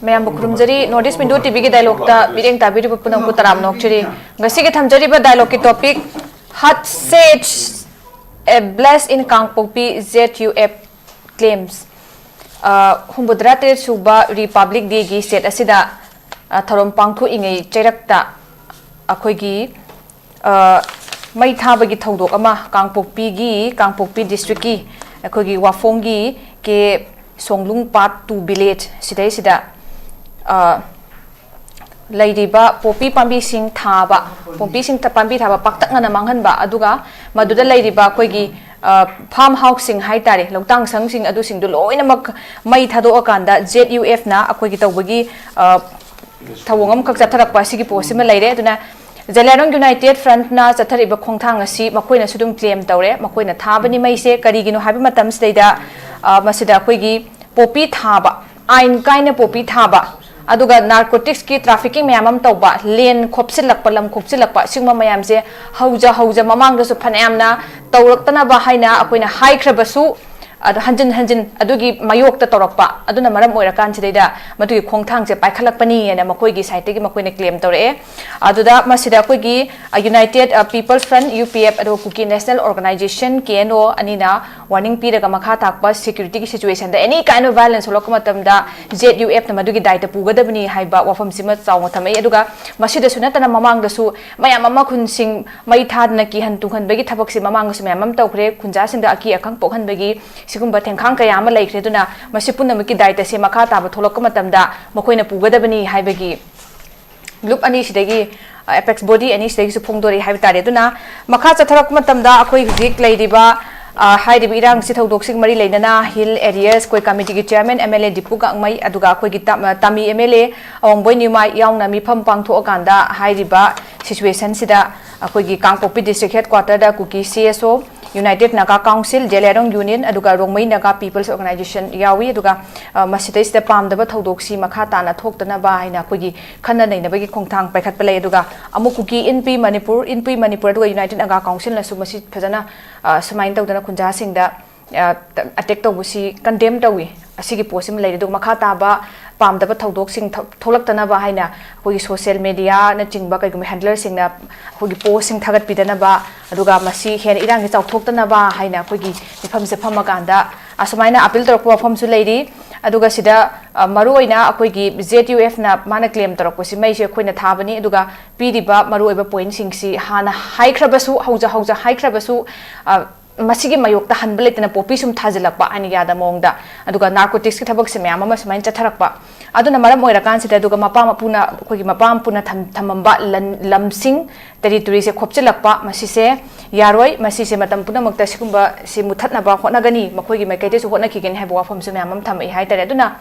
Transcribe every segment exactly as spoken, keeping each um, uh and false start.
ꯃꯌꯥꯝꯕꯨ ꯈꯨꯔꯨꯝꯖꯔꯤ꯫ North East Window ꯇꯤꯚꯤꯒꯤ ꯗꯥꯏꯂꯣꯛꯇ ꯃꯤꯠꯌꯦꯡ ꯇꯥꯕꯤꯔꯤꯕ ꯄꯨꯝꯅꯃꯛꯄꯨ ꯇꯔꯥꯝꯅ ꯑꯣꯛꯆꯔꯤ꯫ ꯉꯁꯤꯒꯤ ꯊꯝꯖꯔꯤꯕ ꯗꯥꯏꯂꯣꯛꯀꯤ topic: "Hot seats, a blast in Kangpokpi, Z U F claims"꯫ ꯑ, ꯍꯨꯝꯐꯨꯇꯔꯥ ꯇꯔꯦꯠ ꯁꯨꯕ ꯔꯤꯄꯕ꯭ꯂꯤꯛ ꯗꯦꯒꯤ ꯁ꯭ꯇꯦꯠ ꯑꯁꯤꯗ, ꯑ, ꯊꯧꯔꯝ ꯄꯥꯡꯊꯣꯛꯏꯉꯩ ꯆꯩꯔꯛꯇ ꯑꯩꯈꯣꯏꯒꯤ, ꯑ, ꯃꯩ ꯊꯥꯕꯒꯤ ꯊꯧꯗꯣꯛ ꯑꯃ ꯀꯥꯡꯄꯣꯛꯄꯤꯒꯤ, ꯀꯥꯡꯄꯣꯛꯄꯤ ꯗꯤꯁꯇ꯭ꯔꯤꯛꯀꯤ ꯑꯩꯈꯣꯏꯒꯤ ꯋꯥꯐꯣꯡꯒꯤ ꯀꯦ ꯁꯣꯡꯂꯨꯡ ꯄꯥꯠ ꯇꯨ ꯚꯤꯂꯦꯖ ꯁꯤꯗꯩꯁꯤꯗ, ꯑ, ꯂꯩꯔꯤꯕ ꯄꯣꯄꯤ ꯄꯥꯝꯕꯤꯁꯤꯡ ꯊꯥꯕ, ꯄꯣꯄꯤꯁꯤꯡ ꯊ-, ꯄꯥꯝꯕꯤ ꯊꯥꯕ ꯄꯥꯛꯇꯛꯅꯅ ꯃꯥꯡꯍꯟꯕ, ꯑꯗꯨꯒ ꯃꯗꯨꯗ ꯂꯩꯔꯤꯕ ꯑꯩꯈꯣꯏꯒꯤ, ꯑ, ꯐꯥꯔꯝ ꯍꯥꯎꯁꯁꯤꯡ ꯍꯥꯏꯇꯥꯔꯦ, ꯂꯧꯇꯥꯡ ꯁꯪꯁꯤꯡ ꯑꯗꯨꯁꯤꯡꯗꯨ ꯂꯣꯏꯅꯃꯛ ꯃꯩ ꯊꯥꯗꯣꯛꯑꯀꯥꯟꯗ Z U Fꯅ ꯑꯩꯈꯣꯏꯒꯤ ꯇꯧꯕꯒꯤ, ꯑ, ꯊꯧꯑꯣꯡ ꯑꯃꯈꯛ ꯆꯠꯊꯔꯛꯄ ꯑꯁꯤꯒꯤ ꯄꯣꯠꯁꯤꯃ ꯂꯩꯔꯦ꯫ ꯑꯗꯨꯅ ꯖꯦꯂꯤꯌꯥꯡꯔꯣꯡ ꯌꯨꯅꯥꯏꯇꯦꯗ ꯐ꯭ꯔꯟꯠꯅ ꯆꯠꯊꯔꯤꯕ ꯈꯣꯡꯊꯥꯡ ꯑꯁꯤ ꯃꯈꯣꯏꯅꯁꯨ ꯑꯗꯨꯝ ꯀ꯭ꯂꯦꯝ ꯇꯧꯔꯦ꯫ ꯃꯈꯣꯏꯅ ꯊꯥꯕꯅꯤ ꯃꯩꯁꯦ꯫ ꯀꯔꯤꯒꯤꯅꯣ ꯍꯥꯏꯕ ꯃꯇꯝꯁꯤꯗꯩꯗ, ꯑ, ꯃꯁꯤꯗ ꯑꯩꯈꯣꯏꯒꯤ ꯄꯣꯄꯤ ꯊꯥꯕ, ꯑꯥꯏꯟ ꯀꯥꯏꯅ ꯄꯣꯄꯤ ꯊꯥꯕ, ꯑꯗꯨꯒ ꯅꯥꯔꯀꯣꯇꯤꯛꯁꯀꯤ ꯇ꯭ꯔꯥꯐꯤꯀꯤꯡ ꯃꯌꯥꯝ ꯑꯃ ꯇꯧꯕ, ꯂꯦꯟ ꯈꯣꯞꯆꯤꯜꯂꯛꯄ, ꯂꯝ ꯈꯣꯞꯆꯤꯜꯂꯛꯄ, ꯁꯤꯒꯨꯝꯕ ꯃꯌꯥꯝꯁꯦ ꯍꯧꯖ ꯍꯧꯖ ꯃꯃꯥꯡꯗꯁꯨ ꯐꯅꯌꯥꯝꯅ ꯇꯧꯔꯛꯇꯅꯕ ꯍꯥꯏꯅ ꯑꯩꯈꯣꯏꯅ ꯍꯥꯏꯈ꯭ꯔꯕꯁꯨ, ꯑꯗꯣ ꯍꯟꯖꯤꯟ ꯍꯟꯖꯤꯟ ꯑꯗꯨꯒꯤ ꯃꯥꯌꯣꯛꯇ ꯇꯧꯔꯛꯄ ꯑꯗꯨꯅ ꯃꯔꯝ ꯑꯣꯏꯔꯀꯥꯟꯁꯤꯗꯩꯗ ꯃꯗꯨꯒꯤ ꯈꯣꯡꯊꯥꯡꯁꯦ ꯄꯥꯏꯈꯠꯂꯛꯄꯅꯤ ꯍꯥꯏꯅ ꯃꯈꯣꯏꯒꯤ ꯁꯥꯏꯠꯇꯒꯤ ꯃꯈꯣꯏꯅ ꯀ꯭ꯂꯦꯝ ꯇꯧꯔꯛꯑꯦ꯫ ꯑꯗꯨꯗ ꯃꯁꯤꯗ ꯑꯩꯈꯣꯏꯒꯤ, uh, united, uh, people's front, U P F, ꯑꯗꯨꯒ ꯀꯨꯀꯤ national organisation, K N O, ꯑꯅꯤꯅ ꯋꯥꯔꯅꯤꯡ ꯄꯤꯔꯒ ꯃꯈꯥ ꯇꯥꯛꯄ ꯁꯦꯀ꯭ꯌꯨꯔꯤꯇꯤꯒꯤ ꯁꯤꯆꯨꯋꯦꯁꯟꯗ ꯑꯦꯅꯤ ꯀꯥꯏꯟ ꯑꯣꯐ ꯚꯥꯏꯑꯣꯂꯦꯟꯁ ꯊꯣꯛꯂꯛꯄ ꯃꯇꯝꯗ Z U Fꯅ ꯃꯗꯨꯒꯤ ꯗꯥꯏꯇ ꯄꯨꯒꯗꯕꯅꯤ ꯍꯥꯏꯕ ꯋꯥꯐꯝꯁꯤꯃ ꯆꯥꯎꯅ ꯊꯝꯃꯛꯏ꯫ ꯑꯗꯨꯒ ꯃꯁꯤꯗꯁꯨ ꯅꯠꯇꯅ ꯃꯃꯥꯡꯗꯁꯨ ꯃꯌꯥꯝ ꯑꯃ ꯈꯨꯟꯁꯤꯡ ꯃꯩ ꯊꯥꯗꯅ ꯀꯤꯍꯟ ꯇꯨꯍꯟꯕꯒꯤ ꯊꯕꯛꯁꯦ ꯃꯃꯥꯡꯗꯁꯨ ꯃꯌꯥꯝ ꯑꯃ ꯇꯧꯈ꯭ꯔꯦ꯫ ꯈꯨꯟꯖꯥꯁꯤꯡꯗ ꯑꯀꯤ ꯑꯈꯪ ꯄꯣꯛꯍꯟꯕꯒꯤ ꯁꯤꯒꯨꯝꯕ ꯊꯦꯡꯈꯥꯡ ꯀꯌꯥ ꯑꯃ ꯂꯩꯈ꯭ꯔꯦ꯫ ꯑꯗꯨꯅ ꯃꯁꯤ ꯄꯨꯝꯅꯃꯛꯀꯤ ꯗꯥꯏꯇꯁꯦ ꯃꯈꯥ ꯇꯥꯕ ꯊꯣꯛꯂꯛꯄ ꯃꯇꯝꯗ ꯃꯈꯣꯏꯅ ꯄꯨꯒꯗꯕꯅꯤ ꯍꯥꯏꯕꯒꯤ ꯒ꯭ꯔꯨꯞ ꯑꯅꯤꯁꯤꯗꯒꯤ, ꯑ, ꯑꯦꯄꯦꯛꯁ ꯕꯣꯗꯤ ꯑꯅꯤꯁꯤꯗꯒꯤꯁꯨ ꯐꯣꯡꯗꯣꯔꯛꯏ ꯍꯥꯏꯕ ꯇꯥꯔꯦ꯫ ꯑꯗꯨꯅ ꯃꯈꯥ ꯆꯠꯊꯔꯛꯄ ꯃꯇꯝꯗ ꯑꯩꯈꯣꯏ ꯍꯧꯖꯤꯛ ꯂꯩꯔꯤꯕ, ꯑ, ꯍꯥꯏꯔꯤꯕ ꯏꯔꯥꯡꯁꯤ ꯊꯧꯗꯣꯛꯁꯤꯒ ꯃꯔꯤ ꯂꯩꯅꯅ ꯍꯤꯜ ꯑꯦꯔꯤꯌꯥꯁ ꯀꯣꯔ ꯀꯃꯤꯇꯤꯒꯤ chairman M L A Dipu Gangmei, ꯑꯗꯨꯒ ꯑꯩꯈꯣꯏꯒꯤ ꯇꯥ-, ꯇꯥꯃꯤ M L A ꯑꯋꯥꯡꯕꯣꯏ ꯅ꯭ꯌꯨꯃꯥꯏ ꯌꯥꯎꯅ ꯃꯤꯐꯝ ꯄꯥꯡꯊꯣꯛꯑꯀꯥꯟꯗ ꯍꯥꯏꯔꯤꯕ ꯁꯤꯆꯨꯋꯦꯁꯟꯁꯤꯗ ꯑꯩꯈꯣꯏꯒꯤ ꯀꯥꯡꯄꯣꯛꯄꯤ ꯗꯤꯁꯇ꯭ꯔꯤꯛ ꯍꯦꯗꯀ꯭ꯋꯥꯇꯔꯗ ꯀꯨꯀꯤ C S O, united Naga council, Zeliangrong union, ꯑꯗꯨꯒ ꯔꯣꯡꯃꯩ ꯅꯥꯒꯥ ꯄꯤꯄꯜꯁ ꯑꯣꯔꯒꯅꯥꯏꯖꯦꯁꯟ ꯌꯥꯎꯏ꯫ ꯑꯗꯨꯒ, ꯑ, ꯃꯁꯤꯗꯩꯁꯤꯗ ꯄꯥꯝꯗꯕ ꯊꯧꯗꯣꯛꯁꯤ ꯃꯈꯥ ꯇꯥꯅ ꯊꯣꯛꯇꯅꯕ ꯍꯥꯏꯅ ꯑꯩꯈꯣꯏꯒꯤ ꯈꯟꯅ ꯅꯩꯅꯕꯒꯤ ꯈꯣꯡꯊꯥꯡ ꯄꯥꯏꯈꯠꯄ ꯂꯩ꯫ ꯑꯗꯨꯒ ꯑꯃꯨꯛ ꯀꯨꯀꯤ ꯏꯟꯄꯤ ꯃꯅꯤꯄꯨꯔ, ꯏꯟꯄꯤ ꯃꯅꯤꯄꯨꯔ ꯑꯗꯨꯒ ꯌꯨꯅꯥꯏꯇꯦꯗ ꯅꯥꯒꯥ ꯀꯥꯎꯟꯁꯤꯜꯅꯁꯨ ꯃꯁꯤ ꯐꯖꯅ, ꯑ, ꯁꯨꯃꯥꯏꯅ ꯇꯧꯗꯅ ꯈꯨꯟꯖꯥꯁꯤꯡꯗ, ꯑ, ꯑꯦꯇꯦꯛ ꯇꯧꯕꯁꯤ ꯀꯟꯗꯦꯝ ꯇꯧꯏ꯫ ꯑꯁꯤꯒꯤ ꯄꯣꯠꯁꯤꯃ ꯂꯩꯔꯦ꯫ ꯑꯗꯨꯒ ꯃꯈꯥ ꯇꯥꯕ ꯄꯥꯝꯗꯕ ꯊꯧꯗꯣꯛꯁꯤꯡ ꯊꯣꯛ- ꯊꯣꯛꯂꯛꯇꯅꯕ ꯍꯥꯏꯅ ꯑꯩꯈꯣꯏꯒꯤ social mediaꯅꯆꯤꯡꯕ ꯀꯩꯒꯨꯝꯕ handlerꯁꯤꯡꯅ ꯑꯩꯈꯣꯏꯒꯤ postꯁꯤꯡ ꯊꯥꯒꯠꯄꯤꯗꯅꯕ, ꯑꯗꯨꯒ ꯃꯁꯤ ꯍꯦꯟꯅ ꯏꯔꯥꯡꯁꯦ ꯆꯥꯎꯊꯣꯛꯇꯅꯕ ꯍꯥꯏꯅ ꯑꯩꯈꯣꯏꯒꯤ ꯃꯤꯐꯝꯁꯦ ꯐꯝꯃꯀꯥꯟꯗ ꯑꯁꯨꯃꯥꯏꯅ appeal ꯇꯧꯔꯛꯄ ꯋꯥꯐꯝꯁꯨ ꯂꯩꯔꯤ꯫ ꯑꯗꯨꯒ ꯁꯤꯗ, ꯑ, ꯃꯔꯨꯑꯣꯏꯅ ꯑꯩꯈꯣꯏꯒꯤ ZUFꯅ ꯃꯥꯅ claim ꯇꯧꯔꯛꯄꯁꯤ ꯃꯩꯁꯦ ꯑꯩꯈꯣꯏꯅ ꯊꯥꯕꯅꯤ꯫ ꯑꯗꯨꯒ ꯄꯤꯔꯤꯕ ꯃꯔꯨꯑꯣꯏꯕ pointꯁꯤꯡꯁꯤ ꯍꯥꯟꯅ ꯍꯥꯏꯈ꯭ꯔꯕꯁꯨ, ꯍꯧꯖ ꯍꯧꯖ ꯍꯥꯏꯈ꯭ꯔꯕꯁꯨ, ꯑ, ꯃꯁꯤꯒꯤ ꯃꯥꯌꯣꯛꯇ ꯍꯟꯕ ꯂꯩꯇꯅ poppy ꯁꯨꯝ ꯊꯥꯖꯤꯜꯂꯛꯄ ꯑꯥꯏꯟ ꯌꯥꯗꯕ ꯃꯑꯣꯡꯗ, ꯑꯗꯨꯒ narcoticsꯀꯤ ꯊꯕꯛꯁꯦ ꯃꯌꯥꯝ ꯑꯃ ꯁꯨꯃꯥꯏꯅ ꯆꯠꯊꯔꯛꯄ, ꯑꯗꯨꯅ ꯃꯔꯝ ꯑꯣꯏꯔꯀꯥꯟꯁꯤꯗ, ꯑꯗꯨꯒ ꯃꯄꯥ ꯃꯄꯨꯅ, ꯑꯩꯈꯣꯏꯒꯤ ꯃꯄꯥ ꯃꯄꯨꯅ ꯊꯝ-, ꯊꯝꯃꯝꯕ ꯂꯟ-, ꯂꯝꯁꯤꯡ, territoryꯁꯦ ꯈꯣꯞꯆꯤꯜꯂꯛꯄ, ꯃꯁꯤꯁꯦ ꯌꯥꯔꯣꯏ꯫ ꯃꯁꯤꯁꯦ ꯃꯇꯝ ꯄꯨꯝꯅꯃꯛꯇ ꯁꯤꯒꯨꯝꯕꯁꯤ ꯃꯨꯊꯠꯅꯕ ꯍꯣꯠꯅꯒꯅꯤ, ꯃꯈꯣꯏꯒꯤ ꯃꯥꯏꯀꯩꯗꯁꯨ ꯍꯣꯠꯅꯈꯤꯒꯅꯤ ꯍꯥꯏꯕ ꯋꯥꯐꯝꯁꯨ ꯃꯌꯥꯝ ꯑꯃ ꯊꯝꯃꯛꯏ ꯍꯥꯏꯇꯥꯔꯦ꯫ ꯑꯗꯨꯅ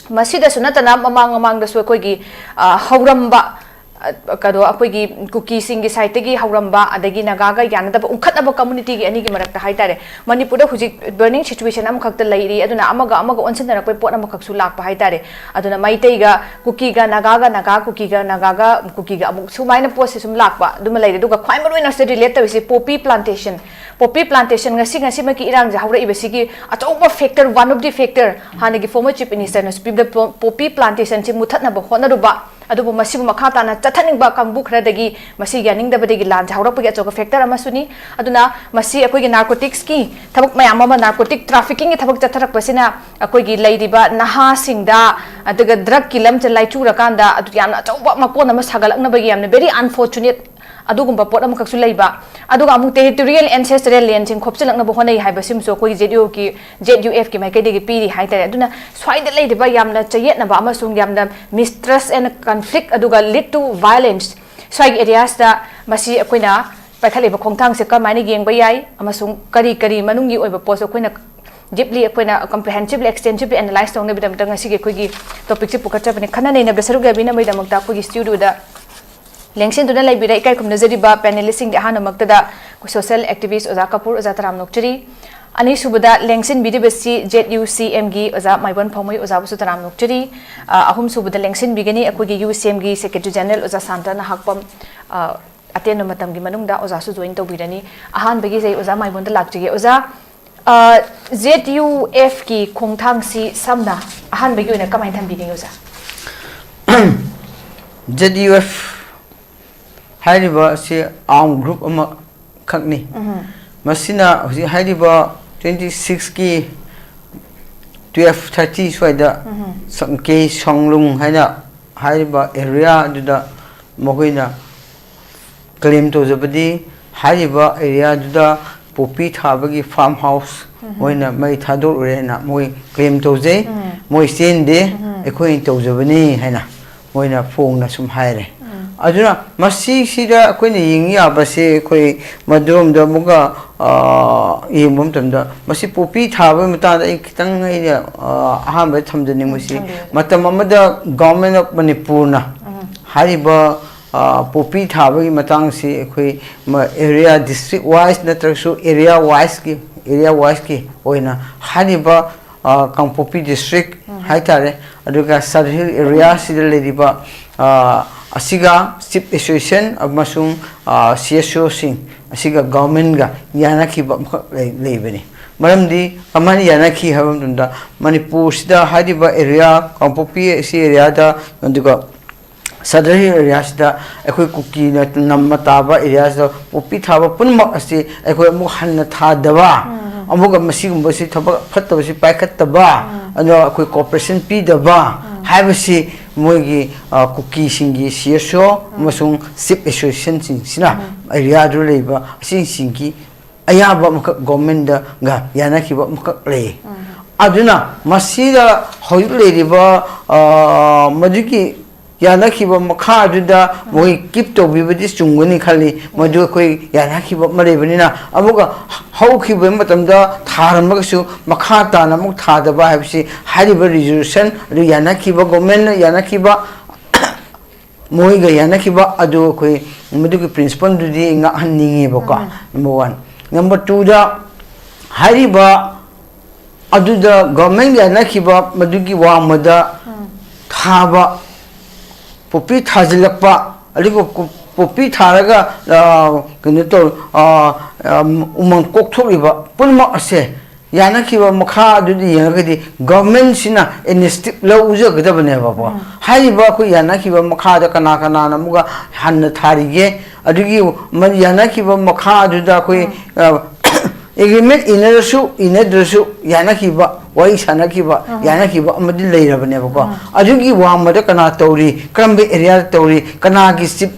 ꯃꯁꯤꯗꯁꯨ ꯅꯠꯇꯅ ꯃꯃꯥꯡ ꯃꯃꯥꯡꯗꯁꯨ ꯑꯩꯈꯣꯏꯒꯤ, ꯑ, ꯍꯧꯔꯝꯕ, ꯑ, ꯀꯩꯅꯣ, ꯑꯩꯈꯣꯏꯒꯤ ꯀꯨꯀꯤꯁꯤꯡꯒꯤ sideꯇꯒꯤ ꯍꯧꯔꯝꯕ, ꯑꯗꯒꯤ ꯅꯥꯒꯥꯒ ꯌꯥꯅꯗꯕ ꯎꯪꯈꯠꯅꯕ communityꯒꯤ ꯑꯅꯤꯒꯤ ꯃꯔꯛꯇ ꯍꯥꯏꯇꯥꯔꯦ, ꯃꯅꯤꯄꯨꯔꯗ ꯍꯧꯖꯤꯛ burning situation ꯑꯃꯈꯛꯇ ꯂꯩꯔꯤ꯫ ꯑꯗꯨꯅ ꯑꯃꯒ ꯑꯃꯒ ꯑꯣꯟꯁꯤꯟꯅꯔꯛꯄꯩ ꯄꯣꯠ ꯑꯃꯈꯛꯁꯨ ꯂꯥꯛꯄ ꯍꯥꯏꯇꯥꯔꯦ꯫ ꯑꯗꯨꯅ ꯃꯩꯇꯩꯒ ꯀꯨꯀꯤꯒ, ꯅꯥꯒꯥꯒ ꯅꯥꯒꯥ, ꯀꯨꯀꯤꯒ ꯅꯥꯒꯥꯒ ꯀꯨꯀꯤꯒ ꯑꯃꯨꯛ ꯁꯨꯃꯥꯏꯅ ꯄꯣꯠꯁꯦ ꯁꯨꯝ ꯂꯥꯛꯄ ꯑꯗꯨꯃ ꯂꯩꯔꯦ꯫ ꯑꯗꯨꯒ ꯈ꯭ꯋꯥꯏ ꯃꯔꯨꯑꯣꯏꯅ ꯁꯤꯗ relate ꯇꯧꯔꯤꯁꯦ poppy plantation꯫ Poppy plantation ꯉꯁꯤ ꯉꯁꯤꯃꯛꯀꯤ ꯏꯔꯥꯡꯁꯦ ꯍꯧꯔꯛꯏꯕꯁꯤꯒꯤ ꯑꯆꯧꯕ factor, one of the factor, ꯍꯥꯟꯅꯒꯤ former Chief Ministerꯅꯁꯨ ꯄꯤꯕꯗ ꯄꯣ-, poppy plantationꯁꯤ ꯃꯨꯊꯠꯅꯕ ꯍꯣꯠꯅꯔꯨꯕ, ꯑꯗꯨꯕꯨ ꯃꯁꯤꯕꯨ ꯃꯈꯥ ꯇꯥꯅ ꯆꯠꯊꯅꯤꯡꯕ ꯀꯥꯡꯕꯨ ꯈꯔꯗꯒꯤ ꯃꯁꯤ ꯌꯥꯅꯤꯡꯗꯕꯗꯒꯤ ꯂꯥꯟꯁꯦ ꯍꯧꯔꯛꯄꯒꯤ ꯑꯆꯧꯕ factor ꯑꯃꯁꯨꯅꯤ꯫ ꯑꯗꯨꯅ ꯃꯁꯤ ꯑꯩꯈꯣꯏꯒꯤ narcoticsꯀꯤ ꯊꯕꯛ ꯃꯌꯥꯝ ꯑꯃ, narcotic traffickingꯒꯤ ꯊꯕꯛ ꯆꯠꯊꯔꯛꯄꯁꯤꯅ ꯑꯩꯈꯣꯏꯒꯤ ꯂꯩꯔꯤꯕ ꯅꯍꯥꯁꯤꯡꯗ, ꯑꯗꯨꯒ drugꯀꯤ ꯂꯝꯁꯦ ꯂꯥꯏꯆꯨꯔꯀꯥꯟꯗ ꯑꯗꯨ ꯌꯥꯝꯅ ꯑꯆꯧꯕ ꯃꯀꯣꯟ ꯑꯃ ꯁꯥꯒꯠꯂꯛꯅꯕꯒꯤ ꯌꯥꯝꯅ very unfortunate ꯑꯗꯨꯒꯨꯝꯕ ꯄꯣꯠ ꯑꯃꯈꯛꯁꯨ ꯂꯩꯕ꯫ ꯑꯗꯨꯒ ꯑꯃꯨꯛ territorial ancestral landꯁꯤꯡ ꯈꯣꯞꯆꯤꯜꯂꯛꯅꯕ ꯍꯣꯠꯅꯩ ꯍꯥꯏꯕꯁꯤꯃꯁꯨ ꯑꯩꯈꯣꯏꯒꯤ ZUFꯀꯤ, ZUFꯀꯤ ꯃꯥꯏꯀꯩꯗꯒꯤ ꯄꯤꯔꯤ ꯍꯥꯏꯇꯥꯔꯦ꯫ ꯑꯗꯨꯅ ꯁ꯭ꯋꯥꯏꯗ ꯂꯩꯔꯤꯕ ꯌꯥꯝꯅ ꯆꯌꯦꯠꯅꯕ ꯑꯃꯁꯨꯡ ꯌꯥꯝꯅ mistrust and conflict ꯑꯗꯨꯒ lead to violence, ꯁ꯭ꯋꯥꯏꯒꯤ areasꯇ ꯃꯁꯤ ꯑꯩꯈꯣꯏꯅ ꯄꯥꯏꯈꯠꯂꯤꯕ ꯈꯣꯡꯊꯥꯡꯁꯦ ꯀꯔꯝꯍꯥꯏꯅ ꯌꯦꯡꯕ ꯌꯥꯏ ꯑꯃꯁꯨꯡ ꯀꯔꯤ ꯀꯔꯤ ꯃꯅꯨꯡꯒꯤ ꯑꯣꯏꯕ ꯄꯣꯠꯁꯨ ꯑꯩꯈꯣꯏꯅ deeply, ꯑꯩꯈꯣꯏꯅ comprehensively, extensively analyse ꯇꯧꯅꯕꯒꯤꯗꯃꯛꯇ ꯉꯁꯤꯒꯤ ꯑꯩꯈꯣꯏꯒꯤ topicꯁꯦ ꯄꯨꯈꯠꯆꯕꯅꯤ꯫ ꯈꯟꯅ ꯅꯩꯅꯕꯗ ꯁꯔꯨꯛ ꯌꯥꯕꯤꯅꯕꯒꯤꯗꯃꯛꯇ ꯑꯩꯈꯣꯏꯒꯤ studioꯗ ꯂꯦꯡꯁꯤꯟꯗꯨꯅ ꯂꯩꯕꯤꯔ ꯏꯀꯥꯏ ꯈꯨꯝꯅꯖꯔꯤꯕ panelistꯁꯤꯡꯗꯤ ꯑꯍꯥꯟꯕꯃꯛꯇꯗ ꯑꯩꯈꯣꯏ social activist ꯑꯣꯖꯥ ꯀꯄꯨꯔ, ꯑꯣꯖꯥ ꯇꯔꯥꯝ ꯅꯣꯛꯆꯔꯤ꯫ ꯑꯅꯤꯁꯨꯕꯗ ꯂꯦꯡꯁꯤꯟꯕꯤꯔꯤꯕꯁꯤ ZUCMꯒꯤ ꯑꯣꯖꯥ ꯃꯥꯏꯕꯣꯟ ꯐꯥꯎꯃꯩ, ꯑꯣꯖꯥꯕꯨꯁꯨ ꯇꯔꯥꯝ ꯅꯣꯛꯆꯔꯤ꯫ ꯑ, ꯑꯍꯨꯝꯁꯨꯕꯗ ꯂꯦꯡꯁꯤꯟꯕꯤꯒꯅꯤ ꯑꯩꯈꯣꯏꯒꯤ UCMꯒꯤ secretary general ꯑꯣꯖꯥ ꯁꯥꯟꯇ ꯅꯍꯥꯛꯄꯝ꯫ ꯑ, ꯑꯇꯦꯟꯕ ꯃꯇꯝꯒꯤ ꯃꯅꯨꯡꯗ ꯑꯣꯖꯥꯁꯨ join ꯇꯧꯕꯤꯔꯅꯤ꯫ ꯑꯍꯥꯟꯕꯒꯤꯁꯦ ꯑꯩ ꯑꯣꯖꯥ ꯃꯥꯏꯕꯣꯟꯗ ꯂꯥꯛꯆꯒꯦ꯫ ꯑꯣꯖꯥ, ꯖꯦꯠ ꯌꯨ ꯑꯦꯐꯀꯤ ꯈꯣꯡꯊꯥꯡꯁꯤ ꯁꯝꯅ ꯑꯍꯥꯟꯕꯒꯤ ꯑꯣꯏꯅ ꯀꯃꯥꯏꯅ ꯊꯝꯕꯤꯅꯤꯡꯉꯤ ꯑꯣꯖꯥ? ꯖꯦꯠ ꯌꯨ ꯑꯦꯐ ꯍꯥꯏꯔꯤꯕ ꯑꯁꯤ ꯑꯥꯔꯝ ꯒ꯭ꯔꯨꯞ ꯑꯃꯈꯛꯅꯤ꯫ ꯃꯁꯤꯅ ꯍꯧꯖꯤꯛ ꯍꯥꯏꯔꯤꯕ ꯇ꯭ꯋꯦꯟꯇꯤ ꯁꯤꯛꯁꯀꯤ ꯇꯨꯌꯦꯜꯐ ꯊꯥꯔꯇꯤ ꯁ꯭ꯋꯥꯏꯗ ꯁꯪꯀꯦ ꯁꯣꯡꯂꯨꯡ ꯍꯥꯏꯅ ꯍꯥꯏꯔꯤꯕ ꯑꯦꯔꯤꯌꯥꯗꯨꯗ ꯃꯈꯣꯏꯅ ꯀ꯭ꯂꯦꯝ ꯇꯧꯖꯕꯗꯤ ꯍꯥꯏꯔꯤꯕ ꯑꯦꯔꯤꯌꯥꯗꯨꯗ ꯄꯣꯄꯤ ꯊꯥꯕꯒꯤ ꯐꯥꯔꯝ ꯍꯥꯎꯁ ꯑꯣꯏꯅ ꯃꯩ ꯊꯥꯗꯣꯛꯂꯨꯔꯦꯅ ꯃꯣꯏ ꯀ꯭ꯂꯦꯝ ꯇꯧꯖꯩ꯫ ꯃꯣꯏ ꯆꯦꯟꯗꯦ, ꯑꯩꯈꯣꯏꯅ ꯇꯧꯖꯕꯅꯤ ꯍꯥꯏꯅ ꯃꯣꯏꯅ ꯐꯣꯡꯅ ꯁꯨꯝ ꯍꯥꯏꯔꯦ꯫ ꯑꯗꯨꯅ ꯃꯁꯤꯁꯤꯗ ꯑꯩꯈꯣꯏꯅ ꯌꯦꯡ ꯌꯥꯕꯁꯦ ꯑꯩꯈꯣꯏ ꯃꯗꯨꯔꯣꯝꯗ ꯑꯃꯨꯛꯀ ꯌꯦꯡꯕ ꯃꯇꯝꯗ ꯃꯁꯤ ꯄꯣꯄꯤ ꯊꯥꯕꯒꯤ ꯃꯇꯥꯡꯗ ꯑꯩ ꯈꯤꯇꯪ ꯑꯩꯅ ꯑꯍꯥꯟꯕꯗ ꯊꯝꯖꯅꯤꯡꯕꯁꯤ, ꯃꯇꯝ ꯑꯃꯗ ꯒꯣꯔꯃꯦꯟ ꯑꯣꯐ ꯃꯅꯤꯄꯨꯔꯅ ꯍꯥꯏꯔꯤꯕ ꯄꯣꯄꯤ ꯊꯥꯕꯒꯤ ꯃꯇꯥꯡꯁꯤ ꯑꯩꯈꯣꯏ ꯑꯦꯔꯤꯌꯥ ꯗꯤꯁꯇ꯭ꯔꯤꯛ ꯋꯥꯏꯁ ꯅꯠꯇ꯭ꯔꯒꯁꯨ ꯑꯦꯔꯤꯌꯥ ꯋꯥꯏꯁꯀꯤ ꯑꯦꯔꯤꯌꯥ ꯋꯥꯏꯁꯀꯤ ꯑꯣꯏꯅ ꯍꯥꯏꯔꯤꯕ ꯀꯥꯡꯄꯣꯛꯄꯤ ꯗꯤꯁꯇ꯭ꯔꯤꯛ ꯍꯥꯏꯇꯥꯔꯦ, ꯑꯗꯨꯒ ꯁꯕ ꯍꯤꯜ ꯑꯦꯔꯤꯌꯥꯁꯤꯗ ꯂꯩꯔꯤꯕ ꯑꯁꯤꯒ ꯆꯤꯞ ꯑꯦꯁꯣꯁꯤꯌꯦꯁꯟ ꯑꯃꯁꯨꯡ ꯁꯤ ꯑꯦꯁ ꯑꯣꯁꯤꯡ ꯑꯁꯤꯒ ꯒꯚꯔꯟꯃꯦꯟꯒ ꯌꯥꯅꯈꯤꯕ ꯑꯃꯈꯛ ꯂꯩꯕꯅꯤ꯫ ꯃꯔꯝꯗꯤ ꯀꯃꯥꯏꯅ ꯌꯥꯅꯈꯤ ꯍꯥꯏꯕ ꯃꯇꯝꯗ ꯃꯅꯤꯄꯨꯔꯁꯤꯗ ꯍꯥꯏꯔꯤꯕ ꯑꯦꯔꯤꯌꯥ ꯀꯥꯡꯄꯣꯛꯄꯤ ꯑꯁꯤ ꯑꯦꯔꯤꯌꯥꯗ ꯑꯗꯨꯒ ꯁꯗꯔ ꯍꯤꯜ ꯑꯦꯔꯤꯌꯥꯁꯤꯗ ꯑꯩꯈꯣꯏ ꯀꯨꯀꯤꯅ ꯅꯝꯃ ꯇꯥꯕ ꯑꯦꯔꯤꯌꯥꯁꯤꯗ ꯄꯣꯄꯤ ꯊꯥꯕ ꯄꯨꯝꯅꯃꯛ ꯑꯁꯤ ꯑꯩꯈꯣꯏ ꯑꯃꯨꯛ ꯍꯟꯅ ꯊꯥꯗꯕ, ꯑꯃꯨꯛꯀ ꯃꯁꯤꯒꯨꯝꯕꯁꯤ ꯊꯕꯛ ꯐꯠꯇꯕꯁꯤ ꯄꯥꯏꯈꯠꯇꯕ, ꯑꯗꯣ ꯑꯩꯈꯣꯏ ꯀꯣꯑꯣꯄꯔꯦꯁꯟ ꯄꯤꯗꯕ ꯍꯥꯏꯕꯁꯤ ꯃꯣꯏꯒꯤ ꯀꯨꯀꯤꯁꯤꯡꯒꯤ ꯁꯤ ꯑꯦꯁ ꯑꯣ ꯑꯃꯁꯨꯡ ꯆꯤꯞ ꯑꯦꯁꯣꯁꯤꯌꯦꯁꯟꯁꯤꯡꯁꯤꯅ ꯑꯦꯔꯤꯌꯥꯗꯨ ꯂꯩꯕ ꯑꯁꯤꯁꯤꯡꯒꯤ ꯑꯌꯥꯕ ꯑꯃꯈꯛ ꯒꯣꯔꯃꯦꯟꯗꯒ ꯌꯥꯅꯈꯤꯕ ꯑꯃꯈꯛ ꯂꯩ꯫ ꯑꯗꯨꯅ ꯃꯁꯤꯗ ꯍꯧꯖꯤꯛ ꯂꯩꯔꯤꯕ ꯃꯗꯨꯒꯤ ꯌꯥꯅꯈꯤꯕ ꯃꯈꯥꯗꯨꯗ ꯃꯈꯣꯏ ꯀꯤꯞ ꯇꯧꯕꯤꯕꯗꯤ ꯆꯨꯝꯒꯅꯤ ꯈꯜꯂꯤ꯫ ꯃꯗꯨ ꯑꯩꯈꯣꯏ ꯌꯥꯅꯈꯤꯕ ꯑꯃ ꯂꯩꯕꯅꯤꯅ ꯑꯃꯨꯛꯀ ꯍꯧꯈꯤꯕ ꯃꯇꯝꯗ ꯊꯥꯔꯝꯃꯒꯁꯨ ꯃꯈꯥ ꯇꯥꯅ ꯑꯃꯨꯛ ꯊꯥꯗꯕ ꯍꯥꯏꯕꯁꯤ ꯍꯥꯏꯔꯤꯕ ꯔꯤꯖꯣꯂꯨꯁꯟ ꯑꯗꯨ ꯌꯥꯅꯈꯤꯕ, ꯒꯣꯔꯃꯦꯟꯅ ꯌꯥꯅꯈꯤꯕ ꯃꯣꯏꯒ ꯌꯥꯅꯈꯤꯕ ꯑꯗꯨ ꯑꯩꯈꯣꯏ ꯃꯗꯨꯒꯤ ꯄ꯭ꯔꯤꯟꯁꯤꯄꯜꯗꯨꯗꯤ ꯉꯥꯛꯍꯟꯅꯤꯡꯉꯦꯕꯀꯣ꯫ Number one. ꯅꯝꯕꯔ ꯇꯨꯗ ꯍꯥꯏꯔꯤꯕ ꯑꯗꯨꯗ ꯒꯣꯔꯃꯦꯟ ꯌꯥꯅꯈꯤꯕ ꯃꯗꯨꯒꯤ ꯋꯥꯡꯃꯗ ꯊꯥꯕ ꯄꯣꯄꯤ ꯊꯥꯖꯤꯜꯂꯛꯄ, ꯑꯗꯨꯒ ꯄꯣꯄꯤ ꯊꯥꯔꯒ ꯀꯩꯅꯣ ꯇꯧ ꯎꯃꯪ ꯀꯣꯛꯊꯣꯛꯂꯤꯕ ꯄꯨꯝꯅꯃꯛ ꯑꯁꯦ ꯌꯥꯅꯈꯤꯕ ꯃꯈꯥ ꯑꯗꯨꯗ ꯌꯦꯡꯉꯒꯗꯤ ꯒꯚꯔꯟꯃꯦꯟꯠꯁꯤꯅ ꯏꯅꯤꯁꯤꯌꯦꯇꯤꯚ ꯂꯧꯖꯒꯗꯕꯅꯦꯕꯀꯣ꯫ ꯍꯥꯏꯔꯤꯕ ꯑꯩꯈꯣꯏ ꯌꯥꯅꯈꯤꯕ ꯃꯈꯥꯗ ꯀꯅꯥ ꯀꯅꯥꯅ ꯑꯃꯨꯛꯀ ꯍꯟꯅ ꯊꯥꯔꯤꯒꯦ, ꯑꯗꯨꯒꯤ ꯌꯥꯅꯈꯤꯕ ꯃꯈꯥ ꯑꯗꯨꯗ ꯑꯩꯈꯣꯏ ꯑꯦꯒ꯭ꯔꯤꯃꯦꯟꯠ ꯏꯅꯔꯁꯨ ꯏꯅꯗ꯭ꯔꯁꯨ ꯌꯥꯅꯈꯤꯕ, ꯋꯥꯔꯤ ꯁꯥꯅꯈꯤꯕ, ꯌꯥꯅꯈꯤꯕ ꯑꯃꯗꯤ ꯂꯩꯔꯕꯅꯦꯕꯀꯣ꯫ ꯑꯗꯨꯒꯤ ꯋꯥꯡꯃꯗ ꯀꯅꯥ ꯇꯧꯔꯤ, ꯀꯔꯝꯕ ꯑꯦꯔꯤꯌꯥꯗ ꯇꯧꯔꯤ, ꯀꯅꯥꯒꯤ ꯆꯤꯞ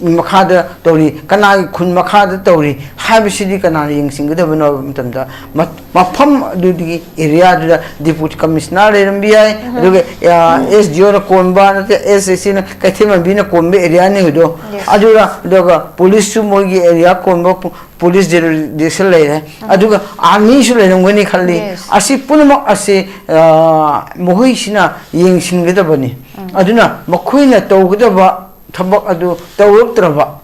ꯃꯈꯥꯗ ꯇꯧꯔꯤ, ꯀꯅꯥꯒꯤ ꯈꯨꯟ ꯃꯈꯥꯗ ꯇꯧꯔꯤ ꯍꯥꯏꯕꯁꯤꯗꯤ ꯀꯅꯥꯅ ꯌꯦꯡꯁꯤꯟꯒꯗꯕꯅꯣ ꯍꯥꯏꯕ ꯃꯇꯝꯗ, ꯃꯐꯝ ꯑꯗꯨꯗꯒꯤ ꯑꯦꯔꯤꯌꯥꯗꯨꯗ ꯗꯤꯄꯨꯇꯤ ꯀꯃꯤꯁꯅꯔ ꯂꯩꯔꯝꯕ ꯌꯥꯏ, ꯑꯗꯨꯒ ꯑꯦꯁ ꯗꯤ ꯑꯣꯅ ꯀꯣꯟꯕ ꯅꯠꯇ꯭ꯔꯒ ꯑꯦꯁ ꯑꯦꯁ ꯁꯤꯅ ꯀꯩꯊꯦꯜ ꯃꯟꯕꯤꯅ ꯀꯣꯟꯕ ꯑꯦꯔꯤꯌꯥꯅꯤ ꯑꯗꯣ꯫ ꯑꯗꯨꯒ ꯑꯗꯨꯒ ꯄꯨꯂꯤꯁꯁꯨ ꯃꯣꯏꯒꯤ ꯑꯦꯔꯤꯌꯥ ꯀꯣꯟꯕ ꯄꯨꯂꯤꯁ ꯖꯨꯔꯤꯗꯤꯛꯁꯟ ꯂꯩꯔꯦ, ꯑꯗꯨꯒ ꯑꯥꯔꯃꯤꯁꯨ ꯂꯩꯔꯝꯒꯅꯤ ꯈꯜꯂꯤ꯫ ꯑꯁꯤ ꯄꯨꯝꯅꯃꯛ ꯑꯁꯤ ꯃꯈꯣꯏꯁꯤꯅ ꯌꯦꯡꯁꯤꯟꯒꯗꯕꯅꯤ꯫ ꯑꯗꯨꯅ ꯃꯈꯣꯏꯅ ꯇꯧꯒꯗꯕ ꯊꯕꯛ ꯑꯗꯨ ꯇꯧꯔꯛꯇ꯭ꯔꯕ,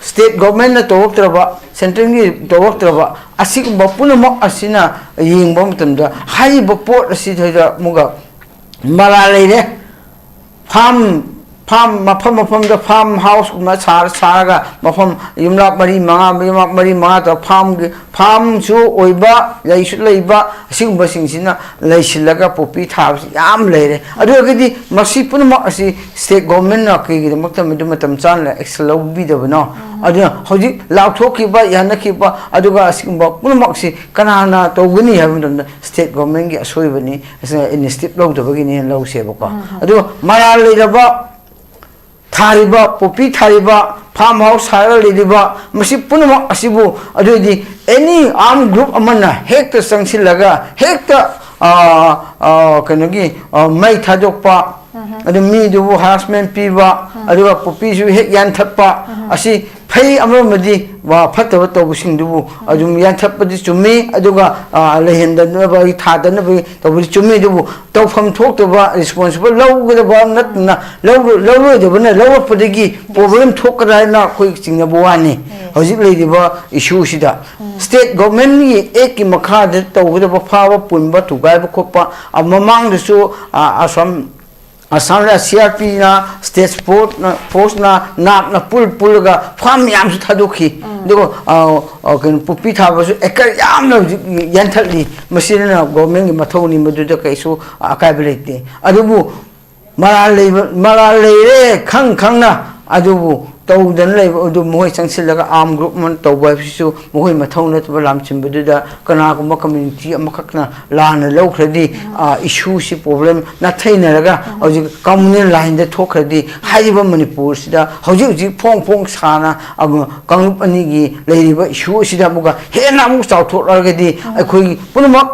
ꯁ꯭ꯇꯦꯠ ꯒꯣꯚꯔꯟꯃꯦꯟꯠꯅ ꯇꯧꯔꯛꯇ꯭ꯔꯕ, ꯁꯦꯟꯇ꯭ꯔꯦꯜꯒꯤ ꯇꯧꯔꯛꯇ꯭ꯔꯕ, ꯑꯁꯤꯒꯨꯝꯕ ꯄꯨꯝꯅꯃꯛ ꯑꯁꯤꯅ ꯌꯦꯡꯕ ꯃꯇꯝꯗ ꯍꯥꯏꯔꯤꯕ ꯄꯣꯠ ꯑꯁꯤꯗ ꯑꯃꯨꯛꯀ ꯃꯔꯥꯜ ꯂꯩꯔꯦ꯫ ꯐꯥꯝ ꯐꯥꯝ ꯃꯐꯝ ꯃꯐꯝꯗ ꯐꯥꯝ ꯍꯥꯎꯁꯀꯨꯝꯕ ꯁꯥꯔ ꯁꯥꯔꯒ ꯃꯐꯝ ꯌꯨꯝꯂꯥ ꯃꯔꯤ ꯃꯉꯥ, ꯌꯨꯝꯂꯥ ꯃꯔꯤ ꯃꯉꯥ ꯇꯧꯔ ꯐꯥꯝꯒꯤ ꯐꯥꯝꯁꯨ ꯑꯣꯏꯕ, ꯂꯩꯁꯨ ꯂꯩꯕ, ꯑꯁꯤꯒꯨꯝꯕꯁꯤꯡꯁꯤꯅ ꯂꯩꯁꯤꯜꯂꯒ ꯄꯣꯄꯤ ꯊꯥꯕꯁꯤ ꯌꯥꯝ ꯂꯩꯔꯦ꯫ ꯑꯗꯨ ꯑꯣꯏꯔꯒꯗꯤ ꯃꯁꯤ ꯄꯨꯝꯅꯃꯛ ꯑꯁꯤ ꯁ꯭ꯇꯦꯠ ꯒꯣꯚꯔꯟꯃꯦꯟꯠꯅ ꯀꯩꯒꯤꯗꯃꯛꯇ ꯃꯗꯨ ꯃꯇꯝ ꯆꯥꯅ ꯑꯦꯛꯁꯟ ꯂꯧꯕꯤꯗꯕꯅꯣ? ꯑꯗꯨꯅ ꯍꯧꯖꯤꯛ ꯂꯥꯎꯊꯣꯛꯈꯤꯕ, ꯌꯥꯅꯈꯤꯕ, ꯑꯗꯨꯒ ꯑꯁꯤꯒꯨꯝꯕ ꯄꯨꯝꯅꯃꯛꯁꯤ ꯀꯅꯥꯅ ꯇꯧꯒꯅꯤ ꯍꯥꯏꯕ ꯃꯇꯝꯗ ꯁ꯭ꯇꯦꯠ ꯒꯣꯚꯔꯟꯃꯦꯟꯠꯀꯤ ꯑꯁꯣꯏꯕꯅꯤ, ꯏꯅꯤꯁꯤꯌꯦꯇꯤꯚ ꯂꯧꯗꯕꯒꯤꯅꯦꯅ ꯂꯧꯁꯦꯕꯀꯣ꯫ ꯑꯗꯨꯒ ꯃꯔꯥꯜ ꯂꯩꯔꯕ, ꯊꯥꯔꯤꯕ, ꯄꯣꯄꯤ ꯊꯥꯔꯤꯕ, ꯐꯥꯝ ꯍꯥꯎꯁ ꯁꯥꯔꯒ ꯂꯩꯔꯤꯕ, ꯃꯁꯤ ꯄꯨꯝꯅꯃꯛ ꯑꯁꯤꯕꯨ ꯑꯗꯨꯑꯣꯏꯗꯤ ꯑꯦꯅꯤ ꯑꯥꯔꯝ ꯒ꯭ꯔꯨꯞ ꯑꯃꯅ ꯍꯦꯛꯇ ꯆꯪꯁꯤꯜꯂꯒ ꯍꯦꯛꯇ, ꯑꯥ, ꯑꯥ, ꯀꯩꯅꯣꯒꯤ, ꯑꯥ, ꯃꯩ ꯊꯥꯗꯣꯛꯄ, ꯑꯗꯨ ꯃꯤꯗꯨꯕꯨ ꯍꯔꯥꯁꯃꯦꯟ ꯄꯤꯕ, ꯑꯗꯨꯒ ꯄꯣꯄꯤꯁꯨ ꯍꯦꯛ ꯌꯥꯟꯊꯠꯄ, ꯑꯁꯤ ꯐꯩ꯫ ꯑꯃꯔꯣꯝꯗꯗꯤ ꯋꯥ ꯐꯠꯇꯕ ꯇꯧꯕꯁꯤꯡꯗꯨꯕꯨ ꯑꯗꯨꯝ ꯌꯥꯟꯊꯠꯄꯗꯤ ꯆꯨꯝꯃꯤ, ꯑꯗꯨꯒ, ꯑꯥ, ꯂꯩꯍꯟꯗꯅꯕꯒꯤ, ꯊꯥꯗꯅꯕꯒꯤ ꯇꯧꯕꯗꯤ ꯆꯨꯝꯃꯤ, ꯑꯗꯨꯕꯨ ꯇꯧꯐꯝ ꯊꯣꯛꯇꯕ ꯔꯦꯁꯄꯣꯟꯁꯤꯕꯜ ꯂꯧꯒꯗꯕ ꯅꯠꯇꯅ ꯂꯧꯔꯣ-, ꯂꯧꯔꯣꯏꯗꯕꯅ ꯂꯧꯔꯛꯄꯗꯒꯤ ꯄ꯭ꯔꯣꯕ꯭ꯂꯦꯝ ꯊꯣꯛꯀꯗ꯭ꯔꯥ ꯍꯥꯏꯅ ꯑꯩꯈꯣꯏ ꯆꯤꯡꯅꯕ ꯋꯥꯅꯤ꯫ ꯍꯧꯖꯤꯛ ꯂꯩꯔꯤꯕ ꯏꯁꯨꯁꯤꯗ ꯁ꯭ꯇꯦꯠ ꯒꯣꯚꯔꯟꯃꯦꯟꯠꯀꯤ ꯑꯦꯛꯀꯤ ꯃꯈꯥꯗ ꯇꯧꯒꯗꯕ ꯐꯥꯕ ꯄꯨꯟꯕ ꯊꯨꯒꯥꯏꯕ ꯈꯣꯠꯄ, ꯑ, ꯃꯃꯥꯡꯗꯁꯨ, ꯑ, ꯑꯁꯣꯝ ꯑꯁꯥꯝꯗ ꯁꯤ ꯑꯥꯔ ꯄꯤꯅ, ꯁ꯭ꯇꯦꯠ ꯁ꯭ꯄꯣꯔꯠꯅ, ꯐꯣꯔꯁꯅ, ꯅꯥꯛꯅ ꯄꯨꯜ ꯄꯨꯜꯂꯒ ꯐꯥꯔꯝ ꯌꯥꯝꯁꯨ ꯊꯥꯗꯣꯛꯈꯤ꯫ ꯑꯗꯨꯒ ꯑ, ꯑ, ꯀꯩꯅꯣ, ꯄꯣꯄꯤ ꯊꯥꯕꯁꯨ ꯑꯦꯀꯔ ꯌꯥꯝꯅ ꯍꯧꯖꯤꯛ ꯌꯥꯟꯊꯠꯂꯤ꯫ ꯃꯁꯤꯅ ꯒꯣꯔꯃꯦꯟꯒꯤ ꯃꯊꯧꯅꯤ, ꯃꯗꯨꯗ ꯀꯩꯁꯨ ꯑꯀꯥꯏꯕ ꯂꯩꯇꯦ꯫ ꯑꯗꯨꯕꯨ ꯃꯔꯥꯜ ꯂꯩꯕ, ꯃꯔꯥꯜ ꯂꯩꯔꯦ ꯈꯪ ꯈꯪꯅ ꯑꯗꯨꯕꯨ ꯇꯧꯗꯅ ꯂꯩꯕ ꯑꯗꯨ ꯃꯈꯣꯏ ꯆꯪꯁꯤꯜꯂꯒ ꯑꯥꯔꯝ ꯒ꯭ꯔꯨꯞ ꯑꯃ ꯇꯧꯕ ꯍꯥꯏꯕꯁꯤꯁꯨ ꯃꯈꯣꯏ ꯃꯊꯧ ꯅꯠꯇꯕ ꯂꯥꯝꯁꯤꯟꯕꯗꯨꯗ ꯀꯅꯥꯒꯨꯝꯕ ꯀꯝꯃ꯭ꯌꯨꯅꯤꯇꯤ ꯑꯃꯈꯛꯅ ꯂꯥꯟꯅ ꯂꯧꯈ꯭ꯔꯗꯤ, ꯎꯝ꯫ ꯑ, ꯏꯁꯨꯁꯤ, ꯄ꯭ꯔꯣꯕ꯭ꯂꯦꯝ ꯅꯥꯊꯩꯅꯔꯒ ꯎꯝ꯫ ꯍꯧꯖꯤꯛ ꯀꯝꯃꯨꯅꯦꯜ ꯂꯥꯏꯟꯗ ꯊꯣꯛꯈ꯭ꯔꯗꯤ ꯍꯥꯏꯔꯤꯕ ꯃꯅꯤꯄꯨꯔꯁꯤꯗ ꯍꯧꯖꯤꯛ ꯍꯧꯖꯤꯛ ꯐꯣꯡ ꯐꯣꯡ ꯁꯥꯅ ꯑꯃ ꯀꯥꯡꯂꯨꯞ ꯑꯅꯤꯒꯤ ꯂꯩꯔꯤꯕ ꯏꯁꯨ ꯑꯁꯤꯗ ꯑꯃꯨꯛꯀ ꯍꯦꯟꯅ ꯑꯃꯨꯛ ꯆꯥꯎꯊꯣꯛꯂꯛꯑꯒꯗꯤ ꯎꯝ꯫ ꯑꯩꯈꯣꯏ ꯄꯨꯝꯅꯃꯛ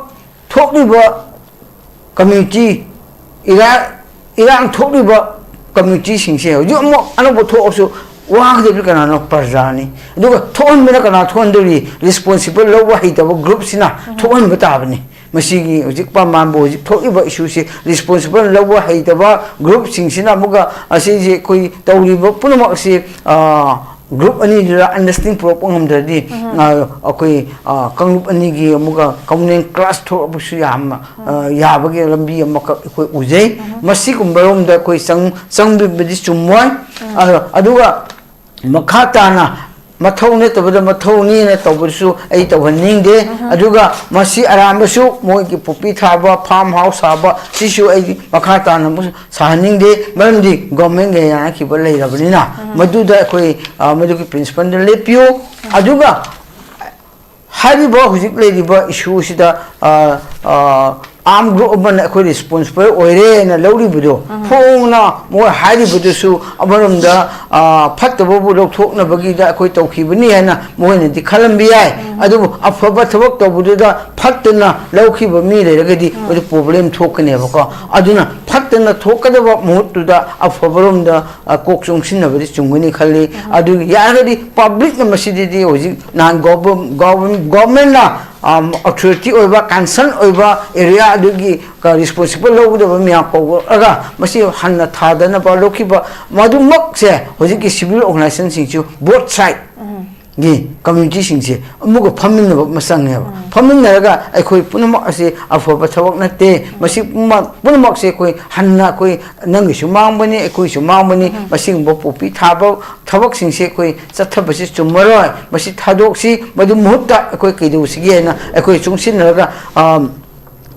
ꯊꯣꯛꯂꯤꯕ ꯀꯝꯃ꯭ꯌꯨꯅꯤꯇꯤ, ꯏꯔꯥ-, ꯏꯔꯥꯡ ꯊꯣꯛꯂꯤꯕ ꯀꯝꯃ꯭ꯌꯨꯅꯤꯇꯤꯁꯤꯡꯁꯦ ꯍꯧꯖꯤꯛ ꯑꯃꯨꯛ ꯑꯅꯧꯕ ꯊꯣꯛꯑꯁꯨ ꯋꯥꯒꯗꯕꯗꯤ ꯀꯅꯥꯅꯣ? ꯄ꯭ꯔꯖꯥꯅꯤ꯫ ꯑꯗꯨꯒ ꯊꯣꯛꯍꯟꯕꯅ ꯀꯅꯥ ꯊꯣꯛꯍꯟꯗꯣꯔꯤ? ꯔꯦꯁꯄꯣꯟꯁꯤꯕꯜ ꯂꯧꯕ ꯍꯩꯇꯕ ꯒ꯭ꯔꯨꯞꯁꯤꯅ ꯎꯝ꯫ ꯊꯣꯛꯍꯟꯕ ꯇꯥꯕꯅꯤ꯫ ꯃꯁꯤꯒꯤ ꯍꯧꯖꯤꯛ ꯄꯥꯝꯕꯥꯟꯕꯨ ꯍꯧꯖꯤꯛ ꯊꯣꯛꯂꯤꯕ ꯏꯁꯨꯁꯤ ꯔꯦꯁꯄꯣꯟꯁꯤꯕꯜ ꯂꯧꯕ ꯍꯩꯇꯕ ꯒ꯭ꯔꯨꯞꯁꯤꯡꯁꯤꯅ ꯑꯃꯨꯛꯀ ꯑꯁꯤꯁꯦ ꯑꯩꯈꯣꯏ ꯇꯧꯔꯤꯕ ꯄꯨꯝꯅꯃꯛ ꯑꯁꯤ, ꯑ, ꯒ꯭ꯔꯨꯞ ꯑꯅꯤꯗꯨꯗ ꯑꯟꯗꯔꯁ꯭ꯇꯦꯟꯗꯤꯡ ꯄꯨꯔꯛꯄ ꯉꯝꯗ꯭ꯔꯗꯤ, ꯎꯝ꯫ ꯑ, ꯑꯩꯈꯣꯏ, ꯑ, ꯀꯥꯡꯂꯨꯞ ꯑꯅꯤꯒꯤ ꯑꯃꯨꯛꯀ ꯀꯝꯃꯨꯅꯦꯜ ꯀ꯭ꯂꯥꯁ ꯊꯣꯛꯂꯛꯄꯁꯨ ꯌꯥꯝ, ꯑ, ꯎꯝ꯫ ꯌꯥꯕꯒꯤ ꯂꯝꯕꯤ ꯑꯃꯈꯛ ꯑꯩꯈꯣꯏ ꯎꯖꯩ꯫ ꯎꯝ꯫ ꯃꯁꯤꯒꯨꯝꯕꯔꯣꯝꯗ ꯑꯩꯈꯣꯏ ꯆꯪ-, ꯆꯪꯕꯤꯕꯗꯤ ꯆꯨꯝꯃꯣꯏ꯫ ꯎꯝ꯫ ꯑ, ꯑꯗꯨꯒ ꯃꯈꯥ ꯇꯥꯅ ꯃꯊꯧ ꯅꯠꯇꯕꯗ ꯃꯊꯧꯅꯤꯅ ꯇꯧꯕꯗꯨꯁꯨ ꯑꯩ ꯇꯧꯍꯟꯅꯤꯡꯗꯦ꯫ ꯎꯝ꯫ ꯑꯗꯨꯒ ꯃꯁꯤ ꯑꯔꯥꯟꯕꯁꯨ ꯃꯣꯏꯒꯤ ꯄꯣꯄꯤ ꯊꯥꯕ, ꯐꯥꯔꯝ ꯍꯥꯎꯁ ꯁꯥꯕ, ꯁꯤꯁꯨ ꯑꯩ ꯃꯈꯥ ꯇꯥꯅ ꯑꯃꯨꯛ ꯁꯥꯍꯟꯅꯤꯡꯗꯦ꯫ ꯃꯔꯝꯗꯤ ꯒꯣꯔꯃꯦꯟꯒ ꯌꯥꯅꯈꯤꯕ ꯂꯩꯔꯕꯅꯤꯅ, ꯎꯝ꯫ ꯃꯗꯨꯗ ꯑꯩꯈꯣꯏ, ꯑ, ꯃꯗꯨꯒꯤ ꯄ꯭ꯔꯤꯟꯁꯤꯄꯜꯗ ꯂꯦꯞꯄꯤꯌꯨ꯫ ꯎꯝ꯫ ꯑꯗꯨꯒ ꯍꯥꯏꯔꯤꯕ ꯍꯧꯖꯤꯛ ꯂꯩꯔꯤꯕ ꯏꯁꯨꯁꯤꯗ, ꯑ, ꯑ, ꯑꯥꯔꯝ ꯒ꯭ꯔꯨꯞ ꯑꯃꯅ ꯑꯩꯈꯣꯏ ꯔꯦꯁꯄꯣꯟꯁꯤꯕꯜ ꯑꯣꯏꯔꯦꯅ ꯂꯧꯔꯤꯕꯗꯣ, ꯎꯝ꯫ ꯐꯣꯡꯅ ꯃꯣꯏ ꯍꯥꯏꯔꯤꯕꯗꯨꯁꯨ ꯑꯃꯔꯣꯝꯗ, ꯑ, ꯐꯠꯇꯕꯕꯨ ꯂꯧꯊꯣꯛꯅꯕꯒꯤꯗ ꯑꯩꯈꯣꯏ ꯇꯧꯈꯤꯕꯅꯤ ꯍꯥꯏꯅ ꯃꯣꯏꯅꯗꯤ ꯈꯜꯂꯝꯕ ꯌꯥꯏ꯫ ꯎꯝ꯫ ꯑꯗꯨꯕꯨ ꯑꯐꯕ ꯊꯕꯛ ꯇꯧꯕꯗꯨꯗ ꯐꯠꯇꯅ ꯂꯧꯈꯤꯕ ꯃꯤ ꯂꯩꯔꯒꯗꯤ, ꯎꯝ꯫ ꯃꯗꯨ ꯄ꯭ꯔꯣꯕ꯭ꯂꯦꯝ ꯊꯣꯛꯀꯅꯦꯕꯀꯣ꯫ ꯑꯗꯨꯅ ꯐꯠꯇꯅ ꯊꯣꯛꯀꯗꯕ ꯃꯍꯨꯠꯇꯨꯗ ꯑꯐꯕꯔꯣꯝꯗ, ꯑ, ꯀꯣꯛ ꯆꯣꯡꯁꯤꯟꯅꯕꯗꯤ ꯆꯨꯝꯒꯅꯤ ꯈꯜꯂꯤ꯫ ꯎꯝ꯫ ꯑꯗꯨ ꯌꯥꯔꯒꯗꯤ ꯄꯕ꯭ꯂꯤꯛꯅ ꯃꯁꯤꯗꯗꯤ ꯍꯧꯖꯤꯛ ꯅꯍꯥꯟ ꯒꯣꯚꯔ-, ꯒꯣꯚꯔ-, ꯒꯣꯚꯔꯟꯃꯦꯟꯠꯅ, ꯑꯝ, ꯑꯣꯊꯣꯔꯤꯇꯤ ꯑꯣꯏꯕ, ꯀꯟꯁꯔꯟ ꯑꯣꯏꯕ ꯑꯦꯔꯤꯌꯥ ꯑꯗꯨꯒꯤ ꯀ-, ꯔꯦꯁꯄꯣꯟꯁꯤꯕꯜ ꯂꯧꯒꯗꯕ ꯃꯌꯥꯝ ꯀꯧꯔꯒ ꯃꯁꯤ ꯍꯟꯅ ꯊꯥꯗꯅꯕ ꯂꯧꯈꯤꯕ ꯃꯗꯨꯃꯛꯁꯦ ꯍꯧꯖꯤꯛꯀꯤ ꯁꯤꯚꯤꯜ ꯑꯣꯔꯒꯅꯥꯏꯖꯦꯁꯟꯁꯤꯡꯁꯨ ꯕꯣꯠ ꯁꯥꯏꯠ ꯎꯝ꯫ ꯒꯤ ꯀꯝꯃ꯭ꯌꯨꯅꯤꯇꯤꯁꯤꯡꯁꯦ ꯑꯃꯨꯛꯀ ꯐꯝꯃꯤꯟꯅꯕ ꯑꯃ ꯆꯪꯉꯦꯕ꯫ ꯐꯝꯃꯤꯟꯅꯔꯒ ꯑꯩꯈꯣꯏ ꯄꯨꯝꯅꯃꯛ ꯑꯁꯤ ꯑꯐꯕ ꯊꯕꯛ ꯅꯠꯇꯦ, ꯃꯁꯤ ꯄꯨꯝꯅꯃꯛ, ꯄꯨꯝꯅꯃꯛꯁꯦ ꯑꯩꯈꯣꯏ ꯍꯟꯅ ꯑꯩꯈꯣꯏ ꯅꯪꯒꯤꯁꯨ ꯃꯥꯡꯕꯅꯤ, ꯑꯩꯈꯣꯏꯁꯨ ꯃꯥꯡꯕꯅꯤ, ꯃꯁꯤꯒꯨꯝꯕ ꯄꯣꯄꯤ ꯊꯥꯕ ꯊꯕꯛꯁꯤꯡꯁꯦ ꯑꯩꯈꯣꯏ ꯆꯠꯊꯕꯁꯤ ꯆꯨꯝꯃꯔꯣꯏ, ꯃꯁꯤ ꯊꯥꯗꯣꯛꯁꯤ, ꯃꯗꯨ ꯃꯍꯨꯠꯇ ꯑꯩꯈꯣꯏ ꯀꯩꯗꯧꯁꯤꯒꯦ ꯍꯥꯏꯅ ꯑꯩꯈꯣꯏ ꯆꯨꯡꯁꯤꯟꯅꯔꯒ, ꯑ,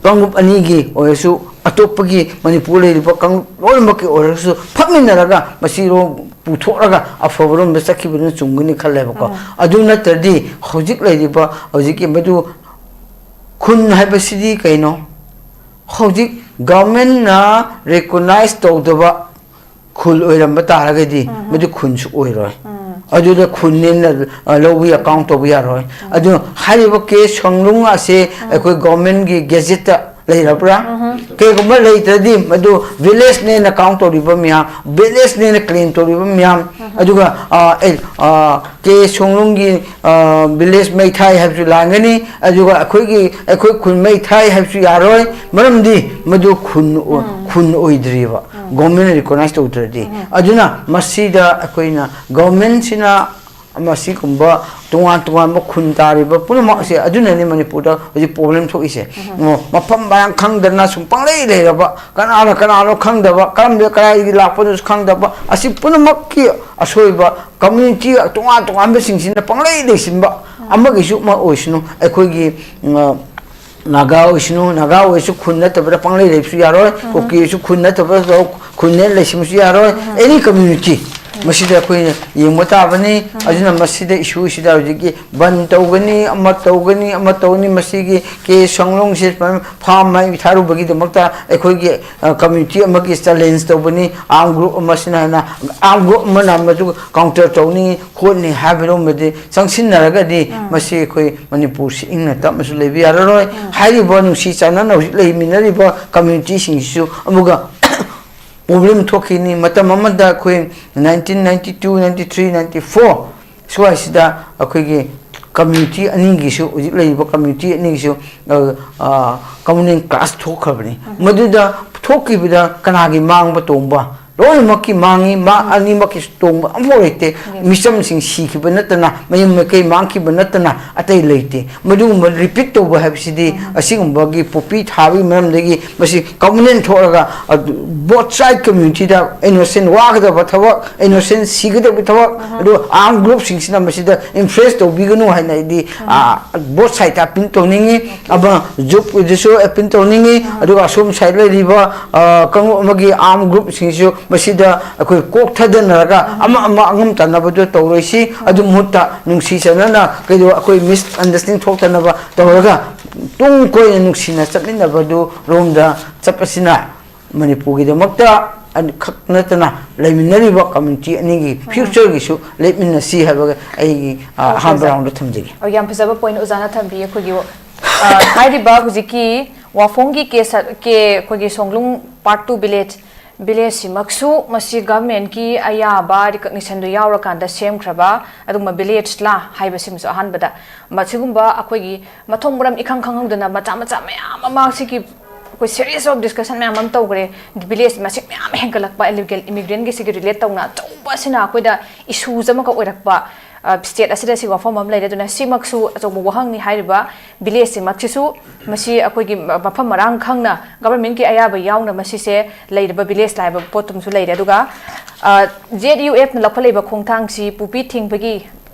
ꯀꯥꯡꯂꯨꯞ ꯑꯅꯤꯒꯤ ꯑꯣꯏꯔꯁꯨ, ꯑꯇꯣꯞꯄꯒꯤ ꯃꯅꯤꯄꯨꯔ ꯂꯩꯔꯤꯕ ꯀꯥꯡꯂꯨꯞ ꯂꯣꯏꯅꯃꯛꯀꯤ ꯑꯣꯏꯔꯒꯁꯨ ꯐꯝꯃꯤꯟꯅꯔꯒ ꯃꯁꯤꯔꯣꯝ ꯄꯨꯊꯣꯛꯂꯒ ꯑꯐꯕꯔꯣꯝꯗ ꯆꯠꯈꯤꯕꯅ ꯆꯨꯝꯒꯅꯤ ꯈꯜꯂꯦꯕꯀꯣ꯫ ꯑꯗꯨ ꯅꯠꯇ꯭ꯔꯗꯤ ꯍꯧꯖꯤꯛ ꯂꯩꯔꯤꯕ, ꯍꯧꯖꯤꯛꯀꯤ ꯃꯗꯨ ꯈꯨꯟ ꯍꯥꯏꯕꯁꯤꯗꯤ ꯀꯩꯅꯣ? ꯍꯧꯖꯤꯛ ꯒꯚꯔꯟꯃꯦꯟꯅ ꯔꯤꯀꯣꯛꯅꯥꯏꯖ ꯇꯧꯗꯕ ꯈꯨꯜ ꯑꯣꯏꯔꯝꯕ ꯇꯥꯔꯒꯗꯤ ꯃꯗꯨ ꯈꯨꯟꯁꯨ ꯑꯣꯏꯔꯣꯏ꯫ ꯑꯗꯨꯗ ꯈꯨꯟꯅꯦꯅ, ꯑ, ꯂꯧꯕ ꯌꯥ-, ꯀꯥꯎꯟ ꯇꯧꯕ ꯌꯥꯔꯣꯏ꯫ ꯑꯗꯨ ꯍꯥꯏꯔꯤꯕ ꯀꯦ ꯁꯣꯡꯂꯨꯡ ꯑꯁꯦ ꯑꯩꯈꯣꯏ ꯒꯚꯔꯟꯃꯦꯟꯒꯤ ꯒꯦꯖꯦꯠꯇ ꯂꯩꯔꯕ꯭ꯔꯥ? ꯀꯩꯒꯨꯝꯕ ꯂꯩꯇ꯭ꯔꯗꯤ ꯃꯗꯨ ꯚꯤꯂꯦꯖꯅꯦꯅ ꯀꯥꯎꯟ ꯇꯧꯔꯤꯕ ꯃꯌꯥꯝ, ꯚꯤꯂꯦꯖꯅꯦꯅ ꯀ꯭ꯂꯦꯝ ꯇꯧꯔꯤꯕ ꯃꯌꯥꯝ, ꯑꯗꯨꯒ, ꯑ, ꯑꯦ, ꯑ, ꯀꯦ ꯁꯣꯡꯂꯨꯡꯒꯤ, ꯑ, ꯚꯤꯂꯦꯖ ꯃꯩ ꯊꯥꯏ ꯍꯥꯏꯕꯁꯨ ꯂꯥꯟꯒꯅꯤ, ꯑꯗꯨꯒ ꯑꯩꯈꯣꯏꯒꯤ, ꯑꯩꯈꯣꯏ ꯈꯨꯟ ꯃꯩ ꯊꯥꯏ ꯍꯥꯏꯕꯁꯨ ꯌꯥꯔꯣꯏ, ꯃꯔꯝꯗꯤ ꯃꯗꯨ ꯈꯨꯟ ꯑꯣ-, ꯈꯨꯟ ꯑꯣꯏꯗ꯭ꯔꯤꯕ, ꯒꯣꯔꯃꯦꯟꯅ ꯔꯤꯀꯣꯛꯅꯥꯏꯖ ꯇꯧꯗ꯭ꯔꯗꯤ꯫ ꯑꯗꯨꯅ ꯃꯁꯤꯗ ꯑꯩꯈꯣꯏꯅ ꯒꯣꯔꯃꯦꯟꯁꯤꯅ ꯃꯁꯤꯒꯨꯝꯕ ꯇꯣꯉꯥꯟ ꯇꯣꯉꯥꯟꯕ ꯈꯨꯟ ꯇꯥꯔꯤꯕ ꯄꯨꯝꯅꯃꯛ ꯑꯁꯦ ꯑꯗꯨꯅꯅꯤ ꯃꯅꯤꯄꯨꯔꯗ ꯍꯧꯖꯤꯛ ꯄ꯭ꯔꯣꯕ꯭ꯂꯦꯝ ꯊꯣꯛꯏꯁꯦ꯫ ꯃꯐꯝ ꯃꯔꯥꯡ ꯈꯪꯗꯅ ꯁꯨꯝ ꯄꯪꯂꯩ ꯂꯩꯔꯕ, ꯀꯅꯥꯅ ꯀꯅꯥꯅꯣ ꯈꯪꯗꯕ, ꯀꯔꯝꯕ ꯀꯗꯥꯏꯗꯒꯤ ꯂꯥꯛꯄꯅꯣꯁꯨ ꯈꯪꯗꯕ, ꯑꯁꯤ ꯄꯨꯝꯅꯃꯛꯀꯤ ꯑꯁꯣꯏꯕ ꯀꯝꯃ꯭ꯌꯨꯅꯤꯇꯤ ꯇꯣꯉꯥꯟ ꯇꯣꯉꯥꯟꯕꯁꯤꯡꯁꯤꯅ ꯄꯪꯂꯩ ꯂꯩꯁꯤꯟꯕ, ꯑꯃꯒꯤꯁꯨ ꯑꯃ ꯑꯣꯏꯁꯅꯨ, ꯑꯩꯈꯣꯏꯒꯤ, ꯎꯝ, ꯅꯥꯒꯥ ꯑꯣꯏꯁꯅꯨ, ꯅꯥꯒꯥ ꯑꯣꯏꯔꯁꯨ ꯈꯨꯟ ꯅꯠꯇꯕꯗ ꯄꯪꯂꯩ ꯂꯩꯕꯁꯨ ꯌꯥꯔꯣꯏ, ꯀꯨꯀꯤ ꯑꯣꯏꯔꯁꯨ ꯈꯨꯟ ꯅꯠꯇꯕꯗ ꯈꯨꯟꯅꯦ ꯂꯩꯁꯤꯟꯕꯁꯨ ꯌꯥꯔꯣꯏ, ꯑꯦꯅꯤ ꯀꯝꯃ꯭ꯌꯨꯅꯤꯇꯤ꯫ ꯃꯁꯤꯗ ꯑꯩꯈꯣꯏꯅ ꯌꯦꯡꯕ ꯇꯥꯕꯅꯤ꯫ ꯑꯗꯨꯅ ꯃꯁꯤꯗ ꯏꯁꯨꯁꯤꯗ ꯍꯧꯖꯤꯛꯀꯤ ꯕꯟ ꯇꯧꯒꯅꯤ, ꯑꯃ ꯇꯧꯒꯅꯤ, ꯑꯃ ꯇꯧꯒꯅꯤ, ꯃꯁꯤꯒꯤ ꯀꯦ ꯁꯣꯡꯂꯨꯡꯁꯦ ꯁꯨꯃꯥꯏꯅ ꯐꯥꯝ ꯃꯩ ꯊꯥꯔꯨꯕꯒꯤꯗꯃꯛꯇ ꯑꯩꯈꯣꯏꯒꯤ, ꯑ, ꯀꯝꯃ꯭ꯌꯨꯅꯤꯇꯤ ꯑꯃꯒꯤ ꯆꯦꯂꯦꯟꯖ ꯇꯧꯕꯅꯤ, ꯑꯥꯔꯝ ꯒ꯭ꯔꯨꯞ ꯑꯃꯁꯤꯅ ꯍꯥꯏꯅ, ꯑꯥꯔꯝ ꯒ꯭ꯔꯨꯞ ꯑꯃꯅ ꯃꯗꯨ ꯀꯥꯎꯟꯇꯔ ꯇꯧꯅꯤ, ꯈꯣꯠꯅꯤ ꯍꯥꯏꯕꯔꯣꯝꯗꯗꯤ ꯆꯪꯁꯤꯟꯅꯔꯒꯗꯤ ꯃꯁꯤ ꯑꯩꯈꯣꯏ ꯃꯅꯤꯄꯨꯔꯁꯤ ꯏꯪꯅ ꯇꯞꯅꯁꯨ ꯂꯩꯕ ꯌꯥꯔꯔꯣꯏ꯫ ꯍꯥꯏꯔꯤꯕ ꯅꯨꯡꯁꯤ ꯆꯥꯟꯅꯅ ꯍꯧꯖꯤꯛ ꯂꯩꯃꯤꯟꯅꯔꯤꯕ ꯀꯝꯃ꯭ꯌꯨꯅꯤꯇꯤꯁꯤꯡꯁꯤꯁꯨ ꯑꯃꯨꯛꯀ ꯄ꯭ꯔꯣꯕ꯭ꯂꯦꯝ ꯊꯣꯛꯈꯤꯅꯤ꯫ ꯃꯇꯝ ꯑꯃꯗ ꯑꯩꯈꯣꯏ nineteen ninety two, ninety three, ninety four ꯁ꯭ꯋꯥꯏꯁꯤꯗ ꯑꯩꯈꯣꯏꯒꯤ ꯀꯝꯃ꯭ꯌꯨꯅꯤꯇꯤ ꯑꯅꯤꯒꯤꯁꯨ, ꯍꯧꯖꯤꯛ ꯂꯩꯔꯤꯕ ꯀꯝꯃ꯭ꯌꯨꯅꯤꯇꯤ ꯑꯅꯤꯒꯤꯁꯨ, ꯑ, ꯑ, ꯀꯃꯨꯅꯦꯜ ꯀ꯭ꯂꯥꯁ ꯊꯣꯛꯈ꯭ꯔꯕꯅꯤ꯫ ꯃꯗꯨꯗ ꯊꯣꯛꯈꯤꯕꯗ ꯀꯅꯥꯒꯤ ꯃꯥꯡꯕ ꯇꯣꯡꯕ? ꯂꯣꯏꯅꯃꯛꯀꯤ ꯃꯥꯡꯉꯤ, ꯃꯥ ꯑꯅꯤꯃꯛꯀꯤ ꯇꯣꯡꯕ ꯑꯃꯐꯥꯎ ꯂꯩꯇꯦ꯫ ꯃꯤꯆꯝꯁꯤꯡ ꯁꯤꯈꯤꯕ ꯅꯠꯇꯅ, ꯃꯌꯨꯝ ꯃꯀꯩ ꯃꯥꯡꯈꯤꯕ ꯅꯠꯇꯅ ꯑꯇꯩ ꯂꯩꯇꯦ꯫ ꯃꯗꯨꯒꯨꯝꯕ ꯔꯤꯄꯤꯠ ꯇꯧꯕ ꯍꯥꯏꯕꯁꯤꯗꯤ ꯑꯁꯤꯒꯨꯝꯕꯒꯤ ꯄꯣꯄꯤ ꯊꯥꯕꯒꯤ ꯃꯔꯝꯗꯒꯤ ꯃꯁꯤ ꯀꯃꯟ ꯊꯣꯛꯂꯒ, ꯑꯗꯨ, ꯕꯣꯠ ꯁꯥꯏꯠ ꯀꯝꯃ꯭ꯌꯨꯅꯤꯇꯤꯗ ꯏꯅꯣꯁꯦꯟ ꯋꯥꯒꯗꯕ ꯊꯕꯛ, ꯏꯅꯣꯁꯦꯟ ꯁꯤꯒꯗꯕ ꯊꯕꯛ, ꯑꯗꯨꯒ ꯑꯥꯔꯝ ꯒ꯭ꯔꯨꯞꯁꯤꯡꯁꯤꯅ ꯃꯁꯤꯗ ꯏꯟꯐ꯭ꯂꯨꯌꯦꯟꯁ ꯇꯧꯕꯤꯒꯅꯨ ꯍꯥꯏꯅ ꯑꯩꯗꯤ, ꯑꯥ, ꯕꯣꯠ ꯁꯥꯏꯠꯇ ꯑꯄꯤꯜ ꯇꯧꯅꯤꯡꯉꯤ꯫ ꯑꯃ ꯖꯨꯞ ꯑꯣꯏꯗꯁꯨ ꯑꯄꯤꯜ ꯇꯧꯅꯤꯡꯉꯤ, ꯑꯗꯨꯒ ꯑꯁꯣꯝ ꯁꯥꯏꯠ ꯂꯩꯔꯤꯕ, ꯑ, ꯀꯥꯡꯂꯨꯞ ꯑꯃꯒꯤ ꯑꯥꯔꯝ ꯒ꯭ꯔꯨꯞꯁꯤꯡꯁꯤꯁꯨ ꯃꯁꯤꯗ ꯑꯩꯈꯣꯏ ꯀꯣꯛ ꯊꯥꯗꯅꯔꯒ ꯑꯃ ꯑꯃ ꯑꯉꯝ ꯇꯥꯟꯅꯕꯗꯨ ꯇꯧꯔꯣꯏꯁꯤ꯫ ꯑꯗꯨ ꯃꯍꯨꯠꯇ ꯅꯨꯡꯁꯤ ꯆꯥꯟꯅꯅ ꯀꯩꯗꯧ ꯑꯩꯈꯣꯏ ꯃꯤꯁꯑꯟꯗꯔꯁꯇꯦꯟꯗꯤꯡ ꯊꯣꯛꯇꯅꯕ ꯇꯧꯔꯒ ꯇꯨꯡ ꯀꯣꯏꯅ ꯅꯨꯡꯁꯤꯅ ꯆꯠꯃꯤꯟꯅꯕꯗꯨ ꯔꯣꯝꯗ ꯆꯠꯄꯁꯤꯅ ꯃꯅꯤꯄꯨꯔꯒꯤꯗꯃꯛꯇ ꯑꯅꯤ-, ꯈꯛ ꯅꯠꯇꯅ ꯂꯩꯃꯤꯟꯅꯔꯤꯕ ꯀꯝꯃ꯭ꯌꯨꯅꯤꯇꯤ ꯑꯅꯤꯒꯤ ꯐ꯭ꯌꯨꯆꯔꯒꯤꯁꯨ ꯂꯦꯞꯃꯤꯟꯅꯁꯤ ꯍꯥꯏꯕꯒ ꯑꯩꯒꯤ, ꯑ, ꯑꯍꯥꯟꯕ ꯔꯥꯎꯟꯗ ꯊꯝꯖꯒꯦ꯫ ꯑꯣ, ꯌꯥꯝ ꯐꯖꯕ ꯄꯣꯏꯟꯠ ꯑꯣꯖꯥꯅ ꯊꯝꯕꯤ꯫ ꯑꯩꯈꯣꯏꯒꯤ, ꯑ, ꯍꯥꯏꯔꯤꯕ ꯍꯧꯖꯤꯛꯀꯤ ꯋꯥꯐꯝꯒꯤ ꯀꯦꯁ ꯀꯦ ꯑꯩꯈꯣꯏꯒꯤ ꯁꯣꯡꯂꯨꯡ ꯄꯥꯔꯠ ꯇꯨ ꯚꯤꯂꯦꯖ, ꯚꯤꯂꯦꯖꯁꯤꯃꯛꯁꯨ ꯃꯁꯤ ꯒꯚꯔꯟꯃꯦꯟꯠꯀꯤ ꯑꯌꯥꯕ ꯔꯤꯀꯣꯛꯅꯤꯁꯟꯗꯨ ꯌꯥꯎꯔꯀꯥꯟꯗ ꯁꯦꯝꯈ꯭ꯔꯕ ꯑꯗꯨꯒꯨꯝꯕ ꯚꯤꯂꯦꯖꯂꯥ ꯍꯥꯏꯕꯁꯤꯃꯁꯨ ꯑꯍꯥꯟꯕꯗ ꯃꯁꯤꯒꯨꯝꯕ ꯑꯩꯈꯣꯏꯒꯤ ꯃꯊꯣꯡ ꯃꯔꯝ ꯏꯈꯪ ꯈꯪꯍꯧꯗꯅ ꯃꯆꯥ ꯃꯆꯥ ꯃꯌꯥꯝ ꯑꯃ ꯁꯤꯒꯤ ꯑꯩꯈꯣꯏ series of discussion ꯃꯌꯥꯝ ꯑꯃ ꯇꯧꯈ꯭ꯔꯦ꯫ ꯚꯤꯂꯦꯖ ꯃꯁꯤꯡ ꯃꯌꯥꯝ ꯍꯦꯟꯒꯠꯂꯛꯄ, ꯏꯂꯤꯒꯦꯜ ꯏꯃꯤꯒ꯭ꯔꯦꯟꯒꯤꯁꯤꯒꯤ ꯔꯤꯂꯦꯠ ꯇꯧꯅ ꯑꯆꯧꯕ ꯑꯁꯤꯅ ꯑꯩꯈꯣꯏꯗ ꯏꯁꯨꯁ ꯑꯃꯈꯛ ꯑꯣꯏꯔꯛꯄ, ꯑ, ꯁ꯭ꯇꯦꯠ ꯑꯁꯤꯗ ꯁꯤ ꯋꯥꯐꯝ ꯑꯃ ꯂꯩꯔꯦ꯫ ꯑꯗꯨꯅ ꯁꯤꯃꯛꯁꯨ ꯑꯆꯧꯕ ꯋꯥꯍꯪꯅꯤ꯫ ꯍꯥꯏꯔꯤꯕ ꯚꯤꯂꯦꯖꯁꯤꯃꯛꯁꯤꯁꯨ ꯃꯁꯤ ꯑꯩꯈꯣꯏꯒꯤ ꯃꯐꯝ ꯃꯔꯥꯡ ꯈꯪꯅ ꯒꯚꯔꯟꯃꯦꯟꯠꯀꯤ ꯑꯌꯥꯕ ꯌꯥꯎꯅ ꯃꯁꯤꯁꯦ ꯂꯩꯔꯤꯕ ꯚꯤꯂꯦꯖ ꯂꯥꯏꯕ ꯄꯣꯠꯇꯨꯝꯁꯨ ꯂꯩꯔꯦ꯫ ꯑꯗꯨꯒ, ꯑ, ꯖꯦꯠ ꯌꯨ ꯑꯦꯐꯅ ꯂꯧꯈꯠꯂꯛꯏꯕ ꯈꯣꯡꯊꯥꯡꯁꯤ ꯄꯨꯄꯤ ꯊꯤꯡꯕꯒꯤ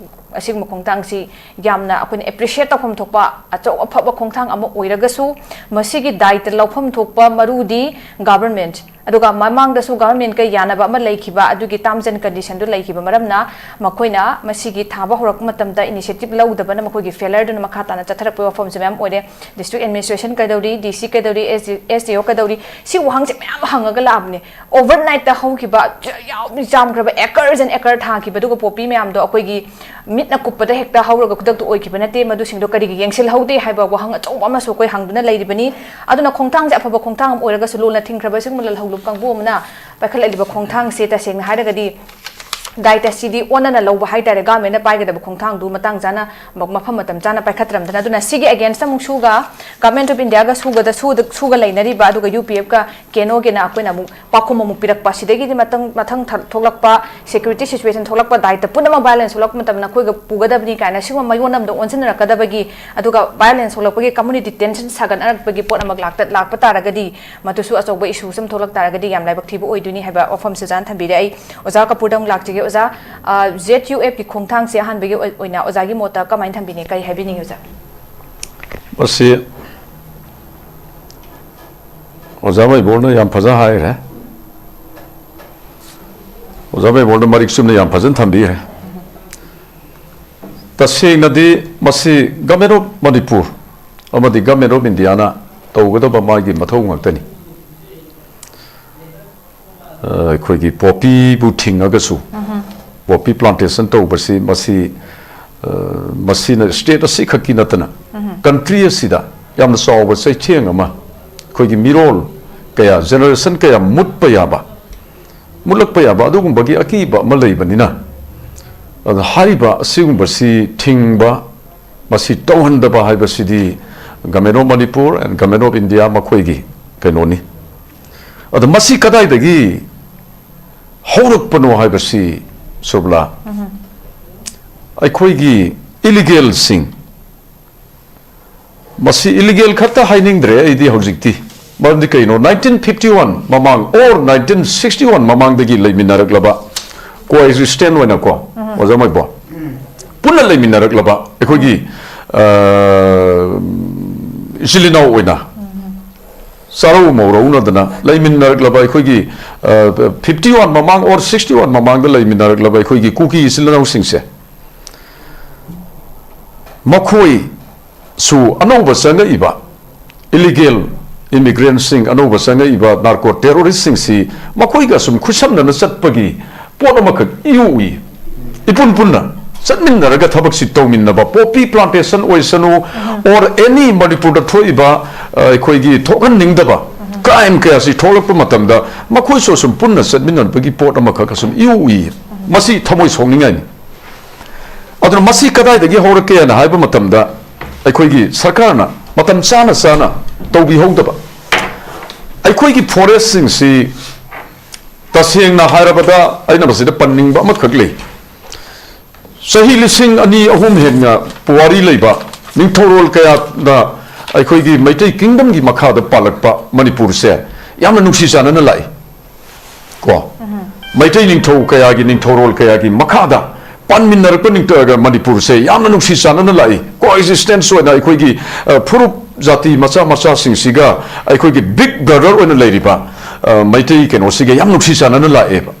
ꯑꯁꯤꯒꯨꯝꯕ ꯈꯣꯡꯊꯥꯡꯁꯤ ꯌꯥꯝꯅ ꯑꯩꯈꯣꯏꯅ ꯑꯦꯄ꯭ꯔꯤꯁꯤꯌꯦꯠ ꯇꯧꯐꯝ ꯊꯣꯛꯄ ꯑꯆꯧ ꯑꯐꯕ ꯈꯣꯡꯊꯥꯡ ꯑꯃ ꯑꯣꯏꯔꯒꯁꯨ, ꯃꯁꯤꯒꯤ ꯗꯥꯏꯇ ꯂꯧꯐꯝ ꯊꯣꯛꯄ ꯃꯔꯨꯗꯤ ꯒꯚꯔꯟꯃꯦꯟꯠ, ꯑꯗꯨꯒ ꯃꯃꯥꯡꯗꯁꯨ ꯒꯚꯔꯟꯃꯦꯟꯠꯀ ꯌꯥꯅꯕ ꯑꯃ ꯂꯩꯈꯤꯕ, ꯑꯗꯨꯒꯤ terms and conditionꯗꯨ ꯂꯩꯈꯤꯕ ꯃꯔꯝꯅ ꯃꯈꯣꯏꯅ ꯃꯁꯤꯒꯤ ꯊꯥꯕ ꯍꯧꯔꯛꯄ ꯃꯇꯝꯗ initiative ꯂꯧꯗꯕꯅ ꯃꯈꯣꯏꯒꯤ failureꯗꯨꯅ ꯃꯈꯥ ꯇꯥꯅ ꯆꯠꯊꯔꯛꯄꯒꯤ ꯋꯥꯐꯝꯁꯨ ꯃꯌꯥꯝ ꯑꯣꯏꯔꯦ꯫ District administration ꯀꯩꯗꯧꯔꯤ, ꯗꯤ ꯁꯤ ꯀꯩꯗꯧꯔꯤ, ꯑꯦꯁ ꯗꯤ ꯑꯣ ꯀꯩꯗꯧꯔꯤ, ꯁꯤ ꯋꯥꯍꯪꯁꯦ ꯃꯌꯥꯝ ꯍꯪꯉꯒ ꯂꯥꯛꯑꯕꯅꯦ꯫ Overnightꯇ ꯍꯧꯈꯤꯕ, ꯌꯥꯝ ꯌꯥꯝꯈ꯭ꯔꯕ acres and acre ꯊꯥꯈꯤꯕ ꯑꯗꯨꯒ ꯄꯣꯄꯤ ꯃꯌꯥꯝꯗꯣ ꯑꯩꯈꯣꯏꯒꯤ ꯃꯤꯠꯅ ꯀꯨꯞꯄꯗ ꯍꯦꯛꯇ ꯍꯧꯔꯒ ꯈꯨꯗꯛꯇ ꯑꯣꯏꯈꯤꯕ ꯅꯠꯇꯦ, ꯃꯗꯨꯁꯤꯡꯗꯣ ꯀꯔꯤꯒꯤ ꯌꯦꯡꯁꯤꯜꯍꯧꯗꯦ ꯍꯥꯏꯕ ꯋꯥꯍꯪ ꯑꯆꯧꯕ ꯑꯃꯁꯨ ꯑꯩꯈꯣꯏ ꯍꯪꯗꯨꯅ ꯂꯩꯔꯤꯕꯅꯤ꯫ ꯑꯗꯨꯅ ꯈꯣꯡꯊꯥꯡꯁꯦ ꯑꯐꯕ ꯈꯣꯡꯊꯥꯡ ꯑꯃ ꯑꯣꯏꯔꯒꯁꯨ ꯂꯣꯟꯅ ꯊꯤꯡꯈ꯭ꯔꯕ ꯁꯤꯒꯨꯝꯕ ꯂꯜꯍꯧꯂꯨꯞ ꯀꯥꯡꯕꯨ ꯑꯃꯅ ꯄꯥꯏꯈꯠꯂꯛꯂꯤꯕ ꯈꯣꯡꯊꯥꯡꯁꯦ ꯇꯁꯦꯡꯅ ꯍꯥꯏꯔꯒꯗꯤ ꯗꯥꯏꯇ ꯑꯁꯤꯗꯤ ꯑꯣꯟꯅꯅ ꯂꯧꯕ ꯍꯥꯏꯇꯥꯔꯦ, ꯒꯚꯔꯟꯃꯦꯟꯠꯅ ꯄꯥꯏꯒꯗꯕ ꯈꯣꯡꯊꯥꯡꯗꯨ ꯃꯇꯥꯡ ꯆꯥꯅ ꯃ-, ꯃꯐꯝ ꯃꯇꯝ ꯆꯥꯅ ꯄꯥꯏꯈꯠꯇ꯭ꯔꯝꯗꯅ꯫ ꯑꯗꯨꯅ ꯁꯤꯒꯤ ꯑꯦꯒꯦꯟꯁꯇ ꯑꯃꯨꯛ ꯁꯨꯒ ꯒꯚꯔꯟꯃꯦꯟꯠ ꯑꯣꯐ ꯏꯟꯗꯤꯌꯥꯒ ꯁꯨꯒꯗ ꯁꯨꯗ-, ꯁꯨꯒ ꯂꯩꯅꯔꯤꯕ, ꯑꯗꯨꯒ ꯌꯨ ꯄꯤ ꯑꯦꯐꯀ ꯀꯦꯅꯣꯒꯤꯅ ꯑꯩꯈꯣꯏꯅ ꯑꯃꯨꯛ ꯄꯥꯎꯈꯨꯝ ꯑꯃꯨꯛ ꯄꯤꯔꯛꯄ, ꯁꯤꯗꯒꯤꯗꯤ ꯃꯊꯪ, ꯃꯊꯪ ꯊ-, ꯊꯣꯛꯂꯛꯄ ꯁꯦꯀ꯭ꯌꯨꯔꯤꯇꯤ ꯁꯤꯆꯨꯋꯦꯁꯟ ꯊꯣꯛꯂꯛꯄ, ꯗꯥꯏꯇ ꯄꯨꯝꯅꯃꯛ ꯚꯥꯏꯑꯣꯂꯦꯟꯁ ꯊꯣꯛꯂꯛꯄ ꯃꯇꯝꯗ ꯅꯈꯣꯏꯒ ꯄꯨꯒꯗꯕꯅꯤ ꯀꯥꯏꯅ ꯁꯤꯒꯨꯝꯕ ꯃꯌꯣꯟ ꯑꯃꯗ ꯑꯣꯟꯁꯤꯟꯅꯔꯛꯀꯗꯕꯒꯤ, ꯑꯗꯨꯒ ꯚꯥꯏꯑꯣꯂꯦꯟꯁ ꯊꯣꯛꯂꯛꯄꯒꯤ, ꯀꯝꯃꯨꯅꯤꯇꯤ ꯇꯦꯟꯁꯟ ꯁꯥꯒꯠꯅꯔꯛꯄꯒꯤ ꯄꯣꯠ ꯑꯃ ꯂꯥꯛꯇ-, ꯂꯥꯛꯄ ꯇꯥꯔꯒꯗꯤ, ꯃꯗꯨꯁꯨ ꯑꯆꯧꯕ ꯏꯁꯨ ꯑꯃ ꯊꯣꯛꯂꯛ ꯇꯥꯔꯒꯗꯤ ꯌꯥꯝ ꯂꯥꯏꯕꯛ ꯊꯤꯕ ꯑꯣꯏꯗꯣꯏꯅꯤ ꯍꯥꯏꯕ ꯋꯥꯐꯝꯁꯤ ꯑꯣꯖꯥꯅ ꯊꯝꯕꯤꯔꯦ꯫ ꯑꯩ ꯑꯣꯖꯥ ꯀꯄꯨꯔꯗ ꯑꯃꯨꯛ ꯂꯥꯛꯆꯒꯦ꯫ ꯑꯣꯖꯥ, ꯖꯦꯠ ꯌꯨ ꯑꯦꯐꯀꯤ ꯈꯣꯡꯊꯥꯡꯁꯦ ꯑꯍꯥꯟꯕꯒꯤ ꯑꯣꯏ-, ꯑꯣꯏꯅ ꯑꯣꯖꯥꯒꯤ ꯃꯣꯠꯇ ꯀꯃꯥꯏꯅ ꯊꯝꯕꯤꯅꯤ, ꯀꯔꯤ ꯍꯥꯏꯕꯤꯅꯤꯡꯉꯤ ꯑꯣꯖꯥ? ꯃꯁꯤ ꯑꯣꯖꯥ ꯃꯩꯕꯣꯜꯅ ꯌꯥꯝ ꯐꯖꯅ ꯍꯥꯏꯈ꯭ꯔꯦ꯫ ꯑꯣꯖꯥ ꯃꯩꯕꯣꯜꯅ ꯃꯔꯤꯛ ꯆꯨꯝꯅ ꯌꯥꯝ ꯐꯖꯅ ꯊꯝꯕꯤꯈ꯭ꯔꯦ꯫ ꯇꯁꯦꯡꯅꯗꯤ ꯃꯁꯤ Government of Manipur ꯑꯃꯗꯤ Government of Indiaꯅ ꯇꯧꯒꯗꯕ ꯃꯥꯒꯤ ꯃꯊꯧ ꯉꯥꯛꯇꯅꯤ꯫ ꯑ, ꯑꯩꯈꯣꯏꯒꯤ ꯄꯣꯄꯤꯕꯨ ꯊꯤꯡꯉꯒꯁꯨ, ꯄꯣꯄꯤ ꯄ꯭ꯂꯥꯟꯇꯦꯁꯟ ꯇꯧꯕꯁꯤ, ꯃꯁꯤ, ꯑ, ꯃꯁꯤꯅ ꯁ꯭ꯇꯦꯠ ꯑꯁꯤꯈꯛꯀꯤ ꯅꯠꯇꯅ, ꯀꯟꯇ꯭ꯔꯤ ꯑꯁꯤꯗ ꯌꯥꯝꯅ ꯆꯥꯎꯕ ꯆꯩꯊꯦꯡ ꯑꯃ, ꯑꯩꯈꯣꯏꯒꯤ ꯃꯤꯔꯣꯜ ꯀꯌꯥ, ꯖꯦꯅꯦꯔꯦꯁꯟ ꯀꯌꯥ ꯃꯨꯠꯄ ꯌꯥꯕ, ꯃꯨꯠꯂꯛꯄ ꯌꯥꯕ ꯑꯗꯨꯒꯨꯝꯕꯒꯤ ꯑꯀꯤꯕ ꯑꯃ ꯂꯩꯕꯅꯤꯅ, ꯑꯗ ꯍꯥꯏꯔꯤꯕ ꯑꯁꯤꯒꯨꯝꯕꯁꯤ ꯊꯤꯡꯕ, ꯃꯁꯤ ꯇꯧꯍꯟꯗꯕ ꯍꯥꯏꯕꯁꯤꯗꯤ Government of Manipur and Government of India ꯃꯈꯣꯏꯒꯤ ꯀꯩꯅꯣꯅꯤ꯫ ꯑꯗ ꯃꯁꯤ ꯀꯗꯥꯏꯗꯒꯤ ꯍꯧꯔꯛꯄꯅꯣ ꯍꯥꯏꯕꯁꯤ, ꯁꯨꯔꯕꯂꯥ, ꯑꯩꯈꯣꯏꯒꯤ ꯏꯂꯤꯒꯦꯜꯁꯤꯡ, ꯃꯁꯤ ꯏꯂꯤꯒꯦꯜ ꯈꯛꯇ ꯍꯥꯏꯅꯤꯡꯗ꯭ꯔꯦ ꯑꯩꯗꯤ ꯍꯧꯖꯤꯛꯇꯤ꯫ ꯃꯔꯝꯗꯤ ꯀꯩꯅꯣ, ꯅꯥꯏꯟꯇꯤꯟ ꯐꯤꯐꯇꯤ ꯋꯥꯟ ꯃꯃꯥꯡ or ꯅꯥꯏꯟꯇꯤꯟ ꯁꯤꯛꯁꯇꯤ ꯋꯥꯟ ꯃꯃꯥꯡꯗꯒꯤ ꯂꯩꯃꯤꯟꯅꯔꯛꯂꯕ, ꯀꯣ ꯑꯦꯛꯖꯤꯁꯇꯦꯟ ꯑꯣꯏꯅꯀꯣ, ꯑꯣꯖꯥ ꯃꯣꯏꯕꯣ, ꯄꯨꯟꯅ ꯂꯩꯃꯤꯟꯅꯔꯛꯂꯕ ꯑꯩꯈꯣꯏꯒꯤ, ꯑ, ꯏꯆꯤꯜ ꯏꯅꯥꯎ ꯑꯣꯏꯅ ꯆꯥꯔꯧ ꯃꯧꯔꯧꯅꯗꯅ ꯂꯩꯃꯤꯟꯅꯔꯛꯂꯕ ꯑꯩꯈꯣꯏꯒꯤ, ꯑ, ꯐꯤꯐꯇꯤ ꯋꯥꯟ ꯃꯃꯥꯡ or ꯁꯤꯛꯁꯇꯤ ꯋꯥꯟ ꯃꯃꯥꯡꯗ ꯂꯩꯃꯤꯟꯅꯔꯛꯂꯕ ꯑꯩꯈꯣꯏꯒꯤ ꯀꯨꯀꯤ ꯏꯆꯤꯜ ꯏꯅꯥꯎꯁꯤꯡꯁꯦ, ꯃꯈꯣꯏꯁꯨ ꯑꯅꯧꯕ ꯆꯪꯉꯛꯏꯕ ꯏꯂꯤꯒꯦꯜ ꯏꯃꯤꯒ꯭ꯔꯦꯟꯁꯤꯡ, ꯑꯅꯧꯕ ꯆꯪꯉꯛꯏꯕ ꯅꯥꯔꯀꯣ ꯇꯦꯔꯣꯔꯤꯁꯁꯤꯡꯁꯤ ꯃꯈꯣꯏꯒ ꯁꯨꯝ ꯈꯨꯠꯁꯝꯅꯅ ꯆꯠꯄꯒꯤ ꯄꯣꯠ ꯑꯃꯈꯛ ꯏꯎ ꯎꯏ꯫ ꯏꯄꯨꯟ ꯄꯨꯟꯅ ꯆꯠꯃꯤꯟꯅꯔꯒ ꯊꯕꯛꯁꯤ ꯇꯧꯃꯤꯟꯅꯕ, ꯄꯣꯄꯤ ꯄ꯭ꯂꯥꯟꯇꯦꯁꯟ ꯑꯣꯏꯁꯅꯨ, or any ꯃꯅꯤꯄꯨꯔꯗ ꯊꯣꯛꯏꯕ, ꯑ, ꯑꯩꯈꯣꯏꯒꯤ ꯊꯣꯛꯍꯟꯅꯤꯡꯗꯕ ꯀ꯭ꯔꯥꯏꯝ ꯀꯌꯥꯁꯤ ꯊꯣꯛꯂꯛꯄ ꯃꯇꯝꯗ ꯃꯈꯣꯏꯁꯨ ꯑꯁꯨꯝ ꯄꯨꯟꯅ ꯆꯠꯃꯤꯟꯅꯕꯒꯤ ꯄꯣꯠ ꯑꯃꯈꯛ ꯑꯁꯨꯝ ꯏꯎ ꯎꯏ꯫ ꯃꯁꯤ ꯊꯃꯣꯏ ꯁꯣꯛꯅꯤꯡꯉꯥꯏꯅꯤ꯫ ꯑꯗꯨꯅ ꯃꯁꯤ ꯀꯗꯥꯏꯗꯒꯤ ꯍꯧꯔꯛꯀꯦꯅ ꯍꯥꯏꯕ ꯃꯇꯝꯗ, ꯑꯩꯈꯣꯏꯒꯤ ꯁꯔꯀꯥꯔꯅ ꯃꯇꯝ ꯆꯥꯅ ꯆꯥꯅ ꯇꯧꯕꯤꯍꯧꯗꯕ꯫ ꯑꯩꯈꯣꯏꯒꯤ ꯐꯣꯔꯦꯁꯁꯤꯡꯁꯤ, ꯇꯁꯦꯡꯅ ꯍꯥꯏꯔꯕꯗ, ꯑꯩꯅ ꯃꯁꯤꯗ ꯄꯟꯅꯤꯡꯕ ꯑꯃꯈꯛ ꯂꯩ꯫ ꯆꯍꯤ ꯂꯤꯁꯤꯡ ꯑꯅꯤ ꯑꯍꯨꯝ ꯍꯦꯟꯅ ꯄꯨꯋꯥꯔꯤ ꯂꯩꯕ ꯅꯤꯡꯊꯧꯔꯣꯜ ꯀꯌꯥꯅ ꯑꯩꯈꯣꯏꯒꯤ ꯃꯩꯇꯩ ꯀꯤꯡꯗꯝꯒꯤ ꯃꯈꯥꯗ ꯄꯥꯜꯂꯛꯄ ꯃꯅꯤꯄꯨꯔꯁꯦ ꯌꯥꯝꯅ ꯅꯨꯡꯁꯤ ꯆꯥꯟꯅꯅ ꯂꯥꯛꯏ꯫ ꯀꯣ, ꯃꯩꯇꯩ ꯅꯤꯡꯊꯧ ꯀꯌꯥꯒꯤ, ꯅꯤꯡꯊꯧꯔꯣꯜ ꯀꯌꯥꯒꯤ ꯃꯈꯥꯗ ꯄꯥꯟꯃꯤꯟꯅꯔꯛꯄ ꯅꯤꯡꯇ-, ꯃꯅꯤꯄꯨꯔꯁꯦ ꯌꯥꯝꯅ ꯅꯨꯡꯁꯤ ꯆꯥꯟꯅꯅ ꯂꯥꯛꯏ꯫ ꯀꯣ ꯑꯦꯛꯖꯤꯁꯇꯦꯟꯁ ꯑꯣꯏꯅ ꯑꯩꯈꯣꯏꯒꯤ, ꯑ, ꯐꯨꯔꯨꯞ ꯖꯥꯇꯤ ꯃꯆꯥ ꯃꯆꯥꯁꯤꯡꯁꯤꯒ ꯑꯩꯈꯣꯏꯒꯤ ꯕꯤꯛ ꯕ꯭ꯔꯗꯔ ꯑꯣꯏꯅ ꯂꯩꯔꯤꯕ, ꯑ, ꯃꯩꯇꯩ ꯀꯩꯅꯣꯁꯤꯒ ꯌꯥꯝ ꯅꯨꯡꯁꯤ ꯆꯥꯟꯅꯅ ꯂꯥꯛꯑꯦꯕ꯫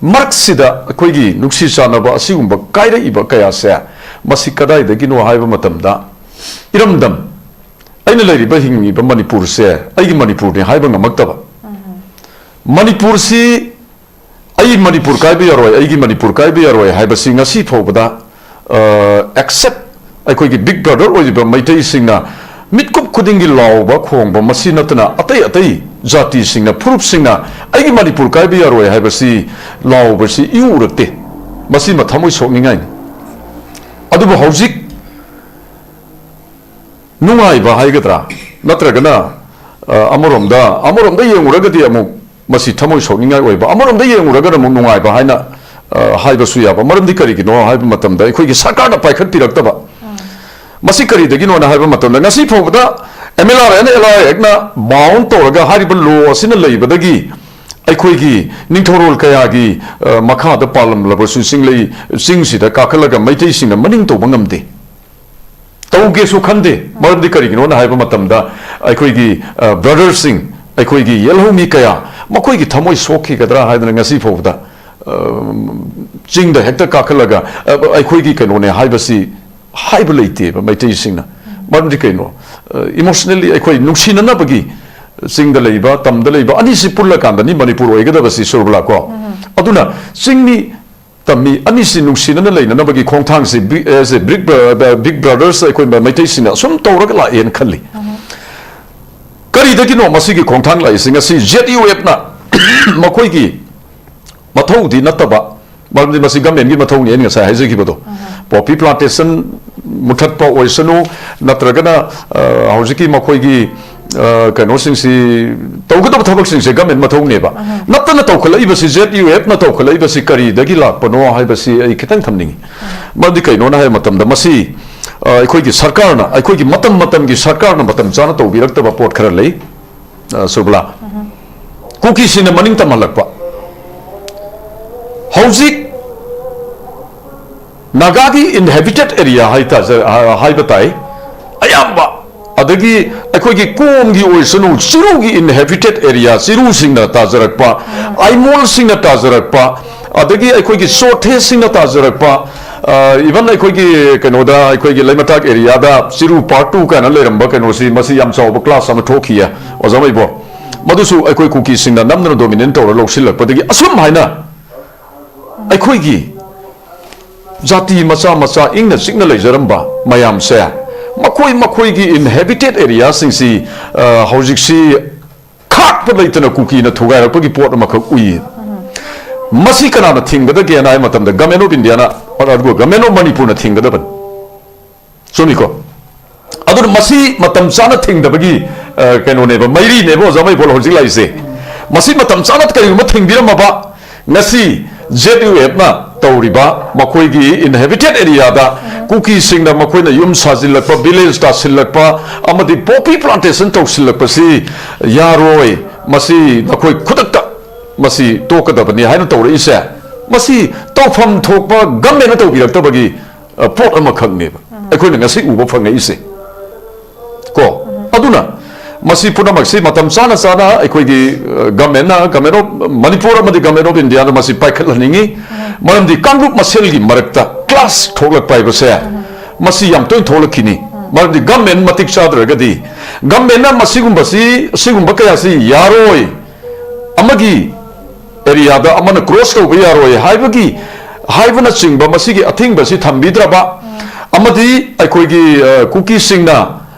ꯃꯔꯛꯁꯤꯗ ꯑꯩꯈꯣꯏꯒꯤ ꯅꯨꯡꯁꯤ ꯆꯥꯟꯅꯕ ꯑꯁꯤꯒꯨꯝꯕ ꯀꯥꯏꯔꯛꯏꯕ ꯀꯌꯥꯁꯦ, ꯃꯁꯤ ꯀꯗꯥꯏꯗꯒꯤꯅꯣ ꯍꯥꯏꯕ ꯃꯇꯝꯗ, ꯏꯔꯝꯗꯝ, ꯑꯩꯅ ꯂꯩꯔꯤꯕ, ꯍꯤꯡꯉꯤꯕ ꯃꯅꯤꯄꯨꯔꯁꯦ ꯑꯩꯒꯤ ꯃꯅꯤꯄꯨꯔꯅꯤ ꯍꯥꯏꯕ ꯉꯝꯃꯛꯇꯕ꯫ ꯃꯅꯤꯄꯨꯔꯁꯤ ꯑꯩ ꯃꯅꯤꯄꯨꯔ ꯀꯥꯏꯕ ꯌꯥꯔꯣꯏ, ꯑꯩꯒꯤ ꯃꯅꯤꯄꯨꯔ ꯀꯥꯏꯕ ꯌꯥꯔꯣꯏ ꯍꯥꯏꯕꯁꯤ ꯉꯁꯤ ꯐꯥꯎꯕꯗ, ꯑ, ꯑꯦꯛꯁꯦꯞ ꯑꯩꯈꯣꯏꯒꯤ ꯕꯤꯛ ꯕ꯭ꯔꯗꯔ ꯑꯣꯏꯔꯤꯕ ꯃꯩꯇꯩꯁꯤꯡꯅ ꯃꯤꯠꯀꯨꯞ ꯈꯨꯗꯤꯡꯒꯤ ꯂꯥꯎꯕ ꯈꯣꯡꯕ, ꯃꯁꯤ ꯅꯠꯇꯅ ꯑꯇꯩ ꯑꯇꯩ ꯖꯥꯇꯤꯁꯤꯡꯅ, ꯐꯨꯔꯨꯞꯁꯤꯡꯅ ꯑꯩꯒꯤ ꯃꯅꯤꯄꯨꯔ ꯀꯥꯏꯕ ꯌꯥꯔꯣꯏ ꯍꯥꯏꯕꯁꯤ ꯂꯥꯎꯕꯁꯤ ꯏꯎ ꯎꯔꯛꯇꯦ꯫ ꯃꯁꯤ ꯃꯊꯃꯣꯏ ꯁꯣꯛꯅꯤꯡꯉꯥꯏꯅꯤ꯫ ꯑꯗꯨꯕꯨ ꯍꯧꯖꯤꯛ ꯅꯨꯡꯉꯥꯏꯕ ꯍꯥꯏꯒꯗ꯭ꯔꯥ, ꯅꯠꯇ꯭ꯔꯒꯅ, ꯑ, ꯑꯃꯔꯣꯝꯗ, ꯑꯃꯔꯣꯝꯗ ꯌꯦꯡꯉꯨꯔꯒꯗꯤ ꯑꯃꯨꯛ ꯃꯁꯤ ꯊꯃꯣꯏ ꯁꯣꯛꯅꯤꯡꯉꯥꯏ ꯑꯣꯏꯕ, ꯑꯃꯔꯣꯝꯗ ꯌꯦꯡꯉꯨꯔꯒꯅ ꯑꯃꯨꯛ ꯅꯨꯡꯉꯥꯏꯕ ꯍꯥꯏꯅ, ꯑ, ꯍꯥꯏꯕꯁꯨ ꯌꯥꯕ꯫ ꯃꯔꯝꯗꯤ ꯀꯔꯤꯒꯤꯅꯣ ꯍꯥꯏꯕ ꯃꯇꯝꯗ, ꯑꯩꯈꯣꯏꯒꯤ ꯁꯔꯀꯥꯔꯅ ꯄꯥꯏꯈꯠꯄꯤꯔꯛꯇꯕ꯫ ꯃꯁꯤ ꯀꯔꯤꯗꯒꯤꯅꯣꯅ ꯍꯥꯏꯕ ꯃꯇꯝꯗ, ꯉꯁꯤ ꯐꯥꯎꯕꯗ M L R N L I ꯑꯦꯛꯅ ꯕꯥꯎꯟ ꯇꯧꯔꯒ ꯍꯥꯏꯔꯤꯕ ꯂꯣ ꯑꯁꯤꯅ ꯂꯩꯕꯗꯒꯤ ꯑꯩꯈꯣꯏꯒꯤ ꯅꯤꯡꯊꯧꯔꯣꯜ ꯀꯌꯥꯒꯤ, ꯑ, ꯃꯈꯥꯗ ꯄꯥꯜꯂꯝꯂꯕꯁꯨ ꯆꯤꯡꯂꯩ, ꯆꯤꯡꯁꯤꯗ ꯀꯥꯈꯠꯂꯒ ꯃꯩꯇꯩꯁꯤꯡꯅ ꯃꯅꯤꯡ ꯇꯧꯕ ꯉꯝꯗꯦ꯫ ꯇꯧꯒꯦꯁꯨ ꯈꯟꯗꯦ꯫ ꯃꯔꯝꯗꯤ ꯀꯔꯤꯒꯤꯅꯣꯅ ꯍꯥꯏꯕ ꯃꯇꯝꯗ, ꯑꯩꯈꯣꯏꯒꯤ, ꯑ, ꯕ꯭ꯔꯗꯔꯁꯤꯡ, ꯑꯩꯈꯣꯏꯒꯤ ꯌꯦꯜꯍꯧꯃꯤ ꯀꯌꯥ, ꯃꯈꯣꯏꯒꯤ ꯊꯃꯣꯏ ꯁꯣꯛꯈꯤꯒꯗ꯭ꯔꯥ ꯍꯥꯏꯗꯅ ꯉꯁꯤ ꯐꯥꯎꯕꯗ, ꯑ, ꯆꯤꯡꯗ ꯍꯦꯛꯇ ꯀꯥꯈꯠꯂꯒ, ꯑ, ꯑꯩꯈꯣꯏꯒꯤ ꯀꯩꯅꯣꯅꯦ ꯍꯥꯏꯕꯁꯤ ꯍꯥꯏꯕ ꯂꯩꯇꯦꯕ ꯃꯩꯇꯩꯁꯤꯡꯅ꯫ ꯃꯔꯝꯗꯤ ꯀꯩꯅꯣ? ꯑ, ꯏꯃꯣꯁꯅꯦꯜꯂꯤ ꯑꯩꯈꯣꯏ ꯅꯨꯡꯁꯤꯅꯅꯕꯒꯤ ꯆꯤꯡꯗ ꯂꯩꯕ, ꯇꯝꯗ ꯂꯩꯕ ꯑꯅꯤꯁꯤ ꯄꯨꯜꯂꯀꯥꯟꯗꯅꯤ ꯃꯅꯤꯄꯨꯔ ꯑꯣꯏꯒꯗꯕꯁꯤ, ꯁꯨꯔꯕꯂꯥ, ꯀꯣ? ꯑꯗꯨꯅ ꯆꯤꯡꯃꯤ ꯇꯝꯃꯤ ꯑꯅꯤꯁꯤ ꯅꯨꯡꯁꯤꯅꯅ ꯂꯩꯅꯅꯕꯒꯤ ꯈꯣꯡꯊꯥꯡꯁꯤ ꯕꯤ-, ꯑꯦ, ꯁꯦ, ꯕ꯭ꯔꯤꯛ ꯕ꯭ꯔ-, ꯕ-, ꯕꯤꯛ ꯕ꯭ꯔꯗꯔꯁ ꯑꯩꯈꯣꯏ ꯃ-, ꯃꯩꯇꯩꯁꯤꯡꯅ ꯑꯁꯨꯝ ꯇꯧꯔꯒ ꯂꯥꯛꯑꯦꯅ ꯈꯜꯂꯤ꯫ ꯀꯔꯤꯗꯒꯤꯅꯣ ꯃꯁꯤꯒꯤ ꯈꯣꯡꯊꯥꯡ ꯂꯥꯛꯏꯁꯤ? ꯉꯁꯤ ꯖꯦꯠ ꯌꯨ ꯑꯦꯐꯅ ꯃꯈꯣꯏꯒꯤ ꯃꯊꯧꯗꯤ ꯅꯠꯇꯕ, ꯃꯔꯝꯗꯤ ꯃꯁꯤ ꯒꯃꯦꯟꯒꯤ ꯃꯊꯧꯅꯤ, ꯑꯩꯅ ꯉꯁꯥꯏ ꯍꯥꯏꯖꯈꯤꯕꯗꯣ꯫ ꯄꯣꯄꯤ ꯄ꯭ꯂꯥꯟꯇꯦꯁꯟ ꯃꯨꯊꯠꯄ ꯑꯣꯏꯁꯅꯨ, ꯅꯠꯇ꯭ꯔꯒꯅ, ꯑ, ꯍꯧꯖꯤꯛꯀꯤ ꯃꯈꯣꯏꯒꯤ, ꯑ, ꯀꯩꯅꯣꯁꯤꯡꯁꯤ, ꯇꯧꯒꯗꯕ ꯊꯕꯛꯁꯤꯡꯁꯦ ꯒꯃꯦꯟ ꯃꯊꯧꯅꯦꯕ꯫ ꯅꯠꯇꯅ ꯇꯧꯈꯠꯂꯛꯏꯕꯁꯤ, ꯖꯦꯠ ꯌꯨ ꯑꯦꯐꯅ ꯇꯧꯈꯠꯂꯛꯏꯕꯁꯤ ꯀꯔꯤꯗꯒꯤ ꯂꯥꯛꯄꯅꯣ ꯍꯥꯏꯕꯁꯤ ꯑꯩ ꯈꯤꯇꯪ ꯊꯝꯅꯤꯡꯉꯤ꯫ ꯃꯔꯝꯗꯤ ꯀꯩꯅꯣꯅ ꯍꯥꯏꯕ ꯃꯇꯝꯗ, ꯃꯁꯤ, ꯑ, ꯑꯩꯈꯣꯏꯒꯤ ꯁꯔꯀꯥꯔꯅ, ꯑꯩꯈꯣꯏꯒꯤ ꯃꯇꯝ ꯃꯇꯝꯒꯤ ꯁꯔꯀꯥꯔꯅ ꯃꯇꯝ ꯆꯥꯅ ꯇꯧꯕꯤꯔꯛꯇꯕ ꯄꯣꯠ ꯈꯔ ꯂꯩ꯫ ꯑ, ꯁꯨꯔꯕꯂꯥ, ꯀꯨꯀꯤꯁꯤꯡꯅ ꯃꯅꯤꯡ ꯇꯝꯍꯜꯂꯛꯄ꯫ ꯍꯧꯖꯤꯛ ꯅꯥꯒꯥꯒꯤ ꯏꯟꯍꯦꯕꯤꯇꯦꯠ ꯑꯦꯔꯤꯌꯥ ꯍꯥꯏꯇꯥꯖ-, ꯍꯥꯏꯕ ꯇꯥꯏ, ꯑꯌꯥꯝꯕ, ꯑꯗꯒꯤ ꯑꯩꯈꯣꯏꯒꯤ ꯀꯣꯝꯒꯤ ꯑꯣꯏꯁꯅꯨ, ꯆꯤꯔꯨꯒꯤ ꯏꯟꯍꯦꯕꯤꯇꯦꯠ ꯑꯦꯔꯤꯌꯥ, ꯆꯤꯔꯨꯁꯤꯡꯅ ꯇꯥꯖꯔꯛꯄ, ꯑꯥꯏꯃꯣꯜꯁꯤꯡꯅ ꯇꯥꯖꯔꯛꯄ, ꯑꯗꯒꯤ ꯑꯩꯈꯣꯏꯒꯤ ꯆꯣꯊꯦꯁꯤꯡꯅ ꯇꯥꯖꯔꯛꯄ, ꯑ, even ꯑꯩꯈꯣꯏꯒꯤ ꯀꯩꯅꯣꯗ, ꯑꯩꯈꯣꯏꯒꯤ ꯂꯩꯃꯇꯥꯛ ꯑꯦꯔꯤꯌꯥꯗ ꯆꯤꯔꯨ ꯄꯥꯔꯠ ꯇꯨ ꯀꯥꯏꯅ ꯂꯩꯔꯝꯕ ꯀꯩꯅꯣꯁꯤ, ꯃꯁꯤ ꯌꯥꯝ ꯆꯥꯎꯕ ꯀ꯭ꯂꯥꯁ ꯑꯃ ꯊꯣꯛꯈꯤꯌꯦ, ꯑꯣꯖꯥ ꯃꯩꯕꯣ꯫ ꯃꯗꯨꯁꯨ ꯑꯩꯈꯣꯏ ꯀꯨꯀꯤꯁꯤꯡꯅ ꯅꯝꯗꯅ ꯗꯣꯃꯤꯅꯦꯠ ꯇꯧꯔ ꯂꯧꯁꯤꯜꯂꯛꯄꯗꯒꯤ ꯑꯁꯨꯝ ꯍꯥꯏꯅ ꯑꯩꯈꯣꯏꯒꯤ ꯖꯥꯇꯤ ꯃꯆꯥ ꯃꯆꯥ ꯏꯪꯅ ꯆꯤꯛꯅ ꯂꯩꯖꯔꯝꯕ ꯃꯌꯥꯝꯁꯦ, ꯃꯈꯣꯏ ꯃꯈꯣꯏꯒꯤ ꯏꯟꯍꯦꯕꯤꯇꯦꯠ ꯑꯦꯔꯤꯌꯥꯁꯤꯡꯁꯤ, ꯑ, ꯍꯧꯖꯤꯛꯁꯤ ꯈꯥꯛꯄ ꯂꯩꯇꯅ ꯀꯨꯀꯤꯅ ꯊꯨꯒꯥꯏꯔꯛꯄꯒꯤ ꯄꯣꯠ ꯑꯃꯈꯛ ꯎꯏ꯫ ꯃꯁꯤ ꯀꯅꯥꯅ ꯊꯤꯡꯒꯗꯒꯦꯅ ꯍꯥꯏꯕ ꯃꯇꯝꯗ, ꯒꯃꯦꯟ ꯑꯣꯐ ꯏꯟꯗꯤꯌꯥꯅ, ꯑꯗꯨꯒ ꯒꯃꯦꯟ ꯑꯣꯐ ꯃꯅꯤꯄꯨꯔꯅ ꯊꯤꯡꯒꯗꯕꯅꯤ꯫ ꯆꯨꯝꯃꯤꯀꯣ? ꯑꯗꯨꯅ ꯃꯁꯤ ꯃꯇꯝ ꯆꯥꯅ ꯊꯤꯡꯗꯕꯒꯤ, ꯑ, ꯀꯩꯅꯣꯅꯦꯕ, ꯃꯩꯔꯤꯅꯦꯕ, ꯑꯣꯖꯥ ꯃꯩꯕꯣꯜ, ꯍꯧꯖꯤꯛ ꯂꯥꯛꯏꯁꯦ꯫ ꯃꯁꯤ ꯃꯇꯝ ꯆꯥꯅ ꯀꯔꯤꯒꯨꯝꯕ ꯊꯤꯡꯕꯤꯔꯝꯃꯕ, ꯉꯁꯤ ꯖꯦꯠ ꯌꯨ ꯑꯦꯐꯅ ꯇꯧꯔꯤꯕ ꯃꯈꯣꯏꯒꯤ ꯏꯟꯍꯦꯕꯤꯇꯦꯠ ꯑꯦꯔꯤꯌꯥꯗ ꯀꯨꯀꯤꯁꯤꯡꯅ ꯃꯈꯣꯏꯅ ꯌꯨꯝ ꯁꯥꯖꯤꯜꯂꯛꯄ, ꯚꯤꯂꯦꯖ ꯇꯥꯁꯤꯜꯂꯛꯄ ꯑꯃꯗꯤ ꯄꯣꯄꯤ ꯄ꯭ꯂꯥꯟꯇꯦꯁꯟ ꯇꯧꯁꯤꯜꯂꯛꯄꯁꯤ ꯌꯥꯔꯣꯏ, ꯃꯁꯤ ꯅꯈꯣꯏ ꯈꯨꯗꯛꯇ ꯃꯁꯤ ꯇꯣꯛꯀꯗꯕꯅꯤ ꯍꯥꯏꯅ ꯇꯧꯔꯛꯏꯁꯦ, ꯃꯁꯤ ꯇꯧꯐꯝ ꯊꯣꯛꯄ ꯒꯃꯦꯟꯅ ꯇꯧꯕꯤꯔꯛꯇꯕꯒꯤ, ꯑ, ꯄꯣꯠ ꯑꯃꯈꯛꯅꯦꯕ ꯑꯩꯈꯣꯏꯅ ꯉꯁꯤ ꯎꯕ ꯐꯪꯉꯛꯏꯁꯦ꯫ ꯀꯣ? ꯑꯗꯨꯅ ꯃꯁꯤ ꯄꯨꯝꯅꯃꯛꯁꯤ ꯃꯇꯝ ꯆꯥꯅ ꯆꯥꯅ ꯑꯩꯈꯣꯏꯒꯤ, ꯑ, ꯒꯃꯦꯟꯅ, ꯒꯃꯦꯟ ꯑꯣꯐ ꯃꯅꯤꯄꯨꯔ ꯑꯃꯗꯤ ꯒꯃꯦꯟ ꯑꯣꯐ ꯏꯟꯗꯤꯌꯥꯅ ꯃꯁꯤ ꯄꯥꯏꯈꯠꯍꯟꯅꯤꯡꯉꯤ꯫ ꯃꯔꯝꯗꯤ ꯀꯥꯡꯂꯨꯞ ꯃꯁꯦꯜꯒꯤ ꯃꯔꯛꯇ ꯀ꯭ꯂꯥꯁ ꯊꯣꯛꯂꯛꯄ ꯍꯥꯏꯕꯁꯦ ꯃꯁꯤ ꯌꯥꯝ ꯇꯣꯏꯅ ꯊꯣꯛꯂꯛꯈꯤꯅꯤ꯫ ꯃꯔꯝꯗꯤ ꯒꯃꯦꯟ ꯃꯇꯤꯛ ꯆꯥꯗ꯭ꯔꯒꯗꯤ, ꯒꯃꯦꯟꯅ ꯃꯁꯤꯒꯨꯝꯕꯁꯤ, ꯑꯁꯤꯒꯨꯝꯕ ꯀꯌꯥꯁꯤ ꯌꯥꯔꯣꯏ, ꯑꯃꯒꯤ ꯑꯦꯔꯤꯌꯥꯗ ꯑꯃꯅ ꯀ꯭ꯔꯣꯁ ꯇꯧꯕ ꯌꯥꯔꯣꯏ ꯍꯥꯏꯕꯒꯤ, ꯍꯥꯏꯕꯅꯆꯤꯡꯕ ꯃꯁꯤꯒꯤ ꯑꯊꯤꯡꯕꯁꯤ ꯊꯝꯕꯤꯗ꯭ꯔꯕ, ꯑꯃꯗꯤ ꯑꯩꯈꯣꯏꯒꯤ, ꯑ, ꯀꯨꯀꯤꯁꯤꯡꯅ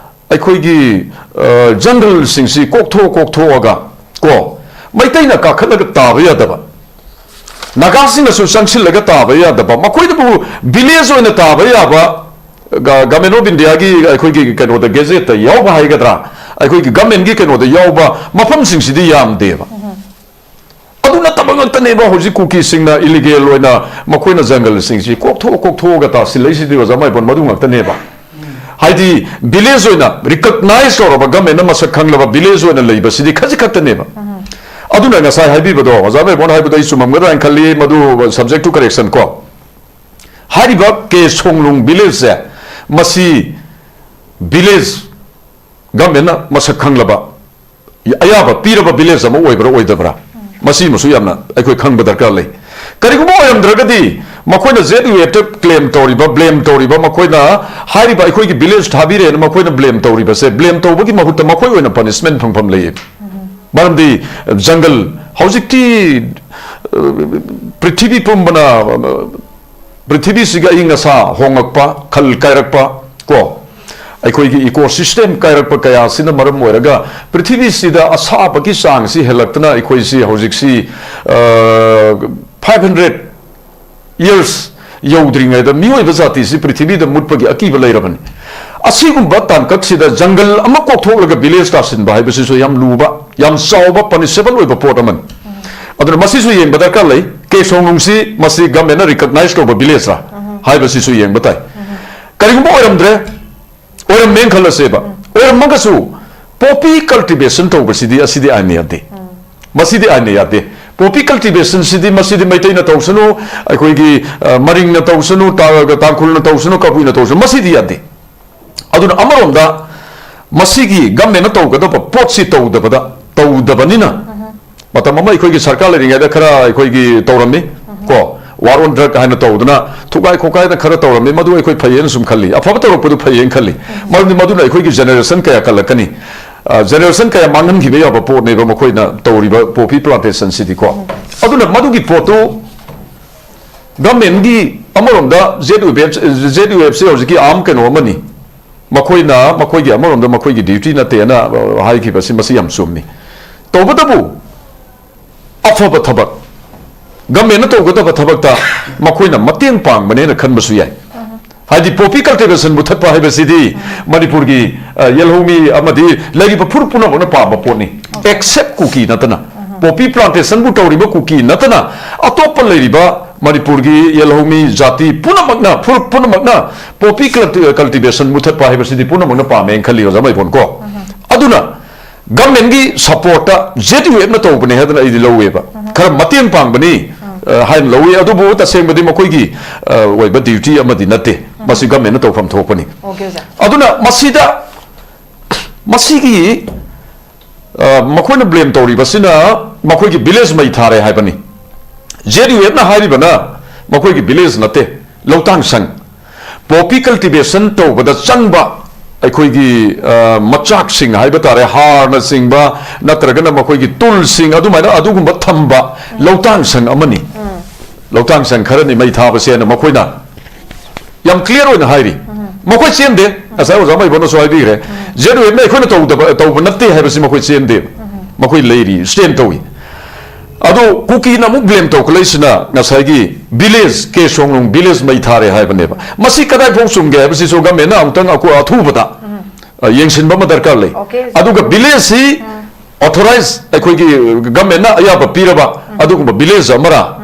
ꯑꯩꯈꯣꯏꯒꯤ, ꯑ, ꯖꯪꯒꯜꯁꯤꯡꯁꯤ ꯀꯣꯛꯊꯣꯛ ꯀꯣꯛꯊꯣꯛꯑꯒ, ꯀꯣ, ꯃꯩꯇꯩꯅ ꯀꯥꯈꯠꯂꯒ ꯇꯥꯕ ꯌꯥꯗꯕ, ꯅꯥꯒꯥꯁꯤꯡꯅꯁꯨ ꯆꯪꯁꯤꯜꯂꯒ ꯇꯥꯕ ꯌꯥꯗꯕ, ꯃꯈꯣꯏꯗꯕꯨ village ꯑꯣꯏꯅ ꯇꯥꯕ ꯌꯥꯕ, ꯒ-, Government of Indiaꯒꯤ ꯑꯩꯈꯣꯏꯒꯤ ꯀꯩꯅꯣꯗ, gazetteꯇ ꯌꯥꯎꯕ ꯍꯥꯏꯒꯗ꯭ꯔꯥ, ꯑꯩꯈꯣꯏꯒꯤ governmentꯀꯤ ꯀꯩꯅꯣꯗ ꯌꯥꯎꯕ ꯃꯐꯝꯁꯤꯡꯁꯤꯗꯤ ꯌꯥꯝꯗꯦꯕ꯫ ꯑꯗꯨ ꯅꯠꯇꯕ ꯉꯥꯛꯇꯅꯦꯕ ꯍꯧꯖꯤꯛ ꯀꯨꯀꯤꯁꯤꯡꯅ illegal ꯑꯣꯏꯅ ꯃꯈꯣꯏꯅ ꯖꯪꯒꯜꯁꯤꯡꯁꯤ ꯀꯣꯛꯊꯣꯛ ꯀꯣꯛꯊꯣꯛꯑꯒ ꯇꯥꯁꯤꯜꯂꯛꯏꯁꯤꯗꯤ, ꯑꯣꯖꯥ ꯃꯥꯏꯕꯣꯟ, ꯃꯗꯨ ꯉꯥꯛꯇꯅꯦꯕ꯫ ꯍꯥꯏꯗꯤ village ꯑꯣꯏꯅ recognize ꯇꯧꯔꯕ, governmentꯅ ꯃꯁꯛ ꯈꯪꯂꯕ village ꯑꯣꯏꯅ ꯂꯩꯕꯁꯤꯗꯤ ꯈꯖꯤꯛ ꯈꯛꯇꯅꯦꯕ꯫ ꯑꯗꯨꯅ ꯉꯁꯥꯏ ꯍꯥꯏꯕꯤꯕꯗꯣ, ꯑꯣꯖꯥ ꯃꯥꯏꯕꯣꯟ ꯍꯥꯏꯕꯗꯣ ꯑꯩ ꯆꯨꯝꯃꯝꯒꯗ꯭ꯔꯥ ꯍꯥꯏꯅ ꯈꯜꯂꯤ, ꯃꯗꯨ subject to correction ꯀꯣ꯫ ꯍꯥꯏꯔꯤꯕ ꯀꯦ ꯁꯣꯡꯂꯨꯡ villageꯁꯦ, ꯃꯁꯤ village governmentꯅ ꯃꯁꯛ ꯈꯪꯂꯕ, ꯑꯌꯥꯕ ꯄꯤꯔꯕ village ꯑꯃ ꯑꯣꯏꯕ꯭ꯔꯥ ꯑꯣꯏꯗꯕ꯭ꯔꯥ, ꯃꯁꯤꯃꯁꯨ ꯌꯥꯝꯅ ꯑꯩꯈꯣꯏ ꯈꯪꯕ ꯗꯔꯀꯥꯔ ꯂꯩ꯫ ꯀꯔꯤꯒꯨꯝꯕ ꯑꯣꯏꯔꯝꯗ꯭ꯔꯒꯗꯤ, ꯃꯈꯣꯏꯅ Z U F ꯇ claim ꯇꯧꯔꯤꯕ, blame ꯇꯧꯔꯤꯕ, ꯃꯈꯣꯏꯅ ꯍꯥꯏꯔꯤꯕ ꯑꯩꯈꯣꯏꯒꯤ village ꯊꯥꯕꯤꯔꯦꯅ ꯃꯈꯣꯏꯅ blame ꯇꯧꯔꯤꯕꯁꯦ, blame ꯇꯧꯕꯒꯤ ꯃꯍꯨꯠꯇ ꯃꯈꯣꯏ ꯑꯣꯏꯅ punishment ꯐꯪꯐꯝ ꯂꯩꯌꯦ꯫ ꯃꯔꯝꯗꯤ ꯖꯪꯒꯜ ꯍꯧꯖꯤꯛꯇꯤ, ꯑ, ꯄ꯭ꯔꯤꯊꯤꯕꯤ ꯄꯨꯝꯕꯅ, ꯑ, ꯄ꯭ꯔꯤꯊꯤꯕꯤꯁꯤꯒꯤ ꯑꯏꯪ ꯑꯁꯥ ꯍꯣꯡꯂꯛꯄ, ꯈꯜ ꯀꯥꯏꯔꯛꯄ, ꯀꯣ, ꯑꯩꯈꯣꯏꯒꯤ ecosystem ꯀꯥꯏꯔꯛꯄ ꯀꯌꯥ ꯑꯁꯤꯅ ꯃꯔꯝ ꯑꯣꯏꯔꯒ ꯄ꯭ꯔꯤꯊꯤꯕꯤꯁꯤꯗ ꯑꯁꯥꯕꯒꯤ ꯆꯥꯡꯁꯤ ꯍꯦꯜꯂꯛꯇꯅ ꯑꯩꯈꯣꯏꯁꯤ ꯍꯧꯖꯤꯛꯁꯤ, ꯑ, five hundred years ꯌꯧꯗ꯭ꯔꯤꯉꯩꯗ ꯃꯤꯑꯣꯏꯕ ꯖꯥꯇꯤꯁꯤ ꯄ꯭ꯔꯤꯊꯤꯕꯤꯗ ꯃꯨꯠꯄꯒꯤ ꯑꯀꯤꯕ ꯂꯩꯔꯕꯅꯤ꯫ ꯑꯁꯤꯒꯨꯝꯕ ꯇꯥꯡꯀꯛꯁꯤꯗ ꯖꯪꯒꯜ ꯑꯃ ꯀꯣꯛꯊꯣꯛꯂꯒ village ꯇꯥꯁꯤꯟꯕ ꯍꯥꯏꯕꯁꯤꯁꯨ ꯌꯥꯝ ꯂꯨꯕ, ꯌꯥꯝ ꯆꯥꯎꯕ, punishable ꯑꯣꯏꯕ ꯄꯣꯠ ꯑꯃꯅꯤ꯫ ꯑꯗꯨꯅ ꯃꯁꯤꯁꯨ ꯌꯦꯡꯕ ꯗꯔꯀꯥꯔ ꯂꯩ꯫ ꯀꯦ ꯁꯣꯡꯅꯨꯡꯁꯤ ꯃꯁꯤ governmentꯅ recognize ꯇꯧꯕ villageꯔꯥ ꯍꯥꯏꯕꯁꯤꯁꯨ ꯌꯦꯡꯕ ꯇꯥꯏ꯫ ꯀꯔꯤꯒꯨꯝꯕ ꯑꯣꯏꯔꯝꯗ꯭ꯔꯦ, ꯑꯣꯏꯔꯝꯃꯦꯅ ꯈꯜꯂꯁꯦꯕ, ꯑꯣꯏꯔꯝꯃꯒꯁꯨ poppy cultivation ꯇꯧꯕꯁꯤꯗꯤ, ꯑꯁꯤꯗꯤ ꯑꯥꯏꯟꯅ ꯌꯥꯗꯦ꯫ ꯃꯁꯤꯗꯤ ꯑꯥꯏꯟꯅ ꯌꯥꯗꯦ꯫ Poppy cultivationꯁꯤꯗꯤ, ꯃꯁꯤꯗꯤ ꯃꯩꯇꯩꯅ ꯇꯧꯁꯅꯨ, ꯑꯩꯈꯣꯏꯒꯤ, ꯑ, ꯃꯔꯤꯡꯅ ꯇꯧꯁꯅꯨ, ꯇꯥ-, ꯇꯥꯡꯈꯨꯜꯅ ꯇꯧꯁꯅꯨ, ꯀꯕꯨꯏꯅ ꯇꯧꯁꯅꯨ, ꯃꯁꯤꯗꯤ ꯌꯥꯗꯦ꯫ ꯑꯗꯨꯅ ꯑꯃꯔꯣꯝꯗ ꯃꯁꯤꯒꯤ governmentꯅ ꯇꯧꯒꯗꯕ ꯄꯣꯠꯁꯤ ꯇꯧꯗꯕꯗ, ꯇꯧꯗꯕꯅꯤꯅ, ꯃꯇꯝ ꯑꯃ ꯑꯩꯈꯣꯏꯒꯤ ꯁꯔꯀꯥꯔ ꯂꯩꯔꯤꯉꯩꯗ ꯈꯔ ꯑꯩꯈꯣꯏꯒꯤ ꯇꯧꯔꯝꯃꯤ, ꯀꯣ, war on drug ꯍꯥꯏꯅ ꯇꯧꯗꯅ ꯊꯨꯒꯥꯏ ꯈꯣꯠꯀꯥꯏꯗꯅ ꯈꯔ ꯇꯧꯔꯝꯃꯤ꯫ ꯃꯗꯨ ꯑꯩꯈꯣꯏ ꯐꯩꯌꯦꯅ ꯁꯨꯝ ꯈꯜꯂꯤ, ꯑꯐꯕ ꯇꯧꯔꯛꯄꯗꯨ ꯐꯩꯌꯦꯅ ꯈꯜꯂꯤ꯫ ꯃꯔꯝꯗꯤ ꯃꯗꯨꯅ ꯑꯩꯈꯣꯏꯒꯤ generation ꯀꯌꯥ ꯀꯜꯂꯛꯀꯅꯤ, ꯑ, generation ꯀꯌꯥ ꯃꯥꯡꯍꯟꯈꯤꯕ ꯌꯥꯕ ꯄꯣꯠꯅꯦꯕ ꯃꯈꯣꯏꯅ ꯇꯧꯔꯤꯕ poppy plantationꯁꯤꯗꯤꯀꯣ꯫ ꯑꯗꯨꯅ ꯃꯗꯨꯒꯤ ꯄꯣꯠꯇꯨ governmentꯒꯤ ꯑꯃꯔꯣꯝꯗ Z U F, Z U Fꯁꯦ ꯍꯧꯖꯤꯛꯀꯤ arm ꯀꯩꯅꯣ ꯑꯃꯅꯤ꯫ ꯃꯈꯣꯏꯅ ꯃꯈꯣꯏꯒꯤ ꯑꯃꯔꯣꯝꯗ ꯃꯈꯣꯏꯒꯤ duty ꯅꯠꯇꯦꯅ, ꯑ, ꯍꯥꯏꯈꯤꯕꯁꯤ ꯃꯁꯤ ꯌꯥꯝ ꯆꯨꯝꯃꯤ꯫ ꯇꯧꯕꯇꯕꯨ ꯑꯐꯕ ꯊꯕꯛ, ꯒꯃꯦꯟꯅ ꯇꯧꯒꯗꯕ ꯊꯕꯛꯇ ꯃꯈꯣꯏꯅ ꯃꯇꯦꯡ ꯄꯥꯡꯕꯅꯦꯅ ꯈꯟꯕꯁꯨ ꯌꯥꯏ꯫ ꯍꯥꯏꯗꯤ ꯄꯣꯄꯤ ꯀꯜꯇꯤꯚꯦꯁꯟ ꯃꯨꯊꯠꯄ ꯍꯥꯏꯕꯁꯤꯗꯤ ꯃꯅꯤꯄꯨꯔꯒꯤ, ꯑ, ꯌꯦꯜꯍꯧꯃꯤ ꯑꯃꯗꯤ ꯂꯩꯔꯤꯕ ꯐꯨꯔꯨꯞ ꯄꯨꯝꯅꯃꯛꯅ ꯄꯥꯝꯕ ꯄꯣꯠꯅꯤ꯫ ꯑꯦꯛꯁꯦꯞ ꯀꯨꯀꯤ ꯅꯠꯇꯅ, ꯄꯣꯄꯤ ꯄ꯭ꯂꯥꯟꯇꯦꯁꯟꯕꯨ ꯇꯧꯔꯤꯕ ꯀꯨꯀꯤ ꯅꯠꯇꯅ, ꯑꯇꯣꯞꯄ ꯂꯩꯔꯤꯕ ꯃꯅꯤꯄꯨꯔꯒꯤ ꯌꯦꯜꯍꯧꯃꯤ ꯖꯥꯇꯤ ꯄꯨꯝꯅꯃꯛꯅ, ꯐꯨꯔꯨꯞ ꯄꯨꯝꯅꯃꯛꯅ ꯄꯣꯄꯤ ꯀꯜꯇꯤ-, ꯀꯜꯇꯤꯚꯦꯁꯟ ꯃꯨꯊꯠꯄ ꯍꯥꯏꯕꯁꯤꯗꯤ ꯄꯨꯝꯅꯃꯛꯅ ꯄꯥꯝꯃꯦꯅ ꯈꯜꯂꯤ, ꯑꯣꯖꯥ ꯃꯥꯏꯕꯣꯟ ꯀꯣ꯫ ꯑꯗꯨꯅ ꯒꯃꯦꯟꯒꯤ ꯁꯞꯄꯣꯔꯠꯇ ꯖꯦꯠ ꯌꯨ ꯑꯦꯐꯅ ꯇꯧꯕꯅꯦ ꯍꯥꯏꯗꯅ ꯑꯩꯗꯤ ꯂꯧꯋꯦꯕ꯫ ꯈꯔ ꯃꯇꯦꯡ ꯄꯥꯡꯕꯅꯤ, ꯑ, ꯍꯥꯏꯅ ꯂꯧꯋꯤ꯫ ꯑꯗꯨꯕꯨ ꯇꯁꯦꯡꯕꯗꯤ ꯃꯈꯣꯏꯒꯤ, ꯑ, ꯑꯣꯏꯕ ꯗ꯭ꯌꯨꯇꯤ ꯑꯃꯗꯤ ꯅꯠꯇꯦ꯫ ꯃꯁꯤ ꯒꯃꯦꯟꯅ ꯇꯧꯐꯝ ꯊꯣꯛꯄꯅꯤ꯫ ꯑꯣꯀꯦ, ꯑꯣꯖꯥ꯫ ꯑꯗꯨꯅ ꯃꯁꯤꯗ, ꯃꯁꯤꯒꯤ, ꯑ, ꯃꯈꯣꯏꯅ ꯕ꯭ꯂꯦꯝ ꯇꯧꯔꯤꯕꯁꯤꯅ ꯃꯈꯣꯏꯒꯤ ꯚꯤꯂꯦꯖ ꯃꯩ ꯊꯥꯔꯦ ꯍꯥꯏꯕꯅꯤ꯫ ꯖꯦꯠ ꯌꯨ ꯑꯦꯐꯅ ꯍꯥꯏꯔꯤꯕꯅ ꯃꯈꯣꯏꯒꯤ ꯚꯤꯂꯦꯖ ꯅꯠꯇꯦ, ꯂꯧꯇꯥꯡ ꯁꯪ꯫ ꯄꯣꯄꯤ ꯀꯜꯇꯤꯚꯦꯁꯟ ꯇꯧꯕꯗ ꯆꯪꯕ ꯑꯩꯈꯣꯏꯒꯤ, ꯑ, ꯃꯆꯥꯛꯁꯤꯡ ꯍꯥꯏꯕ ꯇꯥꯔꯦ, ꯍꯥꯔꯅꯆꯤꯡꯕ ꯅꯠꯇ꯭ꯔꯒꯅ ꯃꯈꯣꯏꯒꯤ ꯇꯨꯜꯁꯤꯡ ꯑꯗꯨꯃꯥꯏꯅ ꯑꯗꯨꯒꯨꯝꯕ ꯊꯝꯕ ꯂꯧꯇꯥꯡ ꯁꯪ ꯑꯃꯅꯤ꯫ ꯂꯧꯇꯥꯡ ꯁꯪ ꯈꯔꯅꯤ ꯃꯩ ꯊꯥꯕꯁꯦꯅ ꯃꯈꯣꯏꯅ ꯌꯥꯝ ꯀ꯭ꯂꯤꯌꯥꯔ ꯑꯣꯏꯅ ꯍꯥꯏꯔꯤ꯫ ꯃꯈꯣꯏ ꯆꯦꯟꯗꯦ꯫ ꯉꯁꯥꯏ ꯑꯣꯖꯥ ꯃꯩꯕꯣꯟꯅꯁꯨ ꯍꯥꯏꯕꯤꯈ꯭ꯔꯦ꯫ ꯖꯦꯠ ꯌꯨ ꯑꯦꯐꯅ ꯑꯩꯈꯣꯏꯅ ꯇꯧꯗꯕ, ꯇꯧꯕ ꯅꯠꯇꯦ ꯍꯥꯏꯕꯁꯤ ꯃꯈꯣꯏ ꯆꯦꯟꯗꯦꯕ꯫ ꯃꯈꯣꯏ ꯂꯩꯔꯤ, ꯁ꯭ꯇꯦꯟ ꯇꯧꯏ꯫ ꯑꯗꯣ ꯀꯨꯀꯤꯅ ꯑꯃꯨꯛ ꯕ꯭ꯂꯦꯝ ꯇꯧꯈꯠꯂꯛꯏꯁꯤꯅ ꯉꯁꯥꯏꯒꯤ ꯚꯤꯂꯦꯖ, ꯀꯦ ꯁꯣꯡꯅꯨꯡ ꯚꯤꯂꯦꯖ ꯃꯩ ꯊꯥꯔꯦ ꯍꯥꯏꯕꯅꯦꯕ꯫ ꯃꯁꯤ ꯀꯗꯥꯏꯐꯥꯎ ꯆꯨꯝꯒꯦ ꯍꯥꯏꯕꯁꯤꯁꯨ ꯒꯃꯦꯟꯅ ꯑꯃꯨꯛꯇꯪ ꯑꯀꯨ-, ꯑꯊꯨꯕꯗ, ꯑ, ꯌꯦꯡꯁꯤꯟꯕ ꯑꯃ ꯗꯔꯀꯥꯔ ꯂꯩ꯫ ꯑꯣꯀꯦ, ꯁꯥꯔ꯫ ꯑꯗꯨꯒ ꯚꯤꯂꯦꯖꯁꯤ ꯑꯣꯊꯣꯔꯥꯏꯖ ꯑꯩꯈꯣꯏꯒꯤ ꯒꯃꯦꯟꯅ ꯑꯌꯥꯕ ꯄꯤꯔꯕ ꯑꯗꯨꯒꯨꯝꯕ ꯚꯤꯂꯦꯖ ꯑꯃꯔ,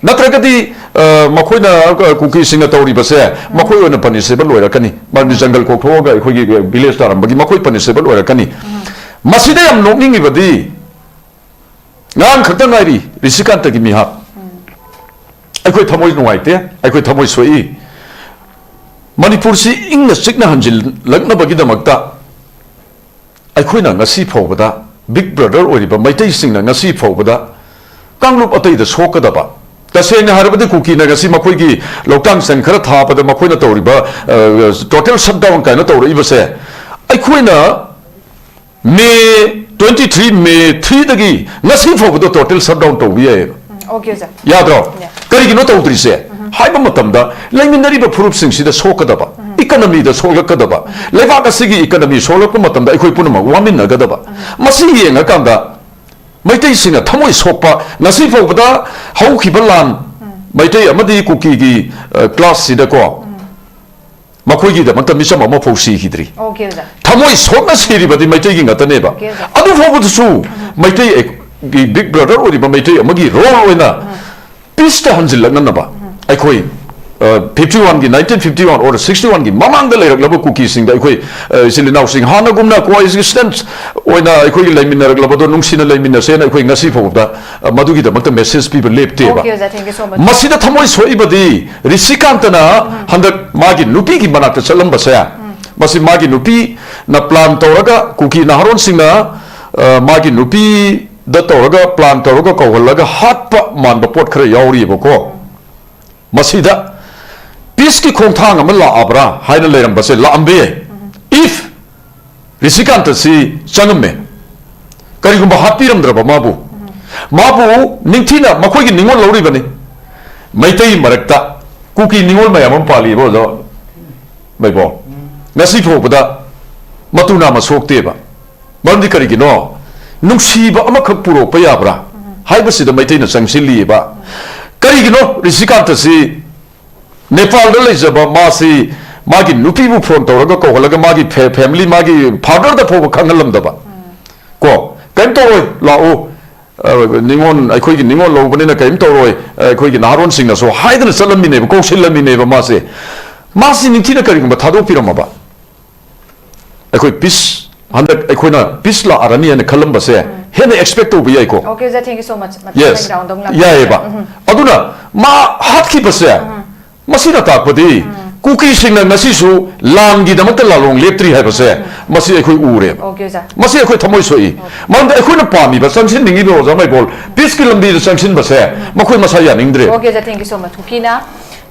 ꯅꯠꯇ꯭ꯔꯒꯗꯤ, ꯑ, ꯃꯈꯣꯏꯅ, ꯑ, ꯀꯨꯀꯤꯁꯤꯡꯅ ꯇꯧꯔꯤꯕꯁꯦ ꯃꯈꯣꯏ ꯑꯣꯏꯅ ꯄꯅꯤꯁꯦꯕꯜ ꯑꯣꯏꯔꯛꯀꯅꯤ꯫ ꯃꯔꯝꯗꯤ ꯖꯪꯒꯜ ꯀꯣꯛꯊꯣꯛꯑꯒ ꯑꯩꯈꯣꯏꯒꯤ ꯚꯤꯂꯦꯖ ꯇꯥꯔꯝꯕꯒꯤ ꯃꯈꯣꯏ ꯄꯅꯤꯁꯦꯕꯜ ꯑꯣꯏꯔꯛꯀꯅꯤ꯫ ꯃꯁꯤꯗ ꯌꯥꯝ ꯅꯣꯛꯅꯤꯡꯉꯤꯕꯗꯤ ꯉꯔꯥꯡ ꯈꯛꯇ ꯉꯥꯏꯔꯤ ꯔꯤꯁꯤꯀꯥꯟꯇꯒꯤ ꯃꯤꯍꯥꯠ꯫ ꯑꯩꯈꯣꯏ ꯊꯃꯣꯏ ꯅꯨꯡꯉꯥꯏꯇꯦ, ꯑꯩꯈꯣꯏ ꯊꯃꯣꯏ ꯁꯣꯛꯏ꯫ ꯃꯅꯤꯄꯨꯔꯁꯤ ꯏꯪꯅ ꯆꯤꯛꯅ ꯍꯟꯖꯤꯜꯂꯛꯅꯕꯒꯤꯗꯃꯛꯇ ꯑꯩꯈꯣꯏꯅ ꯉꯁꯤ ꯐꯥꯎꯕꯗ, ꯕꯤꯛ ꯕ꯭ꯔꯗꯔ ꯑꯣꯏꯔꯤꯕ ꯃꯩꯇꯩꯁꯤꯡꯅ ꯉꯁꯤ ꯐꯥꯎꯕꯗ ꯀꯥꯡꯂꯨꯞ ꯑꯇꯩꯗ ꯁꯣꯛꯀꯗꯕ, ꯇꯁꯦꯡꯅ ꯍꯥꯏꯔꯕꯗꯤ ꯀꯨꯀꯤꯅ ꯉꯁꯤ ꯃꯈꯣꯏꯒꯤ ꯂꯧꯇꯥꯡ ꯁꯪ ꯈꯔ ꯊꯥꯕꯗ ꯃꯈꯣꯏꯅ ꯇꯧꯔꯤꯕ, ꯑ, ꯇꯣꯇꯦꯜ ꯁꯠꯗꯥꯎꯟ ꯀꯥꯏꯅ ꯇꯧꯔꯛꯏꯕꯁꯦ, ꯑꯩꯈꯣꯏꯅ ꯃꯦ ꯇ꯭ꯋꯦꯟꯇꯤ ꯊ꯭ꯔꯤ, ꯃꯦ ꯊ꯭ꯔꯤꯗꯒꯤ ꯉꯁꯤ ꯐꯥꯎꯕꯗ ꯇꯣꯇꯦꯜ ꯁꯠꯗꯥꯎꯟ ꯇꯧꯕ ꯌꯥꯏꯌꯦꯕ꯫ ꯎꯝ, ꯑꯣꯀꯦ, ꯑꯣꯖꯥ꯫ ꯌꯥꯗ꯭ꯔꯣ? ꯌꯥꯏ꯫ ꯀꯔꯤꯒꯤꯅꯣ ꯇꯧꯗ꯭ꯔꯤꯁꯦ? ꯍꯥꯏꯕ ꯃꯇꯝꯗ ꯂꯩꯃꯤꯟꯅꯔꯤꯕ ꯐꯨꯔꯨꯞꯁꯤꯡꯁꯤꯗ ꯁꯣꯛꯀꯗꯕ, ꯏꯀꯅꯃꯤꯗ ꯁꯣꯛꯂꯛꯀꯗꯕ, ꯂꯩꯕꯥꯛ ꯑꯁꯤꯒꯤ ꯏꯀꯅꯃꯤ ꯁꯣꯛꯂꯛꯄ ꯃꯇꯝꯗ ꯑꯩꯈꯣꯏ ꯄꯨꯝꯅꯃꯛ ꯋꯥꯃꯤꯟꯅꯒꯗꯕ꯫ ꯃꯁꯤ ꯌꯦꯡꯉꯀꯥꯟꯗ ꯃꯩꯇꯩꯁꯤꯡꯅ ꯊꯃꯣꯏ ꯁꯣꯛꯄ, ꯉꯁꯤ ꯐꯥꯎꯕꯗ ꯍꯧꯈꯤꯕ ꯂꯥꯟ, ꯃꯩꯇꯩ ꯑꯃꯗꯤ ꯀꯨꯀꯤꯒꯤ, ꯑ, clash ꯁꯤꯗꯀꯣ, ꯃꯈꯣꯏꯒꯤꯗꯃꯛꯇ ꯃꯤꯆꯝ ꯑꯃꯐꯥꯎ ꯁꯤꯈꯤꯗ꯭ꯔꯤ꯫ Okay, ꯑꯣꯖꯥ꯫ ꯊꯃꯣꯏ ꯁꯣꯛꯅ ꯁꯤꯔꯤꯕꯗꯤ ꯃꯩꯇꯩꯒꯤ ꯉꯥꯛꯇꯅꯦꯕ꯫ Okay, ꯑꯣꯖꯥ꯫ ꯑꯗꯨ ꯐꯥꯎꯕꯗꯁꯨ ꯃꯩꯇꯩ ꯑꯩ-, ꯒꯤ big brother ꯑꯣꯏꯔꯤꯕ ꯃꯩꯇꯩ ꯑꯃꯒꯤ role ꯑꯣꯏꯅ peace ꯇ ꯍꯟꯖꯤꯜꯂꯛꯅꯅꯕ ꯑꯩꯈꯣꯏ, ꯑ, fifty one ꯒꯤ, nineteen fifty one or sixty one ꯒꯤ ꯃꯃꯥꯡꯗ ꯂꯩꯔꯛꯂꯕ ꯀꯨꯀꯤꯁꯤꯡꯗ ꯑꯩꯈꯣꯏ, ꯑ, ꯏꯆꯤꯜ ꯏꯅꯥꯎꯁꯤꯡ ꯍꯥꯟꯅꯒꯨꯝꯅ coexistence ꯑꯣꯏꯅ ꯑꯩꯈꯣꯏꯒꯤ ꯂꯩꯃꯤꯟꯅꯔꯛꯂꯕꯗꯣ ꯅꯨꯡꯁꯤꯅ ꯂꯩꯃꯤꯟꯅꯁꯦꯅ ꯑꯩꯈꯣꯏ ꯉꯁꯤ ꯐꯥꯎꯕꯗ, ꯑ, ꯃꯗꯨꯒꯤꯗꯃꯛꯇ message ꯄꯤꯕ ꯂꯦꯞꯇꯦꯕ꯫ Okay, ꯑꯣꯖꯥ, thank you so much꯫ ꯃꯁꯤꯗ ꯊꯃꯣꯏ ꯁꯣꯛꯏꯕꯗꯤ ꯔꯤꯁꯤꯀꯥꯟꯇꯅ ꯍꯟꯗꯛ ꯃꯥꯒꯤ ꯅꯨꯄꯤꯒꯤ ꯃꯅꯥꯛꯇ ꯆꯠꯂꯝꯕꯁꯦ, ꯃꯁꯤ ꯃꯥꯒꯤ ꯅꯨꯄꯤꯅ plan ꯇꯧꯔꯒ, ꯀꯨꯀꯤ ꯅꯍꯥꯔꯣꯟꯁꯤꯡꯅ, ꯑ, ꯃꯥꯒꯤ ꯅꯨꯄꯤꯗ ꯇꯧꯔꯒ, plan ꯇꯧꯔꯒ ꯀꯧꯍꯜꯂꯒ ꯍꯥꯠꯄ ꯃꯥꯟꯕ ꯄꯣꯠ ꯈꯔ ꯌꯥꯎꯔꯤꯕꯀꯣ꯫ ꯃꯁꯤꯗ peace ꯀꯤ ꯈꯣꯡꯊꯥꯡ ꯑꯃ ꯂꯥꯛꯑꯕ꯭ꯔꯥ ꯍꯥꯏꯅ ꯂꯩꯔꯝꯕꯁꯦ ꯂꯥꯛꯑꯝꯕ ꯌꯥꯏ꯫ If ꯔꯤꯁꯤꯀꯥꯟꯇ ꯁꯤ ꯆꯪꯉꯝꯃꯦ, ꯀꯔꯤꯒꯨꯝꯕ ꯍꯥꯠꯄꯤꯔꯝꯗ꯭ꯔꯕ ꯃꯥꯕꯨ, ꯃꯥꯕꯨ ꯅꯤꯡꯊꯤꯅ ꯃꯈꯣꯏꯒꯤ ꯅꯤꯉꯣꯜ ꯂꯧꯔꯤꯕꯅꯤ꯫ ꯃꯩꯇꯩ ꯃꯔꯛꯇ ꯀꯨꯀꯤ ꯅꯤꯉꯣꯜ ꯃꯌꯥꯝ ꯑꯃ ꯄꯥꯜꯂꯤꯕ, ꯑꯣꯖꯥ ꯃꯩꯕꯣ꯫ ꯉꯁꯤ ꯐꯥꯎꯕꯗ ꯃꯇꯨ ꯅꯥꯝꯃ ꯁꯣꯛꯇꯦꯕ꯫ ꯃꯔꯝꯗꯤ ꯀꯔꯤꯒꯤꯅꯣ? ꯅꯨꯡꯁꯤꯕ ꯑꯃꯈꯛ ꯄꯨꯔꯛꯄ ꯌꯥꯕ꯭ꯔꯥ ꯍꯥꯏꯕꯁꯤꯗ ꯃꯩꯇꯩꯅ ꯆꯪꯁꯤꯜꯂꯤꯑꯕ꯫ ꯀꯔꯤꯒꯤꯅꯣ ꯔꯤꯁꯤꯀꯥꯟꯇ ꯁꯤ ꯅꯦꯄꯥꯜꯗ ꯂꯩꯖꯕ ꯃꯥꯁꯤ ꯃꯥꯒꯤ ꯅꯨꯄꯤꯕꯨ phone ꯇꯧꯔꯒ ꯀꯧꯍꯜꯂꯒ ꯃꯥꯒꯤ fa-, family, ꯃꯥꯒꯤ father ꯗ ꯐꯥꯎꯕ ꯈꯪꯍꯜꯂꯝꯗꯕ? ꯀꯣ, ꯀꯩꯝ ꯇꯧꯔꯣꯏ, ꯂꯥꯛꯎ, ꯑ, ꯅꯤꯉꯣꯜ, ꯑꯩꯈꯣꯏꯒꯤ ꯅꯤꯉꯣꯜ ꯂꯧꯕꯅꯤꯅ ꯀꯔꯤꯝ ꯇꯧꯔꯣꯏ, ꯑ, ꯑꯩꯈꯣꯏꯒꯤ ꯅꯍꯥꯔꯣꯟꯁꯤꯡꯅꯁꯨ ꯍꯥꯏꯗꯅ ꯆꯠꯂꯝꯃꯤꯅꯦꯕ, ꯀꯧꯁꯤꯜꯂꯝꯃꯤꯅꯦꯕ ꯃꯥꯁꯦ꯫ ꯃꯥꯁꯤ ꯅꯤꯡꯊꯤꯅ ꯀꯔꯤꯒꯨꯝꯕ ꯊꯥꯗꯣꯛꯄꯤꯔꯝꯃꯕ, ꯑꯩꯈꯣꯏ peace, ꯍꯟꯗꯛ ꯑꯩꯈꯣꯏꯅ peace ꯂꯥꯛꯑꯔꯅꯤ ꯍꯥꯏꯅ ꯈꯜꯂꯝꯕꯁꯦ ꯍꯦꯟꯅ expect ꯇꯧꯕ ꯌꯥꯏꯀꯣ꯫ Okay, sir, thank you so much꯫ ꯃꯊꯪ Yes, ꯃꯊꯪꯒꯤ round ꯑꯃꯨꯛ ꯂꯥꯛꯄꯤꯔꯒꯦ꯫ ꯌꯥꯏꯑꯕ꯫ ꯑꯗꯨꯅ ꯃꯥ ꯍꯥꯠꯈꯤꯕꯁꯦ, ꯃꯁꯤꯅ ꯇꯥꯛꯄꯗꯤ ꯀꯨꯀꯤꯁꯤꯡꯅ ꯉꯁꯤꯁꯨ ꯂꯥꯟꯒꯤꯗꯃꯛꯇ ꯂꯥꯂꯣꯡ ꯂꯦꯞꯇ꯭ꯔꯤ ꯍꯥꯏꯕꯁꯦ ꯃꯁꯤ ꯑꯩꯈꯣꯏ ꯎꯔꯦꯕ꯫ Okay, sir꯫ ꯃꯁꯤ ꯑꯩꯈꯣꯏ ꯊꯃꯣꯏ ꯁꯣꯛꯏ꯫ ꯃꯔꯝꯗꯤ ꯑꯩꯈꯣꯏꯅ ꯄꯥꯝꯃꯤꯕ, ꯆꯪꯁꯤꯟꯅꯤꯡꯉꯤꯕ ꯑꯣꯖꯥ ꯃꯥꯏꯕꯣꯜ, peace ꯀꯤ ꯂꯝꯕꯤꯗ ꯆꯪꯁꯤꯟꯕꯁꯦ ꯃꯈꯣꯏ ꯃꯁꯥ ꯌꯥꯅꯤꯡꯗ꯭ꯔꯦ꯫ Okay, sir, thank you so much꯫ ꯀꯨꯀꯤꯅ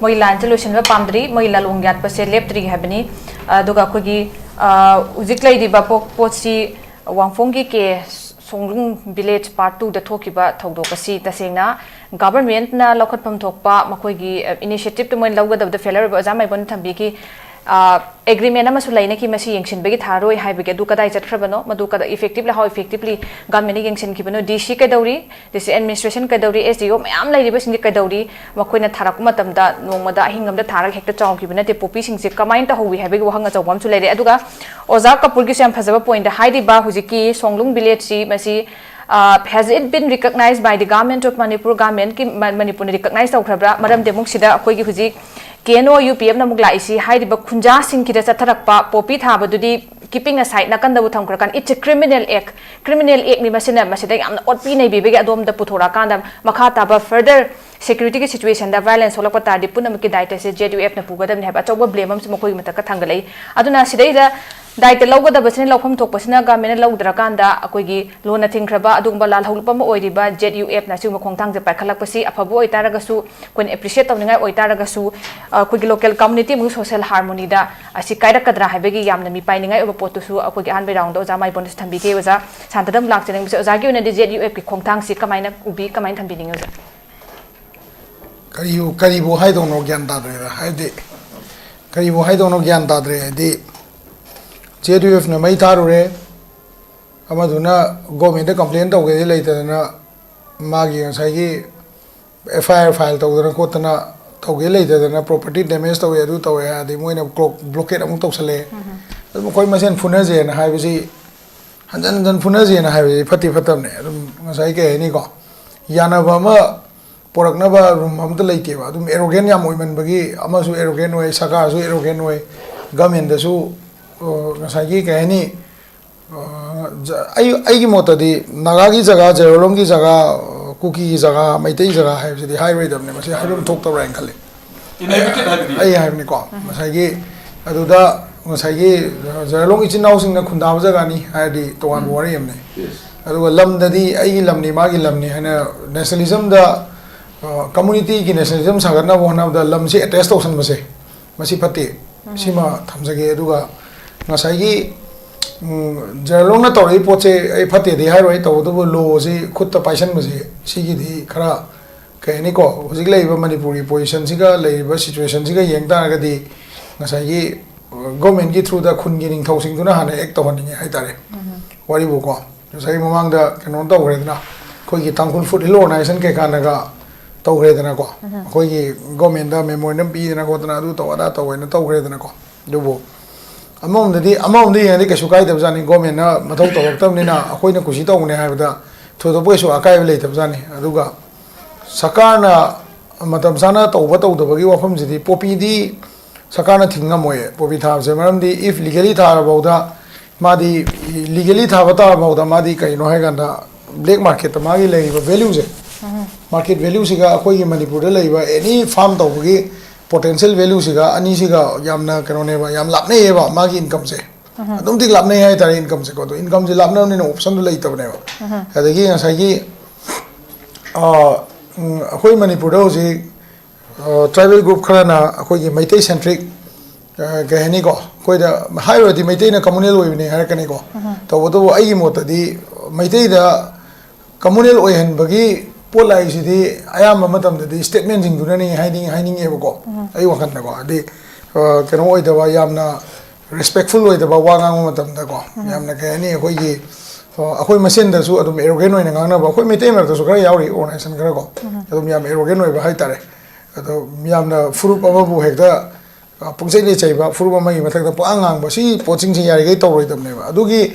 ꯃꯣꯏ ꯂꯥꯟꯁꯦ ꯂꯣꯏꯁꯤꯟꯕ ꯄꯥꯝꯗ꯭ꯔꯤ, ꯃꯣꯏ ꯂꯥꯂꯣꯡ ꯌꯥꯠꯄꯁꯦ ꯂꯦꯞꯇ꯭ꯔꯤ ꯍꯥꯏꯕꯅꯤ꯫ ꯑꯗꯨꯒ ꯑꯩꯈꯣꯏꯒꯤ, ꯑ, ꯍꯧꯖꯤꯛ ꯂꯩꯔꯤꯕ ꯄꯣ-, ꯄꯣꯠꯁꯤ ꯋꯥꯡꯐꯣꯡꯒꯤ ꯀꯦ ꯁꯣꯡꯂꯨꯡ village part two ꯗ ꯊꯣꯛꯈꯤꯕ ꯊꯧꯗꯣꯛ ꯑꯁꯤ ꯇꯁꯦꯡꯅ government ꯅ ꯂꯧꯈꯠꯐꯝ ꯊꯣꯛꯄ ꯃꯈꯣꯏꯒꯤ, ꯑ, initiative ꯇꯨ ꯃꯣꯏꯅ ꯂꯧꯒꯗꯕꯗ failure ꯑꯣꯏꯕ ꯑꯣꯖꯥ ꯃꯥꯏꯕꯣꯟ ꯊꯝꯕꯤꯒꯤ ꯑꯦꯒ꯭ꯔꯤꯃꯦꯟ ꯑꯃꯁꯨ ꯂꯩꯅꯈꯤ, ꯃꯁꯤ ꯌꯦꯡꯁꯤꯟꯕꯒꯤ ꯊꯥꯔꯣꯏ ꯍꯥꯏꯕꯒꯤ꯫ ꯑꯗꯨ ꯀꯗꯥꯏ ꯆꯠꯈ꯭ꯔꯕꯅꯣ? ꯃꯗꯨ ꯀꯗꯥ effectively, how effectively ꯒꯃꯦꯟꯅ ꯌꯦꯡꯁꯤꯟꯈꯤꯕꯅꯣ? ꯗꯤ ꯁꯤ ꯀꯩꯗꯧꯔꯤ? ꯗꯤ ꯁꯤ ꯑꯦꯗꯃꯤꯅꯤꯁꯇ꯭ꯔꯦꯁꯟ ꯀꯩꯗꯧꯔꯤ? ꯑꯦꯁ ꯗꯤ ꯑꯣ ꯃꯌꯥꯝ ꯂꯩꯔꯤꯕꯁꯤꯡꯁꯦ ꯀꯩꯗꯧꯔꯤ? ꯃꯈꯣꯏꯅ ꯊꯥꯔꯛꯄ ꯃꯇꯝꯗ ꯅꯣꯡꯃꯗ ꯑꯍꯤꯡ ꯑꯃꯗ ꯊꯥꯔꯒ ꯍꯦꯛꯇ ꯆꯥꯎꯈꯤꯕ ꯅꯠꯇꯦ꯫ ꯄꯣꯄꯤꯁꯤꯡꯁꯦ ꯀꯃꯥꯏꯅ ꯇꯧꯍꯧꯋꯤ ꯍꯥꯏꯕꯒꯤ ꯋꯥꯍꯪ ꯑꯆꯧꯕ ꯑꯃꯁꯨ ꯂꯩꯔꯦ꯫ ꯑꯗꯨꯒ ꯑꯣꯖꯥ ꯀꯄꯨꯔꯒꯤꯁꯨ ꯌꯥꯝ ꯐꯖꯕ ꯄꯣꯏꯟꯠ, ꯍꯥꯏꯔꯤꯕ ꯍꯧꯖꯤꯛꯀꯤ ꯁꯣꯡꯂꯨꯡ ꯚꯤꯂꯦꯖꯁꯤ, ꯃꯁꯤ, uh, has it been recognized by the government of Manipur? ꯒꯃꯦꯟꯒꯤ, ꯃꯅꯤꯄꯨꯔꯅ ꯔꯤꯀꯛꯅꯥꯏꯁ ꯇꯧꯈ꯭ꯔꯕ꯭ꯔꯥ? ꯃꯔꯝꯗꯤ ꯑꯃꯨꯛ ꯁꯤꯗ ꯑꯩꯈꯣꯏꯒꯤ ꯍꯧꯖꯤꯛ ꯀꯦ ꯑꯦꯟ ꯑꯣ ꯌꯨ ꯄꯤ ꯑꯦꯐꯅ ꯑꯃꯨꯛ ꯂꯥꯛꯏꯁꯤ, ꯍꯥꯏꯔꯤꯕ ꯈꯨꯟꯖꯥꯁꯤꯡꯒꯤꯗ ꯆꯠꯊꯔꯛꯄ ꯄꯣꯄꯤ ꯊꯥꯕꯗꯨꯗꯤ keeping aside, ꯅꯥꯀꯟꯗꯕꯨ ꯊꯝꯈ꯭ꯔꯀꯥꯟꯗ, it's a criminal act, criminal actꯅꯤ꯫ ꯃꯁꯤꯅ ꯃꯁꯤꯗ ꯌꯥꯝꯅ ꯑꯣꯠꯄꯤ ꯅꯩꯕꯤꯕꯒꯤ ꯑꯗꯣꯝꯗ ꯄꯨꯊꯣꯔꯛꯑꯀꯥꯟꯗ ꯃꯈꯥ ꯇꯥꯕ further securityꯒꯤ situationꯗ violence ꯊꯣꯛꯂꯛꯄ ꯇꯥꯔꯗꯤ ꯄꯨꯝꯅꯃꯛꯀꯤ ꯗꯥꯏꯇꯁꯦ ꯖꯦ ꯌꯨ ꯑꯦꯐꯅ ꯄꯨꯒꯗꯕꯅꯤ ꯍꯥꯏꯕ ꯑꯆꯧꯕ ꯕ꯭ꯂꯦꯝ ꯑꯃꯁꯨ ꯃꯈꯣꯏꯒꯤ ꯃꯊꯛꯇ ꯊꯥꯡꯒꯠꯂꯛꯏ꯫ ꯑꯗꯨꯅ ꯁꯤꯗꯩꯗ ꯗꯥꯏꯇ ꯂꯧꯒꯗꯕꯁꯤꯅ, ꯂꯧꯐꯝ ꯊꯣꯛꯄꯁꯤꯅ ꯒꯃꯦꯟꯅ ꯂꯧꯗ꯭ꯔꯀꯥꯟꯗ ꯑꯩꯈꯣꯏꯒꯤ ꯂꯣꯟꯅ ꯊꯤꯡꯈ꯭ꯔꯕ ꯑꯗꯨꯒꯨꯝꯕ ꯂꯥꯜꯍꯧꯂꯨꯞ ꯑꯃ ꯑꯣꯏꯔꯤꯕ ꯖꯦ ꯌꯨ ꯑꯦꯐꯅ ꯑꯁꯤꯒꯨꯝꯕ ꯈꯣꯡꯊꯥꯡꯁꯦ ꯄꯥꯏꯈꯠꯂꯛꯄꯁꯤ ꯑꯐꯕ ꯑꯣꯏꯇꯥꯔꯒꯁꯨ, ꯑꯩꯈꯣꯏꯅ ꯑꯦꯄ꯭ꯔꯤꯁꯤꯌꯦꯠ ꯇꯧꯅꯤꯡꯉꯥꯏ ꯑꯣꯏꯇꯥꯔꯒꯁꯨ, ꯑ, ꯑꯩꯈꯣꯏꯒꯤ ꯂꯣꯀꯦꯜ ꯀꯝꯃꯨꯅꯤꯇꯤ ꯑꯃꯒꯤ ꯁꯣꯁꯦꯜ ꯍꯥꯔꯃꯣꯅꯤꯗ ꯑꯁꯤ ꯀꯥꯏꯔꯛꯀꯗ꯭ꯔꯥ ꯍꯥꯏꯕꯒꯤ ꯌꯥꯝꯅ ꯃꯤꯄꯥꯏꯅꯤꯡꯉꯥꯏ ꯑꯣꯏꯕ ꯄꯣꯠꯇꯨꯁꯨ ꯑꯩꯈꯣꯏꯒꯤ ꯑꯍꯥꯟꯕ ꯔꯥꯎꯟꯗ ꯑꯣꯖꯥ ꯃꯥꯏꯕꯣꯟꯗꯁꯨ ꯊꯝꯕꯤꯈꯤ꯫ ꯑꯣꯖꯥ ꯁꯥꯟꯇꯗ ꯑꯃꯨꯛ ꯂꯥꯛꯆꯅꯤꯡꯕꯁꯦ, ꯑꯣꯖꯥꯒꯤ ꯑꯣꯏꯅꯗꯤ ꯖꯦ ꯌꯨ ꯑꯦꯐꯀꯤ ꯈꯣꯡꯊꯥꯡꯁꯤ ꯀꯃꯥꯏꯅ ꯎꯕꯤ, ꯀꯃꯥꯏꯅ ꯊꯝꯕꯤꯅꯤꯡꯉꯤ ꯑꯣꯖꯥ? ꯀꯔꯤꯕꯨ ꯀꯔꯤꯕꯨ ꯍꯥꯏꯗꯧꯅꯣ ꯒ꯭ꯌꯥꯟ ꯇꯥꯗ꯭ꯔꯦꯗ꯫ ꯍꯥꯏꯗꯤ ꯀꯔꯤꯕꯨ ꯍꯥꯏꯗꯧꯅꯣ ꯒ꯭ꯌꯥꯟ ꯇꯥꯗ꯭ꯔꯦ꯫ ꯍꯥꯏꯗꯤ ꯖꯦ ꯌꯨ ꯑꯦꯐꯅ ꯃꯩ ꯊꯥꯔꯨꯔꯦ, ꯑꯃꯗꯨꯅ ꯒꯣꯔꯃꯦꯟꯗ ꯀꯝꯄ꯭ꯂꯦꯟ ꯇꯧꯒꯦꯗꯤ ꯂꯩꯇꯗꯅ ꯃꯥꯒꯤ ꯉꯁꯥꯏꯒꯤ ꯑꯦꯐ ꯑꯥꯏ ꯑꯥꯔ ꯐꯥꯏꯜ ꯇꯧꯗꯅ ꯈꯣꯠꯇꯅ ꯇꯧꯒꯦ ꯂꯩꯇꯗꯅ property damage ꯇꯧꯋꯦ, ꯑꯗꯨ ꯇꯧꯋꯦ ꯍꯥꯏꯔꯗꯤ ꯃꯣꯏꯅ ꯕ꯭ꯂꯣꯀꯦꯠ ꯑꯃꯨꯛ ꯇꯧꯁꯜꯂꯛꯑꯦ꯫ ꯑꯗꯨ ꯃꯈꯣꯏ ꯃꯁꯦꯟ ꯐꯨꯅꯁꯦꯅ ꯍꯥꯏꯕꯁꯤ, ꯍꯟꯖꯟ ꯍꯟꯖꯟ ꯐꯨꯅꯁꯦꯅ ꯍꯥꯏꯕꯁꯤ ꯐꯠꯇꯤ ꯐꯠꯇꯕꯅꯦ꯫ ꯑꯗꯨꯝ ꯉꯁꯥꯏ ꯀꯩ ꯍꯥꯏꯅꯤꯀꯣ, ꯌꯥꯅꯕ ꯑꯃ ꯄꯣꯔꯛꯅꯕ ꯔꯨꯝ ꯑꯝꯇ ꯂꯩꯇꯦꯕ꯫ ꯑꯗꯨꯝ ꯑꯦꯔꯣꯒꯦꯟ ꯌꯥꯝ ꯑꯣꯏꯃꯟꯕꯒꯤ ꯑꯃꯁꯨ ꯑꯦꯔꯣꯒꯦꯟ ꯑꯣꯏ, ꯁꯔꯀꯥꯔꯁꯨ ꯑꯦꯔꯣꯒꯦꯟ ꯑꯣꯏ, ꯒꯃꯦꯟꯗꯁꯨ, ꯑ, ꯉꯁꯥꯏꯒꯤ ꯀꯩ ꯍꯥꯏꯅꯤ, ꯑ, ꯖ-, ꯑꯩ, ꯑꯩꯒꯤ ꯃꯣꯠꯇꯗꯤ ꯅꯥꯒꯥꯒꯤ ꯖꯒꯥ, ꯖꯦꯔꯣꯂꯣꯡꯒꯤ ꯖꯒꯥ, ꯑ, ꯀꯨꯀꯤꯒꯤ ꯖꯒꯥ, ꯃꯩꯇꯩꯒꯤ ꯖꯒꯥ ꯍꯥꯏꯕꯁꯤꯗꯤ ꯍꯥꯏꯔꯣꯏꯗꯕꯅꯤ꯫ ꯃꯁꯤ ꯍꯥꯏꯐꯝ ꯊꯣꯛꯇꯕ꯭ꯔꯥ ꯍꯥꯏꯅ ꯈꯜꯂꯤ꯫ Inhabited ꯍꯥꯏꯕꯗꯤ? ꯑꯩ ꯍꯥꯏꯕꯅꯤꯀꯣ, ꯉꯁꯥꯏꯒꯤ ꯑꯗꯨꯗ ꯉꯁꯥꯏꯒꯤ ꯖꯦꯔꯣꯂꯣꯡ ꯏꯆꯤꯟ ꯏꯅꯥꯎꯁꯤꯡꯅ ꯈꯨꯟꯗꯥꯕ ꯖꯒꯥꯅꯤ ꯍꯥꯏꯔꯗꯤ ꯇꯣꯉꯥꯟꯕ ꯋꯥꯔꯤ ꯑꯃꯅꯤ꯫ Yes. ꯑꯗꯨꯒ ꯂꯝꯗꯗꯤ ꯑꯩꯒꯤ ꯂꯝꯅꯤ, ꯃꯥꯒꯤ ꯂꯝꯅꯤ ꯍꯥꯏꯅ ꯅꯦꯁꯅꯦꯂꯤꯖꯝꯗ, ꯑ, ꯀꯝꯃꯨꯅꯤꯇꯤꯒꯤ ꯅꯦꯁꯅꯦꯂꯤꯖꯝ ꯁꯥꯒꯠꯅꯕ ꯍꯣꯠꯅꯕꯗ ꯂꯝꯁꯤ ꯑꯦꯇꯦꯁ ꯇꯧꯁꯟꯕꯁꯦ, ꯃꯁꯤ ꯐꯠꯇꯦ꯫ ꯁꯤꯃ ꯊꯝꯖꯒꯦ꯫ ꯑꯗꯨꯒ ꯉꯁꯥꯏꯒꯤ, ꯎꯝ, ꯖꯦꯔꯣꯂꯣꯡꯅ ꯇꯧꯔꯛꯏ ꯄꯣꯠꯁꯦ ꯑꯩ ꯐꯠꯇꯦꯗꯤ ꯍꯥꯏꯔꯣꯏ, ꯇꯧꯕꯇꯕꯨ ꯂꯣꯁꯤ ꯈꯨꯠꯇ ꯄꯥꯏꯁꯟꯕꯁꯦ, ꯁꯤꯒꯤꯗꯤ ꯈꯔ ꯀꯩ ꯍꯥꯏꯅꯤꯀꯣ, ꯍꯧꯖꯤꯛ ꯂꯩꯔꯤꯕ ꯃꯅꯤꯄꯨꯔꯒꯤ ꯄꯣꯖꯤꯁꯟꯁꯤꯒ ꯂꯩꯔꯤꯕ ꯁꯤꯆꯨꯋꯦꯁꯟꯁꯤꯒ ꯌꯦꯡ ꯇꯥꯔꯒꯗꯤ, ꯉꯁꯥꯏꯒꯤ ꯒꯣꯔꯃꯦꯟꯒꯤ ꯊ꯭ꯔꯨꯗ ꯈꯨꯟꯒꯤ ꯅꯤꯡꯊꯧꯁꯤꯡꯗꯨꯅ ꯍꯥꯟꯅ ꯑꯦꯛ ꯇꯧꯍꯟꯅꯤꯡꯉꯦ ꯍꯥꯏꯇꯥꯔꯦ꯫ ꯋꯥꯔꯤꯕꯨꯀꯣ, ꯉꯁꯥꯏ ꯃꯃꯥꯡꯗ ꯀꯩꯅꯣ ꯇꯧꯈ꯭ꯔꯦꯗꯅ, ꯑꯩꯈꯣꯏꯒꯤ ꯇꯥꯡꯈꯨꯜ ꯐꯨꯗ ꯍꯤꯜ ꯑꯣꯔꯒꯅꯥꯏꯖꯦꯁꯟ ꯀꯩꯀꯥꯅꯒ ꯇꯧꯈ꯭ꯔꯦꯗꯅꯀꯣ, ꯑꯩꯈꯣꯏꯒꯤ ꯒꯣꯔꯃꯦꯟꯗ ꯃꯦꯃꯣꯔꯦꯟꯗꯝ ꯄꯤꯗꯅ ꯈꯣꯠꯇꯅ ꯑꯗꯨ ꯇꯧ ꯑꯗꯥ ꯇꯧ ꯍꯥꯏꯅ ꯇꯧꯈ꯭ꯔꯦꯗꯅꯀꯣ꯫ ꯑꯗꯨꯕꯨ ꯑꯃꯔꯣꯝꯗꯗꯤ, ꯑꯃꯔꯣꯝꯗ ꯌꯦꯡꯉꯗꯤ ꯀꯩꯁꯨ ꯀꯥꯏꯗꯕꯖꯥꯠꯅꯤ, ꯒꯣꯔꯃꯦꯟꯅ ꯃꯊꯧ ꯇꯧꯔꯛꯇꯕꯅꯤꯅ ꯑꯩꯈꯣꯏꯅ ꯀꯨꯁꯤ ꯇꯧꯕꯅꯦ ꯍꯥꯏꯕꯗ ꯊꯣꯏꯗꯣꯛꯄ ꯀꯩꯁꯨ ꯑꯀꯥꯏꯕ ꯂꯩꯇꯕꯖꯥꯠꯅꯤ꯫ ꯑꯗꯨꯒ ꯁꯔꯀꯥꯔꯅ ꯃꯇꯝ ꯆꯥꯅ ꯇꯧꯕ ꯇꯧꯗꯕꯒꯤ ꯋꯥꯐꯝꯁꯤꯗꯤ, ꯄꯣꯄꯤꯗꯤ ꯁꯔꯀꯥꯔꯅ ꯊꯤꯡ ꯉꯝꯃꯣꯏꯌꯦ ꯄꯣꯄꯤ ꯊꯥꯕꯁꯦ꯫ ꯃꯔꯝꯗꯤ if legally ꯊꯥꯔꯐꯥꯎꯗ, ꯃꯥꯗꯤ legally ꯊꯥꯕ ꯇꯥꯔꯐꯥꯎꯗ ꯃꯥꯗꯤ ꯀꯩꯅꯣ ꯍꯥꯏꯀꯥꯟꯗ black marketꯇ ꯃꯥꯒꯤ ꯂꯩꯔꯤꯕ valueꯁꯦ, market valueꯁꯤꯒ ꯑꯩꯈꯣꯏꯒꯤ ꯃꯅꯤꯄꯨꯔꯗ ꯂꯩꯕ any farm ꯇꯧꯕꯒꯤ potential valueꯁꯤꯒ ꯑꯅꯤꯁꯤꯒ ꯌꯥꯝꯅ ꯀꯩꯅꯣꯅꯦꯕ, ꯌꯥꯝ ꯂꯥꯞꯅꯩꯌꯦꯕ ꯃꯥꯒꯤ incomeꯁꯦ꯫ ꯑꯗꯨꯝ ꯃꯇꯤꯛ ꯂꯥꯞꯅꯩ ꯍꯥꯏꯇꯥꯔꯦ incomeꯁꯦꯀꯣ꯫ ꯑꯗꯣ incomeꯁꯦ ꯂꯥꯞꯅꯕꯅꯤꯅ optionꯗꯨ ꯂꯩꯇꯕꯅꯦꯕ꯫ ꯑꯗꯒꯤ ꯉꯁꯥꯏꯒꯤ, ꯑ, ꯎꯝ, ꯑꯩꯈꯣꯏ ꯃꯅꯤꯄꯨꯔꯗ ꯍꯧꯖꯤꯛ, ꯑ, tribal group ꯈꯔꯅ ꯑꯩꯈꯣꯏꯒꯤ ꯃꯩꯇꯩ centric, ꯑ, ꯀꯩ ꯍꯥꯏꯅꯤꯀꯣ, ꯑꯩꯈꯣꯏꯗ ꯍꯥꯏꯔꯨꯔꯗꯤ ꯃꯩꯇꯩꯅ communal ꯑꯣꯏꯕꯅꯦ ꯍꯥꯏꯔꯛꯀꯅꯤꯀꯣ꯫ ꯇꯧꯕꯇꯕꯨ ꯑꯩꯒꯤ ꯃꯣꯠꯇꯗꯤ ꯃꯩꯇꯩꯗ communal ꯑꯣꯏꯍꯟꯕꯒꯤ ꯄꯣꯠ ꯂꯥꯛꯏꯁꯤꯗꯤ ꯑꯌꯥꯝꯕ ꯃꯇꯝꯗꯗꯤ statementꯁꯤꯡꯗꯨꯅꯅꯤ ꯍꯥꯏꯅꯤꯡ-, ꯍꯥꯏꯅꯤꯡꯉꯦꯕꯀꯣ꯫ ꯑꯩ ꯋꯥꯈꯜꯗꯀꯣ, ꯍꯥꯏꯗꯤ, ꯑ, ꯀꯩꯅꯣ ꯑꯣꯏꯗꯕ, ꯌꯥꯝꯅ respectful ꯑꯣꯏꯗꯕ ꯋꯥ ꯉꯥꯡꯕ ꯃꯇꯝꯗꯀꯣ, ꯌꯥꯝꯅ ꯀꯩ ꯍꯥꯏꯅꯤ, ꯑꯩꯈꯣꯏꯒꯤ, ꯑ, ꯑꯩꯈꯣꯏ ꯃꯁꯦꯟꯗꯁꯨ ꯑꯗꯨꯝ arrogant ꯑꯣꯏꯅ ꯉꯥꯡꯅꯕ, ꯑꯩꯈꯣꯏ ꯃꯩꯇꯩ ꯃꯔꯛꯇꯁꯨ ꯈꯔ ꯌꯥꯎꯔꯤ, organization ꯈꯔꯀꯣ꯫ ꯑꯗꯨꯝ ꯌꯥꯝ arrogant ꯑꯣꯏꯕ ꯍꯥꯏꯇꯥꯔꯦ꯫ ꯑꯗꯣ ꯌꯥꯝꯅ ꯐꯨꯔꯨꯞ ꯑꯃꯕꯨ ꯍꯦꯛꯇ, ꯑ, ꯄꯨꯡꯆꯩꯗ ꯆꯩꯕ, ꯐꯨꯔꯨꯞ ꯑꯃꯒꯤ ꯃꯊꯛꯇ ꯄꯨꯡꯉꯥꯡ ꯉꯥꯡꯕ, ꯁꯤ ꯄꯣꯠꯁꯤꯡꯁꯦ ꯌꯥꯔꯤꯈꯩ ꯇꯧꯔꯣꯏꯗꯕꯅꯦꯕ꯫ ꯑꯗꯨꯒꯤ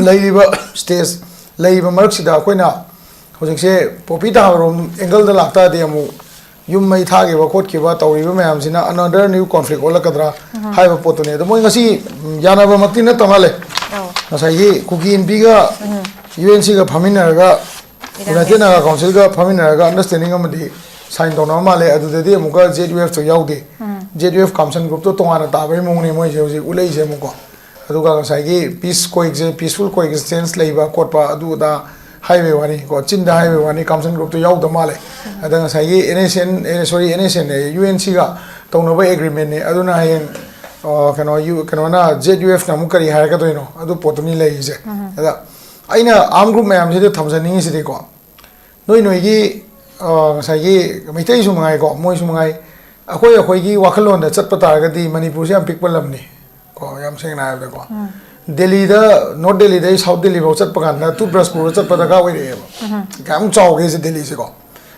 ꯂꯩꯔꯤꯕ stage, ꯂꯩꯔꯤꯕ ꯃꯔꯛꯁꯤꯗ ꯑꯩꯈꯣꯏꯅ ꯍꯧꯖꯤꯛꯁꯦ ꯄꯣꯄꯤ ꯊꯥꯕꯔꯣꯝ angleꯗ ꯂꯥꯛꯇꯥꯔꯗꯤ, ꯑꯃꯨꯛ ꯌꯨꯝ ꯃꯩ ꯊꯥꯈꯤꯕ ꯈꯣꯠꯈꯤꯕ ꯇꯧꯔꯤꯕ ꯃꯌꯥꯝꯁꯤꯅ another new conflict ꯑꯣꯜꯂꯛꯀꯗ꯭ꯔꯥ ꯍꯥꯏꯕ ꯄꯣꯠꯇꯨꯅꯦ꯫ ꯑꯗꯣ ꯃꯣꯏ ꯉꯁꯤ, ꯎꯝ, ꯌꯥꯅꯕꯃꯛꯇꯤ ꯅꯠꯇ ꯃꯥꯜꯂꯦ꯫ ꯑꯧ꯫ ꯉꯁꯥꯏꯒꯤ ꯀꯨꯀꯤ ꯏꯟꯄꯤꯒ UNCꯒ ꯐꯝꯃꯤꯟꯅꯔꯒ, United Naga Councilꯒ ꯐꯝꯃꯤꯟꯅꯔꯒ understanding ꯑꯃꯗꯤ sign ꯇꯧꯅꯕ ꯃꯥꯜꯂꯦ꯫ ꯑꯗꯨꯗꯗꯤ ꯑꯃꯨꯛꯀ ZUFꯇꯣ ꯌꯥꯎꯗꯦ꯫ ZUF Kamsan groupꯇꯣ ꯇꯣꯉꯥꯟꯅ ꯇꯥꯕꯒꯤ ꯃꯑꯣꯡꯅꯦ ꯃꯣꯏꯁꯦ ꯍꯧꯖꯤꯛ ꯎꯠꯂꯛꯏꯁꯦ ꯑꯃꯨꯛꯀꯣ꯫ ꯑꯗꯨꯒ ꯉꯁꯥꯏꯒꯤ peace coexist, peaceful coexistence ꯂꯩꯕ ꯈꯣꯠꯄ ꯑꯗꯨ ꯑꯗꯥ ꯍꯥꯏꯕꯩ ꯋꯥꯅꯤ ꯀꯣ, ꯆꯤꯟꯗ ꯍꯥꯏꯕꯩ ꯋꯥꯅꯤ, Kamsan groupꯇꯣ ꯌꯥꯎꯗ ꯃꯥꯜꯂꯦ꯫ ꯑꯗ ꯉꯁꯥꯏꯒꯤ NSCN, ꯑꯦ, sorry, NSCN ꯑꯦ, UNCꯒ ꯇꯧꯅꯕ agreementꯅꯤ꯫ ꯑꯗꯨꯅ ꯍꯌꯦꯡ, ꯑ, ꯀꯩꯅꯣ, ꯌꯨ-, ꯀꯩꯅꯣꯅ, ZUFꯅ ꯑꯃꯨꯛ ꯀꯔꯤ ꯍꯥꯏꯔꯛꯀꯗꯣꯏꯅꯣ? ꯑꯗꯨ ꯄꯣꯠꯇꯨꯅꯤ ꯂꯩꯔꯤꯁꯦ꯫ ꯑꯗ ꯑꯩꯅ armed group ꯃꯌꯥꯝꯁꯤꯗ ꯊꯝꯖꯅꯤꯡꯉꯤꯁꯤꯗꯤꯀꯣ, ꯅꯣꯏ ꯅꯣꯏꯒꯤ, ꯑ, ꯉꯁꯥꯏꯒꯤ ꯃꯩꯇꯩꯁꯨ ꯃꯉꯥꯏꯀꯣ, ꯃꯣꯏꯁꯨ ꯃꯉꯥꯏ, ꯑꯩꯈꯣꯏ ꯑꯩꯈꯣꯏꯒꯤ ꯋꯥꯈꯜꯂꯣꯟꯗ ꯆꯠꯄ ꯇꯥꯔꯒꯗꯤ ꯃꯅꯤꯄꯨꯔꯁꯦ ꯌꯥꯝ ꯄꯤꯛꯄ ꯂꯝꯅꯤ ꯀꯣ, ꯌꯥꯝ ꯁꯦꯡꯅ ꯍꯥꯏꯔꯕꯗꯀꯣ꯫ ꯗꯦꯜꯂꯤꯗ, ꯅꯣꯔꯠ ꯗꯦꯜꯂꯤꯗꯒꯤ ꯁꯥꯎꯠ ꯗꯦꯜꯂꯤ ꯐꯥꯎ ꯆꯠꯄ ꯀꯥꯟꯗ ꯇꯨꯠ ꯕ꯭ꯔꯁ ꯄꯨꯔꯒ ꯆꯠꯄ ꯗꯔꯀꯥꯔ ꯑꯣꯏꯔꯛꯑꯦꯕ꯫ ꯀꯌꯥꯝ ꯆꯥꯎꯒꯦꯁꯦ ꯗꯦꯜꯂꯤꯁꯦꯀꯣ꯫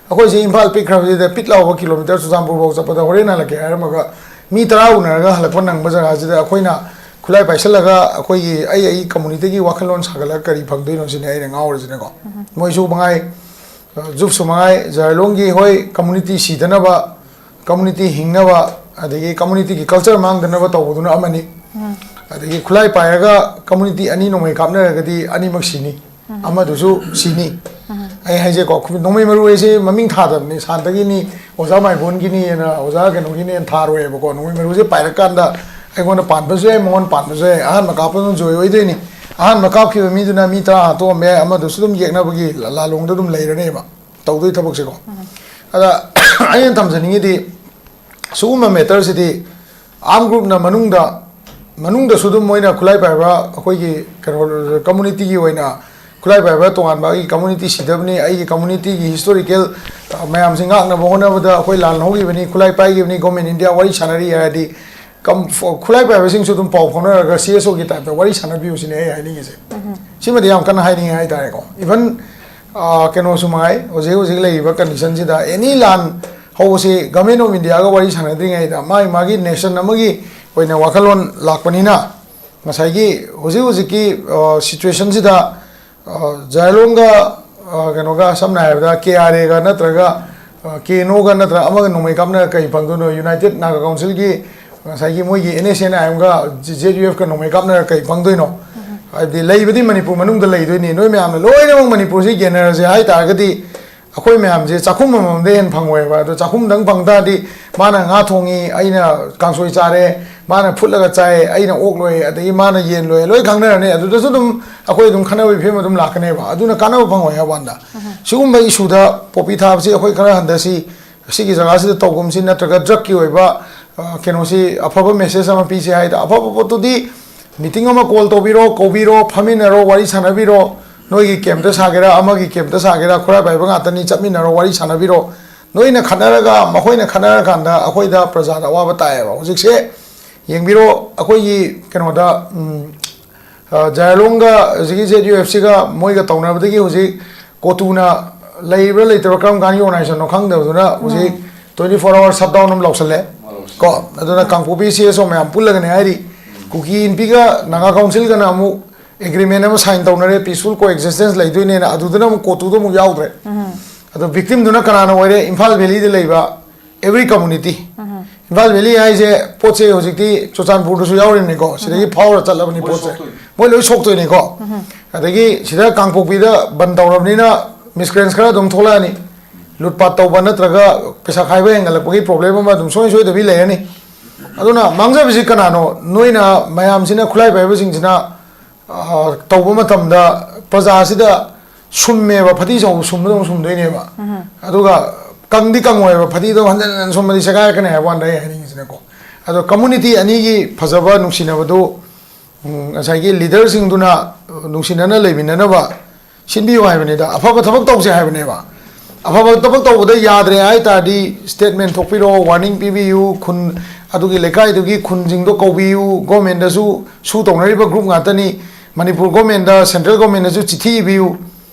ꯑꯩꯈꯣꯏꯁꯦ ꯏꯝꯐꯥꯜ ꯄꯤꯛꯈ꯭ꯔꯕꯁꯤꯗ ꯄꯤꯠ ꯂꯥꯎꯕ ꯀꯤꯂꯣꯃꯤꯇꯔ ꯆꯨꯔꯆꯥꯟꯄꯨꯔ ꯐꯥꯎ ꯆꯠꯄꯗ ꯍꯣꯔꯦꯟ ꯍꯜꯂꯛꯀꯦ ꯍꯥꯏꯔꯝꯃꯒ ꯃꯤ ꯇꯔꯥ ꯎꯅꯔꯒ ꯍꯜꯂꯛꯄ ꯅꯪꯕ ꯖꯒꯥꯁꯤꯗ ꯑꯩꯈꯣꯏꯅ ꯈꯨꯠꯂꯥꯏ ꯄꯥꯏꯁꯜꯂꯒ ꯑꯩꯈꯣꯏꯒꯤ ꯑꯩ ꯑꯩ ꯀꯝꯃꯨꯅꯤꯇꯤꯒꯤ ꯋꯥꯈꯜꯂꯣꯟ ꯁꯥꯒꯠꯂꯒ ꯀꯔꯤ ꯐꯪꯗꯣꯏꯅꯣ ꯁꯤꯅꯤ ꯑꯩꯅ ꯉꯥꯎꯔꯤꯁꯤꯅꯀꯣ꯫ ꯃꯣꯏꯁꯨ ꯃꯉꯥꯏ, ꯖꯨꯞꯁꯨ ꯃꯉꯥꯏ, ꯖꯥꯏꯂꯣꯡꯒꯤ ꯍꯣꯏ ꯀꯝꯃꯨꯅꯤꯇꯤ ꯁꯤꯗꯅꯕ, ꯀꯝꯃꯨꯅꯤꯇꯤ ꯍꯤꯡꯅꯕ, ꯑꯗꯒꯤ ꯀꯝꯃꯨꯅꯤꯇꯤꯒꯤ ꯀꯜꯆꯔ ꯃꯥꯡꯗꯅꯕ ꯇꯧꯕꯗꯨꯅ ꯑꯃꯅꯤ꯫ ꯑꯗꯒꯤ ꯈꯨꯠꯂꯥꯏ ꯄꯥꯏꯔꯒ ꯀꯝꯃꯨꯅꯤꯇꯤ ꯑꯅꯤ ꯅꯣꯡꯃꯩ ꯀꯥꯞꯅꯔꯒꯗꯤ ꯑꯅꯤꯃꯛ ꯁꯤꯅꯤ, ꯑꯃꯗꯨꯁꯨ ꯁꯤꯅꯤ꯫ ꯑꯩ ꯍꯥꯏꯖꯦꯀꯣ, ꯈꯨ-, ꯅꯣꯡꯃꯩ ꯃꯔꯨ ꯍꯥꯏꯁꯦ ꯃꯃꯤꯡ ꯊꯥꯗꯕꯅꯤ, ꯁꯥꯟꯇꯒꯤꯅꯤ, ꯑꯣꯖꯥ ꯃꯥꯏꯕꯣꯟꯒꯤꯅꯤꯅ, ꯑꯣꯖꯥ ꯀꯩꯅꯣꯒꯤꯅꯦꯅ ꯊꯥꯔꯣꯏꯕꯀꯣ꯫ ꯅꯣꯡꯃꯩ ꯃꯔꯨꯁꯦ ꯄꯥꯏꯔꯀꯥꯟꯗ ꯑꯩꯉꯣꯟꯗ ꯄꯥꯟꯕꯁꯨ ꯌꯥꯏ, ꯃꯉꯣꯟꯗ ꯄꯥꯟꯕꯁꯨ ꯌꯥꯏ, ꯑꯍꯥꯟꯕ ꯀꯥꯞꯄꯗꯨꯅ ꯖꯣꯏ ꯑꯣꯏꯗꯣꯏꯅꯤ꯫ ꯑꯍꯥꯟꯕ ꯀꯥꯞꯈꯤꯕ ꯃꯤꯗꯨꯅ ꯃꯤ ꯇꯔꯥ ꯍꯥꯠꯇꯣꯛꯑꯝꯕ ꯌꯥꯏ, ꯑꯃꯗꯨꯁꯨ ꯑꯗꯨꯝ ꯌꯦꯛꯅꯕꯒꯤ ꯂꯥ-, ꯂꯥꯂꯣꯡꯗ ꯑꯗꯨꯝ ꯂꯩꯔꯅꯦꯕ ꯇꯧꯗꯣꯏ ꯊꯕꯛꯁꯦꯀꯣ꯫ ꯑꯗ ꯑꯩꯅ ꯊꯝꯖꯅꯤꯡꯉꯤꯗꯤ, ꯁꯤꯒꯨꯝꯕ ꯃꯦꯇꯔꯁꯤꯗꯤ ꯑꯥꯔꯝ ꯒ꯭ꯔꯨꯞꯅ ꯃꯅꯨꯡꯗ, ꯃꯅꯨꯡꯗꯁꯨ ꯑꯗꯨꯝ ꯃꯣꯏꯅ ꯈꯨꯠꯂꯥꯏ ꯄꯥꯏꯕ ꯑꯩꯈꯣꯏꯒꯤ ꯀꯩꯅꯣ, ꯀꯝꯃꯨꯅꯤꯇꯤꯒꯤ ꯑꯣꯏꯅ ꯈꯨꯠꯂꯥꯏ ꯄꯥꯏꯕ ꯇꯣꯉꯥꯟꯕ ꯑꯩꯒꯤ ꯀꯝꯃꯨꯅꯤꯇꯤ ꯁꯤꯗꯕꯅꯤ, ꯑꯩꯒꯤ ꯀꯝꯃꯨꯅꯤꯇꯤꯒꯤ ꯍꯤꯁꯇꯣꯔꯤꯀꯦꯜ ꯃꯌꯥꯝꯁꯤ ꯉꯥꯛꯅꯕ ꯍꯣꯠꯅꯕꯗ ꯑꯩꯈꯣꯏ ꯂꯥꯟ ꯍꯧꯈꯤꯕꯅꯤ, ꯈꯨꯠꯂꯥꯏ ꯄꯥꯏꯈꯤꯕꯅꯤ, ꯒꯣꯔꯃꯦꯟ ꯏꯟꯗꯤꯌꯥ ꯋꯥꯔꯤ ꯁꯥꯟꯅꯔꯤ ꯍꯥꯏꯔꯗꯤ ꯀꯝ-, ꯐ-, ꯈꯨꯠꯂꯥꯏ ꯄꯥꯏꯕꯁꯤꯡꯁꯨ ꯑꯗꯨꯝ ꯄꯥꯎ ꯐꯥꯎꯅꯔꯒ ꯁꯤ ꯑꯦꯁ ꯑꯣꯒꯤ ꯇꯥꯏꯞꯇ ꯋꯥꯔꯤ ꯁꯥꯟꯅꯕꯤꯌꯨ ꯁꯤꯅꯦ ꯑꯩ ꯍꯥꯏꯅꯤꯡꯉꯤꯁꯦ꯫ ꯁꯤꯃꯗꯤ ꯌꯥꯝ ꯀꯟꯅ ꯍꯥꯏꯅꯤꯡꯉꯦ ꯍꯥꯏꯇꯥꯔꯦꯀꯣ꯫ ꯏꯚꯟ, ꯑ, ꯀꯩꯅꯣꯁꯨ ꯃꯉꯥꯏ, ꯍꯧꯖꯤꯛ ꯍꯧꯖꯤꯛ ꯂꯩꯔꯤꯕ ꯀꯟꯗꯤꯁꯟꯁꯤꯗ ꯑꯦꯅꯤ ꯂꯥꯟ ꯍꯧꯕꯁꯤ ꯒꯃꯦꯟ ꯑꯣꯐ ꯏꯟꯗꯤꯌꯥꯒ ꯋꯥꯔꯤ ꯁꯥꯟꯅꯗ꯭ꯔꯤꯉꯩꯗ ꯃꯥꯒꯤ ꯃꯥꯒꯤ ꯅꯦꯁꯟ ꯑꯃꯒꯤ ꯑꯣꯏꯅ ꯋꯥꯈꯜꯂꯣꯟ ꯂꯥꯛꯄꯅꯤꯅ ꯉꯁꯥꯏꯒꯤ ꯍꯧꯖꯤꯛ ꯍꯧꯖꯤꯛꯀꯤ, ꯑ, ꯁꯤꯆꯨꯋꯦꯁꯟꯁꯤꯗ, ꯑ, ꯖꯥꯏꯂꯣꯡꯒ, ꯑ, ꯀꯩꯅꯣꯒ ꯁꯝꯅ ꯍꯥꯏꯔꯕꯗ ꯀꯦ ꯑꯥꯔ ꯑꯦꯒ ꯅꯠꯇ꯭ꯔꯒ, ꯑ, ꯀꯦ ꯑꯦꯟ ꯑꯣꯒ ꯅꯠꯇ꯭ꯔꯒ ꯑꯃꯒ ꯅꯣꯡꯃꯩ ꯀꯥꯞꯅꯔꯒ ꯀꯔꯤ ꯐꯪꯗꯣꯏꯅꯣ? ꯌꯨꯅꯥꯏꯇꯦꯠ ꯅꯥꯒꯥ ꯀꯥꯎꯟꯁꯤꯜꯒꯤ ꯉꯁꯥꯏꯒꯤ ꯃꯣꯏꯒꯤ ꯑꯦꯟ ꯑꯦꯁ ꯑꯦꯟ ꯑꯥꯏ ꯑꯦꯝꯒ ꯖꯦ-, ꯖꯦꯠ ꯌꯨ ꯑꯦꯐꯀ ꯅꯣꯡꯃꯩ ꯀꯥꯞꯅꯔꯒ ꯀꯔꯤ ꯐꯪꯗꯣꯏꯅꯣ? ꯍꯥꯏꯕꯗꯤ ꯂꯩꯕꯗꯤ ꯃꯅꯤꯄꯨꯔ ꯃꯅꯨꯡꯗ ꯂꯩꯗꯣꯏꯅꯤ꯫ ꯅꯣꯏ ꯃꯌꯥꯝꯅ ꯂꯣꯏꯅꯃꯛ ꯃꯅꯤꯄꯨꯔꯁꯤ ꯌꯦꯟꯅꯔꯁꯦ ꯍꯥꯏ ꯇꯥꯔꯒꯗꯤ ꯑꯩꯈꯣꯏ ꯃꯌꯥꯝꯁꯦ ꯆꯥꯛꯈꯨꯝ ꯑꯃꯃꯝꯗ ꯍꯦꯟꯅ ꯐꯪꯉꯣꯏꯕ꯫ ꯑꯗꯣ ꯆꯥꯛꯈꯨꯝꯗꯪ ꯐꯪ ꯇꯥꯔꯗꯤ ꯃꯥꯅ ꯉꯥ ꯊꯣꯡꯉꯤ, ꯑꯩꯅ ꯀꯥꯡꯁꯣꯏ ꯆꯥꯔꯦ, ꯃꯥꯅ ꯐꯨꯠꯂꯒ ꯆꯥꯏ, ꯑꯩꯅ ꯑꯣꯛ ꯂꯣꯏ, ꯑꯗꯒꯤ ꯃꯥꯅ ꯌꯦꯟ ꯂꯣꯏ, ꯂꯣꯏ ꯈꯪꯅꯔꯅꯤ꯫ ꯑꯗꯨꯗꯁꯨ ꯑꯗꯨꯝ ꯑꯩꯈꯣꯏ ꯑꯗꯨꯝ ꯈꯠꯅꯕꯒꯤ ꯐꯤꯕꯝ ꯑꯗꯨꯝ ꯂꯥꯛꯀꯅꯦꯕ꯫ ꯑꯗꯨꯅ ꯀꯥꯟꯅꯕ ꯐꯪꯉꯣꯏ ꯍꯥꯏꯕ ꯋꯥꯅꯤꯗ꯫ ꯁꯤꯒꯨꯝꯕ ꯏꯁꯨꯗ ꯄꯣꯄꯤ ꯊꯥꯕꯁꯤ ꯑꯩꯈꯣꯏ ꯈꯔ ꯍꯟꯊꯁꯤ, ꯑꯁꯤꯒꯤ ꯖꯒꯥꯁꯤꯗ ꯇꯧꯒꯨꯝꯁꯤ, ꯅꯠꯇ꯭ꯔꯒ ꯗ꯭ꯔꯒꯀꯤ ꯑꯣꯏꯕ, ꯑ, ꯀꯩꯅꯣꯁꯤ ꯑꯐꯕ ꯃꯦꯁꯦꯖ ꯑꯃ ꯄꯤꯁꯤ ꯍꯥꯏꯗ, ꯑꯐꯕ ꯄꯣꯠꯇꯨꯗꯤ ꯃꯤꯇꯤꯡ ꯑꯃ ꯀꯣꯜ ꯇꯧꯕꯤꯔꯣ, ꯀꯧꯕꯤꯔꯣ, ꯐꯝꯃꯤꯟꯅꯔꯣ, ꯋꯥꯔꯤ ꯁꯥꯟꯅꯕꯤꯔꯣ꯫ ꯅꯣꯏꯒꯤ ꯀꯦꯝꯞꯇ ꯁꯥꯒꯦꯔꯥ, ꯑꯃꯒꯤ ꯀꯦꯝꯞꯇ ꯁꯥꯒꯦꯔꯥ, ꯈꯨꯔꯥꯏ ꯄꯥꯏꯕ ꯉꯥꯛꯇꯅꯤ, ꯆꯠꯃꯤꯟꯅꯔꯣ, ꯋꯥꯔꯤ ꯁꯥꯟꯅꯕꯤꯔꯣ꯫ ꯅꯣꯏꯅ ꯈꯠꯅꯔꯒ, ꯃꯈꯣꯏꯅ ꯈꯠꯅꯔꯀꯥꯟꯗ ꯑꯩꯈꯣꯏꯗ, ꯄ꯭ꯔꯖꯥꯗ ꯑꯋꯥꯕ ꯇꯥꯏꯌꯦꯕ꯫ ꯍꯧꯖꯤꯛꯁꯦ ꯌꯦꯡꯕꯤꯔꯣ, ꯑꯩꯈꯣꯏꯒꯤ ꯀꯩꯅꯣꯗ, ꯎꯝ, ꯑ, ꯖꯥꯏꯂꯣꯡꯒ ꯍꯧꯖꯤꯛꯀꯤ ꯖꯦꯠ ꯌꯨ ꯑꯦꯐ ꯁꯤꯒ ꯃꯣꯏꯒ ꯇꯧꯅꯕꯗꯒꯤ ꯍꯧꯖꯤꯛ ꯀꯣꯇꯨꯅ ꯂꯩꯕ꯭ꯔꯥ ꯂꯩꯇꯕ꯭ꯔꯥ, ꯀꯔꯝ ꯀꯥꯟꯒꯤ ꯑꯣꯔꯒꯅꯥꯏꯖꯦꯁꯟꯅꯣ ꯈꯪꯗꯕꯗꯨꯅ ꯍꯧꯖꯤꯛ ꯇ꯭ꯋꯦꯟꯇꯤ ꯐꯣꯔ ꯑꯋꯥꯔ ꯁꯠ ꯗꯥꯎꯟ ꯑꯃ ꯂꯧꯁꯜꯂꯦ꯫ ꯀꯣ, ꯑꯗꯨꯅ ꯀꯥꯡꯄꯣꯛꯄꯤ ꯁꯤ ꯑꯦꯁ ꯑꯣ ꯃꯌꯥꯝ ꯄꯨꯜꯂꯒꯅꯦ ꯍꯥꯏꯔꯤ, ꯀꯨꯀꯤ ꯏꯟꯄꯤꯒ ꯅꯥꯒꯥ ꯀꯥꯎꯟꯁꯤꯜꯒꯅ ꯑꯃꯨꯛ ꯑꯦꯒ꯭ꯔꯤꯃꯦꯟ ꯑꯃ ꯁꯥꯏꯟ ꯇꯧꯅꯔꯦ, ꯄꯤꯁꯐꯨꯜ ꯀꯣ ꯑꯦꯛꯖꯤꯁꯇꯦꯟꯁ ꯂꯩꯗꯣꯏꯅꯦꯅ꯫ ꯑꯗꯨꯗꯨꯅ ꯑꯃꯨꯛ ꯀꯣꯇꯨꯗꯣ ꯑꯃꯨꯛ ꯌꯥꯎꯗ꯭ꯔꯦ꯫ ꯑꯗꯣ ꯚꯤꯛꯇꯤꯝꯗꯨꯅ ꯀꯅꯥꯅ ꯑꯣꯏꯔꯦ? ꯏꯝꯐꯥꯜ ꯚꯦꯂꯤꯗ ꯂꯩꯕ every community꯫ ꯏꯝꯐꯥꯜ ꯚꯦꯂꯤ ꯍꯥꯏꯁꯦ, ꯄꯣꯠꯁꯦ ꯍꯧꯖꯤꯛꯇꯤ ꯆꯨꯔꯆꯥꯟꯄꯨꯔꯗꯁꯨ ꯌꯥꯎꯔꯤꯕꯅꯤꯀꯣ, ꯁꯤꯗꯒꯤ ꯐꯥꯎꯔ ꯆꯠꯂꯕꯅꯤ ꯄꯣꯠꯁꯦ꯫ ꯃꯣꯏ ꯂꯣꯏ ꯁꯣꯛꯇꯣꯏꯅꯤꯀꯣ꯫ ꯑꯗꯒꯤ ꯁꯤꯗ ꯀꯥꯡꯄꯣꯛꯄꯤꯗ ꯕꯟ ꯇꯧꯔꯕꯅꯤꯅ ꯃꯤꯁꯀ꯭ꯔꯦꯟꯁ ꯈꯔ ꯑꯗꯨꯝ ꯊꯣꯛꯂꯛꯑꯅꯤ꯫ ꯂꯨꯠꯄꯥꯠ ꯇꯧꯕ ꯅꯠꯇ꯭ꯔꯒ ꯄꯩꯁꯥ ꯈꯥꯏꯕ ꯍꯦꯟꯒꯠꯂꯛꯄꯒꯤ ꯄ꯭ꯔꯣꯕ꯭ꯂꯦꯝ ꯑꯃ ꯑꯗꯨꯝ ꯁꯨꯡꯁꯣꯏ ꯁꯣꯏꯗꯕꯤ ꯂꯩꯔꯅꯤ꯫ ꯑꯗꯨꯅ ꯃꯥꯡꯖꯕꯁꯤ ꯀꯅꯥꯅꯣ? ꯅꯣꯏꯅ, ꯃꯌꯥꯝꯁꯤꯅ, ꯈꯨꯠꯂꯥꯏ ꯄꯥꯏꯕꯁꯤꯡꯁꯤꯅ, ꯑ, ꯇꯧꯕ ꯃꯇꯝꯗ ꯄ꯭ꯔꯖꯥꯁꯤꯗ ꯁꯨꯝꯃꯦꯕ, ꯐꯗꯤ ꯆꯥꯎꯕ ꯁꯨꯝꯕꯗꯧꯅ ꯁꯨꯝꯗꯣꯏꯅꯦꯕ꯫ ꯑꯗꯨꯒ ꯀꯪꯗꯤ ꯀꯪꯉꯣꯏꯕ, ꯐꯗꯤꯗꯣ ꯍꯟꯖꯟ ꯍꯟꯖꯟ ꯁꯨꯝꯃꯗꯤ ꯁꯦꯒꯥꯏꯔꯛꯀꯅꯤ ꯍꯥꯏꯕ ꯋꯥꯅꯤ ꯑꯩ ꯍꯥꯏꯅꯤꯡꯉꯤꯁꯤꯅꯀꯣ꯫ ꯑꯗꯣ ꯀꯝꯃꯨꯅꯤꯇꯤ ꯑꯅꯤꯒꯤ ꯐꯖꯕ ꯅꯨꯡꯁꯤꯅꯕꯗꯨ, ꯎꯝ, ꯉꯁꯥꯏꯒꯤ ꯂꯤꯗꯔꯁꯤꯡꯗꯨꯅ ꯅꯨꯡꯁꯤꯅꯅ ꯂꯩꯃꯤꯟꯅꯅꯕ ꯁꯤꯟꯕꯤꯌꯨ ꯍꯥꯏꯕꯅꯤꯗ, ꯑꯐꯕ ꯊꯕꯛ ꯇꯧꯁꯦ ꯍꯥꯏꯕꯅꯦꯕ꯫ ꯑꯐꯕ ꯊꯕꯛ ꯇꯧꯕꯗ ꯌꯥꯗ꯭ꯔꯦ ꯍꯥꯏ ꯇꯥꯔꯗꯤ ꯁ꯭ꯇꯦꯠꯃꯦꯟ ꯊꯣꯛꯄꯤꯔꯣ, ꯋꯥꯔꯅꯤꯡ ꯄꯤꯕꯤꯌꯨ, ꯈꯨꯟ ꯑꯗꯨꯒꯤ ꯂꯩꯀꯥꯏꯗꯨꯒꯤ ꯈꯨꯟꯁꯤꯡꯗꯣ ꯀꯧꯕꯤꯌꯨ, ꯒꯣꯔꯃꯦꯟꯗꯁꯨ, ꯁꯨ ꯇꯧꯅꯔꯤꯕ ꯒ꯭ꯔꯨꯞ ꯉꯥꯛꯇꯅꯤ, ꯃꯅꯤꯄꯨꯔ ꯒꯣꯔꯃꯦꯟꯗ, ꯁꯦꯟꯇ꯭ꯔꯦꯜ ꯒꯣꯔꯃꯦꯟꯗꯁꯨ ꯆꯤꯊꯤ ꯏꯕꯤꯌꯨ,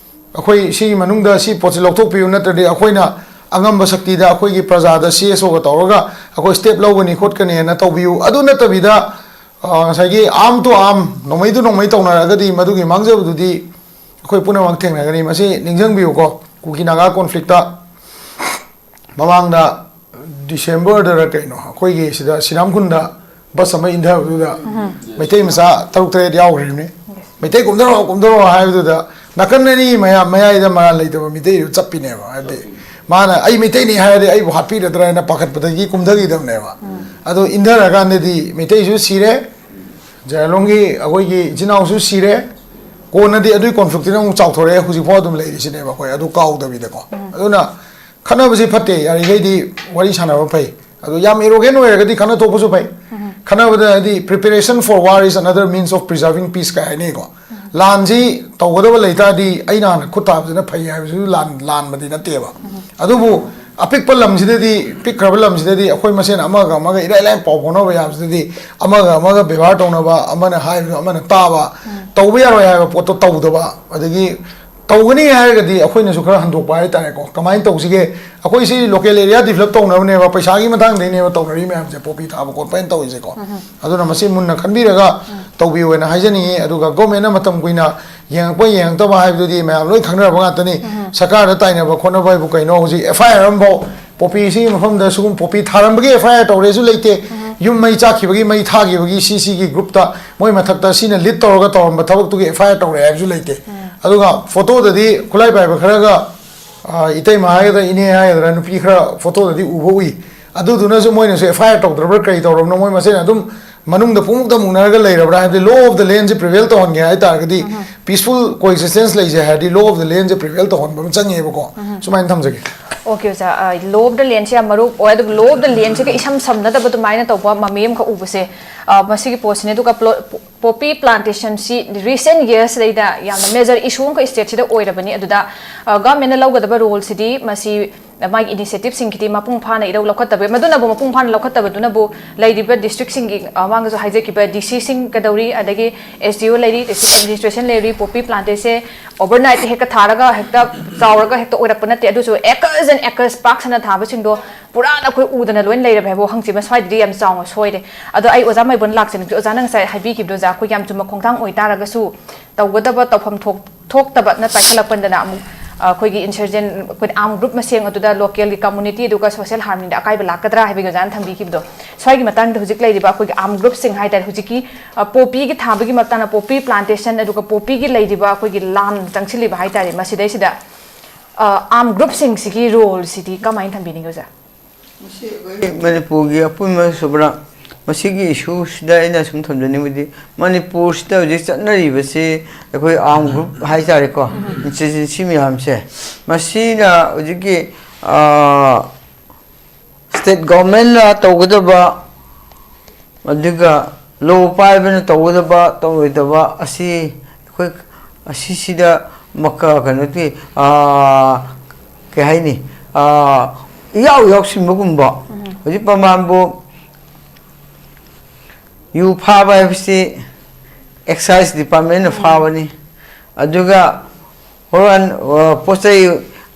ꯑꯩꯈꯣꯏ ꯁꯤꯒꯤ ꯃꯅꯨꯡꯗ ꯁꯤ ꯄꯣꯠꯁꯤ ꯂꯧꯊꯣꯛꯄꯤꯌꯨ, ꯅꯠꯇ꯭ꯔꯗꯤ ꯑꯩꯈꯣꯏꯅ ꯑꯉꯝꯕ ꯁꯛꯇꯤꯗ ꯑꯩꯈꯣꯏꯒꯤ ꯄ꯭ꯔꯖꯥꯗ ꯁꯤ ꯑꯦꯁ ꯑꯣꯒ ꯇꯧꯔꯒ ꯑꯩꯈꯣꯏ ꯁ꯭ꯇꯦꯞ ꯂꯧꯒꯅꯤ ꯈꯣꯠꯀꯅꯤꯅ ꯇꯧꯕꯤꯌꯨ꯫ ꯑꯗꯨ ꯅꯠꯇꯕꯤꯗ, ꯑ, ꯉꯁꯥꯏꯒꯤ ꯑꯥꯔꯝ ꯇꯨ ꯑꯥꯔꯝ, ꯅꯣꯡꯃꯩ ꯇꯨ ꯅꯣꯡꯃꯩ ꯇꯧꯅꯔꯒꯗꯤ ꯃꯗꯨꯒꯤ ꯃꯥꯡꯖꯕꯗꯨꯗꯤ ꯑꯩꯈꯣꯏ ꯄꯨꯝꯅꯃꯛ ꯊꯦꯡꯅꯒꯅꯤ꯫ ꯃꯁꯤ ꯅꯤꯡꯁꯤꯡꯕꯤꯌꯨꯀꯣ, ꯀꯨꯀꯤ ꯅꯥꯒꯥ ꯀꯣꯟꯐ꯭ꯂꯤꯛꯇ ꯃꯃꯥꯡꯗ ꯗꯤꯁꯦꯝꯕꯔꯗꯔ ꯀꯩꯅꯣ, ꯑꯩꯈꯣꯏꯒꯤ ꯁꯤꯗ ꯁꯤꯔꯥꯝꯈꯨꯟꯗ ꯕꯁ ꯑꯃ ꯏꯟꯊꯕꯗꯨꯗ ꯃꯩꯇꯩ ꯃꯆꯥ ꯇꯔꯨꯛ ꯇꯔꯦꯠ ꯌꯥꯎꯈ꯭ꯔꯤꯕꯅꯤ꯫ ꯃꯩꯇꯩ ꯀꯨꯝꯊꯔꯛꯑꯣ, ꯀꯨꯝꯊꯔꯛꯑꯣ ꯍꯥꯏꯕꯗꯨꯗ ꯅꯥꯀꯟ ꯑꯅꯤ ꯃꯌꯥ-, ꯃꯌꯥꯏꯗ ꯃꯔꯥꯜ ꯂꯩꯇꯕ ꯃꯤꯇꯩꯗꯨ ꯆꯠꯄꯤꯅꯦꯕ꯫ ꯍꯥꯏꯕꯗꯤ ꯃꯥꯅ ꯑꯩ ꯃꯩꯇꯩꯅꯤ ꯍꯥꯏꯔꯗꯤ ꯑꯩꯕꯨ ꯍꯥꯠꯄꯤꯔꯗ꯭ꯔꯥ ꯍꯥꯏꯅ ꯄꯥꯈꯠꯄꯗꯒꯤ ꯀꯨꯝꯊꯈꯤꯗꯕꯅꯦꯕ꯫ ꯑꯗꯣ ꯏꯟꯊꯔꯀꯥꯟꯗꯗꯤ ꯃꯩꯇꯩꯁꯨ ꯁꯤꯔꯦ, ꯖꯥꯏꯂꯣꯡꯒꯤ ꯑꯩꯈꯣꯏꯒꯤ ꯏꯆꯤꯟ ꯏꯅꯥꯎꯁꯨ ꯁꯤꯔꯦ, ꯀꯣꯟꯅꯗꯤ ꯑꯗꯨꯒꯤ ꯀꯣꯟꯐ꯭ꯂꯤꯛꯇꯨꯅ ꯑꯃꯨꯛ ꯆꯥꯎꯊꯣꯔꯛꯑꯦ, ꯍꯧꯖꯤꯛꯐꯥꯎ ꯑꯗꯨꯝ ꯂꯩꯔꯤꯁꯤꯅꯦꯕ ꯑꯩꯈꯣꯏ꯫ ꯑꯗꯨ ꯀꯥꯎꯗꯕꯤꯗꯀꯣ꯫ ꯑꯗꯨꯅ ꯈꯠꯅꯕꯁꯤ ꯐꯠꯇꯦ, ꯌꯥꯔꯤꯈꯩꯗꯤ ꯋꯥꯔꯤ ꯁꯥꯟꯅꯕ ꯐꯩ꯫ ꯑꯗꯣ ꯌꯥꯝ ꯑꯦꯔꯣꯒꯦꯟ ꯑꯣꯏꯔꯒꯗꯤ ꯈꯠꯅ ꯊꯣꯛꯄꯁꯨ ꯐꯩ꯫ ꯈꯠꯅꯕꯗ ꯍꯥꯏꯗꯤ, "Preparation for war is another means of preserving peace" ꯀꯥꯏ ꯍꯥꯏꯅꯩꯀꯣ꯫ ꯂꯥꯟꯁꯤ ꯇꯧꯒꯗꯕ ꯂꯩ ꯇꯥꯔꯗꯤ ꯑꯩꯅ ꯍꯥꯟꯅ ꯈꯨꯠ ꯊꯥꯕꯁꯤꯅ ꯐꯩ ꯍꯥꯏꯕꯁꯤꯁꯨ ꯂꯥꯟ-, ꯂꯥꯟꯕꯗꯤ ꯅꯠꯇꯦꯕ꯫ ꯑꯗꯨꯕꯨ ꯑꯄꯤꯛꯄ ꯂꯝꯁꯤꯗꯗꯤ, ꯄꯤꯛꯈ꯭ꯔꯕ ꯂꯝꯁꯤꯗꯗꯤ ꯑꯩꯈꯣꯏ ꯃꯁꯦꯟ ꯑꯃꯒ ꯑꯃꯒ ꯏꯔꯥꯏ ꯂꯥꯏꯅ ꯄꯥꯎ ꯐꯥꯎꯅꯕ ꯌꯥꯕꯁꯤꯗꯗꯤ, ꯑꯃꯒ ꯑꯃꯒ ꯕꯦꯕꯥꯔ ꯇꯧꯅꯕ, ꯑꯃꯅ ꯍꯥꯏꯕꯗꯣ ꯑꯃꯅ ꯇꯥꯕ, ꯇꯧꯕ ꯌꯥꯔꯣꯏ ꯍꯥꯏꯕ ꯄꯣꯠꯇꯣ ꯇꯧꯗꯕ, ꯑꯗꯒꯤ ꯇꯧꯒꯅꯤ ꯍꯥꯏꯔꯒꯗꯤ ꯑꯩꯈꯣꯏꯅꯁꯨ ꯈꯔ ꯍꯟꯗꯣꯛꯄ ꯍꯥꯏꯇꯥꯔꯦꯀꯣ꯫ ꯀꯃꯥꯏꯅ ꯇꯧꯁꯤꯒꯦ? ꯑꯩꯈꯣꯏ ꯁꯤ local area develop ꯇꯧꯅꯕꯅꯦꯕ, ꯄꯩꯁꯥꯒꯤ ꯃꯇꯥꯡꯗꯩꯅꯦꯕ ꯇꯧꯅꯔꯤ ꯃꯌꯥꯝꯁꯦ, ꯄꯣꯄꯤ ꯊꯥꯕ ꯈꯣꯠꯄ ꯍꯥꯏꯅ ꯇꯧꯔꯤꯁꯦꯀꯣ꯫ ꯑꯗꯨꯅ ꯃꯁꯤ ꯃꯨꯟꯅ ꯈꯟꯕꯤꯔꯒ ꯇꯧꯕꯤꯌꯨ ꯍꯥꯏꯅ ꯍꯥꯏꯖꯅꯤꯡꯉꯤ꯫ ꯑꯗꯨꯒ government ꯅ ꯃꯇꯝ ꯀꯨꯏꯅ ꯌꯦꯡꯉꯛꯄ ꯌꯦꯡꯉꯛꯇꯕ ꯍꯥꯏꯕꯗꯨꯗꯤ ꯃꯌꯥꯝ ꯂꯣꯏ ꯈꯪꯅꯔꯕ ꯉꯥꯛꯇꯅꯤ꯫ ꯁꯔꯀꯥꯔꯗ ꯇꯥꯏꯅꯕ ꯈꯣꯠꯅꯕ ꯍꯥꯏꯕꯨ ꯀꯩꯅꯣ? ꯍꯧꯖꯤꯛ F I R ꯑꯃꯐꯥꯎ ꯄꯣꯄꯤ ꯁꯤꯒꯤ ꯃꯐꯝꯗ ꯁꯤꯒꯨꯝ ꯄꯣꯄꯤ ꯊꯥꯔꯝꯕꯒꯤ F I R ꯇꯧꯔꯦꯁꯨ ꯂꯩꯇꯦ꯫ ꯌꯨꯝ ꯃꯩ ꯆꯥꯛꯈꯤꯕꯒꯤ, ꯃꯩ ꯊꯥꯈꯤꯕꯒꯤ C C ꯒꯤ group ꯇ ꯃꯣꯏ ꯃꯊꯛꯇ ꯁꯤꯅ lead ꯇꯧꯔꯒ ꯇꯧꯔꯝꯕ ꯊꯕꯛꯇꯨꯒꯤ F I R ꯇꯧꯔꯦ ꯍꯥꯏꯕꯁꯨ ꯂꯩꯇꯦ꯫ ꯑꯗꯨꯒ photo ꯗꯗꯤ ꯈꯨꯠꯂꯥꯏ ꯄꯥꯏꯕ ꯈꯔꯒ, ꯑ, ꯏꯇꯩꯃ ꯍꯥꯏꯒꯗ꯭ꯔꯥ, ꯏꯅꯦ ꯍꯥꯏꯒꯗ꯭ꯔꯥ, ꯅꯨꯄꯤ ꯈꯔ photo ꯗꯗꯤ ꯎꯕ ꯎꯏ꯫ ꯑꯗꯨꯗꯨꯅꯁꯨ ꯃꯣꯏꯅꯁꯨ F I R ꯇꯧꯗ꯭ꯔꯕ꯭ꯔꯥ ꯀꯔꯤ ꯇꯧꯔꯕꯅꯣ, ꯃꯣꯏ ꯃꯁꯦꯟ ꯑꯗꯨꯝ ꯃꯅꯨꯡꯗ ꯄꯨꯡꯃꯨꯛꯇ ꯃꯨꯛꯅꯔꯒ ꯂꯩꯔꯕ꯭ꯔꯥ ꯍꯥꯏꯕꯗꯤ, law of the land say prevail ꯇꯧꯍꯟꯒꯦ ꯍꯥꯏ ꯇꯥꯔꯒꯗꯤ, peaceful coexistence ꯂꯩꯖꯩ ꯍꯥꯏꯔꯗꯤ law of the land say prevail ꯇꯧꯍꯟꯕ ꯑꯃ ꯆꯪꯉꯦꯕꯀꯣ꯫ ꯁꯨꯃꯥꯏꯅ ꯊꯝꯖꯒꯦ꯫ OK ꯑꯣꯖꯥ, law of the land ꯁꯦ ꯌꯥꯝ ꯃꯔꯨ ꯑꯣꯏ꯫ ꯑꯗꯨꯒ law of the land ꯁꯤꯒ ꯏꯁꯝ ꯁꯝꯅꯗꯕ ꯑꯗꯨꯃꯥꯏꯅ ꯇꯧꯕ ꯃꯃꯤ ꯑꯃꯈꯛ ꯎꯕꯁꯦ, ꯑ, ꯃꯁꯤꯒꯤ ꯄꯣꯠꯁꯤꯅꯦ꯫ ꯑꯗꯨꯒ ꯄ꯭ꯂꯣ-, ꯄꯣ-, poppy plantation ꯁꯤ recent years ꯁꯤꯗꯩꯗ ꯌꯥꯝꯅ major issue ꯑꯃꯈꯛ state ꯁꯤꯗ ꯑꯣꯏꯔꯕꯅꯤ꯫ ꯑꯗꯨꯗ, ꯑ, government ꯅ ꯂꯧꯒꯗꯕ role ꯁꯤꯗꯤ ꯃꯁꯤ ꯃꯥꯒꯤ initiative ꯁꯤꯡꯒꯤꯗꯤ ꯃꯄꯨꯡ ꯐꯥꯅ ꯏꯔꯧ ꯂꯧꯈꯠꯇꯕ, ꯃꯗꯨꯅꯕꯨ ꯃꯄꯨꯡ ꯐꯥꯅ ꯂꯧꯈꯠꯇꯕꯗꯨꯅꯕꯨ ꯂꯩꯔꯤꯕ district ꯁꯤꯡꯒꯤ, ꯑ, ꯃꯃꯥꯡꯗꯁꯨ ꯍꯥꯏꯖꯈꯤꯕ D C ꯁꯤꯡ ꯀꯩꯗꯧꯔꯤ, ꯑꯗꯒꯤ S D O ꯂꯩꯔꯤ, district administration ꯂꯩꯔꯤ, poppy plantation ꯁꯦ overnight ꯍꯦꯛꯇ ꯊꯥꯔꯒ ꯍꯦꯛꯇ ꯆꯥꯎꯔꯒ ꯍꯦꯛꯇ ꯑꯣꯏꯔꯛꯄ ꯅꯠꯇꯦ꯫ ꯑꯗꯨꯁꯨ acres and acres ꯄꯥꯛ ꯁꯟꯅ ꯊꯥꯕꯁꯤꯡꯗꯣ ꯄꯨꯔꯥ ꯑꯩꯈꯣꯏ ꯎꯗꯅ ꯂꯣꯏꯅ ꯂꯩꯔꯕ ꯍꯥꯏꯕ ꯋꯥꯍꯪꯁꯤ ꯃꯁ꯭ꯋꯥꯏꯗꯗꯤ ꯌꯥꯝ ꯆꯥꯎꯅ ꯁꯣꯏꯔꯦ꯫ ꯑꯗꯣ ꯑꯩ ꯑꯣꯖꯥ ꯃꯥꯏꯕꯣꯟ ꯂꯥꯛꯆꯅꯤꯡꯁꯤ, ꯑꯣꯖꯥꯅ ꯉꯁꯥꯏ ꯍꯥꯏꯕꯤꯈꯤꯕꯗꯣ ꯑꯣꯖꯥ, ꯑꯩꯈꯣꯏ ꯌꯥꯝ ꯆꯨꯝꯕ ꯈꯣꯡꯊꯥꯡ ꯑꯣꯏꯇꯥꯔꯒꯁꯨ ꯇꯧꯒꯗꯕ ꯇꯧꯐꯝ ꯊꯣꯛ-, ꯊꯣꯛꯇꯕꯅ ꯆꯥꯏꯈꯠꯂꯛꯄꯗꯅ ꯑꯃꯨꯛ, ꯑ, ꯑꯩꯈꯣꯏꯒꯤ insurgent, ꯑꯩꯈꯣꯏ arm group ꯃꯁꯦꯟ ꯑꯗꯨꯗ local ꯒꯤ community ꯑꯗꯨꯒ social harmony ꯗ ꯑꯀꯥꯏꯕ ꯂꯥꯛꯀꯗ꯭ꯔꯥ ꯍꯥꯏꯕꯒꯤ ꯑꯣꯖꯥꯅ ꯊꯝꯕꯤꯈꯤꯕꯗꯣ, ꯁ꯭ꯋꯥꯏꯒꯤ ꯃꯇꯥꯡꯗ ꯍꯧꯖꯤꯛ ꯂꯩꯔꯤꯕ ꯑꯩꯈꯣꯏꯒꯤ arm group ꯁꯤꯡ ꯍꯥꯏꯇꯥꯔꯦ, ꯍꯧꯖꯤꯛꯀꯤ, ꯑ, poppy ꯒꯤ ꯊꯥꯕꯒꯤ ꯃꯇꯥꯡꯗ poppy plantation ꯑꯗꯨꯒ poppy ꯒꯤ ꯂꯩꯔꯤꯕ ꯑꯩꯈꯣꯏꯒꯤ ꯂꯥꯟ ꯆꯪꯁꯤꯜꯂꯤꯕ ꯍꯥꯏꯇꯥꯔꯦ, ꯃꯁꯤꯗꯩꯁꯤꯗ, ꯑ, arm group ꯁꯤꯡꯁꯤꯒꯤ role ꯁꯤꯗꯤ ꯀꯃꯥꯏꯅ ꯊꯝꯕꯤꯅꯤꯡꯉꯤ ꯑꯣꯖꯥ? ꯃꯁꯤ ꯑꯩꯈꯣꯏ ꯃꯅꯤꯄꯨꯔꯒꯤ ꯑꯄꯨꯟꯕ ꯁꯨꯕ꯭ꯔꯥ? ꯃꯁꯤꯒꯤ issue ꯁꯤꯗ ꯑꯩꯅ ꯁꯨꯝ ꯊꯝꯖꯅꯤꯡꯕꯗꯤ, ꯃꯅꯤꯄꯨꯔꯁꯤꯗ ꯍꯧꯖꯤꯛ ꯆꯠꯅꯔꯤꯕꯁꯤ ꯑꯩꯈꯣꯏ arm group ꯍꯥꯏꯇꯥꯔꯦꯀꯣ, insurgency ꯃꯌꯥꯝꯁꯦ, ꯃꯁꯤꯅ ꯍꯧꯖꯤꯛꯀꯤ, ꯑ, state government ꯅ ꯇꯧꯒꯗꯕ, ꯑꯗꯨꯒ law ꯄꯥꯏꯕꯅ ꯇꯧꯒꯗꯕ ꯇꯧꯔꯣꯏꯗꯕ ꯑꯁꯤ ꯑꯩꯈꯣꯏ ꯑꯁꯤꯁꯤꯗ ꯃꯀ-, ꯀꯩꯅꯣꯒꯤ, ꯑ, ꯀꯩ ꯍꯥꯏꯅꯤ, ꯏꯌꯥꯎ ꯌꯥꯎꯁꯤꯟꯕꯒꯨꯝꯕ꯫ ꯍꯧꯖꯤꯛ ꯄ꯭ꯔꯃꯥꯟꯕꯨ, ꯌꯨ ꯐꯥꯕ ꯍꯥꯏꯕꯁꯤ ꯑꯦꯛꯁꯥꯏꯁ ꯗꯤꯄꯥꯔꯠꯃꯦꯟꯅ ꯐꯥꯕꯅꯤ꯫ ꯑꯗꯨꯒ ꯍꯣꯔꯦꯟ ꯄꯣꯠ ꯆꯩ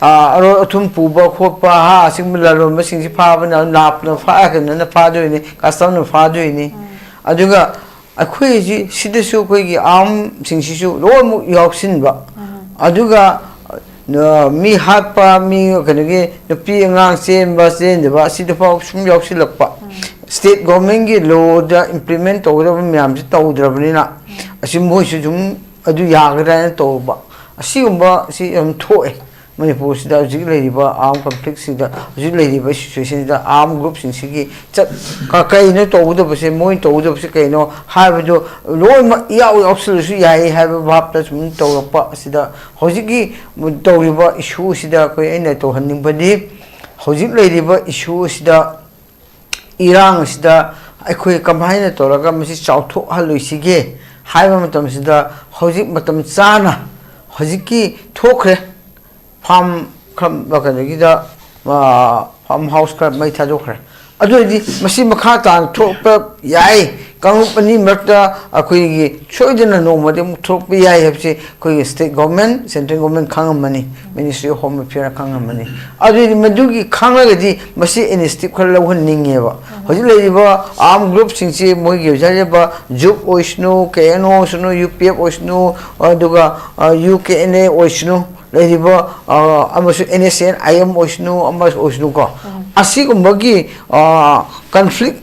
ꯑꯔꯣꯏ ꯑꯊꯨꯝ ꯄꯨꯕ ꯈꯣꯠꯄ, ꯍꯥ, ꯑꯁꯤꯒꯨꯝꯕ ꯂꯂꯣꯟꯕꯁꯤꯡꯁꯤ ꯐꯥꯕꯅ ꯅꯥꯞꯅ ꯐꯥ ꯀꯩꯅꯣꯅ ꯐꯥꯗꯣꯏꯅꯤ, ꯀꯁꯇꯝꯅ ꯐꯥꯗꯣꯏꯅꯤ꯫ ꯑꯗꯨꯒ ꯑꯩꯈꯣꯏꯁꯤ ꯁꯤꯗꯁꯨ ꯑꯩꯈꯣꯏꯒꯤ ꯑꯥꯔꯝꯁꯤꯡꯁꯤꯁꯨ ꯂꯣꯏꯅꯃꯛ ꯌꯥꯎꯁꯤꯟꯕ꯫ ꯑꯗꯨꯒ ꯃꯤ ꯍꯥꯠꯄ, ꯃꯤ ꯀꯩꯅꯣꯒꯤ ꯅꯨꯄꯤ ꯑꯉꯥꯡ ꯆꯦꯟꯕ ꯆꯦꯟꯗꯕ ꯑꯁꯤꯗꯐꯥꯎ ꯁꯨꯝ ꯌꯥꯎꯁꯤꯜꯂꯛꯄ꯫ ꯁ꯭ꯇꯦꯠ ꯒꯣꯔꯃꯦꯟꯒꯤ ꯂꯣꯗ ꯏꯝꯄ꯭ꯂꯤꯃꯦꯟ ꯇꯧꯒꯗꯕ ꯃꯌꯥꯝꯁꯤ ꯇꯧꯗ꯭ꯔꯕꯅꯤꯅ ꯑꯁꯤ ꯃꯣꯏꯁꯨ ꯁꯨꯝ ꯑꯗꯨ ꯌꯥꯒꯗ꯭ꯔꯥ ꯍꯥꯏꯅ ꯇꯧꯔꯨꯕ꯫ ꯑꯁꯤꯒꯨꯝꯕ ꯁꯤ ꯌꯥꯝ ꯊꯣꯛꯑꯦ꯫ ꯃꯅꯤꯄꯨꯔꯁꯤꯗ ꯍꯧꯖꯤꯛ ꯂꯩꯔꯤꯕ ꯑꯥꯔꯝ ꯀꯟꯐ꯭ꯂꯤꯛꯁꯤꯗ, ꯍꯧꯖꯤꯛ ꯂꯩꯔꯤꯕ ꯁꯤꯆꯨꯋꯦꯁꯟꯁꯤꯗ ꯑꯥꯔꯝ ꯒ꯭ꯔꯨꯞꯁꯤꯡꯁꯤꯒꯤ ꯆꯠ-, ꯀ-, ꯀꯩꯅꯣ ꯇꯧꯒꯗꯕꯁꯦ, ꯃꯣꯏꯅ ꯇꯧꯒꯗꯕꯁꯦ ꯀꯩꯅꯣ ꯍꯥꯏꯕꯗꯨ ꯂꯣꯏꯅꯃꯛ ꯏꯌꯥꯎ ꯌꯥꯎꯁꯤꯜꯂꯁꯨ ꯌꯥꯏ ꯍꯥꯏꯕ ꯚꯥꯞꯇ ꯁꯨꯝ ꯇꯧꯔꯛꯄ ꯑꯁꯤꯗ ꯍꯧꯖꯤꯛꯀꯤ ꯇꯧꯔꯤꯕ ꯏꯁꯨ ꯑꯁꯤꯗ ꯑꯩꯈꯣꯏ ꯑꯩꯅ ꯇꯧꯍꯟꯅꯤꯡꯕꯗꯤ ꯍꯧꯖꯤꯛ ꯂꯩꯔꯤꯕ ꯏꯁꯨ ꯑꯁꯤꯗ ꯏꯔꯥꯡ ꯑꯁꯤꯗ ꯑꯩꯈꯣꯏ ꯀꯃꯥꯏꯅ ꯇꯧꯔꯒ ꯃꯁꯤ ꯆꯥꯎꯊꯣꯛꯍꯜꯂꯣꯏꯁꯤꯒꯦ ꯍꯥꯏꯕ ꯃꯇꯝꯁꯤꯗ ꯍꯧꯖꯤꯛ ꯃꯇꯝ ꯆꯥꯅ ꯍꯧꯖꯤꯛꯀꯤ ꯊꯣꯛꯈ꯭ꯔꯦ ꯐꯥꯝ ꯈꯔ ꯀꯩꯅꯣꯒꯤꯗ ꯐꯥꯝ ꯍꯥꯎꯁ ꯈꯔ ꯃꯩ ꯊꯥꯗꯣꯛꯈ꯭ꯔꯦ꯫ ꯑꯗꯨ ꯑꯣꯏꯔꯗꯤ ꯃꯁꯤ ꯃꯈꯥ ꯇꯥꯅ ꯊꯣꯛꯄ ꯌꯥꯏ꯫ ꯀꯥꯡꯂꯨꯞ ꯑꯅꯤ ꯃꯔꯛꯇ ꯑꯩꯈꯣꯏꯒꯤ ꯁꯣꯏꯗꯅ ꯅꯣꯡꯃꯗꯤ ꯑꯃꯨꯛ ꯊꯣꯛꯄ ꯌꯥꯏ ꯍꯥꯏꯕꯁꯤ ꯑꯩꯈꯣꯏꯒꯤ ꯁ꯭ꯇꯦꯠ ꯒꯣꯔꯃꯦꯟ, ꯁꯦꯟꯇ꯭ꯔꯦꯜ ꯒꯣꯔꯃꯦꯟ ꯈꯪꯉꯝꯃꯅꯤ, ꯃꯤꯅꯤꯁꯇ꯭ꯔꯤ ꯑꯣꯐ ꯍꯣꯝ ꯑꯦꯐꯤꯌꯔ ꯈꯪꯉꯝꯃꯅꯤ꯫ ꯑꯗꯨꯗꯤ ꯃꯗꯨꯒꯤ ꯈꯪꯉꯒꯗꯤ ꯃꯁꯤ ꯏꯅꯤꯁꯤꯌꯦꯇꯤꯚ ꯈꯔ ꯂꯧꯍꯟꯅꯤꯡꯉꯦꯕ꯫ ꯍꯧꯖꯤꯛ ꯂꯩꯔꯤꯕ ꯑꯥꯔꯝ ꯒ꯭ꯔꯨꯞꯁꯤꯡꯁꯤ ꯃꯣꯏꯒꯤ ꯍꯧꯖꯤꯛ ꯍꯥꯏꯔꯤꯕ ꯖꯨꯞ ꯑꯣꯏꯁꯅꯨ, ꯀꯦ ꯑꯦꯟ ꯑꯣ ꯑꯣꯏꯁꯅꯨ, ꯌꯨ ꯄꯤ ꯑꯦꯐ ꯑꯣꯏꯁꯅꯨ, ꯑꯗꯨꯒ ꯌꯨ ꯀꯦ ꯑꯦꯟ ꯑꯦ ꯑꯣꯏꯁꯅꯨ, ꯂꯩꯔꯤꯕ ꯑꯃꯁꯨꯡ N S and N I M, ꯑꯃ ꯑꯣꯏꯁꯅꯨꯀꯣ, ꯑꯁꯤꯒꯨꯝꯕꯒꯤ ꯀꯟꯐ꯭ꯂꯤꯛ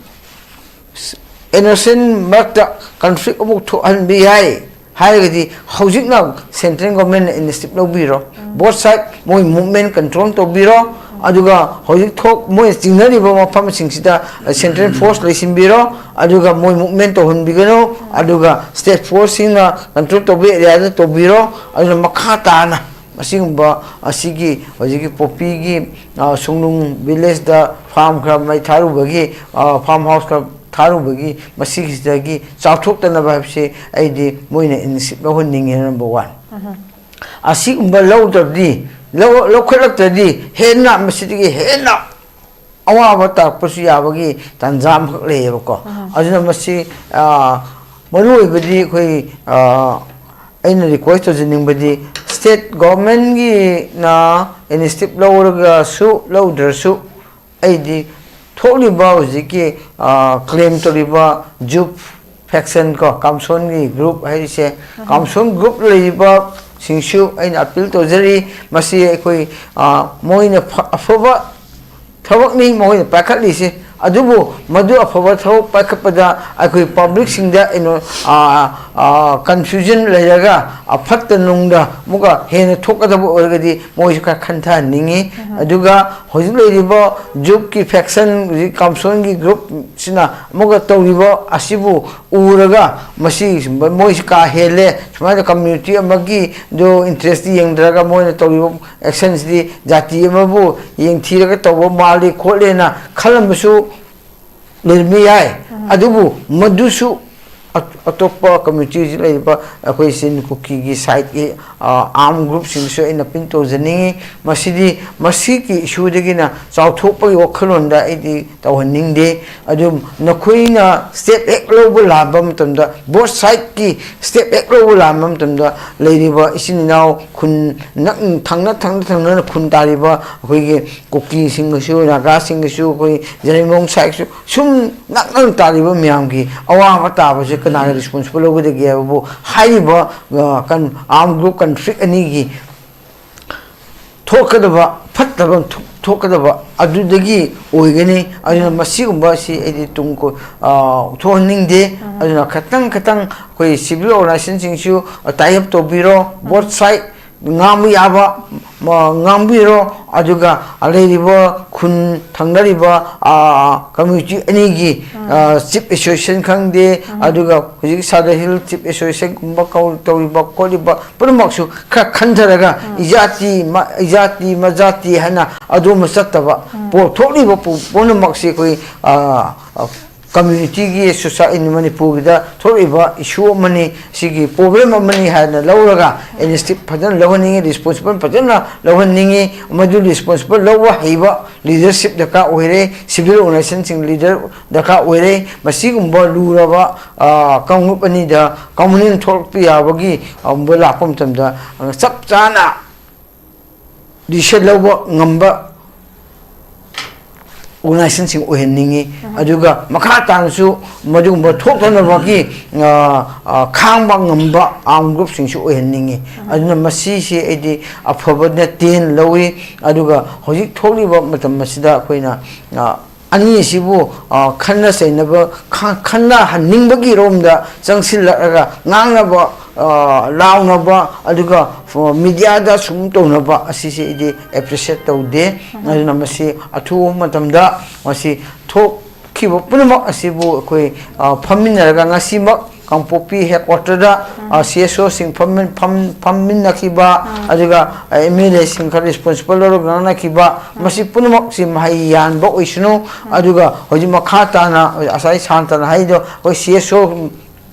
ꯏꯅꯣꯁꯦꯟ ꯃꯔꯛꯇ ꯀꯟꯐ꯭ꯂꯤꯛ ꯑꯃꯨꯛ ꯊꯣꯛꯍꯟꯕ ꯌꯥꯏ ꯍꯥꯏꯔꯒꯗꯤ ꯍꯧꯖꯤꯛꯅ ꯁꯦꯟꯇ꯭ꯔꯦꯜ ꯒꯣꯔꯃꯦꯟꯅ ꯏꯅꯤꯁꯤꯌꯦꯇꯤꯚ ꯂꯧꯕꯤꯔꯣ꯫ ꯕꯣꯠ ꯁꯥꯏꯗ ꯃꯣꯏ ꯃꯨꯞꯃꯦꯟ ꯀꯟꯇ꯭ꯔꯣꯜ ꯇꯧꯕꯤꯔꯣ꯫ ꯑꯗꯨꯒ ꯍꯧꯖꯤꯛ ꯊꯣꯛ ꯃꯣꯏꯅ ꯆꯤꯡꯅꯔꯤꯕ ꯃꯐꯝꯁꯤꯡꯁꯤꯗ ꯁꯦꯟꯇ꯭ꯔꯦꯜ ꯐꯣꯔꯁ ꯂꯩꯁꯤꯟꯕꯤꯔꯣ꯫ ꯑꯗꯨꯒ ꯃꯣꯏ ꯃꯨꯞꯃꯦꯟ ꯇꯧꯍꯟꯕꯤꯒꯅꯨ꯫ ꯑꯗꯨꯒ ꯁ꯭ꯇꯦꯠ ꯐꯣꯔꯁꯁꯤꯡꯅ ꯀꯟꯇ꯭ꯔꯣꯜ ꯇꯧꯕ ꯑꯦꯔꯤꯌꯥꯗ ꯇꯧꯕꯤꯔꯣ꯫ ꯑꯗꯨꯅ ꯃꯈꯥ ꯇꯥꯅ ꯑꯁꯤꯒꯨꯝꯕ ꯑꯁꯤꯒꯤ ꯍꯧꯖꯤꯛꯀꯤ ꯄꯣꯄꯤꯒꯤ ꯁꯨꯡꯅꯨꯡ ꯚꯤꯂꯦꯖꯇ ꯐꯥꯝ ꯈꯔ ꯃꯩ ꯊꯥꯔꯨꯕꯒꯤ, ꯐꯥꯝ ꯍꯥꯎꯁ ꯈꯔ ꯊꯥꯔꯨꯕꯒꯤ ꯃꯁꯤꯒꯤꯁꯤꯗꯒꯤ ꯆꯥꯎꯊꯣꯛꯇꯅꯕ ꯍꯥꯏꯕꯁꯤ ꯑꯩꯗꯤ ꯃꯣꯏꯅ ꯏꯅꯤꯁꯤꯌꯦꯇꯤꯚ ꯂꯧꯍꯟꯅꯤꯡꯉꯦ, ꯅꯝꯕꯔ ꯋꯥꯟ꯫ ꯑꯁꯤꯒꯨꯝꯕ ꯂꯧꯗ꯭ꯔꯕꯗꯤ ꯂꯧ-, ꯂꯧꯈꯠꯂꯛꯇ꯭ꯔꯗꯤ ꯍꯦꯟꯅ ꯃꯁꯤꯗꯒꯤ ꯍꯦꯟꯅ ꯑꯋꯥꯕ ꯇꯥꯔꯛꯄꯁꯨ ꯌꯥꯕꯒꯤ ꯇꯥꯟꯖꯥ ꯑꯃꯈꯛ ꯂꯩꯌꯦꯕꯀꯣ꯫ ꯑꯗꯨꯅ ꯃꯁꯤ, ꯑ, ꯃꯔꯨꯑꯣꯏꯕꯗꯤ ꯑꯩꯈꯣꯏ, ꯑ, ꯑꯩꯅ request ꯇꯧꯖꯅꯤꯡꯕꯗꯤ, state government ꯀꯤꯅ initiative ꯂꯧꯔꯒꯁꯨ ꯂꯧꯗ꯭ꯔꯁꯨ, ꯑꯩꯗꯤ ꯊꯣꯛꯂꯤꯕ ꯍꯧꯖꯤꯛꯀꯤ, ꯑ, claim ꯇꯧꯔꯤꯕ JUP faction ꯀꯣ, ꯀꯥꯝꯁꯣꯟꯒꯤ group ꯍꯥꯏꯔꯤꯁꯦ, ꯀꯥꯝꯁꯣꯟ group ꯂꯩꯔꯤꯕꯁꯤꯡꯁꯨ ꯑꯩꯅ appeal ꯇꯧꯖꯔꯤ꯫ ꯃꯁꯤ ꯑꯩꯈꯣꯏ, ꯑ, ꯃꯣꯏꯅ ꯐ-, ꯑꯐꯕ ꯊꯕꯛꯅꯤ ꯃꯈꯣꯏꯅ ꯄꯥꯏꯈꯠꯂꯤꯁꯦ꯫ ꯑꯗꯨꯕꯨ ꯃꯗꯨ ꯑꯐꯕ ꯊꯕꯛ ꯄꯥꯏꯈꯠꯄꯗ ꯑꯩꯈꯣꯏ public ꯁꯤꯡꯗ, you know, ꯑ, ꯑ, confusion ꯂꯩꯔꯒ, ꯑ, ꯐꯠꯇ ꯅꯨꯡꯗ ꯑꯃꯨꯛꯀ ꯍꯦꯟꯅ ꯊꯣꯛꯀꯗꯕ ꯑꯣꯏꯔꯒꯗꯤ ꯃꯣꯏꯁꯨ ꯈꯔ ꯈꯟꯊꯍꯟꯅꯤꯡꯉꯤ꯫ ꯑꯗꯨꯒ ꯍꯧꯖꯤꯛ ꯂꯩꯔꯤꯕ JUP ꯀꯤ faction, ꯍꯧꯖꯤꯛ ꯀꯥꯝꯁꯣꯟꯒꯤ group ꯁꯤꯅ ꯑꯃꯨꯛꯀ ꯇꯧꯔꯤꯕ ꯑꯁꯤꯕꯨ ꯎꯔꯒ, ꯃꯁꯤ ꯃꯣꯏꯁꯤ ꯀꯥ ꯍꯦꯜꯂꯦ, ꯁꯨꯃꯥꯏꯅ community ꯑꯃꯒꯤ ꯗꯣ interest ꯌꯦꯡꯗ꯭ꯔꯒ ꯃꯣꯏꯅ ꯇꯧꯔꯤꯕ action ꯁꯤꯗꯤ ꯖꯥꯇꯤ ꯑꯃꯕꯨ ꯌꯦꯡꯊꯤꯔꯒ ꯇꯧꯕ ꯃꯥꯜꯂꯤ ꯈꯣꯠꯂꯦꯅ ꯈꯜꯂꯝꯕꯁꯨ ꯂꯩꯔꯝꯕ ꯌꯥꯏ꯫ ꯑꯗꯨꯕꯨ ꯃꯗꯨꯁꯨ ꯑ-, ꯑꯇꯣꯞꯄ community ꯍꯧꯖꯤꯛ ꯂꯩꯔꯤꯕ ꯑꯩꯈꯣꯏ ꯆꯤꯟ ꯀꯨꯀꯤꯒꯤ side ꯀꯤ, ꯑ, arm group ꯁꯤꯡꯗꯁꯨ ꯑꯩꯅ appeal ꯇꯧꯖꯅꯤꯡꯉꯤ꯫ ꯃꯁꯤꯗꯤ, ꯃꯁꯤꯒꯤ issue ꯗꯒꯤꯅ ꯆꯥꯎꯊꯣꯛꯄꯒꯤ ꯋꯥꯈꯜꯂꯣꯟꯗ ꯑꯩꯗꯤ ꯇꯧꯍꯟꯅꯤꯡꯗꯦ꯫ ꯑꯗꯨ ꯅꯈꯣꯏꯅ step ꯍꯦꯛ ꯂꯧꯕ ꯂꯥꯟꯕ ꯃꯇꯝꯗ, both side ꯀꯤ step ꯍꯦꯛ ꯂꯧꯕ ꯂꯥꯟꯕ ꯃꯇꯝꯗ, ꯂꯩꯔꯤꯕ ꯏꯆꯤꯟ ꯏꯅꯥꯎ ꯈꯨꯟ ꯅꯛ-, ꯊꯪꯅ, ꯊꯪꯅ, ꯊꯪꯅꯅ ꯈꯨꯟ ꯇꯥꯔꯤꯕ ꯑꯩꯈꯣꯏꯒꯤ ꯀꯨꯀꯤꯁꯤꯡꯒꯁꯨ, ꯅꯥꯒꯥꯁꯤꯡꯒꯁꯨ, ꯑꯩꯈꯣꯏ ꯖꯔꯤꯃꯣꯡ side ꯁꯨ, ꯁꯨꯝ ꯅꯛꯅꯅ ꯇꯥꯔꯤꯕ ꯃꯌꯥꯝꯒꯤ ꯑꯋꯥꯕ ꯇꯥꯕꯁꯦ ꯀꯅꯥꯅ responsible ꯂꯧꯒꯗꯒꯦ ꯍꯥꯏꯕꯕꯨ, ꯍꯥꯏꯔꯤꯕ, ꯑ, ꯀꯟ-, arm group conflict ꯑꯅꯤꯒꯤ ꯊꯣꯛꯀꯗꯕ ꯐꯠꯇꯕ ꯊꯣꯛ-, ꯊꯣꯛꯀꯗꯕ ꯑꯗꯨꯗꯒꯤ ꯑꯣꯏꯒꯅꯤ꯫ ꯑꯗꯨꯅ ꯃꯁꯤꯒꯨꯝꯕ ꯑꯁꯤ ꯑꯩꯗꯤ ꯇꯨꯡ ꯀꯣ-, ꯑ, ꯊꯣꯛꯍꯟꯅꯤꯡꯗꯦ꯫ ꯑꯗꯨꯅ ꯈꯇꯪ ꯈꯇꯪ ꯑꯩꯈꯣꯏ civil organization ꯁꯤꯡꯁꯨ tie up ꯇꯧꯕꯤꯔꯣ, both side ꯉꯥꯡꯕ ꯌꯥꯕ, ꯃ-, ꯉꯥꯡꯕꯤꯔꯣ꯫ ꯑꯗꯨꯒ ꯂꯩꯔꯤꯕ ꯈꯨꯟ ꯊꯪꯅꯔꯤꯕ, ꯑ, community ꯑꯅꯤꯒꯤ, ꯑ, chief association ꯈꯪꯗꯦ, ꯑꯗꯨꯒ ꯍꯧꯖꯤꯛ ꯁꯥꯗ ꯍꯤꯜ chief association ꯒꯨꯝꯕ ꯀꯧ-, ꯇꯧꯔꯤꯕ ꯈꯣꯠꯂꯤꯕ ꯄꯨꯝꯅꯃꯛꯁꯨ ꯈꯔ ꯈꯟꯊꯔꯒ, ꯏꯖꯥꯇꯤ ꯃ-, ꯏꯖꯥꯇꯤ ꯃꯖꯥꯇꯤ ꯍꯥꯏꯅ ꯑꯗꯨꯝꯕ ꯆꯠꯇꯕ, ꯄꯣ-, ꯊꯣꯛꯂꯤꯕ ꯄꯨ-, ꯄꯨꯝꯅꯃꯛꯁꯤ ꯑꯩꯈꯣꯏ, ꯑ, ꯑ, ꯀꯝꯃ꯭ꯌꯨꯅꯤꯇꯤꯒꯤ ꯁꯣꯁꯥꯏ-, ꯃꯅꯤꯄꯨꯔꯒꯤꯗ ꯊꯣꯛꯂꯤꯕ ꯏꯁꯨ ꯑꯃꯅꯤ, ꯁꯤꯒꯤ ꯄ꯭ꯔꯣꯕ꯭ꯂꯦꯝ ꯑꯃꯅꯤ ꯍꯥꯏꯗꯅ ꯂꯧꯔꯒ ꯏꯅꯤꯁꯤꯌꯦꯇꯤꯚ ꯐꯖꯅ ꯂꯧꯍꯟꯅꯤꯡꯉꯤ, ꯔꯦꯁꯄꯣꯟꯁꯤꯕꯜ ꯐꯖꯅ ꯂꯧꯍꯟꯅꯤꯡꯉꯤ꯫ ꯃꯗꯨ ꯔꯦꯁꯄꯣꯟꯁꯤꯕꯜ ꯂꯧꯕ ꯍꯩꯕ ꯂꯤꯗꯔꯁꯤꯞ ꯗꯔꯀꯥꯔ ꯑꯣꯏꯔꯦ, ꯁꯤꯚꯤꯜ ꯑꯣꯔꯒꯅꯥꯏꯖꯦꯁꯟꯁꯤꯡ ꯂꯤꯗꯔ ꯗꯔꯀꯥꯔ ꯑꯣꯏꯔꯦ꯫ ꯃꯁꯤꯒꯨꯝꯕ ꯂꯨꯔꯕ, ꯑ, ꯀꯥꯡꯂꯨꯞ ꯑꯅꯤꯗ ꯀꯝꯃꯨꯅꯦꯜ ꯊꯣꯛꯂꯛꯄ ꯌꯥꯕꯒꯤ ꯑꯃꯨꯛ ꯂꯥꯛꯄ ꯃꯇꯝꯗ, ꯑ, ꯆꯞ ꯆꯥꯅ ꯗꯤꯁꯤꯖꯟ ꯂꯧꯕ ꯉꯝꯕ ꯑꯣꯔꯒꯅꯥꯏꯖꯦꯁꯟꯁꯤꯡ ꯑꯣꯏꯍꯟꯅꯤꯡꯉꯤ꯫ ꯑꯗꯨꯒ ꯃꯈꯥ ꯇꯥꯅꯁꯨ ꯃꯗꯨꯒꯨꯝꯕ ꯊꯣꯛꯇꯅꯕꯒꯤ, ꯑ, ꯑ, ꯈꯥꯡꯕ ꯉꯝꯕ ꯑꯥꯔꯝ ꯒ꯭ꯔꯨꯞꯁꯤꯡꯁꯨ ꯑꯣꯏꯍꯟꯅꯤꯡꯉꯤ꯫ ꯑꯗꯨꯅ ꯃꯁꯤꯁꯤ ꯑꯩꯗꯤ ꯑꯐꯕ ꯅꯠꯇꯦꯅ ꯂꯧꯏ꯫ ꯑꯗꯨꯒ ꯍꯧꯖꯤꯛ ꯊꯣꯛꯂꯤꯕ ꯃꯇꯝ ꯑꯁꯤꯗ ꯑꯩꯈꯣꯏꯅ, ꯑ, ꯑꯅꯤ ꯑꯁꯤꯕꯨ, ꯑ, ꯈꯟꯅ ꯆꯩꯅꯕ, ꯈ-, ꯈꯟꯅꯍꯟꯅꯤꯡꯕꯒꯤ ꯔꯣꯝꯗ ꯆꯪꯁꯤꯜꯂꯛꯂꯒ ꯉꯥꯡꯅꯕ, ꯑ, ꯂꯥꯎꯅꯕ, ꯑꯗꯨꯒ, ꯑ, ꯃꯤꯗꯤꯌꯥꯗ ꯁꯨꯝ ꯇꯧꯅꯕ ꯑꯁꯤꯁꯦ ꯑꯩꯗꯤ ꯑꯦꯄ꯭ꯔꯤꯁꯤꯌꯦꯠ ꯇꯧꯗꯦ꯫ ꯑꯗꯨꯅ ꯃꯁꯤ ꯑꯊꯨꯕ ꯃꯇꯝꯗ ꯃꯁꯤ ꯊꯣꯛꯈꯤꯕ ꯄꯨꯝꯅꯃꯛ ꯑꯁꯤꯕꯨ ꯑꯩꯈꯣꯏ, ꯑ, ꯐꯝꯃꯤꯟꯅꯔꯒ ꯉꯁꯤꯃꯛ ꯀꯥꯡꯄꯣꯛꯄꯤ ꯍꯦꯗ ꯀ꯭ꯋꯥꯇꯔꯗ, ꯑ, ꯁꯤ ꯑꯦꯁ ꯑꯣꯁꯤꯡ ꯐꯝꯃꯤꯟ-, ꯐꯝ-, ꯐꯝꯃꯤꯟꯅꯈꯤꯕ, ꯑꯗꯨꯒ, ꯑ, ꯑꯦꯝ ꯑꯦꯜ ꯑꯦꯁꯤꯡ ꯈꯔ ꯔꯦꯁꯄꯣꯟꯁꯤꯕꯜ ꯂꯧꯔꯒ ꯉꯥꯡꯅꯈꯤꯕ, ꯃꯁꯤ ꯄꯨꯝꯅꯃꯛꯁꯤ ꯃꯍꯩ ꯌꯥꯟꯕ ꯑꯣꯏꯁꯅꯨ꯫ ꯑꯗꯨꯒ ꯍꯧꯖꯤꯛ ꯃꯈꯥ ꯇꯥꯅ ꯉꯁꯥꯏ ꯁꯥꯟꯇꯅ ꯍꯥꯏꯗꯣ, ꯑꯩꯈꯣꯏ ꯁꯤ ꯑꯦꯁ ꯑꯣ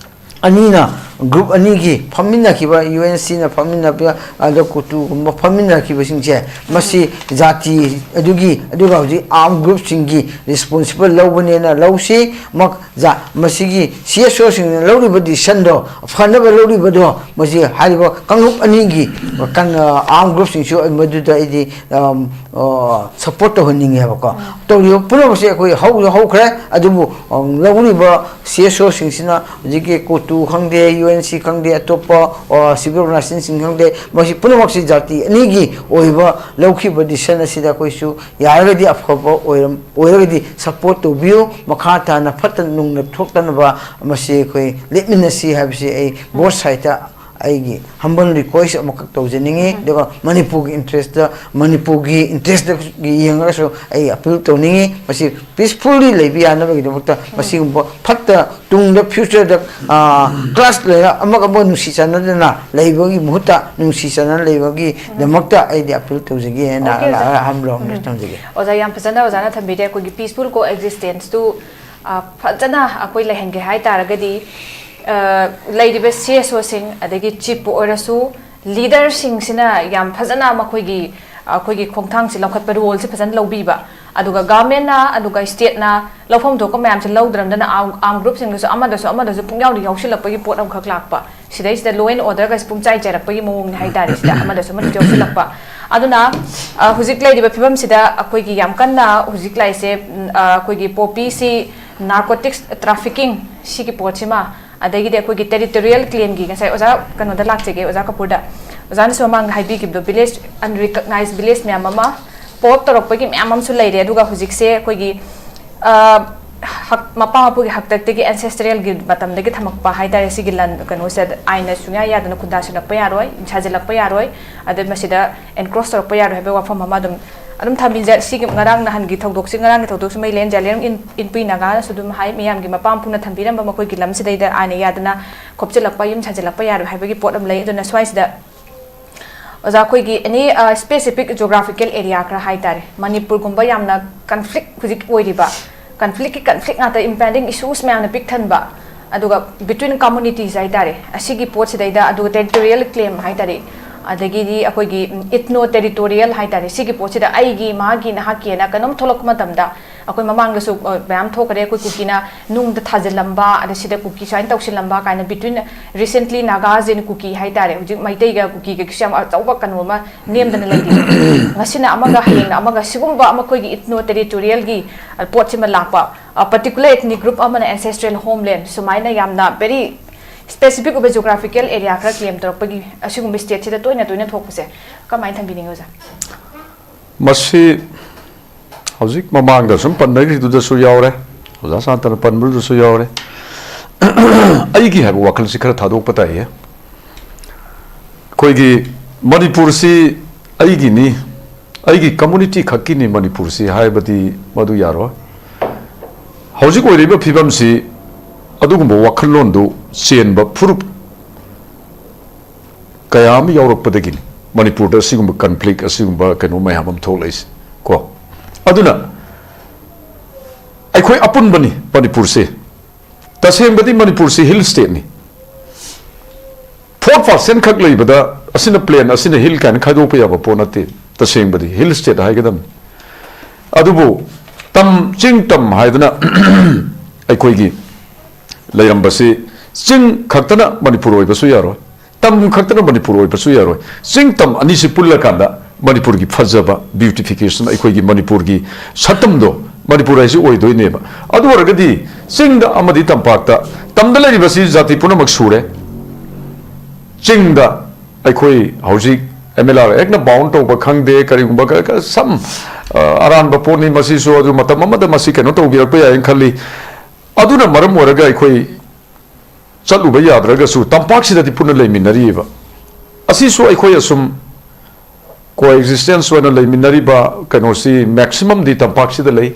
ꯑꯅꯤꯅ, ꯒ꯭ꯔꯨꯞ ꯑꯅꯤꯒꯤ ꯐꯝꯃꯤꯟꯅꯈꯤꯕ, ꯌꯨ ꯑꯦꯟ ꯁꯤꯅ ꯐꯝꯃꯤꯟꯅꯕ, ꯑꯗ ꯀꯨꯇꯨꯒꯨꯝꯕ ꯐꯝꯃꯤꯟꯅꯈꯤꯕꯁꯤꯡꯁꯦ, ꯃꯁꯤ ꯖꯥꯇꯤ ꯑꯗꯨꯒꯤ, ꯑꯗꯨꯒ ꯍꯧꯖꯤꯛ ꯑꯥꯔꯝ ꯒ꯭ꯔꯨꯞꯁꯤꯡꯒꯤ ꯔꯦꯁꯄꯣꯟꯁꯤꯕꯜ ꯂꯧꯕꯅꯦꯅ ꯂꯧꯁꯤ꯫ ꯃꯛ-, ꯖꯥ-, ꯃꯁꯤꯒꯤ ꯁꯤ ꯑꯦꯁ ꯑꯣꯁꯤꯡꯅ ꯂꯧꯔꯤꯕ ꯗꯤꯁꯤꯖꯟꯗꯣ, ꯐꯅꯕ ꯂꯧꯔꯤꯕꯗꯣ, ꯃꯁꯤ ꯍꯥꯏꯔꯤꯕ ꯀꯥꯡꯂꯨꯞ ꯑꯅꯤꯒꯤ ꯀꯟ-, ꯑꯥꯔꯝ ꯒ꯭ꯔꯨꯞꯁꯤꯡꯁꯨ ꯃꯗꯨꯗ ꯑꯩꯗꯤ, ꯑꯝ, ꯑ, ꯁꯞꯄꯣꯔꯠ ꯇꯧꯍꯟꯅꯤꯡꯉꯦꯕꯀꯣ꯫ ꯇꯧꯔꯤꯕ ꯄꯨꯝꯅꯃꯛꯁꯦ ꯑꯩꯈꯣꯏ ꯍꯧꯁꯨ ꯍꯧꯈ꯭ꯔꯦ, ꯑꯗꯨꯕꯨ, ꯑ, ꯂꯧꯔꯤꯕ ꯁꯤ ꯑꯦꯁ ꯑꯣꯁꯤꯡꯁꯤꯅ ꯍꯧꯖꯤꯛꯀꯤ ꯀꯣꯇꯨ ꯈꯪꯗꯦ, ꯌꯨ ꯑꯦꯟ ꯁꯤ ꯈꯪꯗꯦ, ꯑꯇꯣꯞꯄ, ꯑ, ꯁꯤꯚꯤꯜ ꯑꯣꯔꯒꯅꯥꯏꯖꯦꯁꯟꯁꯤꯡ ꯈꯪꯗꯦ, ꯃꯁꯤ ꯄꯨꯝꯅꯃꯛꯁꯤ ꯖꯥꯇꯤ ꯑꯅꯤꯒꯤ ꯑꯣꯏꯕ ꯂꯧꯈꯤꯕ ꯗꯤꯁꯤꯖꯟ ꯑꯁꯤꯗ ꯑꯩꯈꯣꯏꯁꯨ ꯌꯥꯔꯒꯗꯤ ꯑꯐꯕ ꯑꯣꯏꯔꯝ-, ꯑꯣꯏꯔꯒꯗꯤ ꯁꯞꯄꯣꯔꯠ ꯇꯧꯕꯤꯌꯨ꯫ ꯃꯈꯥ ꯇꯥꯅ ꯐꯠꯇ ꯅꯨꯡꯗ ꯊꯣꯛꯇꯅꯕ ꯃꯁꯤ ꯑꯩꯈꯣꯏ ꯂꯦꯞꯃꯤꯟꯅꯁꯤ ꯍꯥꯏꯕꯁꯤ ꯑꯩ ꯕꯣꯠ ꯁꯥꯏꯠꯇ ꯑꯩꯒꯤ ꯍꯝꯕꯜ ꯔꯤꯀ꯭ꯋꯦꯁ ꯑꯃꯈꯛ ꯇꯧꯖꯅꯤꯡꯉꯤ꯫ ꯑꯗꯨꯒ ꯃꯅꯤꯄꯨꯔꯒꯤ ꯏꯟꯇꯔꯦꯁꯇ, ꯃꯅꯤꯄꯨꯔꯒꯤ ꯏꯟꯇꯔꯦꯁꯇ ꯌꯦꯡꯉꯒꯁꯨ ꯑꯩ ꯑꯄꯤꯜ ꯇꯧꯅꯤꯡꯉꯤ꯫ ꯃꯁꯤ ꯄꯤꯁꯐꯨꯜꯂꯤ ꯂꯩꯕ ꯌꯥꯅꯕꯒꯤꯗꯃꯛꯇ ꯃꯁꯤꯒꯨꯝꯕ ꯐꯠꯇ ꯇꯨꯡꯗ ꯐ꯭ꯌꯨꯆꯔꯗ, ꯑ, ꯀ꯭ꯂꯥꯁ ꯂꯩꯔ ꯑꯃꯒ ꯑꯃꯒ ꯅꯨꯡꯁꯤ ꯆꯥꯟꯅꯗꯅ ꯂꯩꯕꯒꯤ ꯃꯍꯨꯠꯇ ꯅꯨꯡꯁꯤ ꯆꯥꯟꯅꯅ ꯂꯩꯕꯒꯤꯗꯃꯛꯇ ꯑꯩꯗꯤ ꯑꯄꯤꯜ ꯇꯧꯖꯒꯦ ꯍꯥꯏꯅ ꯑꯣꯀꯦ, ꯑꯣꯖꯥ꯫ ꯑꯍꯥꯟꯕ ꯔꯥꯎꯟꯗ ꯊꯝꯖꯒꯦ꯫ ꯑꯣꯖꯥ, ꯌꯥꯝ ꯐꯖꯅ ꯑꯣꯖꯥꯅ ꯊꯝꯕꯤꯔꯦ꯫ ꯑꯩꯈꯣꯏꯒꯤ ꯄꯤꯁꯐꯨꯜ ꯀꯣ ꯑꯦꯛꯖꯤꯁꯇꯦꯟꯁꯇꯨ ꯑ, ꯐꯖꯅ ꯑꯩꯈꯣꯏ ꯂꯩꯍꯟꯒꯦ ꯍꯥꯏ ꯇꯥꯔꯒꯗꯤ, ꯑ, ꯂꯩꯔꯤꯕ ꯁꯤ ꯑꯦꯁ ꯑꯣꯁꯤꯡ, ꯑꯗꯒꯤ ꯆꯤꯞꯄꯨ ꯑꯣꯏꯔꯁꯨ, ꯂꯤꯗꯔꯁꯤꯡꯁꯤꯅ ꯌꯥꯝ ꯐꯖꯅ ꯃꯈꯣꯏꯒꯤ, ꯑꯩꯈꯣꯏꯒꯤ ꯈꯣꯡꯊꯥꯡꯁꯤ ꯂꯧꯈꯠꯄ, ꯔꯣꯜꯁꯤ ꯐꯖꯅ ꯂꯧꯕꯤꯕ, ꯑꯗꯨꯒ ꯒꯚꯔꯟꯃꯦꯟꯠꯅ ꯑꯗꯨꯒ ꯁ꯭ꯇꯦꯠꯅ ꯂꯧꯐꯝ ꯊꯣꯛꯄ ꯃꯌꯥꯝꯁꯦ ꯂꯧꯗ꯭ꯔꯝꯗꯅ, ꯑꯥꯔꯝ, ꯑꯥꯔꯝ ꯒ꯭ꯔꯨꯞꯁꯤꯡꯗꯁꯨ ꯑꯃꯗꯁꯨ ꯑꯃꯗꯁꯨ ꯄꯨꯡꯌꯥꯎꯗ ꯌꯥꯎꯁꯤꯜꯂꯛꯄꯒꯤ ꯄꯣꯠ ꯑꯃꯈꯛ ꯂꯥꯛꯄ, ꯁꯤꯗꯩꯁꯤꯗ law and order ꯒꯁꯦ ꯄꯨꯡꯆꯥꯏ ꯆꯥꯏꯔꯛꯄꯒꯤ ꯃꯑꯣꯡꯅꯤ ꯍꯥꯏ ꯇꯥꯔꯦ, ꯁꯤꯗ ꯑꯃꯗꯁꯨ ꯑꯃꯗꯁꯨ ꯌꯥꯎꯁꯤꯜꯂꯛꯄ꯫ ꯑꯗꯨꯅ, ꯑ, ꯍꯧꯖꯤꯛ ꯂꯩꯔꯤꯕ ꯐꯤꯕꯝꯁꯤꯗ ꯑꯩꯈꯣꯏꯒꯤ ꯌꯥꯝ ꯀꯟꯅ ꯍꯧꯖꯤꯛ ꯂꯥꯛꯏꯁꯦ, ꯎꯝ, ꯑ, ꯑꯩꯈꯣꯏꯒꯤ ꯄꯣꯄꯤꯁꯤ ꯅꯥꯔꯀꯣꯇꯤꯛꯁ ꯇ꯭ꯔꯥꯐꯤꯀꯤꯡ, ꯁꯤꯒꯤ ꯄꯣꯠꯁꯤꯃ, ꯑꯗꯒꯤꯗꯤ ꯑꯩꯈꯣꯏꯒꯤ ꯇꯦꯔꯤꯇꯣꯔꯤꯌꯦꯜ ꯀ꯭ꯂꯦꯝꯒꯤ, ꯉꯁꯥꯏ ꯑꯣꯖꯥ ꯀꯩꯅꯣꯗ ꯂꯥꯛꯆꯒꯦ, ꯑꯣꯖꯥ ꯀꯄꯨꯔꯗ, ꯑꯣꯖꯥꯅꯁꯨ ꯃꯃꯥꯡꯗ ꯍꯥꯏꯕꯤꯈꯤꯕꯗꯣ, ꯚꯤꯂꯦꯖ, ꯑꯟꯔꯤꯀꯛꯅꯥꯏꯖ ꯚꯤꯂꯦꯖ ꯃꯌꯥꯝ ꯑꯃ ꯄꯣꯞ ꯇꯧꯔꯛꯄꯒꯤ ꯃꯌꯥꯝ ꯑꯃꯁꯨ ꯂꯩꯔꯦ꯫ ꯑꯗꯨꯒ ꯍꯧꯖꯤꯛꯁꯦ ꯑꯩꯈꯣꯏꯒꯤ, ꯑ, ꯍꯛ-, ꯃꯄꯥ ꯃꯄꯨꯒꯤ ꯍꯥꯛꯇꯛꯇꯒꯤ, ꯑꯦꯟꯁꯦꯁꯇ꯭ꯔꯤꯌꯦꯜꯒꯤ ꯃꯇꯝꯗꯒꯤ ꯊꯝꯃꯛꯄ ꯍꯥꯏ ꯇꯥꯔꯦ, ꯁꯤꯒꯤ ꯂꯟ ꯀꯩꯅꯣꯁꯦ ꯑꯥꯏꯟꯅ ꯁꯨꯡꯌꯥ ꯌꯥꯗꯅ ꯈꯨꯟꯗꯥꯁꯤꯜꯂꯛꯄ ꯌꯥꯔꯣꯏ, ꯁꯥꯖꯤꯜꯂꯛꯄ ꯌꯥꯔꯣꯏ, ꯑꯗꯩ ꯃꯁꯤꯗ ꯑꯦꯟꯀ꯭ꯔꯣꯁ ꯇꯧꯔꯛꯄ ꯌꯥꯔꯣꯏ ꯍꯥꯏꯕ ꯋꯥꯐꯝ ꯑꯃ ꯑꯗꯨꯝ, ꯑꯗꯨꯝ ꯊꯝꯕꯤꯖ-, ꯁꯤꯒꯤ ꯉꯔꯥꯡ ꯅꯍꯥꯟꯒꯤ ꯊꯧꯗꯣꯛꯁꯤ, ꯉꯔꯥꯡꯒꯤ ꯊꯧꯗꯣꯛꯁꯤ ꯃꯩꯂꯦꯟ ꯖꯥꯂꯦꯟ ꯏꯟ-, ꯏꯟꯄꯨꯏ ꯅꯥꯒꯥꯅꯁꯨ ꯑꯗꯨꯝ ꯍꯥꯏ, ꯃꯤꯌꯥꯝꯒꯤ ꯃꯄꯥ ꯃꯄꯨꯅ ꯊꯝꯕꯤꯔꯝꯕ ꯃꯈꯣꯏꯒꯤ ꯂꯝꯁꯤꯗꯩꯗ ꯑꯥꯏꯟꯅ ꯌꯥꯗꯅ ꯈꯣꯞꯆꯤꯜꯂꯛꯄ, ꯌꯨꯝ ꯁꯥꯖꯤꯜꯂꯛꯄ ꯌꯥꯔꯣꯏ ꯍꯥꯏꯕꯒꯤ ꯄꯣꯠ ꯑꯃ ꯂꯩ꯫ ꯑꯗꯨꯅ ꯁ꯭ꯋꯥꯏꯁꯤꯗ ꯑꯣꯖꯥ, ꯑꯩꯈꯣꯏꯒꯤ ꯑꯦꯅꯤ, ꯑ, ꯁ꯭ꯄꯦꯁꯤꯐꯤꯛ ꯖꯣꯒ꯭ꯔꯥꯐꯤꯀꯦꯜ ꯑꯦꯔꯤꯌꯥ ꯈꯔ ꯍꯥꯏ ꯇꯥꯔꯦ, ꯃꯅꯤꯄꯨꯔꯒꯨꯝꯕ ꯌꯥꯝꯅ ꯀꯟꯐ꯭ꯂꯤꯛ ꯍꯧꯖꯤꯛ ꯑꯣꯏꯔꯤꯕ, ꯀꯟꯐ꯭ꯂꯤꯛꯀꯤ ꯀꯟꯐ꯭ꯂꯤꯛ ꯉꯥꯛꯇ, ꯏꯝꯄꯦꯟꯗꯤꯡ ꯏꯁꯨꯁ ꯃꯌꯥꯝꯅ ꯄꯤꯛ ꯊꯟꯕ, ꯑꯗꯨꯒ ꯕꯤꯇ꯭ꯋꯤꯟ ꯀꯝꯃꯨꯅꯤꯇꯤꯁ ꯍꯥꯏ ꯇꯥꯔꯦ, ꯑꯁꯤꯒꯤ ꯄꯣꯠꯁꯤꯗꯩꯗ, ꯑꯗꯨꯒ ꯇꯦꯔꯤꯇꯣꯔꯤꯌꯦꯜ ꯀ꯭ꯂꯦꯝ ꯍꯥꯏ ꯇꯥꯔꯦ, ꯑꯗꯒꯤꯗꯤ ꯑꯩꯈꯣꯏꯒꯤ, ꯎꯝ, ꯏꯊꯅꯣ ꯇꯦꯔꯤꯇꯣꯔꯤꯌꯦꯜ ꯍꯥꯏ ꯇꯥꯔꯦ, ꯁꯤꯒꯤ ꯄꯣꯠꯁꯤꯗ ꯑꯩꯒꯤ, ꯃꯥꯒꯤ, ꯅꯍꯥꯛꯀꯤꯅ ꯀꯩꯅꯣꯝ ꯊꯣꯛꯂꯛꯄ ꯃꯇꯝꯗ, ꯑꯩꯈꯣꯏ ꯃꯃꯥꯡꯗꯁꯨ, ꯑ, ꯃꯌꯥꯝ ꯊꯣꯛꯈ꯭ꯔꯦ, ꯑꯩꯈꯣꯏ ꯀꯨꯀꯤꯅ ꯅꯨꯡꯗ ꯊꯥꯖꯤꯜꯂꯝꯕ, ꯑꯗ ꯁꯤꯗ ꯀꯨꯀꯤ ꯁꯨꯃꯥꯏꯅ ꯇꯧꯁꯤꯜꯂꯝꯕ ꯀꯥꯏꯅ, ꯕꯤꯇ꯭ꯋꯤꯟ, ꯔꯤꯁꯦꯟꯠꯂꯤ ꯅꯥꯒꯥꯁ ꯑꯦꯟ ꯀꯨꯀꯤ ꯍꯥꯏ ꯇꯥꯔꯦ, ꯍꯧꯖꯤꯛ ꯃꯩꯇꯩꯒ ꯀꯨꯀꯤꯒ ꯀꯩꯁꯨ ꯌꯥꯝ ꯑꯆꯧꯕ ꯀꯩꯅꯣ ꯑꯃ ꯅꯦꯝꯗꯅ ꯂꯩꯔꯤ꯫ ꯉꯁꯤꯅ ꯑꯃꯒ, ꯍꯌꯦꯡꯅ ꯑꯃꯒ, ꯁꯤꯒꯨꯝꯕ ꯃꯈꯣꯏꯒꯤ ꯏꯊꯅꯣ ꯇꯦꯔꯤꯇꯣꯔꯤꯌꯦꯜꯒꯤ, ꯑ, ꯄꯣꯠꯁꯤꯃ ꯂꯥꯛꯄ, ꯑ, ꯄꯔꯇꯤꯀꯨꯂꯔ ꯏꯊꯅꯤꯛ ꯒ꯭ꯔꯨꯞ ꯑꯃꯅ ꯑꯦꯟꯁꯦꯁꯇ꯭ꯔꯦꯜ ꯍꯣꯝꯂꯦꯟ, ꯁꯨꯃꯥꯏꯅ ꯌꯥꯝꯅ ꯚꯦꯔꯤ ꯁ꯭ꯄꯦꯁꯤꯐꯤꯛ ꯑꯣꯏꯕ ꯖꯣꯒ꯭ꯔꯥꯐꯤꯀꯦꯜ ꯑꯦꯔꯤꯌꯥ ꯈꯔ ꯀ꯭ꯂꯦꯝ ꯇꯧꯔꯛꯄꯒꯤ ꯑꯁꯤꯒꯨꯝꯕ ꯁ꯭ꯇꯦꯠꯁꯤꯗ ꯇꯣꯏꯅ ꯇꯣꯏꯅ ꯊꯣꯛꯄꯁꯦ ꯀꯃꯥꯏꯅ ꯊꯝꯕꯤꯅꯤꯡꯉꯤ, ꯑꯣꯖꯥ? ꯃꯁꯤ ꯍꯧꯖꯤꯛ ꯃꯃꯥꯡꯗ ꯁꯨꯝ ꯄꯟꯅꯈ꯭ꯔꯤꯗꯨꯗꯁꯨ ꯌꯥꯎꯔꯦ, ꯑꯣꯖꯥ ꯁꯥꯟꯇꯅ ꯄꯟꯕꯗꯨꯗꯁꯨ ꯌꯥꯎꯔꯦ꯫ ꯑꯩꯒꯤ ꯍꯥꯏꯕ ꯋꯥꯈꯜꯁꯤ ꯈꯔ ꯊꯥꯗꯣꯛꯄ ꯇꯥꯏꯌꯦ꯫ ꯑꯩꯈꯣꯏꯒꯤ ꯃꯅꯤꯄꯨꯔꯁꯤ ꯑꯩꯒꯤꯅꯤ, ꯑꯩꯒꯤ ꯀꯝꯃꯨꯅꯤꯇꯤ ꯈꯛꯀꯤꯅꯤ ꯃꯅꯤꯄꯨꯔꯁꯤ ꯍꯥꯏꯕꯗꯤ ꯃꯗꯨ ꯌꯥꯔꯣꯏ꯫ ꯍꯧꯖꯤꯛ ꯑꯣꯏꯔꯤꯕ ꯐꯤꯕꯝꯁꯤ ꯑꯗꯨꯒꯨꯝꯕ ꯋꯥꯈꯜꯂꯣꯟꯗꯨ ꯆꯦꯟꯕ ꯐꯨꯔꯨꯞ ꯀꯌꯥ ꯑꯃ ꯌꯥꯎꯔꯛꯄꯗꯒꯤꯅꯤ ꯃꯅꯤꯄꯨꯔꯗ ꯑꯁꯤꯒꯨꯝꯕ ꯀꯟꯐ꯭ꯂꯤꯛ, ꯑꯁꯤꯒꯨꯝꯕ ꯀꯩꯅꯣ ꯃꯌꯥꯝ ꯑꯃ ꯊꯣꯛꯂꯛꯏꯁꯦ ꯀꯣ꯫ ꯑꯗꯨꯅ ꯑꯩꯈꯣꯏ ꯑꯄꯨꯟꯕꯅꯤ ꯃꯅꯤꯄꯨꯔꯁꯦ꯫ ꯇꯁꯦꯡꯕꯗꯤ ꯃꯅꯤꯄꯨꯔꯁꯤ ꯍꯤꯜ ꯁ꯭ꯇꯦꯠꯅꯤ꯫ ꯐꯣꯔ ꯄꯥꯔꯁꯦꯟ ꯈꯛ ꯂꯩꯕꯗ ꯑꯁꯤꯅ ꯄ꯭ꯂꯦꯟ, ꯑꯁꯤꯅ ꯍꯤꯜ ꯀꯥꯏꯅ ꯈꯥꯏꯗꯣꯛꯄ ꯌꯥꯕ ꯄꯣꯠ ꯅꯠꯇꯦ꯫ ꯇꯁꯦꯡꯕꯗꯤ ꯍꯤꯜ ꯁ꯭ꯇꯦꯠ ꯍꯥꯏꯒꯗꯕꯅꯤ꯫ ꯑꯗꯨꯕꯨ ꯇꯝ, ꯆꯤꯡ ꯇꯝ ꯍꯥꯏꯗꯅ ꯑꯩꯈꯣꯏꯒꯤ ꯂꯩꯔꯝꯕꯁꯤ ꯆꯤꯡ ꯈꯛꯇꯅ ꯃꯅꯤꯄꯨꯔ ꯑꯣꯏꯕꯁꯨ ꯌꯥꯔꯣꯏ, ꯇꯝ ꯈꯛꯇꯅ ꯃꯅꯤꯄꯨꯔ ꯑꯣꯏꯕꯁꯨ ꯌꯥꯔꯣꯏ꯫ ꯆꯤꯡ ꯇꯝ ꯑꯅꯤꯁꯤ ꯄꯨꯜꯂꯀꯥꯟꯗ ꯃꯅꯤꯄꯨꯔꯒꯤ ꯐꯖꯕ, ꯕ꯭ꯌꯨꯇꯤꯐꯤꯀꯦꯁꯟ, ꯑꯩꯈꯣꯏꯒꯤ ꯃꯅꯤꯄꯨꯔꯒꯤ ꯁꯛꯇꯝꯗꯣ ꯃꯅꯤꯄꯨꯔ ꯍꯥꯏꯁꯤ ꯑꯣꯏꯗꯣꯏꯅꯦꯕ꯫ ꯑꯗꯨ ꯑꯣꯏꯔꯒꯗꯤ ꯆꯤꯡꯗ ꯑꯃꯗꯤ ꯇꯝꯄꯥꯛꯇ, ꯇꯝꯗ ꯂꯩꯔꯤꯕꯁꯤ ꯖꯥꯇꯤ ꯄꯨꯝꯅꯃꯛ ꯁꯨꯔꯦ꯫ ꯆꯤꯡꯗ ꯑꯩꯈꯣꯏ ꯍꯧꯖꯤꯛ ꯑꯦꯝ ꯑꯦꯜ ꯑꯥꯔ ꯑꯦꯛꯅ ꯕꯥꯎꯟ ꯇꯧꯕ ꯈꯪꯗꯦ, ꯀꯔꯤꯒꯨꯝꯕ ꯈꯔ, ꯈꯔ ꯁꯝ, ꯑ, ꯑꯔꯥꯟꯕ ꯄꯣꯠꯅꯤ ꯃꯁꯤꯁꯨ, ꯑꯗꯨ ꯃꯇꯝ ꯑꯃꯗ ꯃꯁꯤ ꯀꯩꯅꯣ ꯇꯧꯕꯤꯔꯛꯄ ꯌꯥꯏꯅ ꯈꯜꯂꯤ꯫ ꯑꯗꯨꯅ ꯃꯔꯝ ꯑꯣꯏꯔꯒ ꯑꯩꯈꯣꯏ ꯆꯠꯂꯨꯕ ꯌꯥꯗ꯭ꯔꯒꯁꯨ ꯇꯝꯄꯥꯛꯁꯤꯗꯗꯤ ꯄꯨꯟꯅ ꯂꯩꯃꯤꯟꯅꯔꯤꯕ꯫ ꯑꯁꯤꯁꯨ ꯑꯩꯈꯣꯏ ꯑꯁꯨꯝ ꯀꯣ ꯑꯦꯛꯖꯤꯁꯇꯦꯟꯁ ꯑꯣꯏꯅ ꯂꯩꯃꯤꯟꯅꯔꯤꯕ ꯀꯩꯅꯣꯁꯤ ꯃꯦꯛꯁꯤꯃꯝꯗꯤ ꯇꯝꯄꯥꯛꯁꯤꯗ ꯂꯩ꯫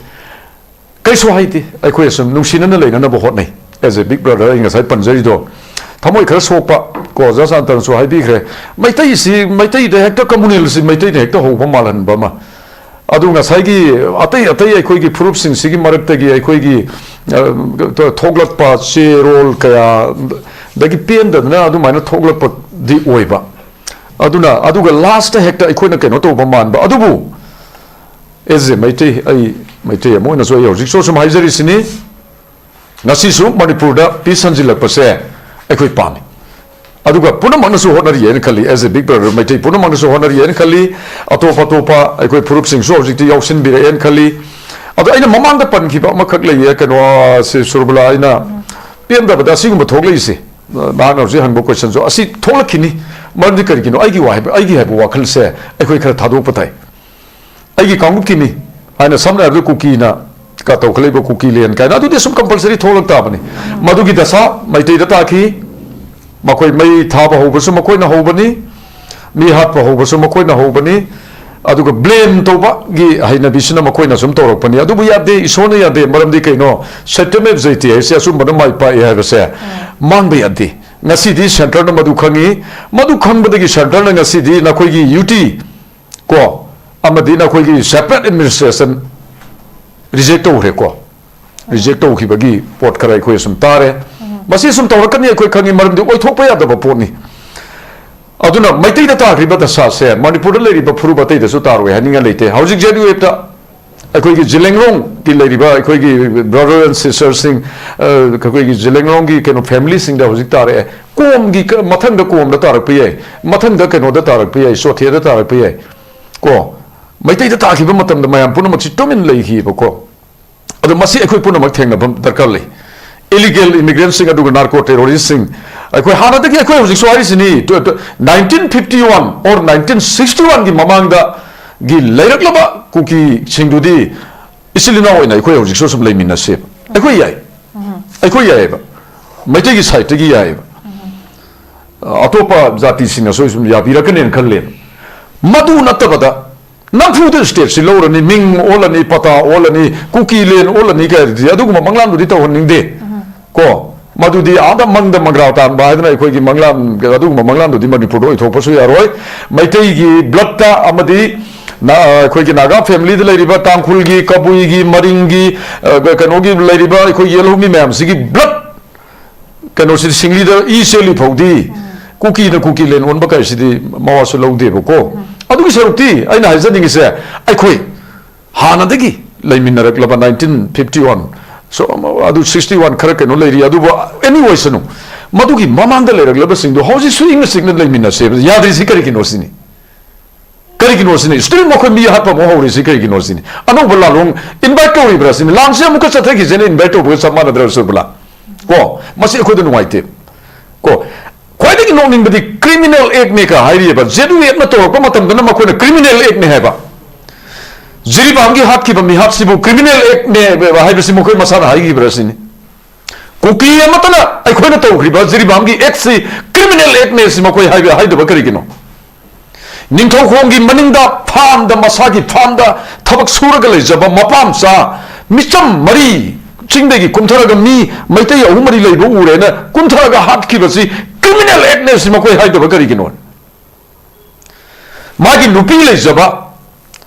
ꯀꯩꯁꯨ ꯍꯥꯏꯗꯦ, ꯑꯩꯈꯣꯏ ꯑꯁꯨꯝ ꯅꯨꯡꯁꯤꯅꯅ ꯂꯩꯅꯅꯕ ꯍꯣꯠꯅꯩ꯫ As a big brother, ꯑꯩ ꯉꯁꯥꯏ ꯄꯟꯖꯔꯤꯗꯣ ꯊꯃꯣꯏ ꯈꯔ ꯁꯣꯛꯄ, ꯀꯣ ꯑꯣꯖꯥ ꯁꯥꯟꯇꯅꯁꯨ ꯍꯥꯏꯕꯤꯈ꯭ꯔꯦ꯫ ꯃꯩꯇꯩꯁꯤ, ꯃꯩꯇꯩꯗ ꯍꯦꯛꯇ, ꯀꯝꯃꯨꯅꯦꯜꯁꯤ ꯃꯩꯇꯩꯅ ꯍꯦꯛꯇ ꯍꯧꯕ ꯃꯥꯜꯍꯟꯕ ꯑꯃ꯫ ꯑꯗꯨ ꯉꯁꯥꯏꯒꯤ ꯑꯇꯩ ꯑꯇꯩ ꯑꯩꯈꯣꯏꯒꯤ ꯐꯨꯔꯨꯞꯁꯤꯡꯁꯤꯒꯤ ꯃꯔꯛꯇꯒꯤ ꯑꯩꯈꯣꯏꯒꯤ, ꯑ, ꯊꯣꯛꯂꯛꯄ ꯆꯦꯔꯣꯜ ꯀꯌꯥꯗꯒꯤ ꯄꯦꯟꯗꯗꯅ ꯑꯗꯨꯃꯥꯏꯅ ꯊꯣꯛꯂꯛꯄꯗꯤ ꯑꯣꯏꯕ꯫ ꯑꯗꯨꯅ, ꯑꯗꯨꯒ ꯂꯥꯁꯇ ꯍꯦꯛꯇ ꯑꯩꯈꯣꯏꯅ ꯀꯩꯅꯣ ꯇꯧꯕ ꯃꯥꯟꯕ꯫ ꯑꯗꯨꯕꯨ as a ꯃꯩꯇꯩ, ꯑꯩ ꯃꯩꯇꯩ ꯑꯃ ꯑꯣꯏꯅꯁꯨ ꯑꯩ ꯍꯧꯖꯤꯛꯁꯨ ꯁꯨꯝ ꯍꯥꯏꯖꯔꯤꯁꯤꯅꯤ, ꯉꯁꯤꯁꯨ ꯃꯅꯤꯄꯨꯔꯗ ꯄꯤꯁ ꯍꯟꯖꯤꯜꯂꯛꯄꯁꯦ ꯑꯩꯈꯣꯏ ꯄꯥꯝꯃꯤ꯫ ꯑꯗꯨꯒ ꯄꯨꯝꯅꯃꯛꯅꯁꯨ ꯍꯣꯠꯅꯔꯤ ꯍꯥꯏꯅ ꯈꯜꯂꯤ, as a big brother, Meitei ꯄꯨꯝꯅꯃꯛꯅꯁꯨ ꯍꯣꯠꯅꯔꯤ ꯍꯥꯏꯅ ꯈꯜꯂꯤ꯫ ꯑꯇꯣꯞ ꯑꯇꯣꯞꯄ ꯑꯩꯈꯣꯏ ꯐꯨꯔꯨꯞꯁꯤꯡꯁꯨ ꯍꯧꯖꯤꯛꯇꯤ ꯌꯥꯎꯁꯤꯟꯕꯤꯔꯛꯑꯦꯅ ꯈꯜꯂꯤ꯫ ꯑꯗꯣ ꯑꯩꯅ ꯃꯃꯥꯡꯗ ꯄꯟꯈꯤꯕ ꯑꯃꯈꯛ ꯂꯩꯌꯦ, ꯀꯩꯅꯣ, ꯁꯤ ꯁꯨꯔꯕꯂꯥ, ꯑꯩꯅ ꯄꯦꯟꯗꯕꯗ ꯑꯁꯤꯒꯨꯝꯕ ꯊꯣꯛꯂꯛꯏꯁꯦ, ꯅꯍꯥꯛꯅ ꯍꯧꯖꯤꯛ ꯍꯪꯕ ꯀꯣꯏꯁꯟꯁꯨ ꯑꯁꯤ ꯊꯣꯛꯂꯛꯈꯤꯅꯤ꯫ ꯃꯔꯝꯗꯤ ꯀꯔꯤꯒꯤꯅꯣ? ꯑꯩꯒꯤ ꯋꯥ ꯍꯥꯏꯕ, ꯑꯩꯒꯤ ꯍꯥꯏꯕ ꯋꯥꯈꯜꯁꯦ ꯑꯩꯈꯣꯏ ꯈꯔ ꯊꯥꯗꯣꯛꯄ ꯇꯥꯏ꯫ ꯑꯩꯒꯤ ꯀꯥꯡꯂꯨꯞꯀꯤꯅꯤ ꯍꯥꯏꯅ, ꯁꯝꯅ ꯍꯥꯏꯔꯕꯗ ꯀꯨꯀꯤꯅ ꯀ ꯇꯧꯈꯠꯂꯛꯏꯕ ꯀꯨꯀꯤ ꯂꯦꯟ ꯀꯥꯏꯅ, ꯑꯗꯨꯗꯤ ꯁꯨꯝ ꯀꯝꯄꯜꯁꯔꯤ ꯊꯣꯛꯂꯛ ꯇꯥꯕꯅꯤ꯫ ꯃꯗꯨꯒꯤ ꯗꯁꯥ ꯃꯩꯇꯩꯗ ꯇꯥꯈꯤ꯫ ꯃꯈꯣꯏ ꯃꯩ ꯊꯥꯕ ꯍꯧꯕꯁꯨ ꯃꯈꯣꯏꯅ ꯍꯧꯕꯅꯤ, ꯃꯤ ꯍꯥꯠꯄ ꯍꯧꯕꯁꯨ ꯃꯈꯣꯏꯅ ꯍꯧꯕꯅꯤ, ꯑꯗꯨꯒ ꯕ꯭ꯂꯦꯝ ꯇꯧꯕꯒꯤ ꯍꯩꯅꯕꯤꯁꯤꯅ ꯃꯈꯣꯏꯅ ꯁꯨꯝ ꯇꯧꯔꯛꯄꯅꯤ꯫ ꯑꯗꯨꯕꯨ ꯌꯥꯗꯦ, ꯏꯁꯣꯔꯅ ꯌꯥꯗꯦ꯫ ꯃꯔꯝꯗꯤ ꯀꯩꯅꯣ? ꯁꯇ꯭ꯌꯃꯦꯕ ꯖꯌꯇꯦ ꯍꯥꯏꯁꯦ ꯑꯆꯨꯝꯕꯅ ꯃꯥꯏ ꯄꯥꯛꯑꯦ ꯍꯥꯏꯕꯁꯦ ꯃꯥꯡꯕ ꯌꯥꯗꯦ꯫ ꯉꯁꯤꯗꯤ ꯁꯦꯟꯇꯔꯅ ꯃꯗꯨ ꯈꯪꯉꯤ꯫ ꯃꯗꯨ ꯈꯪꯕꯗꯒꯤ ꯁꯦꯟꯇꯔꯅ ꯉꯁꯤꯗꯤ ꯅꯈꯣꯏꯒꯤ ꯌꯨ ꯇꯤ ꯀꯣ, ꯑꯃꯗꯤ ꯅꯈꯣꯏꯒꯤ ꯁꯦꯄꯔꯦꯠ ꯑꯦꯗꯃꯤꯅꯤꯁꯇ꯭ꯔꯦꯁꯟ ꯔꯤꯖꯦꯛ ꯇꯧꯈ꯭ꯔꯦꯀꯣ꯫ ꯔꯤꯖꯦꯛ ꯇꯧꯈꯤꯕꯒꯤ ꯄꯣꯠ ꯈꯔ ꯑꯩꯈꯣꯏ ꯁꯨꯝ ꯇꯥꯔꯦ꯫ ꯃꯁꯤ ꯁꯨꯝ ꯇꯧꯔꯛꯀꯅꯤ ꯑꯩꯈꯣꯏ ꯈꯪꯉꯤ, ꯃꯔꯝꯗꯤ ꯑꯣꯏꯊꯣꯛꯄ ꯌꯥꯗꯕ ꯄꯣꯠꯅꯤ꯫ ꯑꯗꯨꯅ ꯃꯩꯇꯩꯗ ꯇꯥꯈ꯭ꯔꯤꯕ ꯗꯁꯥꯁꯦ ꯃꯅꯤꯄꯨꯔꯗ ꯂꯩꯔꯤꯕ ꯐꯨꯔꯨꯞ ꯑꯇꯩꯗꯁꯨ ꯇꯥꯔꯣꯏ ꯍꯥꯏꯅꯤꯡꯉꯥꯏ ꯂꯩꯇꯦ꯫ ꯍꯧꯖꯤꯛ ꯖꯦ ꯌꯨ ꯑꯦꯐꯇ ꯑꯩꯈꯣꯏꯒꯤ ꯖꯤꯂꯦꯡꯔꯣꯡꯒꯤ ꯂꯩꯔꯤꯕ ꯑꯩꯈꯣꯏꯒꯤ ꯕ꯭ꯔꯗꯔ ꯑꯦꯟ ꯁꯤꯁꯇꯔꯁꯤꯡ, ꯑꯩꯈꯣꯏꯒꯤ ꯖꯤꯂꯦꯡꯔꯣꯡꯒꯤ ꯀꯩꯅꯣ ꯐꯦꯃꯤꯂꯤꯁꯤꯡꯗ ꯍꯧꯖꯤꯛ ꯇꯥꯔꯛꯑꯦ꯫ ꯀꯣꯝꯒꯤ ꯀ-, ꯃꯊꯪꯗ ꯀꯣꯝꯗ ꯇꯥꯔꯛꯄ ꯌꯥꯏ, ꯃꯊꯪꯗ ꯀꯩꯅꯣꯗ ꯇꯥꯔꯛꯄ ꯌꯥꯏ, ꯆꯣꯊꯦꯗ ꯇꯥꯔꯛꯄ ꯌꯥꯏ꯫ ꯀꯣ, ꯃꯩꯇꯩꯗ ꯇꯥꯈꯤꯕ ꯃꯇꯝꯗ ꯃꯌꯥꯝ ꯄꯨꯝꯅꯃꯛꯁꯤ ꯇꯨꯃꯤꯟ ꯂꯩꯈꯤꯕꯀꯣ꯫ ꯑꯗꯣ ꯃꯁꯤ ꯑꯩꯈꯣꯏ ꯄꯨꯝꯅꯃꯛ ꯊꯦꯡꯅꯕ ꯗꯔꯀꯥꯔ ꯂꯩ꯫ ꯏꯂꯤꯒꯦꯜ ꯏꯃꯤꯒ꯭ꯔꯦꯟꯁꯤꯡ ꯑꯗꯨꯒ ꯅꯥꯔꯀꯣ ꯇꯦꯔꯣꯔꯤꯁꯇꯁꯤꯡ, ꯑꯩꯈꯣꯏ ꯍꯥꯟꯅꯗꯒꯤ ꯑꯩꯈꯣꯏ ꯍꯧꯖꯤꯛꯁꯨ ꯍꯥꯏꯔꯤꯁꯤꯅꯤ, ꯇꯨ-, ꯇꯨ-, nineteen fifty one or nineteen sixty one ꯒꯤ ꯃꯃꯥꯡꯗꯒꯤ ꯂꯩꯔꯛꯂꯕ ꯀꯨꯀꯤꯁꯤꯡꯗꯨꯗꯤ ꯏꯆꯤꯜ ꯏꯅꯥꯎ ꯑꯣꯏꯅ ꯑꯩꯈꯣꯏ ꯍꯧꯖꯤꯛꯁꯨ ꯁꯨꯝ ꯂꯩꯃꯤꯟꯅꯁꯦꯕ꯫ ꯑꯩꯈꯣꯏ ꯌꯥꯏ, ꯑꯩꯈꯣꯏ ꯌꯥꯏꯑꯕ, ꯃꯩꯇꯩꯒꯤ ꯁꯥꯏꯠꯇꯒꯤ ꯌꯥꯏꯑꯕ꯫ ꯑꯇꯣꯞꯄ ꯖꯥꯇꯤꯁꯤꯡꯅꯁꯨ ꯁꯨꯝ ꯌꯥꯕꯤꯔꯛꯀꯅꯦꯅ ꯈꯜꯂꯦꯕ꯫ ꯃꯗꯨ ꯅꯠꯇꯕꯗ ꯅꯝꯐꯨꯗ ꯁ꯭ꯇꯦꯠꯁꯤ ꯂꯧꯔꯅꯤ, ꯃꯤꯡ ꯑꯣꯜꯂꯅꯤ, ꯄꯇꯥ ꯑꯣꯜꯂꯅꯤ, ꯀꯨꯀꯤ ꯂꯦꯟ ꯑꯣꯜꯂꯅꯤ ꯀꯥꯏꯗꯨꯗꯤ, ꯑꯗꯨꯒꯨꯝꯕ ꯃꯪꯂꯥꯟꯗꯨꯗꯤ ꯇꯧꯍꯟꯅꯤꯡꯗꯦ꯫ ꯀꯣ, ꯃꯗꯨꯗꯤ ꯑꯥꯗ ꯃꯪꯗ ꯃꯪꯒ꯭ꯔꯥ ꯇꯥꯟꯕ ꯍꯥꯏꯗꯅ ꯑꯩꯈꯣꯏꯒꯤ ꯃꯪꯂꯥꯟ, ꯑꯗꯨꯒꯨꯝꯕ ꯃꯪꯂꯥꯟꯗꯨꯗꯤ ꯃꯅꯤꯄꯨꯔꯗ ꯑꯣꯏꯊꯣꯛꯄꯁꯨ ꯌꯥꯔꯣꯏ꯫ ꯃꯩꯇꯩꯒꯤ ꯕ꯭ꯂꯠꯇ ꯑꯃꯗꯤ ꯅ-, ꯑꯩꯈꯣꯏꯒꯤ ꯅꯥꯒꯥ ꯐꯦꯃꯤꯂꯤꯗ ꯂꯩꯔꯤꯕ ꯇꯥꯡꯈꯨꯜꯒꯤ, ꯀꯕꯨꯏꯒꯤ, ꯃꯔꯤꯡꯒꯤ, ꯑ, ꯀꯩꯅꯣꯒꯤ ꯂꯩꯔꯤꯕ ꯑꯩꯈꯣꯏꯒꯤ ꯌꯦꯜꯍꯧꯃꯤ ꯃꯌꯥꯝꯁꯤꯒꯤ ꯕ꯭ꯂꯠ ꯀꯩꯅꯣꯁꯤꯗꯤ ꯁꯤꯡꯂꯤꯗ ꯏ ꯆꯦꯜꯂꯤ ꯐꯥꯎꯗꯤ ꯀꯨꯀꯤꯅ ꯀꯨꯀꯤ ꯂꯦꯟ ꯑꯣꯟꯕ ꯀꯥꯏꯁꯤꯗꯤ ꯃꯋꯥꯁꯨ ꯂꯧꯗꯦꯕꯀꯣ꯫ ꯑꯗꯨꯒꯤ ꯁꯔꯨꯛꯇꯤ ꯑꯩꯅ ꯍꯥꯏꯖꯅꯤꯡꯉꯤꯁꯦ, ꯑꯩꯈꯣꯏ ꯍꯥꯟꯅꯗꯒꯤ ꯂꯩꯃꯤꯟꯅꯔꯛꯂꯕ nineteen fifty one, so, ꯑꯗꯨ sixty one ꯈꯔ ꯀꯩꯅꯣ ꯂꯩꯔꯤ, ꯑꯗꯨꯕꯨ any ꯑꯣꯏꯁꯅꯨ, ꯃꯗꯨꯒꯤ ꯃꯃꯥꯡꯗ ꯂꯩꯔꯛꯂꯕꯁꯤꯡꯗꯣ ꯍꯧꯖꯤꯛꯁꯨ ꯏꯪꯅ ꯆꯤꯛꯅ ꯂꯩꯃꯤꯟꯅꯁꯦꯕ꯫ ꯌꯥꯗ꯭ꯔꯤꯁꯤ ꯀꯔꯤꯒꯤꯅꯣ ꯁꯤꯅꯤ꯫ ꯀꯔꯤꯒꯤꯅꯣ ꯁꯤꯅꯤ? Still ꯃꯈꯣꯏ ꯃꯤ ꯍꯥꯠꯄ ꯑꯃꯨꯛ ꯍꯧꯔꯤꯁꯤ ꯀꯔꯤꯒꯤꯅꯣ ꯁꯤꯅꯤ? ꯑꯅꯧꯕ ꯂꯥꯜꯂꯣꯡ invite ꯇꯧꯔꯤꯕ꯭ꯔꯥ ꯁꯤꯅꯤ? ꯂꯥꯟꯁꯦ ꯑꯃꯨꯛꯀ ꯆꯠꯊꯈꯤꯁꯦꯅ invite ꯇꯧꯕꯒ ꯆꯞ ꯃꯥꯟꯅꯗ꯭ꯔꯥ, ꯁꯨꯔꯕꯂꯥ? ꯀꯣ, ꯃꯁꯤ ꯑꯩꯈꯣꯏꯗ ꯅꯨꯡꯉꯥꯏꯇꯦ꯫ ꯀꯣ, ꯈ꯭ꯋꯥꯏꯗꯒꯤ ꯅꯣꯛꯅꯤꯡꯕꯗꯤ criminal actꯅꯦ ꯀ ꯍꯥꯏꯔꯤꯑꯕ꯫ ꯖꯦ ꯌꯨ ꯑꯦꯐꯅ ꯇꯧꯔꯛꯄ ꯃꯇꯝꯗꯅ ꯃꯈꯣꯏꯅ criminal actꯅꯦ ꯍꯥꯏꯕ꯫ ꯖꯤꯔꯤꯕꯥꯝꯒꯤ ꯍꯥꯠꯈꯤꯕ ꯃꯤꯍꯥꯠꯁꯤꯕꯨ criminal actꯅꯦ ꯍꯥꯏꯕꯁꯤ ꯃꯈꯣꯏ ꯃꯁꯥꯅ ꯍꯥꯏꯈꯤꯕ꯭ꯔꯥ ꯁꯤꯅꯤ꯫ ꯀꯨꯀꯤ ꯑꯃꯠꯇꯅ ꯑꯩꯈꯣꯏꯅ ꯇꯧꯈ꯭ꯔꯤꯕ ꯖꯤꯔꯤꯕꯥꯝꯒꯤ actꯁꯤ criminal actꯅꯦ ꯁꯤ ꯃꯈꯣꯏ ꯍꯥꯏꯕ-, ꯍꯥꯏꯗꯕ ꯀꯔꯤꯒꯤꯅꯣ? ꯅꯤꯡꯊꯧꯈꯣꯡꯒꯤ ꯃꯅꯤꯡꯗ ꯐꯥꯝꯗ, ꯃꯁꯥꯒꯤ ꯐꯥꯝꯗ ꯊꯕꯛ ꯁꯨꯔꯒ ꯂꯩꯖꯕ ꯃꯄꯥ ꯃꯆꯥ ꯃꯤꯆꯝ ꯃꯔꯤ ꯆꯤꯡꯗꯒꯤ ꯀꯨꯝꯊꯔꯒ ꯃꯤ ꯃꯩꯇꯩ ꯑꯍꯨꯝ ꯃꯔꯤ ꯂꯩꯕ ꯎꯔꯦꯅ ꯀꯨꯝꯊꯔꯒ ꯍꯥꯠꯈꯤꯕꯁꯤ criminal actꯅꯦ ꯁꯤ ꯃꯈꯣꯏ ꯍꯥꯏꯗꯕ ꯀꯔꯤꯒꯤꯅꯣ? ꯃꯥꯒꯤ ꯅꯨꯄꯤ ꯂꯩꯖꯕ,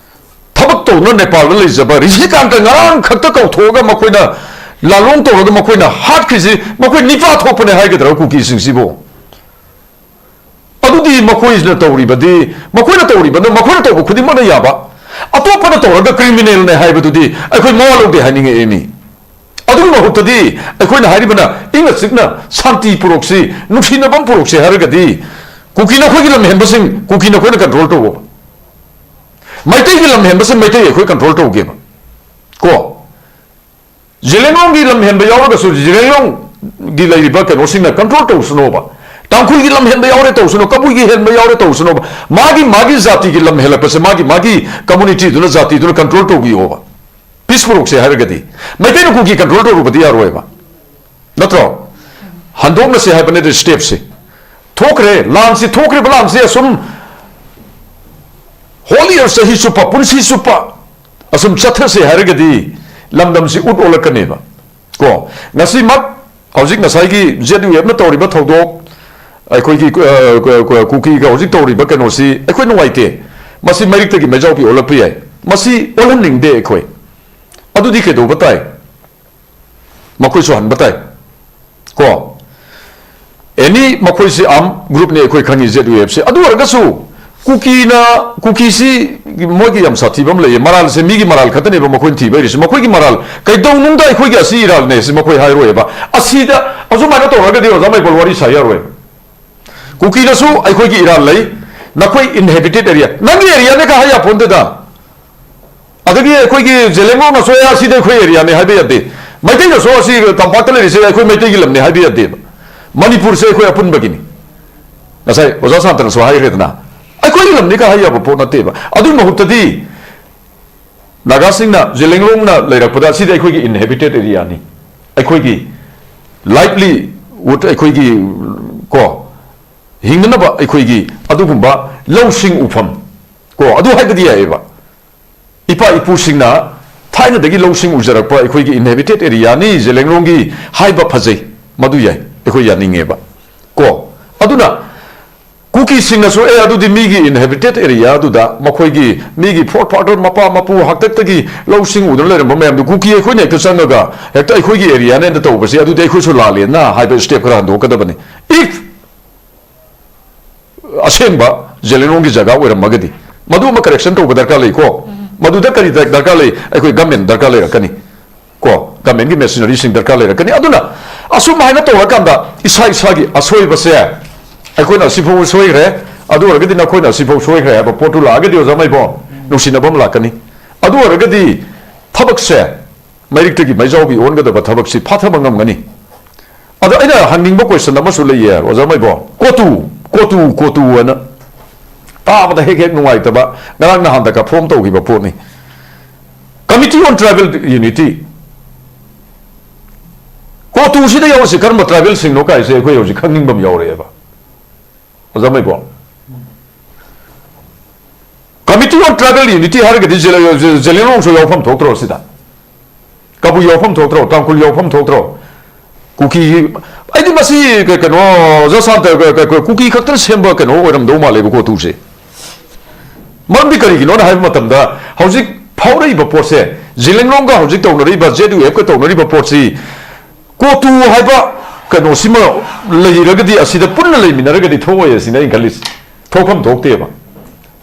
ꯊꯕꯛ ꯇꯧꯗꯨꯅ ꯅꯦꯄꯥꯜꯗ ꯂꯩꯖꯕ ꯔꯤꯁꯤꯀꯥꯟꯇ ꯉꯔꯥꯡ ꯈꯛꯇ ꯀꯧꯊꯣꯛꯑꯒ ꯃꯈꯣꯏꯅ ꯂꯥꯂꯣꯡ ꯇꯧꯔꯒ ꯃꯈꯣꯏꯅ ꯍꯥꯠꯈ꯭ꯔꯤꯁꯤ ꯃꯈꯣꯏ ꯅꯤꯄꯥ ꯊꯣꯛꯄꯅꯦ ꯍꯥꯏꯒꯗ꯭ꯔꯥ ꯀꯨꯀꯤꯁꯤꯡꯁꯤꯕꯨ? ꯑꯗꯨꯗꯤ ꯃꯈꯣꯏꯁꯤꯅ ꯇꯧꯔꯤꯕꯗꯤ, ꯃꯈꯣꯏꯅ ꯇꯧꯔꯤꯕꯅ, ꯃꯈꯣꯏꯅ ꯇꯧꯕ ꯈꯨꯗꯤꯡꯃꯛꯅ ꯌꯥꯕ, ꯑꯇꯣꯞꯄꯅ ꯇꯧꯔꯒ criminalꯅꯦ ꯍꯥꯏꯕꯗꯨꯗꯤ ꯑꯩꯈꯣꯏ ꯃꯋꯥ ꯂꯧꯗꯦ ꯍꯥꯏꯅꯤꯡꯉꯛꯑꯦ꯫ ꯃꯤ ꯑꯗꯨꯒꯤ ꯃꯍꯨꯠꯇꯗꯤ ꯑꯩꯈꯣꯏꯅ ꯍꯥꯏꯔꯤꯕꯅ ꯏꯪꯅ ꯆꯤꯛꯅ ꯁꯥꯟꯇꯤ ꯄꯨꯔꯛꯁꯤ, ꯅꯨꯡꯁꯤꯅꯕ ꯑꯃ ꯄꯨꯔꯛꯁꯤ ꯍꯥꯏꯔꯒꯗꯤ, ꯀꯨꯀꯤ ꯅꯈꯣꯏꯒꯤ ꯂꯝ ꯍꯦꯟꯕꯁꯤꯡ ꯀꯨꯀꯤ ꯅꯈꯣꯏꯅ control ꯇꯧꯕ, ꯃꯩꯇꯩꯒꯤ ꯂꯝ ꯍꯦꯟꯕꯁꯤꯡ ꯃꯩꯇꯩ ꯑꯩꯈꯣꯏ control ꯇꯧꯒꯦꯕ꯫ ꯀꯣ, ꯖꯦꯂꯦꯡꯂꯣꯡꯒꯤ ꯂꯝ ꯍꯦꯟꯕ ꯌꯥꯎꯔꯒꯁꯨ ꯖꯦꯂꯦꯡꯂꯣꯡꯒꯤ ꯂꯩꯔꯤꯕ ꯀꯩꯅꯣꯁꯤꯡꯅ control ꯇꯧꯁꯅꯣꯕ꯫ ꯇꯥꯡꯈꯨꯜꯒꯤ ꯂꯝ ꯍꯦꯟꯕ ꯌꯥꯎꯔꯦ ꯇꯧꯁꯅꯨ, ꯀꯕꯨꯏꯒꯤ ꯍꯦꯟꯕ ꯌꯥꯎꯔꯦ ꯇꯧꯁꯅꯣꯕ꯫ ꯃꯥꯒꯤ ꯃꯥꯒꯤ ꯖꯥꯇꯤꯒꯤ ꯂꯝ ꯍꯦꯜꯂꯛꯄꯁꯦ ꯃꯥꯒꯤ ꯃꯥꯒꯤ communityꯗꯨꯅ, ꯖꯥꯇꯤꯗꯨꯅ control ꯇꯧꯕꯤꯌꯣꯕ꯫ Peace ꯄꯨꯔꯛꯁꯦ ꯍꯥꯏꯔꯒꯗꯤ ꯃꯩꯇꯩꯅ ꯀꯨꯀꯤ control ꯇꯧꯔꯨꯕꯗꯤ ꯌꯥꯔꯣꯏꯕ, ꯅꯠꯇ꯭ꯔꯣ? ꯍꯟꯗꯣꯛꯅꯁꯦ ꯍꯥꯏꯕꯅꯦ stepꯁꯦ꯫ ꯊꯣꯛꯈ꯭ꯔꯦ, ꯂꯥꯟꯁꯤ, ꯊꯣꯛꯈ꯭ꯔꯤꯕ ꯂꯥꯟꯁꯤ ꯑꯁꯨꯝ whole year, ꯆꯍꯤ ꯆꯨꯞꯄ, ꯄꯨꯟꯁꯤ ꯆꯨꯞꯄ ꯑꯁꯨꯝ ꯆꯠꯊꯁꯦ ꯍꯥꯏꯔꯒꯗꯤ ꯂꯝꯗꯝꯁꯤ ꯎꯠ ꯑꯣꯜꯂꯛꯀꯅꯦꯕ꯫ ꯀꯣ, ꯉꯁꯤꯃꯛ ꯍꯧꯖꯤꯛ ꯉꯁꯥꯏꯒꯤ ZUFꯅ ꯇꯧꯔꯤꯕ ꯊꯧꯗꯣꯛ, ꯑꯩꯈꯣꯏꯒꯤ, ꯑ, ꯀ-, ꯀ-, ꯀꯨꯀꯤꯒ ꯍꯧꯖꯤꯛ ꯇꯧꯔꯤꯕ ꯀꯩꯅꯣꯁꯤ ꯑꯩꯈꯣꯏ ꯅꯨꯡꯉꯥꯏꯇꯦ꯫ ꯃꯁꯤ ꯃꯩꯔꯤꯛꯇꯒꯤ ꯃꯩꯖꯥꯎꯄꯤ ꯑꯣꯜꯂꯛꯄ ꯌꯥꯏ꯫ ꯃꯁꯤ ꯑꯣꯜꯍꯟꯅꯤꯡꯗꯦ ꯑꯩꯈꯣꯏ꯫ ꯑꯗꯨꯗꯤ ꯀꯩꯗꯧꯕ ꯇꯥꯏ? ꯃꯈꯣꯏꯁꯨ ꯍꯟꯕ ꯇꯥꯏ꯫ ꯀꯣ, any, ꯃꯈꯣꯏꯁꯤ arm groupꯅꯤ ꯑꯩꯈꯣꯏ ꯈꯪꯉꯤ, ZUFꯁꯦ꯫ ꯑꯗꯨ ꯑꯣꯏꯔꯒꯁꯨ ꯀꯨꯀꯤꯅ, ꯀꯨꯀꯤꯁꯤ ꯃꯣꯏꯒꯤ ꯌꯥꯝ ꯁꯥꯊꯤꯕ ꯑꯃ ꯂꯩꯌꯦ꯫ ꯃꯔꯥꯜꯁꯦ ꯃꯤꯒꯤ ꯃꯔꯥꯜ ꯈꯛꯇꯅꯦꯕ ꯃꯈꯣꯏꯅ ꯊꯤꯕ ꯍꯩꯔꯤꯁꯦ꯫ ꯃꯈꯣꯏꯒꯤ ꯃꯔꯥꯜ ꯀꯩꯗꯧꯅꯨꯡꯗ ꯑꯩꯈꯣꯏꯒꯤ ꯑꯁꯤ ꯏꯔꯥꯜꯅꯦ ꯁꯤ ꯃꯈꯣꯏ ꯍꯥꯏꯔꯣꯏꯕ꯫ ꯑꯁꯤꯗ ꯑꯁꯨꯃꯥꯏꯅ ꯇꯧꯔꯒꯗꯤ ꯑꯣꯖꯥ ꯃꯩꯕꯣꯜ ꯋꯥꯔꯤ ꯁꯥ ꯌꯥꯔꯣꯏꯕ꯫ ꯀꯨꯀꯤꯅꯁꯨ ꯑꯩꯈꯣꯏꯒꯤ ꯏꯔꯥꯜ ꯂꯩ, ꯅꯈꯣꯏ inhabited area, ꯅꯪꯒꯤ areaꯅꯦ ꯀ ꯍꯥꯏ ꯌꯥꯄꯣꯟꯇꯦꯗ꯫ ꯑꯗꯒꯤ ꯑꯩꯈꯣꯏꯒꯤ ꯖꯦꯂꯦꯡꯂꯣꯡꯅꯁꯨ, "ꯑꯦ, ꯑꯁꯤꯗꯤ ꯑꯩꯈꯣꯏ areaꯅꯦ" ꯍꯥꯏꯕ ꯌꯥꯗꯦ꯫ ꯃꯩꯇꯩꯅꯁꯨ "ꯑꯁꯤ ꯇꯝꯄꯥꯛꯇ ꯂꯩꯔꯤꯁꯦ ꯑꯩꯈꯣꯏ ꯃꯩꯇꯩꯒꯤ ꯂꯝꯅꯦ" ꯍꯥꯏꯕ ꯌꯥꯗꯦꯕ꯫ ꯃꯅꯤꯄꯨꯔꯁꯦ ꯑꯩꯈꯣꯏ ꯑꯄꯨꯟꯕꯒꯤꯅꯤ꯫ ꯉꯁꯥꯏ ꯑꯣꯖꯥ ꯁꯥꯟꯇꯅꯁꯨ ꯍꯥꯏꯈ꯭ꯔꯦꯗꯅ, ꯑꯩꯈꯣꯏꯒꯤ ꯂꯝꯅꯤ ꯀ ꯍꯥꯏ ꯌꯥꯕ ꯄꯣꯠ ꯅꯠꯇꯦꯕ꯫ ꯑꯗꯨꯒꯤ ꯃꯍꯨꯠꯇꯗꯤ ꯅꯥꯒꯥꯁꯤꯡꯅ ꯖꯦꯂꯦꯡꯂꯣꯡꯅ ꯂꯩꯔꯛꯄꯗ, "ꯁꯤꯗꯤ ꯑꯩꯈꯣꯏꯒꯤ inhabited areaꯅꯤ, ꯑꯩꯈꯣꯏꯒꯤ livelihood, ꯑꯩꯈꯣꯏꯒꯤ, ꯀꯣ, ꯍꯤꯡꯅꯅꯕ ꯑꯩꯈꯣꯏꯒꯤ ꯑꯗꯨꯒꯨꯝꯕ ꯂꯧꯁꯤꯡ ꯎꯐꯝ", ꯀꯣ, ꯑꯗꯨ ꯍꯥꯏꯕꯗꯤ ꯌꯥꯏꯌꯦꯕ꯫ ꯏꯄꯥ ꯏꯄꯨꯁꯤꯡꯅ ꯊꯥꯏꯅꯗꯒꯤ ꯂꯧꯁꯤꯡ ꯎꯖꯔꯛꯄ ꯑꯩꯈꯣꯏꯒꯤ inhabited areaꯅꯤ ꯖꯦꯂꯦꯡꯂꯣꯡꯒꯤ ꯍꯥꯏꯕ ꯐꯖꯩ, ꯃꯗꯨ ꯌꯥꯏ, ꯑꯩꯈꯣꯏ ꯌꯥꯅꯤꯡꯉꯦꯕ꯫ ꯀꯣ, ꯑꯗꯨꯅ ꯀꯨꯀꯤ ꯃꯤꯁꯤꯡꯅꯁꯨ, "ꯑꯦ, ꯑꯗꯨꯗꯤ ꯃꯤꯒꯤ inhabited area ꯑꯗꯨꯗ ꯃꯈꯣꯏꯒꯤ ꯃꯤꯒꯤ forefather, ꯃꯄꯥ ꯃꯄꯨ ꯍꯥꯛꯇꯛꯇꯒꯤ ꯂꯧꯁꯤꯡ ꯎꯗꯨꯅ ꯂꯩꯔꯝꯕ ꯃꯌꯥꯝꯗꯨ ꯀꯨꯀꯤ ꯑꯩꯈꯣꯏꯅ ꯍꯦꯛꯇ ꯆꯪꯉꯒ ꯍꯦꯛꯇ ꯑꯩꯈꯣꯏꯒꯤ area ꯅꯦꯅ ꯇꯧꯕꯁꯦ, ꯑꯗꯨꯗꯤ ꯑꯩꯈꯣꯏꯁꯨ ꯂꯥꯜꯂꯦꯅ" ꯍꯥꯏꯕ step ꯈꯔ ꯍꯟꯗꯣꯛꯀꯗꯕꯅꯤ꯫ If ꯑꯁꯦꯡꯕ ꯖꯦꯂꯦꯡꯂꯣꯡꯒꯤ ꯖꯒꯥ ꯑꯣꯏꯔꯝꯃꯒꯗꯤ, ꯃꯗꯨ ꯑꯃ correction ꯇꯧꯕ ꯗꯔꯀꯥꯔ ꯂꯩꯀꯣ꯫ ꯃꯗꯨꯗ ꯀꯔꯤ ꯗꯔꯀꯥꯔ ꯂꯩ? ꯑꯩꯈꯣꯏ government ꯗꯔꯀꯥꯔ ꯂꯩꯔꯛꯀꯅꯤ꯫ ꯀꯣ, government ꯀꯤ machinery ꯁꯤꯡ ꯗꯔꯀꯥꯔ ꯂꯩꯔꯛꯀꯅꯤ꯫ ꯑꯗꯨꯅ ꯑꯁꯨꯝ ꯍꯥꯏꯅ ꯇꯧꯔꯀꯥꯟꯗ ꯏꯁꯥ ꯏꯁꯥꯒꯤ ꯑꯁꯣꯏꯕꯁꯦ, ꯑꯩꯈꯣꯏꯅ ꯑꯁꯤꯐꯥꯎ ꯁꯣꯏꯈ꯭ꯔꯦ, ꯑꯗꯨ ꯑꯣꯏꯔꯒꯗꯤ ꯅꯈꯣꯏꯅ ꯑꯁꯤꯐꯥꯎ ꯁꯣꯏꯈ꯭ꯔꯦ ꯍꯥꯏꯕ ꯄꯣꯠꯇꯨ ꯂꯥꯛꯑꯒꯗꯤ, ꯑꯣꯖꯥ ꯃꯥꯏꯕꯣꯝ, ꯅꯨꯡꯁꯤꯅꯕ ꯑꯃ ꯂꯥꯛꯀꯅꯤ꯫ ꯑꯗꯨ ꯑꯣꯏꯔꯒꯗꯤ ꯊꯕꯛꯁꯦ ꯃꯩꯔꯤꯛꯇꯒꯤ ꯃꯩꯖꯥꯎꯕꯤ ꯑꯣꯟꯒꯗꯕ ꯊꯕꯛꯁꯤ ꯐꯥꯊꯕ ꯉꯝꯒꯅꯤ꯫ ꯑꯗꯣ ꯑꯩꯅ ꯍꯪꯅꯤꯡꯕ question ꯑꯃꯁꯨ ꯂꯩꯌꯦ, ꯑꯣꯖꯥ ꯃꯥꯏꯕꯣꯝ꯫ ꯀꯣꯇꯨ, ꯀꯣꯇꯨ, ꯀꯣꯇꯨ ꯍꯥꯏꯅ ꯇꯥꯕꯗ ꯍꯦꯛ ꯍꯦꯛ ꯅꯨꯡꯉꯥꯏꯇꯕ, ꯉꯔꯥꯡ ꯅꯍꯥꯟꯗ ꯀ form ꯇꯧꯈꯤꯕ ꯄꯣꯠꯅꯤ꯫ Committee on Tribal Unity꯫ ꯀꯣꯇꯨꯁꯤꯗ ꯌꯥꯎꯔꯤꯁꯤ ꯀꯔꯝꯕ tribal ꯁꯤꯡꯅꯣ ꯀꯥꯏꯁꯦ ꯑꯩꯈꯣꯏ ꯍꯧꯖꯤꯛ ꯈꯪꯅꯤꯡꯕ ꯑꯃ ꯌꯥꯎꯔꯛꯑꯦꯕ, ꯑꯣꯖꯥ ꯃꯥꯏꯕꯣꯝ꯫ Committee on Tribal Unity ꯍꯥꯏꯔꯒꯗꯤ ꯖꯦ-, ꯖꯦ-, ꯖꯦꯂꯦꯡꯂꯣꯡꯁꯨ ꯌꯥꯎꯐꯝ ꯊꯣꯛꯇ꯭ꯔꯣ ꯁꯤꯗ? ꯀꯕꯨꯏ ꯌꯥꯎꯐꯝ ꯊꯣꯛꯇ꯭ꯔꯣ? ꯇꯥꯡꯈꯨꯜ ꯌꯥꯎꯐꯝ ꯊꯣꯛꯇ꯭ꯔꯣ? ꯀꯨꯀꯤ, ꯑꯩꯗꯤ ꯃꯁꯤ ꯀ-, ꯀꯩꯅꯣ, ꯑꯣꯖꯥ ꯁꯥꯟꯇ, ꯀ-, ꯀ-, ꯀ-, ꯀꯨꯀꯤ ꯈꯛꯇꯅ ꯁꯦꯝꯕ ꯀꯩꯅꯣ ꯑꯣꯏꯔꯝꯗꯧ ꯃꯥꯜꯂꯦꯕ ꯀꯣꯇꯨꯁꯦ꯫ ꯃꯔꯝꯗꯤ ꯀꯔꯤꯒꯤꯅꯣꯅ ꯍꯥꯏꯕ ꯃꯇꯝꯗ, ꯍꯧꯖꯤꯛ ꯐꯥꯎꯔꯛꯏꯕ ꯄꯣꯠꯁꯦ, ꯖꯦꯂꯦꯡꯂꯣꯡꯒ ꯍꯧꯖꯤꯛ ꯇꯧꯅꯔꯤꯕ, ꯖꯦꯠ ꯌꯨ ꯑꯦꯐꯀ ꯇꯧꯅꯔꯤꯕ ꯄꯣꯠꯁꯤ, ꯀꯣꯇꯨ ꯍꯥꯏꯕ ꯀꯩꯅꯣꯁꯤꯃ ꯂꯩꯔꯒꯗꯤ, ꯑꯁꯤꯗ ꯄꯨꯟꯅ ꯂꯩꯃꯤꯟꯅꯔꯒꯗꯤ ꯊꯣꯛꯑꯣꯏ ꯑꯁꯤꯅ ꯑꯩꯅ ꯈꯜꯂꯤꯁꯦ꯫ ꯊꯣꯛꯐꯝ ꯊꯣꯛꯇꯦꯕ꯫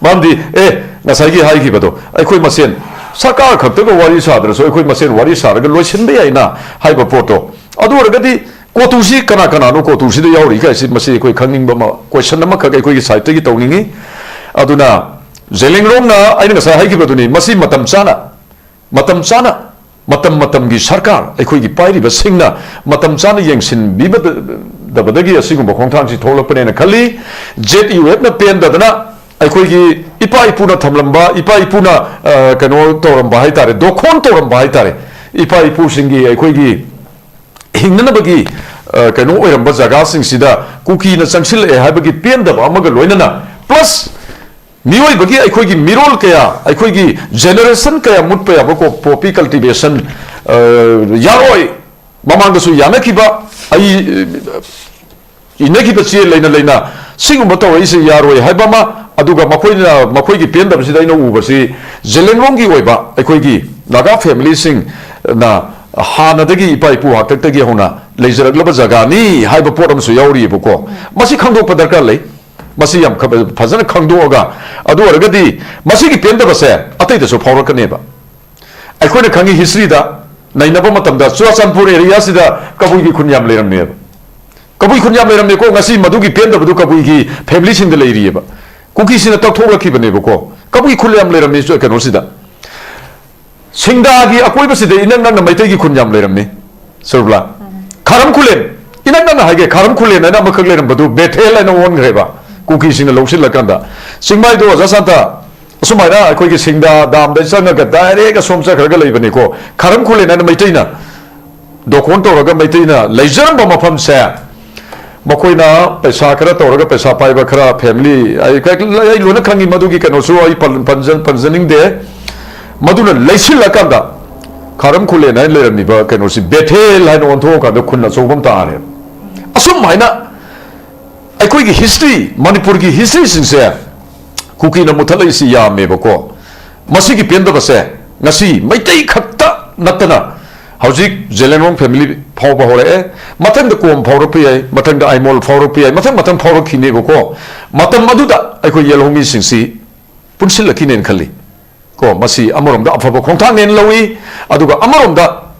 ꯃꯔꯝꯗꯤ, ꯑꯦ, ꯉꯁꯥꯏꯒꯤ ꯍꯥꯏꯈꯤꯕꯗꯣ, ꯑꯩꯈꯣꯏ ꯃꯁꯦꯟ ꯁꯔꯀꯥꯔ ꯈꯛꯇꯒ ꯋꯥꯔꯤ ꯁꯥꯗ꯭ꯔꯁꯨ ꯑꯩꯈꯣꯏ ꯃꯁꯦꯟ ꯋꯥꯔꯤ ꯁꯥꯔꯒ ꯂꯣꯏꯁꯤꯟꯕ ꯌꯥꯏꯅ ꯍꯥꯏꯕ ꯄꯣꯠꯇꯣ꯫ ꯑꯗꯨ ꯑꯣꯏꯔꯒꯗꯤ ꯀꯣꯇꯨꯁꯤ ꯀꯅꯥ ꯀꯅꯥꯅꯣ ꯀꯣꯇꯨꯁꯤꯗ ꯌꯥꯎꯔꯤ ꯀꯥꯏꯁꯤ, ꯃꯁꯤ ꯑꯩꯈꯣꯏ ꯈꯪꯅꯤꯡꯕ ꯑꯃ, question ꯑꯃꯈꯛ ꯑꯩꯈꯣꯏꯒꯤ side ꯇꯒꯤ ꯇꯧꯅꯤꯡꯉꯤ꯫ ꯑꯗꯨꯅ ꯖꯦꯂꯦꯡꯂꯣꯡꯅ ꯑꯩꯅ ꯉꯁꯥꯏ ꯍꯥꯏꯈꯤꯕꯗꯨꯅꯤ, ꯃꯁꯤ ꯃꯇꯝ ꯆꯥꯅ, ꯃꯇꯝ ꯆꯥꯅ, ꯃꯇꯝ ꯃꯇꯝꯒꯤ ꯁꯔꯀꯥꯔ, ꯑꯩꯈꯣꯏꯒꯤ ꯄꯥꯏꯔꯤꯕꯁꯤꯡꯅ ꯃꯇꯝ ꯆꯥꯅ ꯌꯦꯡꯁꯤꯟꯕꯤꯕꯗꯕꯗꯒꯤ ꯑꯁꯤꯒꯨꯝꯕ ꯈꯣꯡꯊꯥꯡꯁꯤ ꯊꯣꯛꯂꯛꯄꯅꯦꯅ ꯈꯜꯂꯤ꯫ ꯖꯦꯠ ꯌꯨ ꯑꯦꯐꯅ ꯄꯦꯟꯗꯗꯅ ꯑꯩꯈꯣꯏꯒꯤ ꯏꯄꯥ ꯏꯄꯨꯅ ꯊꯝꯂꯝꯕ, ꯏꯄꯥ ꯏꯄꯨꯅ, ꯑ, ꯀꯩꯅꯣ ꯇꯧꯔꯝꯕ ꯍꯥꯏꯇꯥꯔꯦ, ꯗꯣꯈꯣꯟ ꯇꯧꯔꯝꯕ ꯍꯥꯏꯇꯥꯔꯦ, ꯏꯄꯥ ꯏꯄꯨꯁꯤꯡꯒꯤ ꯑꯩꯈꯣꯏꯒꯤ ꯍꯤꯡꯅꯅꯕꯒꯤ, ꯑ, ꯀꯩꯅꯣ ꯑꯣꯏꯔꯝꯕ ꯖꯒꯥꯁꯤꯡꯁꯤꯗ ꯀꯨꯀꯤꯅ ꯆꯪꯁꯤꯜꯂꯛꯑꯦ ꯍꯥꯏꯕꯒꯤ ꯄꯦꯟꯗꯕ ꯑꯃꯒ ꯂꯣꯏꯅꯅ, plus ꯃꯤꯑꯣꯏꯕꯒꯤ, ꯑꯩꯈꯣꯏꯒꯤ ꯃꯤꯔꯣꯜ ꯀꯌꯥ, ꯑꯩꯈꯣꯏꯒꯤ generation ꯀꯌꯥ ꯃꯨꯠꯄ ꯌꯥꯕ ꯀꯣ-, poppy cultivation, ꯑ, ꯌꯥꯔꯣꯏ꯫ ꯃꯃꯥꯡꯗꯁꯨ ꯌꯥꯅꯈꯤꯕ, ꯑꯩ, ꯑ, ꯏꯅꯈꯤꯕ ꯆꯦ ꯂꯩꯅ ꯂꯩꯅ ꯁꯤꯒꯨꯝꯕ ꯇꯧꯔꯛꯏꯁꯤ ꯌꯥꯔꯣꯏ ꯍꯥꯏꯕ ꯑꯃ, ꯑꯗꯨꯒ ꯃꯈꯣꯏꯅ, ꯃꯈꯣꯏꯒꯤ ꯄꯦꯟꯗꯕꯁꯤꯗ ꯑꯩꯅ ꯎꯕꯁꯤ, ꯖꯦꯂꯦꯟꯔꯣꯡꯒꯤ ꯑꯣꯏꯕ ꯑꯩꯈꯣꯏꯒꯤ ꯅꯥꯒꯥ ꯐꯦꯃꯤꯂꯤꯁꯤꯡꯅ ꯍꯥꯟꯅꯗꯒꯤ ꯏꯄꯥ ꯏꯄꯨ ꯍꯥꯛꯇꯛꯇꯒꯤ ꯍꯧꯅ ꯂꯩꯖꯔꯛꯂꯕ ꯖꯒꯥꯅꯤ ꯍꯥꯏꯕ ꯄꯣꯠ ꯑꯃꯁꯨ ꯌꯥꯎꯔꯤꯑꯕꯀꯣ꯫ ꯃꯁꯤ ꯈꯪꯗꯣꯛꯄ ꯗꯔꯀꯥꯔ ꯂꯩ꯫ ꯃꯁꯤ ꯌꯥꯝ ꯈ-, ꯐꯖꯅ ꯈꯪꯗꯣꯛꯑꯒ, ꯑꯗꯨ ꯑꯣꯏꯔꯒꯗꯤ ꯃꯁꯤꯒꯤ ꯄꯦꯟꯗꯕꯁꯦ ꯑꯇꯩꯗꯁꯨ ꯐꯥꯎꯔꯛꯀꯅꯦꯕ꯫ ꯑꯩꯈꯣꯏꯅ ꯈꯪꯉꯤ, ꯍꯤꯁꯇ꯭ꯔꯤꯗ ꯅꯩꯅꯕ ꯃꯇꯝꯗ ꯆꯨꯔꯥꯆꯥꯟꯄꯨꯔ ꯑꯦꯔꯤꯌꯥꯁꯤꯗ ꯀꯕꯨꯏꯒꯤ ꯈꯨꯟ ꯌꯥꯝ ꯂꯩꯔꯝꯃꯦꯕ꯫ ꯀꯕꯨꯏ ꯈꯨꯟ ꯌꯥꯝ ꯂꯩꯔꯝꯃꯦꯀꯣ꯫ ꯉꯁꯤ ꯃꯗꯨꯒꯤ ꯄꯦꯟꯗꯕꯗꯨ ꯀꯕꯨꯏꯒꯤ ꯐꯦꯃꯤꯂꯤꯁꯤꯡꯗ ꯂꯩꯔꯤꯑꯕ꯫ ꯀꯨꯀꯤꯁꯤꯡꯅ ꯇꯛꯊꯣꯛꯂꯛꯈꯤꯕꯅꯦꯕꯀꯣ꯫ ꯀꯕꯨꯏ ꯈꯨꯟ ꯌꯥꯝ ꯂꯩꯔꯝꯃꯤ ꯀꯩꯅꯣꯁꯤꯗ꯫ ꯁꯤꯡꯗꯥꯒꯤ ꯑꯀꯣꯏꯕꯁꯤꯗ ꯏꯅꯛ ꯅꯛꯅ ꯃꯩꯇꯩꯒꯤ ꯈꯨꯟ ꯌꯥꯝ ꯂꯩꯔꯝꯃꯤ꯫ ꯁꯨꯔꯕꯂꯥ? ꯈꯥꯔꯝ ꯈꯨꯂꯦꯟ, ꯏꯅꯛ ꯅꯛꯅ ꯍꯥꯏꯒꯦ, ꯈꯥꯔꯝ ꯈꯨꯂꯦꯟ ꯍꯥꯏꯅ ꯑꯃꯈꯛ ꯂꯩꯔꯝꯕꯗꯨ ꯕꯦꯊꯦꯜ ꯍꯥꯏꯅ ꯑꯣꯟꯈ꯭ꯔꯦꯕ, ꯀꯨꯀꯤꯁꯤꯡꯅ ꯂꯧꯁꯤꯜꯂꯀꯥꯟꯗ꯫ ꯆꯤꯡꯃꯥꯏꯗꯣ ꯑꯣꯖꯥ ꯁꯥꯟꯇ, ꯑꯁꯨꯃꯥꯏꯅ ꯑꯩꯈꯣꯏꯒꯤ ꯁꯤꯡꯗꯥ ꯗꯥꯝꯗ ꯆꯪꯉꯒ ꯗꯥꯏꯔꯦꯛ ꯑꯁꯣꯝ ꯆꯠꯈ꯭ꯔꯒ ꯂꯩꯕꯅꯤꯀꯣ꯫ ꯈꯥꯔꯝ ꯈꯨꯂꯦꯟ ꯍꯥꯏꯅ ꯃꯩꯇꯩꯅ ꯗꯣꯀꯣꯟ ꯇꯧꯔꯒ ꯃꯩꯇꯩꯅ ꯂꯩꯖꯔꯝꯕ ꯃꯐꯝꯁꯦ, ꯃꯈꯣꯏꯅ ꯄꯩꯁꯥ ꯈꯔ ꯇꯧꯔꯒ, ꯄꯩꯁꯥ ꯄꯥꯏꯕ ꯈꯔ ꯐꯦꯃꯤꯂꯤ, ꯑꯩ, ꯑꯩ ꯂꯣꯏꯅ ꯈꯪꯉꯤ, ꯃꯗꯨꯒꯤ ꯀꯩꯅꯣꯁꯨ ꯑꯩ ꯄꯟ-, ꯄꯟꯖ-, ꯄꯟꯖꯅꯤꯡꯗꯦ꯫ ꯃꯗꯨꯅ ꯂꯩꯁꯤꯜꯂꯀꯥꯟꯗ ꯈꯥꯔꯝ ꯈꯨꯂꯦꯟ ꯍꯥꯏꯅ ꯂꯩꯔꯝꯃꯤꯕ ꯀꯩꯅꯣꯁꯤ ꯕꯦꯊꯦꯜ ꯍꯥꯏꯅ ꯑꯣꯟꯊꯣꯛꯑꯀꯥꯟꯗ ꯈꯨꯟ ꯑꯆꯧꯕ ꯑꯃ ꯇꯥꯔꯦ꯫ ꯑꯁꯨꯝ ꯍꯥꯏꯅ ꯑꯩꯈꯣꯏꯒꯤ ꯍꯤꯁꯇ꯭ꯔꯤ, ꯃꯅꯤꯄꯨꯔꯒꯤ ꯍꯤꯁꯇ꯭ꯔꯤꯁꯤꯡꯁꯦ ꯀꯨꯀꯤꯅ ꯃꯨꯠꯊꯠꯂꯛꯏꯁꯤ ꯌꯥꯝꯃꯦꯕꯀꯣ꯫ ꯃꯁꯤꯒꯤ ꯄꯦꯟꯗꯕꯁꯦ ꯉꯁꯤ ꯃꯩꯇꯩ ꯈꯛꯇ ꯅꯠꯇꯅ ꯍꯧꯖꯤꯛ ꯖꯦꯂꯦꯟꯔꯣꯡ ꯐꯦꯃꯤꯂꯤ ꯐꯥꯎꯕ ꯍꯧꯔꯛꯑꯦ, ꯃꯊꯪꯗ ꯀꯣꯝ ꯐꯥꯎꯔꯛꯄ ꯌꯥꯏ, ꯃꯊꯪꯗ ꯑꯥꯏꯃꯣꯜ ꯐꯥꯎꯔꯛꯄ ꯌꯥꯏ, ꯃꯊꯪ ꯃꯊꯪ ꯐꯥꯎꯔꯛꯈꯤꯅꯦꯕꯀꯣ꯫ ꯃꯇꯝ ꯑꯗꯨꯗ ꯑꯩꯈꯣꯏ ꯌꯦꯜꯍꯧꯃꯤꯁꯤꯡꯁꯤ ꯄꯨꯟꯁꯤꯜꯂꯛꯈꯤꯅꯦꯅ ꯈꯜꯂꯤ꯫ ꯀꯣ, ꯃꯁꯤ ꯑꯃꯔꯣꯝꯗ ꯑꯐꯕ ꯈꯣꯡꯊꯥꯡꯅꯦꯅ ꯂꯧꯏ, ꯑꯗꯨꯒ ꯑꯃꯔꯣꯝꯗ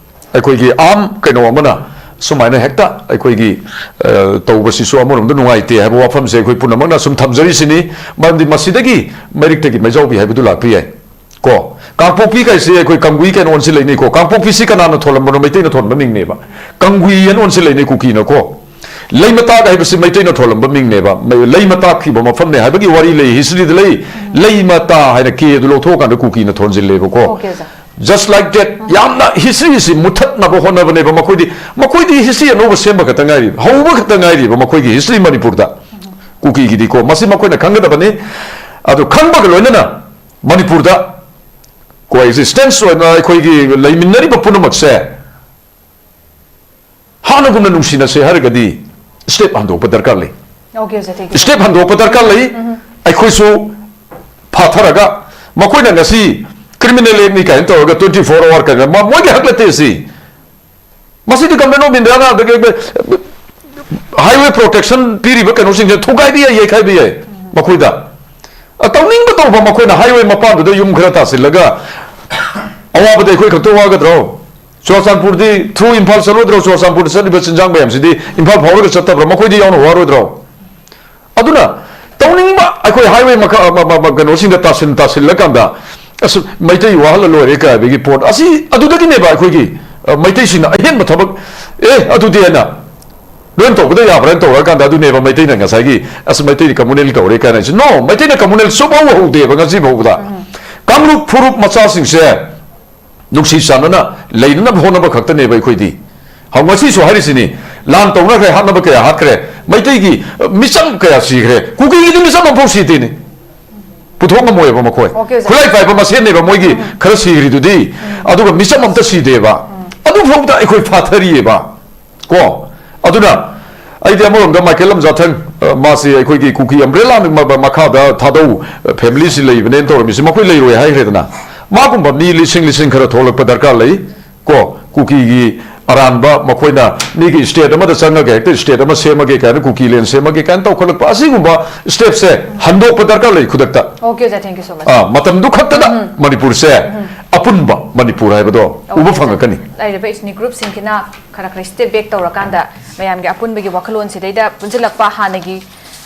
ꯑꯩꯈꯣꯏꯒꯤ ꯑꯥꯝ ꯀꯩꯅꯣ ꯑꯃꯅ ꯁꯨꯃꯥꯏꯅ ꯍꯦꯛꯇ ꯑꯩꯈꯣꯏꯒꯤ, ꯑ, ꯇꯧꯕꯁꯤꯁꯨ ꯑꯃꯔꯣꯝꯗ ꯅꯨꯡꯉꯥꯏꯇꯦ ꯍꯥꯏꯕ ꯋꯥꯐꯝꯁꯦ ꯑꯩꯈꯣꯏ ꯄꯨꯝꯅꯃꯛꯅ ꯁꯨꯝ ꯊꯝꯖꯔꯤꯁꯤꯅꯤ꯫ ꯃꯔꯝꯗꯤ ꯃꯁꯤꯗꯒꯤ ꯃꯩꯔꯤꯛꯇꯒꯤ ꯃꯩꯖꯥꯎꯕꯤ ꯍꯥꯏꯕꯗꯨ ꯂꯥꯛꯄ ꯌꯥꯏ꯫ ꯀꯣ, ꯀꯥꯡꯄꯣꯛꯄꯤ ꯀꯥꯏꯁꯦ ꯑꯩꯈꯣꯏ ꯀꯪꯒꯨꯏ ꯀꯩꯅꯣ ꯑꯣꯟꯁꯤꯜꯂꯛꯏꯅꯤꯀꯣ꯫ ꯀꯥꯡꯄꯣꯛꯄꯤꯁꯤ ꯀꯅꯥꯅ ꯊꯣꯜꯂꯝꯕꯅꯣ? ꯃꯩꯇꯩꯅ ꯊꯣꯟꯕ ꯃꯤꯡꯅꯦꯕ꯫ ꯀꯪꯒꯨꯏ ꯍꯥꯏꯅ ꯑꯣꯟꯁꯤꯜꯂꯛꯏꯅꯤ ꯀꯨꯀꯤꯅꯀꯣ꯫ ꯂꯩꯃꯇꯥꯛ ꯍꯥꯏꯕꯁꯤ ꯃꯩꯇꯩꯅ ꯊꯣꯜꯂꯝꯕ ꯃꯤꯡꯅꯦꯕ꯫ ꯃꯩ-, ꯂꯩꯃ ꯇꯥꯛꯈꯤꯕ ꯃꯐꯝꯅꯦ ꯍꯥꯏꯕꯒꯤ ꯋꯥꯔꯤ ꯂꯩ ꯍꯤꯁꯇ꯭ꯔꯤꯗ ꯂꯩ꯫ ꯂꯩꯃꯇꯥ ꯍꯥꯏꯅ ꯀꯦ ꯑꯗꯨ ꯂꯧꯊꯣꯛꯑꯀꯥꯟꯗ ꯀꯨꯀꯤꯅ ꯊꯣꯟꯖꯤꯜꯂꯦꯕꯀꯣ꯫ Okay, sir. Just like that, ꯌꯥꯝꯅ ꯍꯤꯁꯇ꯭ꯔꯤꯁꯤ ꯃꯨꯠꯊꯠꯅꯕ ꯍꯣꯠꯅꯕꯅꯦꯕ ꯃꯈꯣꯏꯗꯤ꯫ ꯃꯈꯣꯏꯗꯤ ꯍꯤꯁꯇ꯭ꯔꯤ ꯑꯅꯧꯕ ꯁꯦꯝꯕ ꯈꯛꯇ ꯉꯥꯏꯔꯤ, ꯍꯧꯕ ꯈꯛꯇ ꯉꯥꯏꯔꯤꯕ ꯃꯈꯣꯏꯒꯤ ꯍꯤꯁꯇ꯭ꯔꯤ ꯃꯅꯤꯄꯨꯔꯗ꯫ ꯀꯨꯀꯤꯒꯤꯗꯤꯀꯣ, ꯃꯁꯤ ꯃꯈꯣꯏꯅ ꯈꯪꯒꯗꯕꯅꯤ꯫ ꯑꯗꯨ ꯈꯪꯕꯒ ꯂꯣꯏꯅꯅ ꯃꯅꯤꯄꯨꯔꯗ ꯀꯣ ꯑꯦꯛꯖꯤꯁꯇꯦꯟꯁ ꯑꯣꯏꯅ ꯑꯩꯈꯣꯏꯒꯤ ꯂꯩꯃꯤꯟꯅꯔꯤꯕ ꯄꯨꯝꯅꯃꯛꯁꯦ ꯍꯥꯟꯅꯒꯨꯝꯅ ꯅꯨꯡꯁꯤꯅꯁꯦ ꯍꯥꯏꯔꯒꯗꯤ ꯁ꯭ꯇꯦꯞ ꯍꯟꯗꯣꯛꯄ ꯗꯔꯀꯥꯔ ꯂꯩ꯫ Okay, sir, thank you. Step ꯍꯟꯗꯣꯛꯄ ꯗꯔꯀꯥꯔ ꯂꯩ꯫ ꯑꯩꯈꯣꯏꯁꯨ ꯐꯥꯊꯔꯒ, ꯃꯈꯣꯏꯅ ꯉꯁꯤ criminal actꯅꯤ ꯀꯥꯏꯅ ꯇꯧꯔꯒ twenty four hour ꯀꯥꯏꯅ, ꯃ-, ꯃꯣꯏꯒꯤ ꯍꯛ ꯅꯠꯇꯦ ꯁꯤ꯫ ꯃꯁꯤꯗꯤ Government of Indiaꯅ ꯑꯗꯒꯤ highway protection ꯄꯤꯔꯤꯕ ꯀꯩꯅꯣꯁꯤꯡꯁꯦ ꯊꯨꯒꯥꯏꯕ ꯌꯥꯏ, ꯌꯩꯈꯥꯏꯕ ꯌꯥꯏ ꯃꯈꯣꯏꯗ꯫ ꯑ, ꯇꯧꯅꯤꯡꯕ ꯇꯧꯕ, ꯃꯈꯣꯏꯅ highway ꯃꯄꯥꯟꯗꯨꯗ ꯌꯨꯝ ꯈꯔ ꯇꯥꯁꯤꯜꯂꯒ ꯑꯋꯥꯕꯗ ꯑꯩꯈꯣꯏ ꯈꯛꯇ ꯋꯥꯒꯗ꯭ꯔꯣ? ꯆꯨꯔꯆꯥꯟꯄꯨꯔꯗꯤ through ꯏꯝꯐꯥꯜ ꯆꯠꯂꯣꯏꯗ꯭ꯔꯣ? ꯆꯨꯔꯆꯥꯟꯄꯨꯔꯗ ꯆꯠꯂꯤꯕ ꯆꯤꯟꯖꯥꯛ ꯃꯌꯥꯝꯁꯤꯗꯤ ꯏꯝꯐꯥꯜ ꯐꯥꯎꯔꯒ ꯆꯠꯇꯕ꯭ꯔꯥ? ꯃꯈꯣꯏꯗꯤ ꯌꯥꯎꯅ ꯋꯥꯔꯣꯏꯗ꯭ꯔꯣ? ꯑꯗꯨꯅ ꯇꯧꯅꯤꯡꯕ ꯑꯩꯈꯣꯏ highway ꯃꯈꯥ, ꯃ-, ꯃ-, ꯃ-, ꯀꯩꯅꯣꯁꯤꯡꯗ ꯇꯥꯁꯤꯟ-, ꯇꯥꯁꯤꯜꯂꯀꯥꯟꯗ, "ꯑꯁ, ꯃꯩꯇꯩ ꯋꯥꯍꯜꯂ ꯂꯣꯏꯔꯦ" ꯀꯥꯏꯕꯒꯤ ꯄꯣꯠ ꯑꯁꯤ ꯑꯗꯨꯗꯒꯤꯅꯦꯕ ꯑꯩꯈꯣꯏꯒꯤ, ꯑ, ꯃꯩꯇꯩꯁꯤꯡꯅ ꯑꯍꯦꯟꯕ ꯊꯕꯛ, "ꯑꯦ, ꯑꯗꯨꯗꯤ" ꯍꯥꯏꯅ ꯂꯣꯏꯅ ꯇꯧꯕꯗ ꯌꯥꯕ꯭ꯔꯥ ꯍꯥꯏꯅ ꯇꯧꯔꯀꯥꯟꯗ, ꯑꯗꯨꯅꯦꯕ ꯃꯩꯇꯩꯅ ꯉꯁꯥꯏꯒꯤ, "ꯑꯁ, ꯃꯩꯇꯩꯅ communal ꯀꯧꯔꯦ" ꯀꯥꯏꯅ ꯍꯥꯏꯁꯦ꯫ No, ꯃꯩꯇꯩꯅ communal ꯁꯨꯡꯍꯧ ꯍꯧꯗꯦꯕ ꯉꯁꯤ ꯐꯥꯎꯕꯗ꯫ ꯀꯥꯡꯂꯨꯞ ꯐꯨꯔꯨꯞ ꯃꯆꯥꯁꯤꯡꯁꯦ ꯅꯨꯡꯁꯤ ꯆꯥꯟꯅꯅ ꯂꯩꯅꯅꯕ ꯍꯣꯠꯅꯕ ꯈꯛꯇꯅꯦꯕ ꯑꯩꯈꯣꯏꯗꯤ꯫ ꯍꯧ-, ꯉꯁꯤꯁꯨ ꯍꯥꯏꯔꯤꯁꯤꯅꯤ, ꯂꯥꯟ ꯇꯧꯅꯈ꯭ꯔꯦ, ꯍꯥꯠꯅꯕ ꯀꯌꯥ ꯍꯥꯠꯈ꯭ꯔꯦ, ꯃꯩꯇꯩꯒꯤ, ꯑ, ꯃꯤꯆꯝ ꯀꯌꯥ ꯁꯤꯈ꯭ꯔꯦ, ꯀꯨꯀꯤꯒꯤꯗꯤ ꯃꯤꯆꯝ ꯑꯃꯐꯥꯎ ꯁꯤꯗꯦꯅꯦ꯫ ꯄꯨꯊꯣꯛ ꯉꯝꯃꯣꯏꯕ ꯃꯈꯣꯏ꯫ Okay, sir. ꯈꯨꯠꯂꯥꯏ ꯄꯥꯏꯕ ꯃꯁꯦꯟꯅꯦꯕ ꯃꯣꯏꯒꯤ ꯎꯝ꯫ ꯈꯔ ꯁꯤꯈ꯭ꯔꯤꯗꯨꯗꯤ, ꯎꯝ꯫ ꯑꯗꯨꯒ ꯃꯤꯆꯝ ꯑꯝꯇ ꯁꯤꯗꯦꯕ꯫ ꯎꯝ꯫ ꯑꯗꯨꯐꯥꯎꯗ ꯑꯩꯈꯣꯏ ꯐꯥꯊꯔꯤꯑꯕ꯫ ꯀꯣ? ꯑꯗꯨꯅ ꯑꯩꯗꯤ ꯑꯃꯔꯣꯝꯗ ꯃꯥꯏꯀꯦꯜ ꯂꯝꯖꯥꯊꯪ, ꯑ, ꯃꯥꯁꯤ ꯑꯩꯈꯣꯏꯒꯤ ꯀꯨꯀꯤ umbrella ꯃ-, ꯃ-, ꯃꯈꯥꯗ ꯊꯥꯗꯧ, ꯑ, family ꯁꯤ ꯂꯩꯕꯅꯦꯅ ꯇꯧꯔꯝꯃꯤꯁꯤ, ꯃꯈꯣꯏ ꯂꯩꯔꯣꯏ ꯍꯥꯏꯈ꯭ꯔꯦꯗꯅ꯫ ꯃꯥꯒꯨꯝꯕ ꯃꯤ ꯂꯤꯁꯤꯡ ꯂꯤꯁꯤꯡ ꯈꯔ ꯊꯣꯛꯂꯛꯄ ꯗꯔꯀꯥꯔ ꯂꯩ꯫ ꯀꯣ? ꯀꯨꯀꯤꯒꯤ ꯑꯔꯥꯟꯕ ꯃꯈꯣꯏꯅ ꯃꯤꯒꯤ state ꯑꯃꯗ ꯆꯪꯉꯒ ꯍꯦꯛꯇ state ꯑꯃ ꯁꯦꯝꯃꯒꯦ ꯀꯥꯏꯅ, ꯀꯨꯀꯤ land ꯁꯦꯝꯃꯒꯦ ꯀꯥꯏꯅ ꯇꯧꯈꯠꯂꯛꯄ ꯑꯁꯤꯒꯨꯝꯕ step ꯁꯦ ꯍꯟꯗꯣꯛꯄ ꯗꯔꯀꯥꯔ ꯂꯩ ꯈꯨꯗꯛꯇ꯫ Okay, sir, thank you so much. ꯑꯥ, ꯃꯇꯝꯗꯨ ꯈꯛꯇꯗ ꯎꯝ꯫ ꯃꯅꯤꯄꯨꯔꯁꯦ ꯎꯝ꯫ ꯑꯄꯨꯟꯕ ꯃꯅꯤꯄꯨꯔ ꯍꯥꯏꯕꯗꯣ Okay, ꯎꯕ sir. ꯐꯪꯉꯛꯀꯅꯤ꯫ ꯂꯩꯔꯤꯕ ethnic group ꯁꯤꯡꯁꯤꯅ ꯈꯔ ꯈꯔ step back ꯇꯧꯔꯀꯥꯟꯗ ꯃꯌꯥꯝꯒꯤ ꯑꯄꯨꯟꯕꯒꯤ ꯋꯥꯈꯜꯂꯣꯟꯁꯤꯗꯩꯗ ꯄꯨꯟꯁꯤꯜꯂꯛꯄ, ꯍꯥꯟꯅꯒꯤ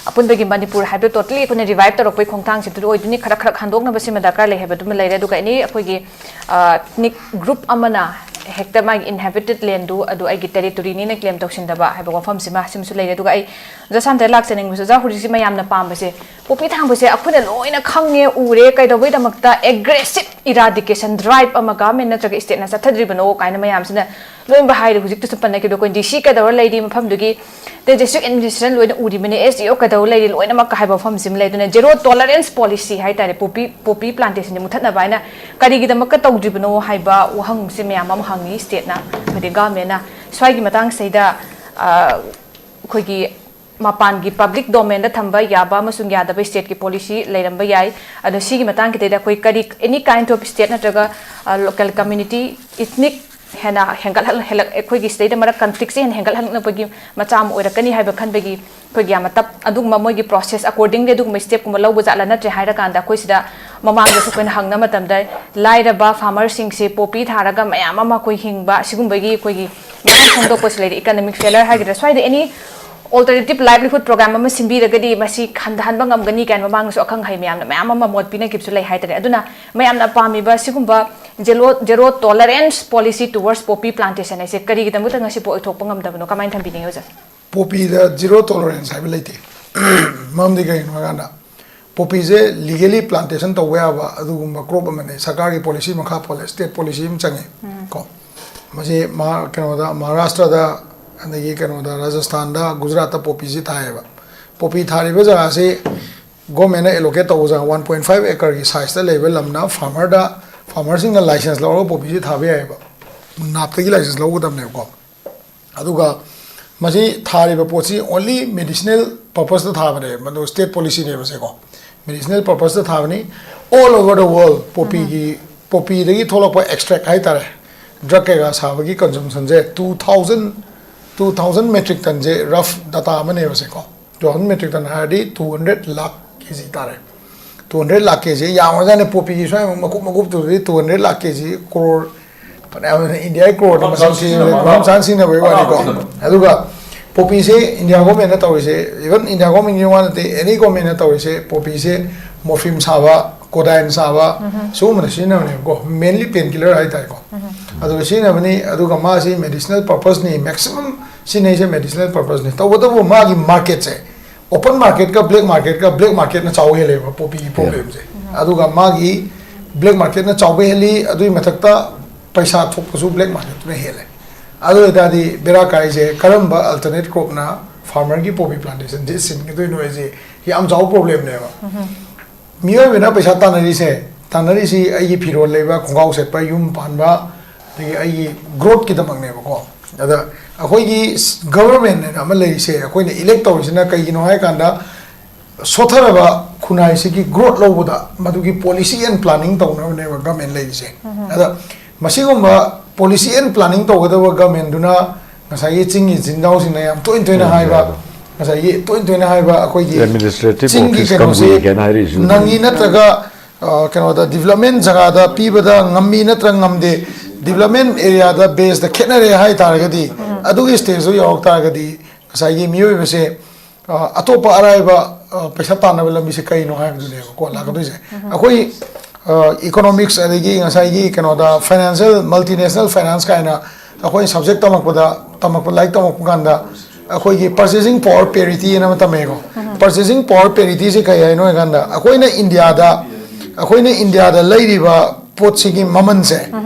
ꯑꯄꯨꯟꯕꯒꯤ ꯃꯅꯤꯄꯨꯔ ꯍꯥꯏꯕꯗꯣ totally ꯑꯩꯈꯣꯏꯅ revive ꯇꯧꯔꯛꯄꯒꯤ ꯈꯣꯡꯊꯥꯡꯁꯤꯗ ꯑꯣꯏꯗꯣꯏꯅꯤ꯫ ꯈꯔ ꯈꯔ ꯍꯟꯗꯣꯛꯅꯕ ꯁꯤꯃ ꯗꯔꯀꯥꯔ ꯂꯩ ꯍꯥꯏꯕꯗꯨꯃ ꯂꯩꯔꯦ꯫ ꯑꯗꯨꯒ any ꯑꯩꯈꯣꯏꯒꯤ, ꯑ, ethnic group ꯑꯃꯅ ꯍꯦꯛꯇ ꯃꯥꯒꯤ inhabited land ꯗꯨ ꯑꯗꯨ ꯑꯩꯒꯤ territory ꯅꯤꯅ claim ꯇꯧꯁꯤꯟꯗꯕ ꯍꯥꯏꯕ ꯋꯥꯐꯝꯁꯤꯃ, ꯁꯤꯃꯁꯨ ꯂꯩꯔꯦ꯫ ꯑꯗꯨꯒ ꯑꯩ ꯑꯣꯖꯥ ꯁꯥꯟꯇ ꯂꯥꯛꯆꯅꯤꯡꯕꯁꯦ, ꯑꯣꯖꯥ, ꯍꯧꯖꯤꯛꯁꯤ ꯃꯌꯥꯝꯅ ꯄꯥꯝꯕꯁꯦ ꯄꯣꯄꯤ ꯊꯥꯡꯕꯁꯦ ꯑꯩꯈꯣꯏꯅ ꯂꯣꯏꯅ ꯈꯪꯉꯦ, ꯎꯔꯦ, ꯀꯩꯗꯧꯕꯩꯗꯃꯛꯇ aggressive eradication drive ꯑꯃ government ꯅꯠꯇ꯭ꯔꯒ state ꯅ ꯆꯠꯊꯗ꯭ꯔꯤꯕꯅꯣ ꯀꯥꯏꯅ ꯃꯌꯥꯝꯁꯤꯅ ꯂꯣꯏꯅꯃꯛ ꯍꯥꯏꯔꯦ꯫ ꯍꯧꯖꯤꯛꯇꯁꯨ ꯄꯟꯅꯈꯤꯕꯗꯣ ꯑꯩꯈꯣꯏ D C ꯀꯩꯗꯧꯔ ꯂꯩꯔꯤ ꯃꯐꯝꯗꯨꯒꯤ, ꯑꯗꯩ district administration ꯂꯣꯏꯅ ꯎꯔꯤꯕꯅꯤ, S D O ꯀꯩꯗꯧꯔ ꯂꯩꯔꯤ, ꯂꯣꯏꯅꯃꯛ ꯍꯥꯏꯕ ꯋꯥꯐꯝꯁꯤꯃ ꯂꯩ꯫ ꯑꯗꯨꯅ zero tolerance policy ꯍꯥꯏꯇꯥꯔꯦ, poppy, poppy plantation ꯁꯦ ꯃꯨꯊꯠꯅꯕ ꯍꯥꯏꯅ ꯀꯔꯤꯒꯤꯗꯃꯛꯇ ꯇꯧꯗ꯭ꯔꯤꯕꯅꯣ ꯍꯥꯏꯕ ꯋꯥꯍꯪꯁꯦ ꯃꯌꯥꯝ ꯑꯃ ꯍꯪꯉꯤ state ꯅ, ꯍꯥꯏꯗꯤ government ꯅ꯫ ꯁ꯭ꯋꯥꯏꯒꯤ ꯃꯇꯥꯡꯁꯤꯗꯩꯗ, ꯑ, ꯑꯩꯈꯣꯏꯒꯤ ꯃꯄꯥꯟꯒꯤ ꯄꯕ꯭ꯂꯤꯛ ꯗꯣꯃꯦꯟꯗ ꯊꯝꯕ ꯌꯥꯕ ꯑꯃꯁꯨꯡ ꯌꯥꯗꯕ ꯁ꯭ꯇꯦꯠꯀꯤ ꯄꯣꯂꯤꯁꯤ ꯂꯩꯔꯝꯕ ꯌꯥꯏ꯫ ꯑꯗꯣ ꯁꯤꯒꯤ ꯃꯇꯥꯡꯒꯤꯗꯩꯗ ꯑꯩꯈꯣꯏ ꯀꯔꯤ, any kind of state ꯅꯠꯇ꯭ꯔꯒ ꯂꯣꯀꯦꯜ ꯀꯝꯃ꯭ꯌꯨꯅꯤꯇꯤ, ꯏꯊꯅꯤꯛ ꯍꯦꯟꯅ ꯍꯦꯟꯒꯠꯍꯜ-, ꯍꯦꯜꯂꯛ-, ꯑꯩꯈꯣꯏꯒꯤ ꯁꯤꯗꯩꯗ ꯃꯔꯛ ꯀꯟꯐ꯭ꯂꯤꯛꯁꯦ ꯍꯦꯟꯅ ꯍꯦꯟꯒꯠꯍꯜꯂꯛꯅꯕꯒꯤ ꯃꯆꯥꯛ ꯑꯃ ꯑꯣꯏꯔꯛꯀꯅꯤ ꯍꯥꯏꯕ ꯈꯟꯕꯒꯤ ꯑꯩꯈꯣꯏꯒꯤ ꯌꯥꯝꯅ ꯇꯞ-, ꯑꯗꯨꯒꯨꯝꯕ ꯃꯣꯏꯒꯤ ꯄ꯭ꯔꯣꯁꯦꯁ ꯑꯦꯀꯣꯔꯗꯤꯡꯂꯤ ꯑꯗꯨꯒꯨꯝꯕ ꯁ꯭ꯇꯦꯞꯀꯨꯝꯕ ꯂꯧꯕ ꯖꯥꯠꯂ ꯅꯠꯇ꯭ꯔꯦ ꯍꯥꯏꯔꯀꯥꯟꯗ ꯑꯩꯈꯣꯏ ꯁꯤꯗ ꯃꯃꯥꯡꯗꯁꯨ ꯑꯩꯈꯣꯏꯅ ꯍꯪꯅ ꯃꯇꯝꯗ ꯂꯥꯏꯔꯕ ꯐꯥꯔꯃꯔꯁꯤꯡꯁꯦ ꯄꯣꯄꯤ ꯊꯥꯔꯒ ꯃꯌꯥꯝ ꯑꯃ ꯑꯩꯈꯣꯏ ꯍꯤꯡꯕ ꯁꯤꯒꯨꯝꯕꯒꯤ ꯑꯩꯈꯣꯏꯒꯤ ꯃꯌꯥꯝ ꯐꯣꯡꯗꯣꯛꯄꯁꯨ ꯂꯩꯔꯦ, ꯏꯀꯅꯣꯃꯤꯛ ꯐꯦꯂꯔ ꯍꯥꯏꯒꯗ꯭ꯔꯥ, ꯁ꯭ꯋꯥꯏꯗ ꯑꯦꯅꯤ alternative livelihood program ꯑꯃ ꯁꯤꯟꯕꯤꯔꯒꯗꯤ ꯃꯁꯤ ꯍꯟꯊꯍꯟꯕ ꯉꯝꯒꯅꯤ ꯀꯥꯏꯅ ꯃꯃꯥꯡꯗꯁꯨ ꯑꯈꯪ ꯑꯍꯩ ꯃꯌꯥꯝꯅ ꯃꯌꯥꯝ ꯑꯃ ꯃꯣꯠ ꯄꯤꯅꯈꯤꯕꯁꯨ ꯂꯩ ꯍꯥꯏꯇꯥꯔꯦ꯫ ꯑꯗꯨꯅ ꯃꯌꯥꯝꯅ ꯄꯥꯝꯃꯤꯕ ꯁꯤꯒꯨꯝꯕ zero, zero tolerance policy towards poppy plantation ꯍꯥꯏꯁꯦ ꯀꯔꯤꯒꯤꯗꯃꯛꯇ ꯉꯁꯤꯐꯥꯎ ꯑꯣꯏꯊꯣꯛꯄ ꯉꯝꯗꯕꯅꯣ? ꯀꯃꯥꯏꯅ ꯊꯝꯕꯤꯅꯤꯡꯉꯤ ꯑꯣꯖꯥ? ꯄꯣꯄꯤꯗ ꯖꯤꯔꯣ ꯇꯣꯂꯔꯦꯟꯁ ꯍꯥꯏꯕ ꯂꯩꯇꯦ꯫ ꯃꯔꯝꯗꯤ ꯀꯩꯒꯤꯅꯣ ꯍꯥꯏꯀꯥꯟꯗ ꯄꯣꯄꯤꯁꯦ ꯂꯤꯒꯦꯂꯤ ꯄ꯭ꯂꯥꯟꯇꯦꯁꯟ ꯇꯧꯕ ꯌꯥꯕ ꯑꯗꯨꯒꯨꯝꯕ ꯀ꯭ꯔꯣꯞ ꯑꯃꯅꯤ꯫ ꯁꯔꯀꯥꯔꯒꯤ ꯄꯣꯂꯤꯁꯤ ꯃꯈꯥ ꯄꯣꯜꯂꯦ, ꯁ꯭ꯇꯦꯠ ꯄꯣꯂꯤꯁꯤ ꯑꯃ ꯆꯪꯉꯤ ꯀꯣ꯫ ꯃꯁꯤ ꯃꯍꯥ-, ꯀꯩꯅꯣꯗ, ꯃꯍꯥꯔꯥꯁꯇ꯭ꯔꯗ, ꯑꯗꯒꯤ ꯀꯩꯅꯣꯗ, ꯔꯥꯖꯁꯊꯥꯟꯗ, ꯒꯨꯖꯔꯥꯠꯇ ꯄꯣꯄꯤꯁꯤ ꯊꯥꯏꯌꯦꯕ꯫ ꯄꯣꯄꯤ ꯊꯥꯔꯤꯕ ꯖꯒꯥꯁꯤ ꯒꯣꯔꯃꯦꯟꯅ ꯑꯦꯂꯣꯀꯦꯠ ꯇꯧꯕ ꯖꯒꯥ ꯋꯥꯟ ꯄꯣꯏꯟ ꯐꯥꯏꯚ ꯑꯦꯀꯔꯒꯤ ꯁꯥꯏꯖꯇ ꯂꯩꯕ ꯂꯝꯅ ꯐꯥꯔꯃꯔꯗ, ꯐꯥꯔꯃꯔꯁꯤꯡꯅ ꯂꯥꯏꯁꯦꯟꯁ ꯂꯧꯔꯒ ꯄꯣꯄꯤꯁꯤ ꯊꯥꯕ ꯌꯥꯏꯌꯦꯕ, ꯅꯥꯞꯇꯒꯤ ꯂꯥꯏꯁꯦꯟꯁ ꯂꯧꯒꯗꯕꯅꯦꯕꯀꯣ꯫ ꯑꯗꯨꯒ ꯃꯁꯤ ꯊꯥꯔꯤꯕ ꯄꯣꯠꯁꯤ ꯑꯣꯟꯂꯤ ꯃꯦꯗꯤꯁꯤꯅꯦꯜ ꯄꯔꯄꯁꯇ ꯊꯥꯕꯅꯦ, ꯃꯗꯨ ꯁ꯭ꯇꯦꯠ ꯄꯣꯂꯤꯁꯤꯅꯦꯕꯁꯦꯀꯣ꯫ ꯃꯦꯗꯤꯁꯤꯅꯦꯜ ꯄꯔꯄꯁꯇ ꯊꯥꯕꯅꯤ꯫ All over the world ꯄꯣꯄꯤꯒꯤ, ꯄꯣꯄꯤꯗꯒꯤ ꯊꯣꯛꯂꯛꯄ ꯑꯦꯛꯁꯇ꯭ꯔꯦꯛ ꯍꯥꯏꯇꯥꯔꯦ, ꯗ꯭ꯔꯒ ꯀꯩꯀꯥ ꯁꯥꯕꯒꯤ ꯀꯟꯖꯨꯝꯁꯟꯁꯦ two thousand, two thousand metric tonꯁꯦ ꯔꯐ ꯗꯇꯥ ꯑꯃꯅꯦꯕꯁꯦꯀꯣ꯫ Two thousand metric ton ꯍꯥꯏꯔꯗꯤ two hundred lakh K G ꯇꯥꯔꯦ꯫ Two hundred lakh K G ꯌꯥꯝꯈ꯭ꯔꯖꯥꯠꯅꯤ꯫ ꯄꯣꯄꯤꯒꯤ ꯁ꯭ꯋꯥꯏ ꯃꯀꯨꯞ ꯃꯀꯨꯞꯇꯨꯗꯤ two hundred lakh K G, crore ꯐꯅꯌꯥꯝ, ꯏꯟꯗꯤꯌꯥꯒꯤ ꯀ꯭ꯔꯣꯔꯗ ꯃꯁꯤꯡ ꯊꯤꯕꯗ ꯃꯐꯝ ꯆꯥꯅ ꯁꯤꯖꯤꯟꯅꯕꯒꯤ ꯋꯥꯅꯤꯀꯣ꯫ ꯑꯗꯨꯒ ꯄꯣꯄꯤꯁꯦ ꯏꯟꯗꯤꯌꯥ ꯒꯣꯔꯃꯦꯟꯅ ꯇꯧꯔꯤꯁꯦ, ꯏꯚꯟ ꯏꯟꯗꯤꯌꯥ ꯒꯣꯔꯃꯦꯟꯒꯤ ꯋꯥ ꯅꯠꯇꯦ, ꯑꯦꯅꯤ ꯒꯣꯔꯃꯦꯟꯅ ꯇꯧꯔꯤꯁꯦ, ꯄꯣꯄꯤꯁꯦ ꯃꯣꯐꯤꯝ ꯁꯥꯕ, ꯀꯣꯗꯥꯏꯟ ꯁꯥꯕ, ꯁꯤꯒꯨꯝꯕꯗ ꯁꯤꯖꯤꯟꯅꯕꯅꯦꯕꯀꯣ, ꯃꯦꯟꯂꯤ ꯄꯦꯟ ꯀꯤꯂꯔ ꯍꯥꯏꯇꯥꯔꯦꯀꯣ꯫ ꯑꯗꯨꯒ ꯁꯤꯖꯤꯟꯅꯕꯅꯤ꯫ ꯑꯗꯨꯒ ꯃꯥꯁꯤ ꯃꯦꯗꯤꯁꯤꯅꯦꯜ ꯄꯔꯄꯁꯅꯤ, ꯃꯦꯛꯁꯤꯃꯝ ꯁꯤꯖꯤꯟꯅꯩꯁꯦ ꯃꯦꯗꯤꯁꯤꯅꯦꯜ ꯄꯔꯄꯁꯅꯤ꯫ ꯇꯧꯕꯇꯕꯨ ꯃꯥꯒꯤ ꯃꯥꯔꯀꯦꯠꯁꯦ ꯑꯣꯄꯟ ꯃꯥꯔꯀꯦꯠꯀ ꯕ꯭ꯂꯦꯛ ꯃꯥꯔꯀꯦꯠꯀ, ꯕ꯭ꯂꯦꯛ ꯃꯥꯔꯀꯦꯠꯅ ꯆꯥꯎꯕ ꯍꯦꯜꯂꯦꯕ ꯄꯣꯄꯤꯒꯤ ꯄ꯭ꯔꯣꯕ꯭ꯂꯦꯝꯁꯦ꯫ ꯑꯗꯨꯒ ꯃꯥꯒꯤ ꯕ꯭ꯂꯦꯛ ꯃꯥꯔꯀꯦꯠꯅ ꯆꯥꯎꯕ ꯍꯦꯜꯂꯤ, ꯑꯗꯨꯒꯤ ꯃꯊꯛꯇ ꯄꯩꯁꯥ ꯊꯣꯛꯄꯁꯨ ꯕ꯭ꯂꯦꯛ ꯃꯥꯔꯀꯦꯠꯇꯨꯅ ꯍꯦꯜꯂꯦ꯫ ꯑꯗꯨ ꯑꯣꯏꯇꯥꯔꯗꯤ ꯕꯦꯔꯥ ꯀꯥꯏꯁꯦ ꯀꯔꯝꯕ ꯑꯜꯇꯔꯅꯦꯠ ꯀ꯭ꯔꯣꯞꯅ ꯐꯥꯔꯃꯔꯒꯤ ꯄꯣꯄꯤ ꯄ꯭ꯂꯥꯟꯇꯦꯁꯟꯁꯦ ꯁꯤꯟꯒꯗꯣꯏꯅꯣ ꯍꯥꯏꯁꯦ ꯌꯥꯝ ꯆꯥꯎꯕ ꯄ꯭ꯔꯣꯕ꯭ꯂꯦꯝꯅꯦꯕ꯫ ꯃꯤꯑꯣꯏꯕꯅ ꯄꯩꯁꯥ ꯇꯥꯟꯅꯔꯤꯁꯦ, ꯇꯥꯟꯅꯔꯤꯁꯤ ꯑꯩꯒꯤ ꯐꯤꯔꯣꯜ ꯂꯩꯕ, ꯈꯣꯡꯒ꯭ꯔꯥꯎ ꯁꯦꯠꯄ, ꯌꯨꯝ ꯄꯥꯟꯕ, ꯑꯗꯒꯤ ꯑꯩꯒꯤ ꯒ꯭ꯔꯣꯠꯀꯤꯗꯃꯛꯅꯦꯕꯀꯣ꯫ ꯑꯗ ꯑꯩꯈꯣꯏꯒꯤ ꯒꯕꯔꯃꯦꯟ ꯍꯥꯏꯅ ꯑꯃ ꯂꯩꯔꯤꯁꯦ, ꯑꯩꯈꯣꯏꯅ ꯏꯂꯦꯛ ꯇꯧꯔꯤꯁꯤꯅ ꯀꯩꯒꯤꯅꯣ ꯍꯥꯏ ꯀꯥꯟꯗ, ꯁꯣꯠꯊꯔꯕ ꯈꯨꯟꯅꯥꯏꯁꯤꯒꯤ ꯒ꯭ꯔꯣꯠ ꯂꯧꯕꯗ ꯃꯗꯨꯒꯤ ꯄꯣꯂꯤꯁꯤ ꯑꯦꯟ ꯄ꯭ꯂꯥꯅꯤꯡ ꯇꯧꯅꯕꯅꯦꯕ ꯒꯃꯦꯟ ꯂꯩꯔꯤꯁꯦ꯫ ꯑꯗ ꯃꯁꯤꯒꯨꯝꯕ ꯄꯣꯂꯤꯁꯤ ꯑꯦꯟ ꯄ꯭ꯂꯥꯅꯤꯡ ꯇꯧꯒꯗꯕ ꯒꯃꯦꯟꯗꯨꯅ ꯉꯁꯥꯏꯒꯤ ꯆꯤꯡꯒꯤ ꯏꯆꯤꯟ ꯏꯅꯥꯎꯁꯤꯡꯅ ꯌꯥꯝ ꯇꯣꯏꯅ ꯇꯣꯏꯅ ꯍꯥꯏꯕ, ꯉꯁꯥꯏꯒꯤ ꯇꯣꯏꯅ ꯇꯣꯏꯅ ꯍꯥꯏꯕ ꯑꯩꯈꯣꯏꯒꯤ administrative ꯆꯤꯡꯒꯤ office ꯀꯩꯅꯣꯁꯤ ꯀꯝꯕꯨ ꯀꯩꯅꯣ ꯍꯥꯏꯔꯤꯁꯤꯕꯨ? ꯅꯪꯉꯤ ꯅꯠꯇ꯭ꯔꯒ, ꯑ, ꯀꯩꯅꯣꯗ development ꯖꯒꯥꯗ ꯄꯤꯕꯗ ꯉꯝꯃꯤ ꯅꯠꯇ꯭ꯔꯒ ꯉꯝꯗꯦ, development area ꯗ base ꯇ ꯈꯦꯠꯅꯔꯦ ꯍꯥꯏ ꯇꯥꯔꯒꯗꯤ, ꯑꯗꯨꯒꯤ stage ꯇꯨ ꯌꯧꯔꯛ ꯇꯥꯔꯒꯗꯤ ꯉꯁꯥꯏꯒꯤ ꯃꯤꯑꯣꯏꯕꯁꯦ, ꯑ, ꯑꯇꯣꯞꯄ ꯑꯔꯥꯏꯕ, ꯑ, ꯄꯩꯁꯥ ꯇꯥꯟꯅꯕ ꯂꯝꯕꯤꯁꯦ ꯀꯩꯅꯣ ꯍꯥꯏꯕꯗꯨꯅꯦꯕꯀꯣ ꯂꯥꯛꯀꯗꯣꯏꯁꯦ꯫ ꯑꯩꯈꯣꯏ, ꯑ, economics ꯑꯗꯒꯤ ꯉꯁꯥꯏꯒꯤ ꯀꯩꯅꯣꯗ financial, multinational finance ꯀꯥꯏꯅ ꯑꯩꯈꯣꯏ subject ꯇꯝꯃꯛꯄꯗ, ꯇꯝꯃꯛꯄ, ꯂꯥꯏꯔꯤꯛ ꯇꯝꯃꯛꯄ ꯀꯥꯟꯗ ꯑꯩꯈꯣꯏꯒꯤ purchasing power parity ꯍꯥꯏꯅ ꯑꯃ ꯇꯝꯃꯦꯀꯣ꯫ Purchasing power parity ꯁꯦ ꯀꯩ ꯍꯥꯏꯅꯣ ꯍꯥꯏ ꯀꯥꯟꯗ, ꯑꯩꯈꯣꯏꯅ ꯏꯟꯗꯤꯌꯥꯗ, ꯑꯩꯈꯣꯏꯅ ꯏꯟꯗꯤꯌꯥꯗ ꯂꯩꯔꯤꯕ ꯄꯣꯠꯁꯤꯒꯤ ꯃꯃꯜꯁꯦ,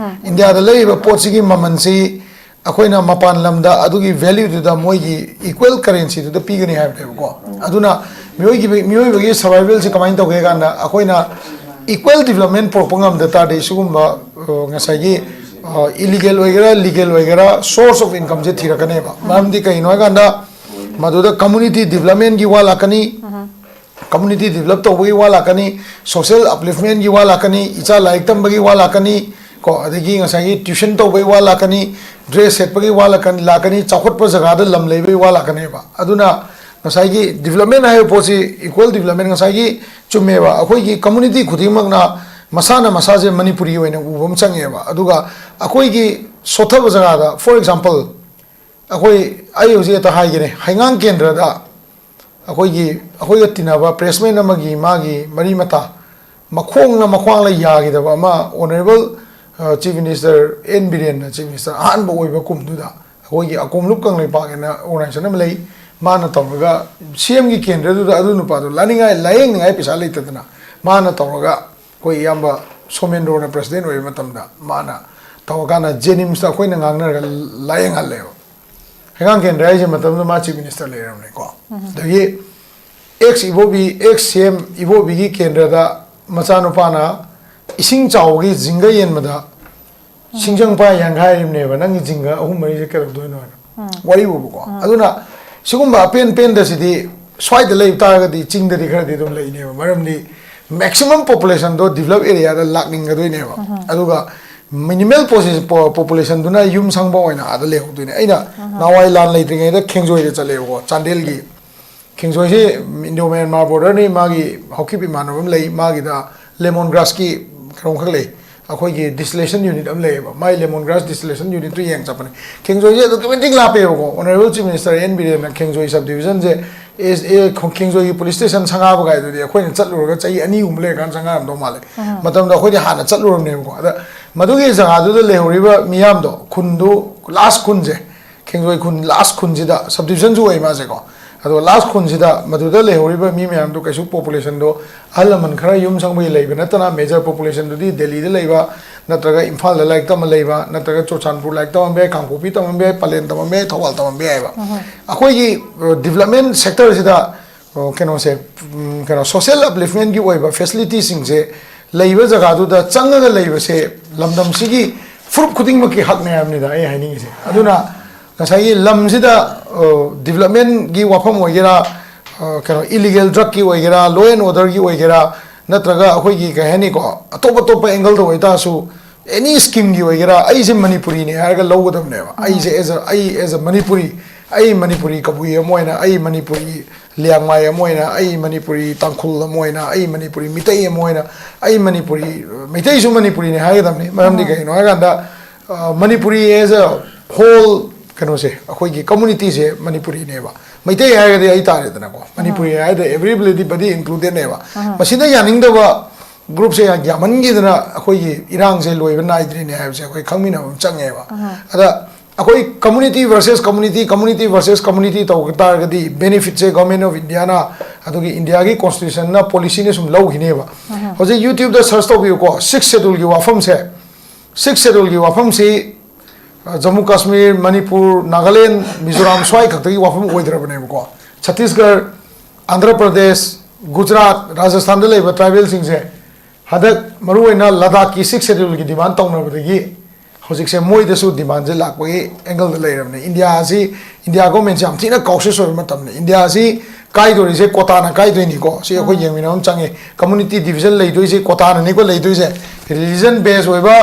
ꯏꯟꯗꯤꯌꯥꯗ ꯂꯩꯔꯤꯕ ꯄꯣꯠꯁꯤꯒꯤ ꯃꯃꯜꯁꯤ ꯑꯩꯈꯣꯏꯅ ꯃꯄꯥꯟ ꯂꯝꯗ ꯑꯗꯨꯒꯤ value ꯗꯨꯗ ꯃꯣꯏꯒꯤ equal currency ꯗꯨꯗ ꯄꯤꯒꯅꯤ ꯍꯥꯏꯕꯅꯦꯕꯀꯣ꯫ ꯑꯗꯨꯅ ꯃꯤꯑꯣꯏꯒꯤ, ꯃꯤꯑꯣꯏꯕꯒꯤ survival ꯁꯦ ꯀꯃꯥꯏꯅ ꯇꯧꯒꯦ ꯍꯥꯏ ꯀꯥꯟꯗ, ꯑꯩꯈꯣꯏꯅ equal development ꯄꯨꯔꯛꯄ ꯉꯝꯗ ꯇꯥꯔꯗꯤ, ꯁꯤꯒꯨꯝꯕ, ꯑ, ꯉꯁꯥꯏꯒꯤ, ꯑ, illegal ꯑꯣꯏꯒꯦꯔꯥ, legal ꯑꯣꯏꯒꯦꯔꯥ, source of income ꯁꯦ ꯊꯤꯔꯛꯀꯅꯦꯕ꯫ ꯃꯔꯝꯗꯤ ꯀꯩꯅꯣ ꯍꯥꯏ ꯀꯥꯟꯗ, ꯃꯗꯨꯗ community development ꯒꯤ ꯋꯥ ꯂꯥꯛꯀꯅꯤ, community develop ꯇꯧꯕꯒꯤ ꯋꯥ ꯂꯥꯛꯀꯅꯤ, social upliftment ꯀꯤ ꯋꯥ ꯂꯥꯛꯀꯅꯤ, ꯏꯆꯥ ꯂꯥꯏꯔꯤꯛ ꯇꯝꯕꯒꯤ ꯋꯥ ꯂꯥꯛꯀꯅꯤ, ꯀꯣ, ꯑꯗꯒꯤ ꯉꯁꯥꯏꯒꯤ tuition ꯇꯧꯕꯒꯤ ꯋꯥ ꯂꯥꯛꯀꯅꯤ, dress ꯁꯦꯠꯄꯒꯤ ꯋꯥ ꯂꯥꯛꯀꯅꯤ, ꯂꯥꯛꯀꯅꯤ, ꯆꯥꯎꯈꯠꯄ ꯖꯒꯥꯗ ꯂꯝ ꯂꯩꯕꯒꯤ ꯋꯥ ꯂꯥꯛꯀꯅꯦꯕ꯫ ꯑꯗꯨꯅ ꯉꯁꯥꯏꯒꯤ development ꯍꯥꯏꯕ ꯄꯣꯠꯁꯤ, equal development, ꯉꯁꯥꯏꯒꯤ ꯆꯨꯝꯃꯦꯕ, ꯑꯩꯈꯣꯏꯒꯤ community ꯈꯨꯗꯤꯡꯃꯛꯅ ꯃꯁꯥꯅ ꯃꯁꯥꯁꯦ ꯃꯅꯤꯄꯨꯔꯤ ꯑꯣꯏꯅ ꯎꯕ ꯑꯃ ꯆꯪꯉꯦꯕ꯫ ꯑꯗꯨꯒ ꯑꯩꯈꯣꯏꯒꯤ ꯁꯣꯠꯊꯕ ꯖꯒꯥꯗ, for example, ꯑꯩꯈꯣꯏ, ꯑꯩ ꯍꯧꯖꯤꯛ ꯍꯦꯛꯇ ꯍꯥꯏꯒꯦꯅꯦ, ꯍꯩꯉꯥꯡ ꯀꯦꯟꯗ꯭ꯔꯗ ꯑꯩꯈꯣꯏꯒꯤ, ꯑꯩꯈꯣꯏꯒ ꯇꯤꯟꯅꯕ pressman ꯑꯃꯒꯤ ꯃꯥꯒꯤ ꯃꯔꯤ ꯃꯇꯥ ꯃꯈꯣꯡꯅ ꯃꯈ꯭ꯋꯥꯡꯅ ꯌꯥꯈꯤꯗꯕ ꯑꯃ, Honourable, ꯑ, Chief Minister ꯑꯦꯟ ꯕꯤꯔꯦꯟꯅ Chief Minister ꯑꯍꯥꯟꯕ ꯑꯣꯏꯕ ꯀꯨꯝꯗꯨꯗ, ꯑꯩꯈꯣꯏꯒꯤ ꯑꯀꯣꯝꯂꯨꯞ ꯀꯪꯂꯩꯄꯥꯛ ꯍꯥꯏꯅ organization ꯑꯃ ꯂꯩ, ꯃꯥꯅ ꯇꯧꯔꯒ ꯁꯤ ꯑꯦꯝꯒꯤ ꯀꯦꯟꯗ꯭ꯔꯗꯨꯗ ꯑꯗꯨ ꯅꯨꯄꯥꯗꯣ ꯂꯥꯅꯤꯡꯉꯥꯏ, ꯂꯥꯌꯦꯡꯅꯤꯡꯉꯥꯏ ꯄꯩꯁꯥ ꯂꯩꯇꯗꯅ ꯃꯥꯅ ꯇꯧꯔꯒ, ꯑꯩꯈꯣꯏ ꯏꯌꯥꯝꯕ ꯁꯣꯃꯦꯟꯗ꯭ꯔꯣꯅ president ꯑꯣꯏꯕ ꯃꯇꯝꯗ ꯃꯥꯅ ꯇꯧꯔꯀꯥꯟꯗ ꯖꯦꯅꯤꯝꯁꯇ ꯑꯩꯈꯣꯏꯅ ꯉꯥꯡꯅꯔꯒ ꯂꯥꯌꯦꯡꯍꯜꯂꯦꯕ꯫ ꯍꯩꯉꯥꯡ ꯀꯦꯟꯗ꯭ꯔ ꯍꯥꯏꯁꯦ ꯃꯇꯝꯗꯨꯗ ꯃꯥ Chief Minister ꯂꯩꯔꯝꯅꯤꯀꯣ꯫ ꯑꯗꯒꯤ ex ꯏꯕꯣꯕꯤ, ex ꯁꯤ ꯑꯦꯝ ꯏꯕꯣꯕꯤꯒꯤ ꯀꯦꯟꯗ꯭ꯔꯗ ꯃꯆꯥꯅꯨꯄꯥꯅ ꯏꯁꯤꯡ ꯆꯥꯎꯕꯒꯤ ꯖꯤꯡꯒ ꯌꯦꯟꯕꯗ ꯁꯤꯡꯖꯪ ꯄꯥꯏ ꯌꯥꯡꯈꯥꯏꯔꯤꯕꯅꯦꯕ, ꯅꯪꯒꯤ ꯖꯤꯡꯒ ꯑꯍꯨꯝ ꯃꯔꯤꯁꯦ ꯀꯩꯗꯧꯗꯣꯏꯅꯣ ꯍꯥꯏꯅ꯫ ꯋꯥꯔꯤꯕꯨꯕꯀꯣ꯫ ꯑꯗꯨꯅ ꯁꯤꯒꯨꯝꯕ ꯑꯄꯦꯟ ꯄꯦꯟꯗꯁꯤꯗꯤ ꯁ꯭ꯋꯥꯏꯗ ꯂꯩꯕ ꯇꯥꯔꯒꯗꯤ ꯆꯤꯡꯗꯗꯤ ꯈꯔꯗꯤ ꯑꯗꯨꯝ ꯂꯩꯅꯦꯕ꯫ ꯃꯔꯝꯗꯤ maximum populationꯗꯣ develop areaꯗ ꯂꯥꯛꯅꯤꯡꯒꯗꯣꯏꯅꯦꯕ꯫ ꯑꯗꯨꯒ minimal populationꯗꯨꯅ ꯌꯨꯝ ꯁꯪꯕ ꯑꯣꯏꯅ ꯑꯥꯗ ꯂꯩꯍꯧꯗꯣꯏꯅꯦ꯫ ꯑꯩꯅ ꯅꯍꯥꯟꯋꯥꯏ ꯂꯥꯟ ꯂꯩꯇ꯭ꯔꯤꯉꯩꯗ ꯈꯦꯡꯖꯣꯏꯗ ꯆꯠꯂꯦꯕꯀꯣ, ꯆꯥꯟꯗꯦꯜꯒꯤ꯫ ꯈꯦꯡꯖꯣꯏꯁꯤ Indo Myanmar borderꯅꯤ꯫ ꯃꯥꯒꯤ ꯍꯥꯎꯀꯤꯞ ꯏꯃꯥꯟꯅꯕ ꯑꯃ ꯂꯩ, ꯃꯥꯒꯤꯗ lemon grassꯀꯤ ꯀꯩꯅꯣꯝꯈꯛ ꯂꯩ꯫ ꯑꯩꯈꯣꯏꯒꯤ distillation unit ꯑꯃ ꯂꯩꯌꯦꯕ, ꯃꯥꯏ lemon grass distillation unitꯇꯨ ꯌꯦꯡ ꯆꯠꯄꯅꯦ꯫ ꯈꯦꯡꯖꯣꯏꯁꯦ ꯑꯗꯨꯛꯀꯤ ꯃꯇꯤꯛ ꯂꯥꯞꯄꯦꯕꯀꯣ꯫ Honourable Chief Minister N Birenꯅ ꯈꯦꯡꯖꯣꯏ subdivisionꯁꯦ, ꯑꯦ, ꯈꯦꯡꯖꯣꯏꯒꯤ police station ꯁꯪꯒꯥꯕ ꯀꯥꯏꯗꯨꯗꯤ ꯑꯩꯈꯣꯏꯅ ꯆꯠꯂꯨꯔꯒ ꯆꯍꯤ ꯑꯅꯤꯒꯨꯝꯕ ꯂꯩꯔꯀꯥꯟꯗ ꯆꯪꯉꯛꯑꯝꯗꯧ ꯃꯥꯜꯂꯦ꯫ ꯃꯇꯝꯗ ꯑꯩꯈꯣꯏꯗꯤ ꯍꯥꯟꯅ ꯆꯠꯂꯨꯔꯕꯅꯦꯕꯀꯣ꯫ ꯑꯗ ꯃꯗꯨꯒꯤ ꯖꯒꯥꯗꯨꯗ ꯂꯩꯍꯧꯔꯤꯕ ꯃꯤꯌꯥꯝꯗꯣ, ꯈꯨꯟꯗꯨ, last ꯈꯨꯟꯁꯦ, ꯈꯦꯡꯖꯣꯏ ꯈꯨꯟ last ꯈꯨꯟꯁꯤꯗ, subdivisionꯁꯨ ꯑꯣꯏ ꯃꯥꯁꯦꯀꯣ꯫ ꯑꯗꯣ last ꯈꯨꯟꯁꯤꯗ ꯃꯗꯨꯗ ꯂꯩꯍꯧꯔꯤꯕ ꯃꯤ ꯃꯌꯥꯝꯗꯣ ꯀꯩꯁꯨ populationꯗꯣ ꯑꯍꯜ ꯂꯃꯟ ꯈꯔ ꯌꯨꯝ ꯁꯪꯕꯒꯤ ꯂꯩꯕ ꯅꯠꯇꯅ major populationꯗꯨꯗꯤ ꯗꯦꯜꯂꯤꯗ ꯂꯩꯕ, ꯅꯠꯇ꯭ꯔꯒ ꯏꯝꯐꯥꯜꯗ ꯂꯥꯏꯔꯤꯛ ꯇꯝꯃ ꯂꯩꯕ, ꯅꯠꯇ꯭ꯔꯒ ꯆꯨꯔꯆꯥꯟꯄꯨꯔ ꯂꯥꯏꯔꯤꯛ ꯇꯝꯃꯝꯕ ꯌꯥꯏ, ꯀꯥꯡꯄꯣꯛꯄꯤ ꯇꯝꯃꯝꯕ ꯌꯥꯏ, ꯄꯂꯦꯟ ꯇꯝꯃꯝꯕ ꯌꯥꯏ, ꯊꯧꯕꯥꯜ ꯇꯝꯃꯝꯕ ꯌꯥꯏꯑꯕ꯫ ꯑꯩꯈꯣꯏꯒꯤ development sectorꯁꯤꯗ, ꯑꯣ, ꯀꯩꯅꯣꯁꯦ, ꯎꯝ, ꯀꯩꯅꯣ, social upliftmentꯀꯤ ꯑꯣꯏꯕ facilityꯁꯤꯡꯁꯦ ꯂꯩꯕ ꯖꯒꯥꯗꯨꯗ ꯆꯪꯉꯒ ꯂꯩꯕꯁꯦ ꯂꯝꯗꯝꯁꯤꯒꯤ ꯐꯨꯔꯨꯞ ꯈꯨꯗꯤꯡꯃꯛꯀꯤ ꯍꯛꯅꯦ ꯍꯥꯏꯕꯅꯤꯗ ꯑꯩ ꯍꯥꯏꯅꯤꯡꯉꯤꯁꯦ꯫ ꯑꯗꯨꯅ ꯉꯁꯥꯏꯒꯤ ꯂꯝꯁꯤꯗ, ꯑ, developmentꯀꯤ ꯋꯥꯐꯝ ꯑꯣꯏꯒꯦꯔꯥ, ꯑ, ꯀꯩꯅꯣ, illegal drugꯀꯤ ꯑꯣꯏꯒꯦꯔꯥ, law and orderꯒꯤ ꯑꯣꯏꯒꯦꯔꯥ, ꯅꯠꯇ꯭ꯔꯒ ꯑꯩꯈꯣꯏꯒꯤ ꯀꯩ ꯍꯥꯏꯅꯤꯀꯣ, ꯑꯇꯣꯞ ꯑꯇꯣꯞꯄ angleꯗ ꯑꯣꯏꯇꯥꯔꯁꯨ, any schemeꯒꯤ ꯑꯣꯏꯒꯦꯔꯥ, ꯑꯩꯁꯦ ꯃꯅꯤꯄꯨꯔꯤꯅꯦ ꯍꯥꯏꯔꯒ ꯂꯧꯒꯗꯕꯅꯦꯕ꯫ ꯑꯩꯁꯦ as a, ꯑꯩ as a ꯃꯅꯤꯄꯨꯔꯤ, ꯑꯩ ꯃꯅꯤꯄꯨꯔꯤ ꯀꯕꯨꯏ ꯑꯃ ꯑꯣꯏꯅ, ꯑꯩ ꯃꯅꯤꯄꯨꯔꯤ ꯂꯤꯌꯥꯡꯃꯥꯏ ꯑꯃ ꯑꯣꯏꯅ, ꯑꯩ ꯃꯅꯤꯄꯨꯔꯤ ꯇꯥꯡꯈꯨꯜ ꯑꯃ ꯑꯣꯏꯅ, ꯑꯩ ꯃꯅꯤꯄꯨꯔꯤ ꯃꯤꯇꯩ ꯑꯃ ꯑꯣꯏꯅ, ꯑꯩ ꯃꯅꯤꯄꯨꯔꯤ, ꯃꯩꯇꯩꯁꯨ ꯃꯅꯤꯄꯨꯔꯤꯅꯦ ꯍꯥꯏꯒꯗꯕꯅꯤ꯫ ꯃꯔꯝꯗꯤ ꯀꯩꯒꯤꯅꯣ ꯍꯥꯏꯀꯥꯟꯗ, ꯑ, ꯃꯅꯤꯄꯨꯔꯤ as a whole ꯀꯩꯅꯣꯁꯦ, ꯑꯩꯈꯣꯏꯒꯤ communityꯁꯦ ꯃꯅꯤꯄꯨꯔꯤꯅꯦꯕ꯫ ꯃꯩꯇꯩ ꯍꯥꯏꯔꯒꯗꯤ ꯑꯩ ꯇꯥꯔꯦꯗꯅꯀꯣ꯫ ꯃꯅꯤꯄꯨꯔꯤ ꯍꯥꯏꯔꯒꯗꯤ everybody includedꯅꯦꯕ꯫ ꯃꯁꯤꯗ ꯌꯥꯅꯤꯡꯗꯕ groupꯁꯦ ꯌꯥꯝ ꯌꯥꯝꯃꯟꯈꯤꯗꯅ ꯑꯩꯈꯣꯏꯒꯤ ꯏꯔꯥꯡꯁꯦ ꯂꯣꯏꯕ ꯅꯥꯏꯗ꯭ꯔꯤꯅꯦ ꯍꯥꯏꯕꯁꯦ ꯑꯩꯈꯣꯏ ꯈꯪꯃꯤꯟꯅꯕ ꯑꯃ ꯆꯪꯉꯦꯕ꯫ ꯑꯗ ꯑꯩꯈꯣꯏ community versus community, community versus community ꯇꯧ ꯇꯥꯔꯒꯗꯤ benefitꯁꯦ Government of Indiaꯅ, ꯑꯗꯨꯒꯤ Indiaꯒꯤ Constitutionꯅ, policyꯅ ꯁꯨꯝ ꯂꯧꯈꯤꯅꯦꯕ꯫ ꯍꯧꯖꯤꯛ YouTubeꯇ search ꯇꯧꯕꯤꯌꯨꯀꯣ, Sixth Scheduleꯒꯤ ꯋꯥꯐꯝꯁꯦ, Sixth Scheduleꯒꯤ ꯋꯥꯐꯝꯁꯤ, ꯑ, ꯖꯝꯃꯨ ꯀꯥꯁꯃꯤꯔ, ꯃꯅꯤꯄꯨꯔ, ꯅꯥꯒꯥꯂꯦꯟ, ꯃꯤꯖꯣꯔꯥꯝ ꯁ꯭ꯋꯥꯏ ꯈꯛꯇꯒꯤ ꯋꯥꯐꯝ ꯑꯣꯏꯗ꯭ꯔꯕꯅꯦꯕꯀꯣ꯫ ꯆꯇꯤꯁꯒꯔ, ꯑꯟꯙ꯭ꯔ ꯄ꯭ꯔꯗꯦꯁ, ꯒꯨꯖꯔꯥꯠ, ꯔꯥꯖꯁꯊꯥꯟꯗ ꯂꯩꯕ tribalꯁꯤꯡꯁꯦ ꯍꯟꯗꯛ ꯃꯔꯨꯑꯣꯏꯅ ꯂꯗꯥꯈꯀꯤ Sixth Scheduleꯒꯤ demand ꯇꯧꯅꯕꯗꯒꯤ ꯍꯧꯖꯤꯛꯁꯦ ꯃꯣꯏꯗꯁꯨ ꯗꯤꯃꯥꯟꯁꯦ ꯂꯥꯛꯄꯒꯤ ꯑꯦꯡꯒꯜꯗ ꯂꯩꯔꯕꯅꯦ꯫ ꯏꯟꯗꯤꯌꯥꯁꯤ, ꯏꯟꯗꯤꯌꯥ ꯒꯣꯔꯃꯦꯟꯁꯤ ꯌꯥꯝ ꯊꯤꯅ ꯀꯥꯎꯁꯤꯌꯁ ꯑꯣꯏꯕ ꯃꯇꯝꯅꯤ꯫ ꯏꯟꯗꯤꯌꯥꯁꯤ ꯀꯥꯏꯗꯣꯔꯤꯁꯦ ꯀꯣꯇꯥꯅ ꯀꯥꯏꯗꯣꯏꯅꯤꯀꯣ꯫ ꯁꯤ ꯑꯩꯈꯣꯏ ꯌꯦꯡꯃꯤꯟꯅꯕ ꯑꯃ ꯆꯪꯉꯦ꯫ ꯀꯝꯃꯨꯅꯤꯇꯤ ꯗꯤꯕꯤꯖꯟ ꯂꯩꯗꯣꯏꯁꯦ ꯀꯣꯇꯥꯅꯅꯤꯀꯣ ꯂꯩꯗꯣꯏꯁꯦ꯫ ꯔꯤꯂꯤꯖꯟ ꯕꯦꯁ ꯑꯣꯏꯕ,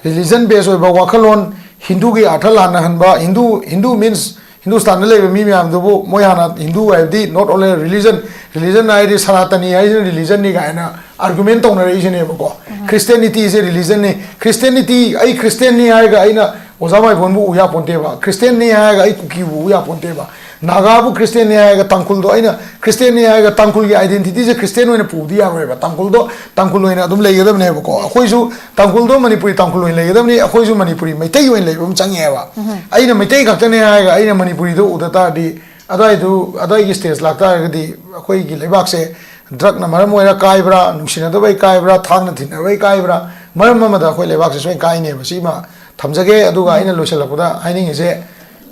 ꯔꯤꯂꯤꯖꯟ ꯕꯦꯁ ꯑꯣꯏꯕ ꯋꯥꯈꯜꯂꯣꯟ, ꯍꯤꯟꯗꯨꯒꯤ ꯑꯥꯔꯊ ꯂꯥꯟꯅꯍꯟꯕ, ꯍꯤꯟꯗꯨ, ꯍꯤꯟꯗꯨ ꯃꯤꯟꯁ ꯍꯤꯟꯗꯨꯁꯇꯥꯟꯗ ꯂꯩꯕ ꯃꯤ ꯃꯌꯥꯝꯗꯨꯕꯨ ꯃꯣꯏ ꯍꯥꯟꯅ ꯍꯤꯟꯗꯨ ꯍꯥꯏꯕꯗꯤ not only religion, religion ꯍꯥꯏꯗꯤ ꯁꯅꯥꯇꯅꯤ ꯍꯥꯏꯁꯤꯅ ꯔꯤꯂꯤꯖꯟꯅꯤ ꯀꯥꯏꯅ ꯑꯥꯔꯒꯨꯃꯦꯟ ꯇꯧꯅꯔꯛꯏꯁꯤꯅꯦꯕꯀꯣ꯫ ꯈ꯭ꯔꯤꯁꯇꯦꯅꯤꯇꯤꯁꯦ ꯔꯤꯂꯤꯖꯟꯅꯤ, ꯈ꯭ꯔꯤꯁꯇꯦꯅꯤꯇꯤ, ꯑꯩ ꯈ꯭ꯔꯤꯁꯇꯦꯟꯅꯤ ꯍꯥꯏꯔꯒ ꯑꯩꯅ ꯑꯣꯖꯥ ꯃꯥꯏꯕꯣꯟꯕꯨ ꯎ ꯌꯥꯄꯣꯟꯇꯦꯕ, ꯈ꯭ꯔꯤꯁꯇꯦꯟꯅꯤ ꯍꯥꯏꯔꯒ ꯑꯩ ꯀꯨꯀꯤꯕꯨ ꯎ ꯌꯥꯄꯣꯟꯇꯦꯕ, ꯅꯥꯒꯥꯕꯨ ꯈ꯭ꯔꯤꯁꯇꯦꯟꯅꯤ ꯍꯥꯏꯔꯒ ꯇꯥꯡꯈꯨꯜꯗꯣ ꯑꯩꯅ ꯈ꯭ꯔꯤꯁꯇꯦꯟꯅꯤ ꯍꯥꯏꯔꯒ ꯇꯥꯡꯈꯨꯜꯒꯤ ꯑꯥꯏꯗꯦꯟꯇꯤꯇꯤꯁꯦ ꯈ꯭ꯔꯤꯁꯇꯦꯟ ꯑꯣꯏꯅ ꯄꯨꯕꯗꯤ ꯌꯥꯔꯣꯏꯕ꯫ ꯇꯥꯡꯈꯨꯜꯗꯣ ꯇꯥꯡꯈꯨꯜ ꯑꯣꯏꯅ ꯑꯗꯨꯝ ꯂꯩꯒꯗꯕꯅꯦꯕꯀꯣ꯫ ꯑꯩꯈꯣꯏꯁꯨ ꯇꯥꯡꯈꯨꯜꯗꯣ ꯃꯅꯤꯄꯨꯔꯤ ꯇꯥꯡꯈꯨꯜ ꯑꯣꯏꯅ ꯂꯩꯒꯗꯕꯅꯤ, ꯑꯩꯈꯣꯏꯁꯨ ꯃꯅꯤꯄꯨꯔꯤ ꯃꯩꯇꯩ ꯑꯣꯏꯅ ꯂꯩꯕ ꯑꯃ ꯆꯪꯉꯦꯕ꯫ ꯑꯩꯅ ꯃꯩꯇꯩ ꯈꯛꯇꯅꯦ ꯍꯥꯏꯔꯒ ꯑꯩꯅ ꯃꯅꯤꯄꯨꯔꯤꯗꯣ ꯎꯗ ꯇꯥꯔꯗꯤ, ꯑꯗꯨꯋꯥꯏꯗꯨ, ꯑꯗꯨꯋꯥꯏꯒꯤ ꯁ꯭ꯇꯦꯖ ꯂꯥꯛꯇꯥꯔꯒꯗꯤ ꯑꯩꯈꯣꯏꯒꯤ ꯂꯩꯕꯥꯛꯁꯦ ꯗ꯭ꯔꯛꯅ ꯃꯔꯝ ꯑꯣꯏꯔ ꯀꯥꯏꯕ꯭ꯔꯥ, ꯅꯨꯡꯁꯤꯅꯗꯕꯩ ꯀꯥꯏꯕ꯭ꯔꯥ, ꯊꯥꯡꯅ ꯊꯤꯟꯅꯕꯩ ꯀꯥꯏꯕ꯭ꯔꯥ, ꯃꯔꯝ ꯑꯃꯗ ꯑꯩꯈꯣꯏ ꯂꯩꯕꯥꯛꯁꯦ ꯁꯣꯏꯅ ꯀꯥꯏꯅꯦꯕ꯫ ꯁꯤꯃ ꯊꯝꯖꯒꯦ꯫ ꯑꯗꯨꯒ ꯑꯩꯅ ꯂꯣꯏꯁꯤꯜꯂꯛꯄꯗ ꯍꯥꯏꯅꯤꯡꯉꯤꯁꯦ,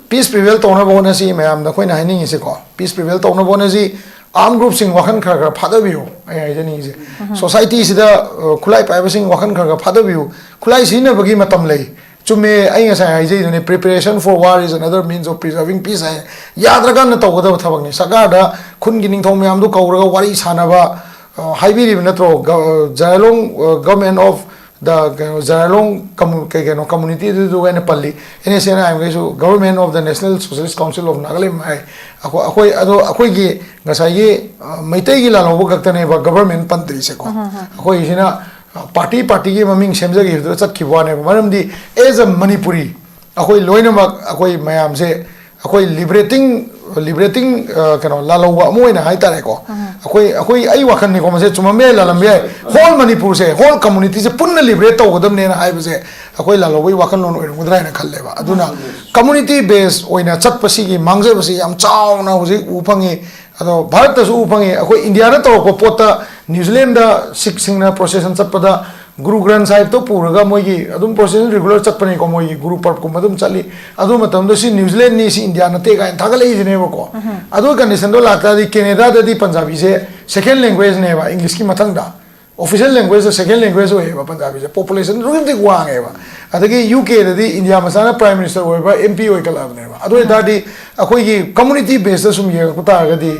ꯄꯤꯁ ꯄ꯭ꯔꯤꯚꯦꯜ ꯇꯧꯅꯕ ꯍꯣꯠꯅꯁꯤ꯫ ꯃꯌꯥꯝꯗ ꯑꯩꯈꯣꯏꯅ ꯍꯥꯏꯅꯤꯡꯉꯤꯁꯦꯀꯣ, ꯄꯤꯁ ꯄ꯭ꯔꯤꯚꯦꯜ ꯇꯧꯅꯕ ꯍꯣꯠꯅꯁꯤ꯫ ꯑꯥꯔꯝ ꯒ꯭ꯔꯨꯞꯁꯤꯡ ꯋꯥꯈꯜ ꯈꯔ ꯈꯔ ꯐꯥꯗꯕꯤꯌꯨ꯫ ꯑꯩ ꯍꯥꯏꯖꯅꯤꯡꯉꯤꯁꯦ, ꯁꯣꯁꯥꯏꯇꯤꯁꯤꯗ, ꯑ, ꯈꯨꯠꯂꯥꯏ ꯄꯥꯏꯕꯁꯤꯡ ꯋꯥꯈꯜ ꯈꯔ ꯈꯔ ꯐꯥꯗꯕꯤꯌꯨ꯫ ꯈꯨꯠꯂꯥꯏ ꯁꯤꯖꯤꯟꯅꯕꯒꯤ ꯃꯇꯝ ꯂꯩ, ꯆꯨꯝꯃꯦ꯫ ꯑꯩ ꯉꯁꯥꯏ ꯍꯥꯏꯖꯩꯗꯨꯅꯦ, "Preparation for war is another means of preserving peace" ꯍꯥꯏ꯫ ꯌꯥꯗ꯭ꯔꯀꯥꯟꯗ ꯇꯧꯒꯗꯕ ꯊꯕꯛꯅꯤ꯫ ꯁꯔꯀꯥꯔꯗ ꯈꯨꯟꯒꯤ ꯅꯤꯡꯊꯧ ꯃꯌꯥꯝꯗꯨ ꯀꯧꯔꯒ ꯋꯥꯔꯤ ꯁꯥꯟꯅꯕ, ꯑ, ꯍꯥꯏꯕꯤꯔꯤꯕ ꯅꯠꯇ꯭ꯔꯣ? ꯒ-, ꯖꯔꯥꯏꯂꯣꯡ, ꯑ, ꯒꯚꯔꯟꯃꯦꯟ ꯑꯣꯐ ꯗ, ꯀꯩꯅꯣ, ꯖꯔꯥꯏꯂꯣꯡ ꯀꯝꯃꯨ-, ꯀꯩ ꯀꯩꯅꯣ, ꯀꯝꯃꯨꯅꯤꯇꯤꯗꯨꯗꯨ ꯑꯩꯅ ꯄꯜꯂꯤ꯫ ꯑꯦꯟ ꯑꯦꯁ ꯑꯦꯟ ꯑꯥꯏ ꯑꯦꯝꯈꯩꯁꯨ Government of the National Socialist Council of Nagalim ꯍꯥꯏ꯫ ꯑꯩꯈꯣꯏ, ꯑꯩꯈꯣꯏ, ꯑꯗꯣ ꯑꯩꯈꯣꯏꯒꯤ ꯉꯁꯥꯏꯒꯤ, ꯑ, ꯃꯩꯇꯩꯒꯤ ꯂꯥꯜꯍꯧꯕ ꯈꯛꯇꯅꯦꯕ ꯒꯚꯔꯟꯃꯦꯟ ꯄꯟꯗ꯭ꯔꯤꯁꯦꯀꯣ꯫ ꯑꯩꯈꯣꯏꯁꯤꯅ, ꯑ, ꯄꯥꯔꯇꯤ ꯄꯥꯔꯇꯤꯒꯤ ꯃꯃꯤꯡ ꯁꯦꯝꯖꯈꯤꯕꯗꯨꯗ ꯆꯠꯈꯤꯕ ꯋꯥꯅꯦꯕ꯫ ꯃꯔꯝꯗꯤ as a Manipuri ꯑꯩꯈꯣꯏ ꯂꯣꯏꯅꯃꯛ, ꯑꯩꯈꯣꯏ ꯃꯌꯥꯝꯁꯦ, ꯑꯩꯈꯣꯏ liberating, liberating, ꯑ, ꯀꯩꯅꯣ, ꯂꯥꯜꯍꯧꯕ ꯑꯃ ꯑꯣꯏꯅ ꯍꯥꯏꯇꯥꯔꯦꯀꯣ꯫ ꯑꯩꯈꯣꯏ, ꯑꯩꯈꯣꯏ, ꯑꯩ ꯋꯥꯈꯜꯅꯤꯀꯣ, ꯃꯁꯦ ꯆꯨꯝꯃꯝꯕ ꯌꯥꯏ, ꯂꯥꯜꯂꯝꯕ ꯌꯥꯏ꯫ ꯍꯣꯜ ꯃꯅꯤꯄꯨꯔꯁꯦ, ꯍꯣꯜ ꯀꯝꯃꯨꯅꯤꯇꯤꯁꯦ ꯄꯨꯟꯅ ꯂꯤꯕꯔꯦꯠ ꯇꯧꯒꯗꯕꯅꯦꯅ ꯍꯥꯏꯕꯁꯦ ꯑꯩꯈꯣꯏ ꯂꯥꯜꯍꯧꯕꯒꯤ ꯋꯥꯈꯜꯂꯣꯟ ꯑꯣꯏꯔꯝꯒꯗ꯭ꯔꯥ ꯍꯥꯏꯅ ꯈꯜꯂꯦꯕ꯫ ꯑꯗꯨꯅ ꯀꯝꯃꯨꯅꯤꯇꯤ ꯕꯦꯁ ꯑꯣꯏꯅ ꯆꯠꯄꯁꯤꯒꯤ ꯃꯥꯡꯖꯕꯁꯤ ꯌꯥꯝ ꯆꯥꯎꯅ ꯍꯧꯖꯤꯛ ꯎꯕ ꯐꯪꯉꯤ꯫ ꯑꯗꯣ ꯚꯥꯔꯠꯇꯁꯨ ꯎꯕ ꯐꯪꯉꯤ꯫ ꯑꯩꯈꯣꯏ ꯏꯟꯗꯤꯌꯥꯗ ꯇꯧꯔꯛꯄ ꯄꯣꯠꯇ ꯅ꯭ꯌꯨ ꯖꯤꯂꯦꯟꯗ ꯁꯤꯈꯁꯤꯡꯅ ꯄ꯭ꯔꯣꯁꯦꯁꯟ ꯆꯠꯄꯗ ꯒꯨꯔꯨ ꯒ꯭ꯔꯟꯊ ꯁꯥꯍꯤꯕꯇꯣ ꯄꯨꯔꯒ ꯃꯣꯏꯒꯤ ꯑꯗꯨꯝ ꯄ꯭ꯔꯣꯁꯦꯁꯟ ꯔꯤꯒꯨꯂꯔ ꯆꯠꯄꯅꯤꯀꯣ, ꯃꯣꯏꯒꯤ ꯒꯨꯔꯨ ꯄꯔꯕꯀꯨꯝꯕ ꯑꯗꯨꯝ ꯆꯠꯂꯤ꯫ ꯑꯗꯨ ꯃꯇꯝꯗ ꯁꯤ ꯅ꯭ꯌꯨ ꯖꯤꯂꯦꯟꯗꯅꯤ, ꯁꯤ ꯏꯟꯗꯤꯌꯥ ꯅꯠꯇꯦ ꯀꯥꯏꯅ ꯊꯥꯒꯠꯂꯛꯏꯁꯤꯅꯦꯕꯀꯣ꯫ ꯑꯗꯨ ꯀꯟꯗꯤꯁꯟꯗꯣ ꯂꯥꯛꯇꯥꯔꯗꯤ ꯀꯦꯅꯦꯗꯥꯗꯗꯤ ꯄꯟꯖꯥꯕꯤꯁꯦ ꯁꯦꯀꯦꯟ ꯂꯦꯡꯒ꯭ꯋꯦꯖꯅꯦꯕ ꯏꯪꯂꯤꯁꯀꯤ ꯃꯊꯪꯗ꯫ Official language, second language ꯑꯣꯏꯌꯦꯕ ꯄꯟꯖꯥꯕꯤꯁꯦ, ꯄꯣꯄꯨꯂꯦꯁꯟ ꯑꯗꯨꯛꯀꯤ ꯃꯇꯤꯛ ꯋꯥꯡꯉꯦꯕ꯫ ꯑꯗꯒꯤ ꯌꯨ ꯀꯦꯗꯗꯤ ꯏꯟꯗꯤꯌꯥ ꯃꯆꯥꯅ ꯄ꯭ꯔꯥꯏꯝ ꯃꯤꯅꯤꯁꯇꯔ ꯑꯣꯏꯕ, ꯑꯦꯝ ꯄꯤ ꯑꯣꯏꯈꯠꯂꯛꯑꯕꯅꯦꯕ꯫ ꯑꯗꯨ ꯑꯣꯏꯇꯥꯔꯗꯤ ꯑꯩꯈꯣꯏꯒꯤ ꯀꯝꯃꯨꯅꯤꯇꯤ ꯕꯦꯁꯇ ꯁꯨꯝ ꯌꯦꯡꯉꯛꯄ ꯇꯥꯔꯒꯗꯤ,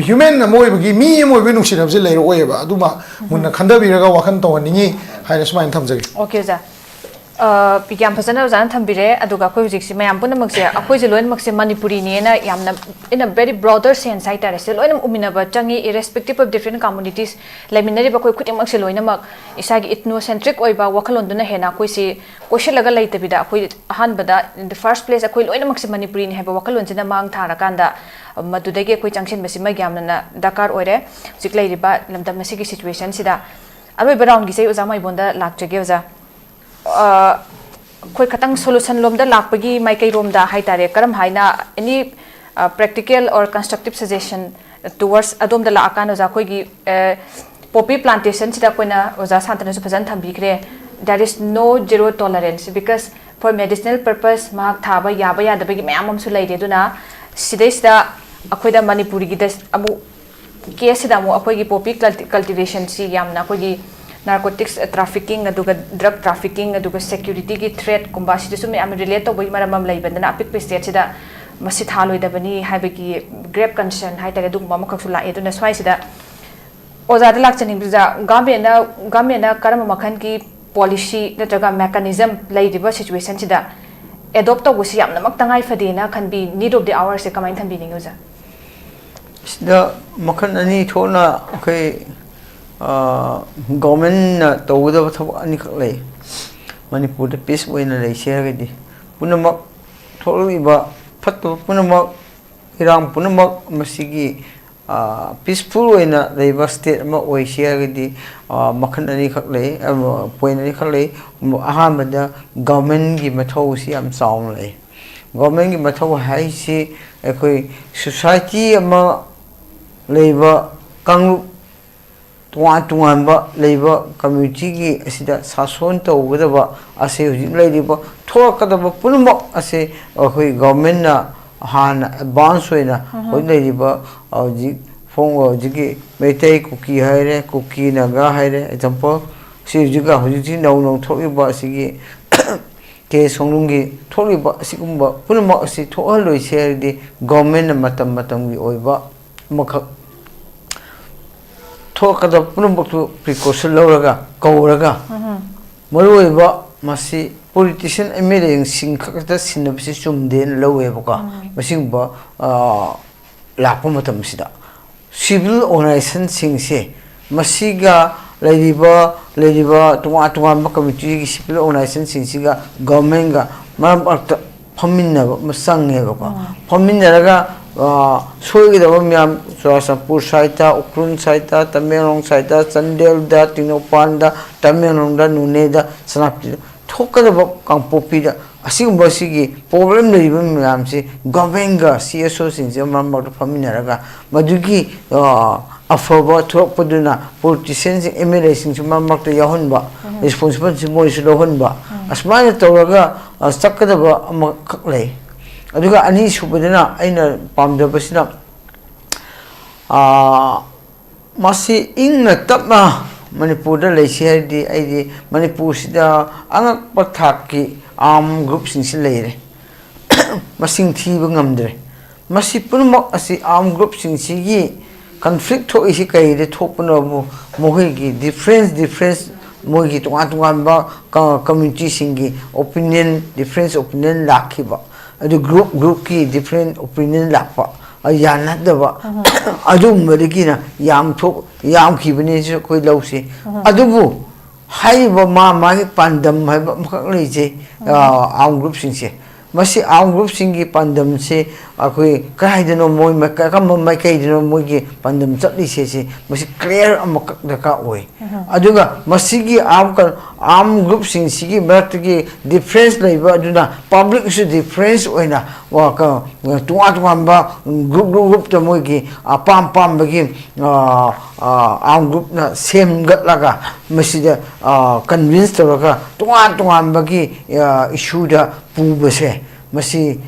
ꯍ꯭ꯌꯨꯃꯦꯟ ꯑꯃ ꯑꯣꯏꯕꯒꯤ, ꯃꯤ ꯑꯃ ꯑꯣꯏꯕꯒꯤ ꯅꯨꯡꯁꯤꯅꯕꯁꯦ ꯂꯩꯔꯛꯑꯣꯏꯌꯦꯕ꯫ ꯑꯗꯨꯃ ꯃꯨꯟꯅ ꯈꯟꯊꯕꯤꯔꯒ ꯋꯥꯈꯜ ꯇꯧꯍꯟꯅꯤꯡꯉꯤ ꯍꯥꯏꯅ ꯁꯨꯃꯥꯏꯅ ꯊꯝꯖꯒꯦ꯫ ꯑꯣꯀꯦ ꯑꯣꯖꯥ꯫ ꯑ, ꯌꯥꯝ ꯐꯖꯅ ꯑꯣꯖꯥꯅ ꯊꯝꯕꯤꯔꯦ꯫ ꯑꯗꯨꯒ ꯑꯩꯈꯣꯏ ꯍꯧꯖꯤꯛꯁꯤ ꯃꯌꯥꯝ ꯄꯨꯝꯅꯃꯛꯁꯦ, ꯑꯩꯈꯣꯏꯁꯦ ꯂꯣꯏꯅꯃꯛꯁꯦ ꯃꯅꯤꯄꯨꯔꯤꯅꯦꯅ ꯌꯥꯝꯅ, in a very broader sense ꯍꯥꯏꯇꯥꯔꯦ, ꯁꯤ ꯂꯣꯏꯅꯃꯛ ꯎꯃꯤꯟꯅꯕ ꯆꯪꯉꯤ, irrespective of different communities꯫ ꯂꯩꯃꯤꯟꯅꯔꯤꯕ ꯑꯩꯈꯣꯏ ꯈꯨꯗꯤꯡꯃꯛꯁꯦ ꯂꯣꯏꯅꯃꯛ ꯏꯁꯥꯒꯤ ethnocentric ꯑꯣꯏꯕ ꯋꯥꯈꯜꯂꯣꯟꯗꯨꯅ ꯍꯦꯟꯅ ꯑꯩꯈꯣꯏꯁꯤ ꯀꯣꯏꯁꯤꯜꯂꯒ ꯂꯩꯇꯕꯤꯗ, ꯑꯩꯈꯣꯏ ꯑꯍꯥꯟꯕꯗ, in the first place, ꯑꯩꯈꯣꯏ ꯂꯣꯏꯅꯃꯛꯁꯦ ꯃꯅꯤꯄꯨꯔꯤꯅꯤ ꯍꯥꯏꯕ ꯋꯥꯈꯜꯂꯣꯟꯁꯤꯅ ꯃꯥꯡ ꯊꯥꯔꯀꯥꯟꯗ, ꯃꯗꯨꯗꯒꯤ ꯑꯩꯈꯣꯏ ꯆꯪꯁꯤꯟꯕꯁꯤꯃ ꯌꯥꯝꯅ ꯗꯔꯀꯥꯔ ꯑꯣꯏꯔꯦ ꯍꯧꯖꯤꯛ ꯂꯩꯔꯤꯕ ꯂꯝꯗꯝ ꯑꯁꯤꯒꯤ ꯁꯤꯆꯨꯋꯦꯁꯟꯁꯤꯗ꯫ ꯑꯔꯣꯏꯕ ꯔꯥꯎꯟꯒꯤꯁꯦ ꯑꯩ ꯑꯣꯖꯥ ꯃꯥꯏꯕꯣꯟꯗ ꯂꯥꯛꯆꯒꯦ ꯑꯣꯖꯥ꯫ ꯑ, ꯑꯩꯈꯣꯏ ꯈꯇꯪ ꯁꯣꯂꯨꯁꯟ ꯂꯣꯝꯗ ꯂꯥꯛꯄꯒꯤ ꯃꯥꯏꯀꯩꯔꯣꯝꯗ ꯍꯥꯏꯇꯥꯔꯦ, ꯀꯔꯝ ꯍꯥꯏꯅ any, ꯑ, practical or constructive suggestion towards ꯑꯗꯣꯝꯗ ꯂꯥꯛꯑꯀꯥꯟꯗ ꯑꯣꯖꯥ, ꯑꯩꯈꯣꯏꯒꯤ, ꯑ, poppy plantationꯁꯤꯗ ꯑꯩꯈꯣꯏꯅ ꯑꯣꯖꯥ ꯁꯥꯟꯇꯅꯁꯨ ꯐꯖꯅ ꯊꯝꯕꯤꯈ꯭ꯔꯦ, there is no zero tolerance because for medicinal purpose ꯃꯍꯥꯛ ꯊꯥꯕ ꯌꯥꯕ ꯌꯥꯗꯕꯒꯤ ꯃꯌꯥꯝ ꯑꯃꯁꯨ ꯂꯩꯔꯦ꯫ ꯑꯗꯨꯅ ꯁꯤꯗꯩꯁꯤꯗ ꯑꯩꯈꯣꯏꯗ ꯃꯅꯤꯄꯨꯔꯒꯤꯗ ꯑꯃꯨꯛ ꯀꯦꯁꯁꯤꯗ ꯑꯃꯨꯛ ꯑꯩꯈꯣꯏꯒꯤ poppy culti- cultivationꯁꯤ ꯌꯥꯝꯅ ꯑꯩꯈꯣꯏꯒꯤ narcotics trafficking, ꯑꯗꯨꯒ drug trafficking, ꯑꯗꯨꯒ securityꯒꯤ threatꯀꯨꯝꯕ, ꯑꯁꯤꯗꯁꯨ ꯃꯌꯥꯝ relate ꯇꯧꯕꯒꯤ ꯃꯔꯝ ꯑꯃ ꯂꯩꯕꯅꯤꯅ ꯑꯄꯤꯛꯄ stateꯁꯤꯗ ꯃꯁꯤ ꯊꯥꯂꯣꯏꯗꯕꯅꯤ ꯍꯥꯏꯕꯒꯤ grave concern ꯍꯥꯏꯇꯥꯔꯦ, ꯑꯗꯨꯒꯨꯝꯕ ꯑꯃꯈꯛꯁꯨ ꯂꯥꯛꯑꯦ꯫ ꯑꯗꯨꯅ ꯁ꯭ꯋꯥꯏꯁꯤꯗ ꯑꯣꯖꯥꯗ ꯂꯥꯛꯆꯅꯤꯡꯕꯁꯤꯗ, governmentꯅ, governmentꯅ ꯀꯔꯝꯕ ꯃꯈꯜꯒꯤ policy ꯅꯠꯇ꯭ꯔꯒ mechanism ꯂꯩꯔꯤꯕ situationꯁꯤꯗ adopt ꯇꯧꯕꯁꯤ ꯌꯥꯝꯅꯃꯛ ꯇꯉꯥꯏ ꯐꯗꯦꯅ ꯈꯟꯕꯤ, need of the hourꯁꯦ ꯀꯃꯥꯏꯅ ꯊꯝꯕꯤꯅꯤꯡꯉꯤ ꯑꯣꯖꯥ? ꯁꯤꯗ ꯃꯈꯜ ꯑꯅꯤ ꯊꯣꯛꯅ ꯑꯩꯈꯣꯏ, ꯑ, governmentꯅ ꯇꯧꯒꯗꯕ ꯊꯕꯛ ꯑꯅꯤꯈꯛ ꯂꯩ꯫ ꯃꯅꯤꯄꯨꯔꯗ peace ꯑꯣꯏꯅ ꯂꯩꯁꯦ ꯍꯥꯏꯔꯒꯗꯤ, ꯄꯨꯝꯅꯃꯛ ꯊꯣꯛꯂꯛꯂꯤꯕ ꯐꯠꯇꯕ ꯄꯨꯝꯅꯃꯛ, ꯏꯔꯥꯡ ꯄꯨꯝꯅꯃꯛ ꯃꯁꯤꯒꯤ, ꯑ, peaceful ꯑꯣꯏꯅ ꯂꯩꯕ state ꯑꯃ ꯑꯣꯏꯁꯦ ꯍꯥꯏꯔꯒꯗꯤ, ꯑ, ꯃꯈꯜ ꯑꯅꯤꯈꯛ ꯂꯩ, ꯑ, point ꯑꯅꯤꯈꯛ ꯂꯩ꯫ ꯑꯍꯥꯟꯕꯗ governmentꯒꯤ ꯃꯊꯧꯁꯤ ꯌꯥꯝ ꯆꯥꯎꯅ ꯂꯩ꯫ Governmentꯒꯤ ꯃꯊꯧ ꯍꯥꯏꯁꯤ ꯑꯩꯈꯣꯏ society ꯑꯃ ꯂꯩꯕ ꯀꯥꯡꯂꯨꯞ ꯇꯣꯉꯥꯟ ꯇꯣꯉꯥꯟꯕ ꯂꯩꯕ communityꯒꯤ ꯑꯁꯤꯗ ꯁꯥꯁꯣꯟ ꯇꯧꯒꯗꯕ ꯑꯁꯤ ꯍꯧꯖꯤꯛ ꯂꯩꯔꯤꯕ ꯊꯣꯛꯂꯛꯀꯗꯕ ꯄꯨꯝꯅꯃꯛ ꯑꯁꯤ ꯑꯩꯈꯣꯏ governmentꯅ ꯍꯥꯟꯅ advance ꯑꯣꯏꯅ ꯍꯧꯖꯤꯛ ꯂꯩꯔꯤꯕ ꯍꯧꯖꯤꯛ ꯐꯣꯡꯕ ꯍꯧꯖꯤꯛꯀꯤ ꯃꯩꯇꯩ ꯀꯨꯀꯤ ꯍꯥꯏꯔꯦ, ꯀꯨꯀꯤ ꯅꯥꯒꯥ ꯍꯥꯏꯔꯦ, ꯑꯦꯛꯖꯥꯝꯄꯜ꯫ ꯁꯤ ꯍꯧꯖꯤꯛꯀ ꯍꯧꯖꯤꯛꯁꯤ ꯅꯧ ꯅꯧ ꯊꯣꯛꯂꯤꯕ ꯑꯁꯤꯒꯤ ꯀꯦ ꯁꯣꯡꯅꯨꯡꯒꯤ ꯊꯣꯛꯂꯤꯕ ꯑꯁꯤꯒꯨꯝꯕ ꯄꯨꯝꯅꯃꯛ ꯑꯁꯤ ꯊꯣꯛꯍꯜꯂꯣꯏꯁꯦ ꯍꯥꯏꯔꯗꯤ ꯒꯣꯔꯃꯦꯟꯅ ꯃꯇꯝ ꯃꯇꯝꯒꯤ ꯑꯣꯏꯕ ꯑꯃꯈꯛ ꯊꯣꯛꯀꯗꯕ ꯄꯨꯝꯅꯃꯛꯇꯨ ꯄ꯭ꯔꯤꯀꯣꯁꯟ ꯂꯧꯔꯒ ꯀꯧꯔꯒ, ꯃꯔꯨꯑꯣꯏꯕ ꯃꯁꯤ ꯄꯣꯂꯤꯇꯤꯁꯤꯌꯥꯟ ꯑꯦꯝ ꯑꯦꯜ ꯑꯦꯁꯤꯡ ꯈꯛꯇ ꯁꯤꯟꯅꯕꯁꯤ ꯆꯨꯝꯗꯦꯅ ꯂꯧꯋꯦꯕꯀꯣ꯫ ꯃꯁꯤꯒꯨꯝꯕ ꯂꯥꯛꯄ ꯃꯇꯝꯁꯤꯗ ꯁꯤꯚꯤꯜ ꯑꯣꯔꯒꯅꯥꯏꯖꯦꯁꯟꯁꯤꯡꯁꯦ, ꯃꯁꯤꯒ ꯂꯩꯔꯤꯕ ꯂꯩꯔꯤꯕ ꯇꯣꯉꯥꯟ ꯇꯣꯉꯥꯟꯕ ꯀꯝꯃ꯭ꯌꯨꯅꯤꯇꯤꯒꯤ ꯁꯤꯚꯤꯜ ꯑꯣꯔꯒꯅꯥꯏꯖꯦꯁꯟꯁꯤꯡꯁꯤꯒ ꯒꯣꯔꯃꯦꯟꯒ ꯃꯔꯛ ꯃꯔꯛꯇ ꯐꯝꯃꯤꯟꯅꯕ ꯑꯃ ꯆꯪꯉꯦꯕꯀꯣ꯫ ꯐꯝꯃꯤꯟꯅꯔꯒ ꯁꯣꯏꯒꯗꯕ ꯃꯌꯥꯝ, ꯆꯨꯔꯥꯆꯥꯟꯄꯨꯔ ꯁꯥꯏꯠꯇ, ꯎꯈ꯭ꯔꯨꯜ ꯁꯥꯏꯠꯇ, ꯇꯃꯦꯡꯂꯣꯡ ꯁꯥꯏꯠꯇ, ꯆꯥꯟꯗꯦꯜꯗ, ꯇꯦꯡꯅꯧꯄꯜꯗ, ꯇꯃꯦꯡꯂꯣꯡꯗ, ꯅꯣꯅꯦꯗ, ꯁꯦꯅꯥꯄꯇꯤꯗ, ꯊꯣꯛꯀꯗꯕ ꯀꯥꯡꯄꯣꯛꯄꯤꯗ ꯑꯁꯤꯒꯨꯝꯕ ꯁꯤꯒꯤ ꯄ꯭ꯔꯣꯕ꯭ꯂꯦꯝ ꯂꯩꯔꯤꯕ ꯃꯌꯥꯝꯁꯤ ꯒꯣꯔꯃꯦꯟꯒ ꯁꯤ ꯑꯦꯁ ꯑꯣꯁꯤꯡꯁꯤꯒ ꯃꯔꯛ ꯃꯔꯛꯇ ꯐꯝꯃꯤꯟꯅꯔꯒ ꯃꯗꯨꯒꯤ ꯑꯐꯕ ꯊꯣꯛꯂꯛꯄꯗꯨꯅ ꯄꯣꯂꯤꯇꯤꯁꯤꯌꯥꯟꯁꯤꯡ ꯑꯦꯝ ꯑꯦꯜ ꯑꯦꯁꯤꯡꯁꯨ ꯃꯔꯛ ꯃꯔꯛꯇ ꯌꯥꯎꯍꯟꯕ, ꯔꯦꯁꯄꯣꯟꯁꯤꯕꯜꯁꯤ ꯃꯣꯏꯁꯨ ꯂꯧꯍꯟꯕ, ꯑꯁꯨꯃꯥꯏꯅ ꯇꯧꯔꯒ ꯆꯠꯀꯗꯕ ꯑꯃꯈꯛ ꯂꯩ꯫ ꯑꯗꯨꯒ ꯑꯅꯤꯁꯨꯕꯗꯅ ꯑꯩꯅ ꯄꯥꯝꯖꯕꯁꯤꯅ ꯃꯁꯤ ꯏꯪꯅ ꯇꯞꯅ ꯃꯅꯤꯄꯨꯔꯗ ꯂꯩꯁꯤ ꯍꯥꯏꯔꯗꯤ ꯑꯩꯗꯤ ꯃꯅꯤꯄꯨꯔꯁꯤꯗ ꯑꯉꯛꯄ ꯊꯥꯛꯀꯤ ꯑꯥꯔꯝ ꯒ꯭ꯔꯨꯞꯁꯤꯡꯁꯤ ꯂꯩꯔꯦ꯫ ꯃꯁꯤꯡ ꯊꯤꯕ ꯉꯝꯗ꯭ꯔꯦ꯫ ꯃꯁꯤ ꯄꯨꯝꯅꯃꯛ ꯑꯁꯤ ꯑꯥꯔꯝ ꯒ꯭ꯔꯨꯞꯁꯤꯡꯁꯤꯒꯤ ꯀꯟꯐ꯭ꯂꯤꯛ ꯊꯣꯛꯏꯁꯤ ꯀꯔꯤꯗ ꯊꯣꯛꯄꯅꯣꯕꯨ ꯃꯈꯣꯏꯒꯤ ꯗꯤꯐ꯭ꯔꯦꯟꯁ ꯗꯤꯐ꯭ꯔꯦꯟꯁ ꯃꯣꯏꯒꯤ ꯇꯣꯉꯥꯟ ꯇꯣꯉꯥꯟꯕ ꯀ-, ꯀꯝꯃ꯭ꯌꯨꯅꯤꯇꯤꯁꯤꯡꯒꯤ ꯑꯣꯄꯤꯅꯤꯌꯟ, ꯗꯤꯐ꯭ꯔꯦꯟꯁ ꯑꯣꯄꯤꯅꯤꯌꯟ ꯂꯥꯛꯈꯤꯕ, ꯑꯗꯨ ꯒ꯭ꯔꯨꯞ ꯒ꯭ꯔꯨꯞꯀꯤ ꯗꯤꯐ꯭ꯔꯦꯟ ꯑꯣꯄꯤꯅꯤꯌꯟ ꯂꯥꯛꯄ, ꯑ, ꯌꯥꯅꯗꯕ, ꯑꯗꯨꯒꯨꯝꯕꯗꯒꯤꯅ ꯌꯥꯝ ꯊꯣꯛ-, ꯌꯥꯝꯈꯤꯕꯅꯤꯁꯨ ꯑꯩꯈꯣꯏ ꯂꯧꯁꯤ꯫ ꯑꯗꯨꯕꯨ ꯍꯥꯏꯔꯤꯕ ꯃꯥ ꯃꯥꯒꯤ ꯄꯥꯟꯗꯝ ꯍꯥꯏꯕ ꯑꯃꯈꯛ ꯂꯩꯖꯩ, ꯑꯥꯔꯝ ꯒ꯭ꯔꯨꯞꯁꯤꯡꯁꯦ꯫ ꯃꯁꯤ ꯑꯥꯔꯝ ꯒ꯭ꯔꯨꯞꯁꯤꯡꯒꯤ ꯄꯥꯟꯗꯝꯁꯤ ꯑꯩꯈꯣꯏ ꯀꯗꯥꯏꯗꯅꯣ ꯃꯣꯏ ꯃꯥꯏ-, ꯀꯔꯝꯕ ꯃꯥꯏꯀꯩꯗꯅꯣ ꯃꯣꯏꯒꯤ ꯄꯥꯟꯗꯝ ꯆꯠꯂꯤꯁꯦ, ꯁꯤ ꯃꯁꯤ ꯀ꯭ꯂꯤꯌꯥꯔ ꯑꯃꯈꯛ ꯗꯔꯀꯥꯔ ꯑꯣꯏ꯫ ꯑꯗꯨꯒ ꯃꯁꯤꯒꯤ ꯑꯥꯔꯝ ꯀ-, ꯑꯥꯔꯝ ꯒ꯭ꯔꯨꯞꯁꯤꯡꯁꯤꯒꯤ ꯃꯔꯛꯇꯒꯤ ꯗꯤꯐ꯭ꯔꯦꯟꯁ ꯂꯩꯕ ꯑꯗꯨꯅ ꯄꯕ꯭ꯂꯤꯛꯁꯨ ꯗꯤꯐ꯭ꯔꯦꯟꯁ ꯑꯣꯏꯅ ꯋꯥ-, ꯀ-, ꯇꯣꯉꯥꯟ ꯇꯣꯉꯥꯟꯕ ꯒ꯭ꯔꯨꯞ ꯒ꯭ꯔꯨꯞ ꯒ꯭ꯔꯨꯞꯇ ꯃꯣꯏꯒꯤ ꯑꯄꯥꯝ ꯑꯄꯥꯝꯕꯒꯤ, ꯑ, ꯑ, ꯑꯥꯔꯝ ꯒ꯭ꯔꯨꯞꯅ ꯁꯦꯝꯒꯠꯂꯒ ꯃꯁꯤꯗ, ꯑ, ꯀꯟꯚꯤꯟꯁ ꯇꯧꯔꯒ ꯇꯣꯉꯥꯟ ꯇꯣꯉꯥꯟꯕꯒꯤ, ꯑ, ꯏꯁꯨꯗ ꯄꯨꯕꯁꯦ ꯃꯁꯤ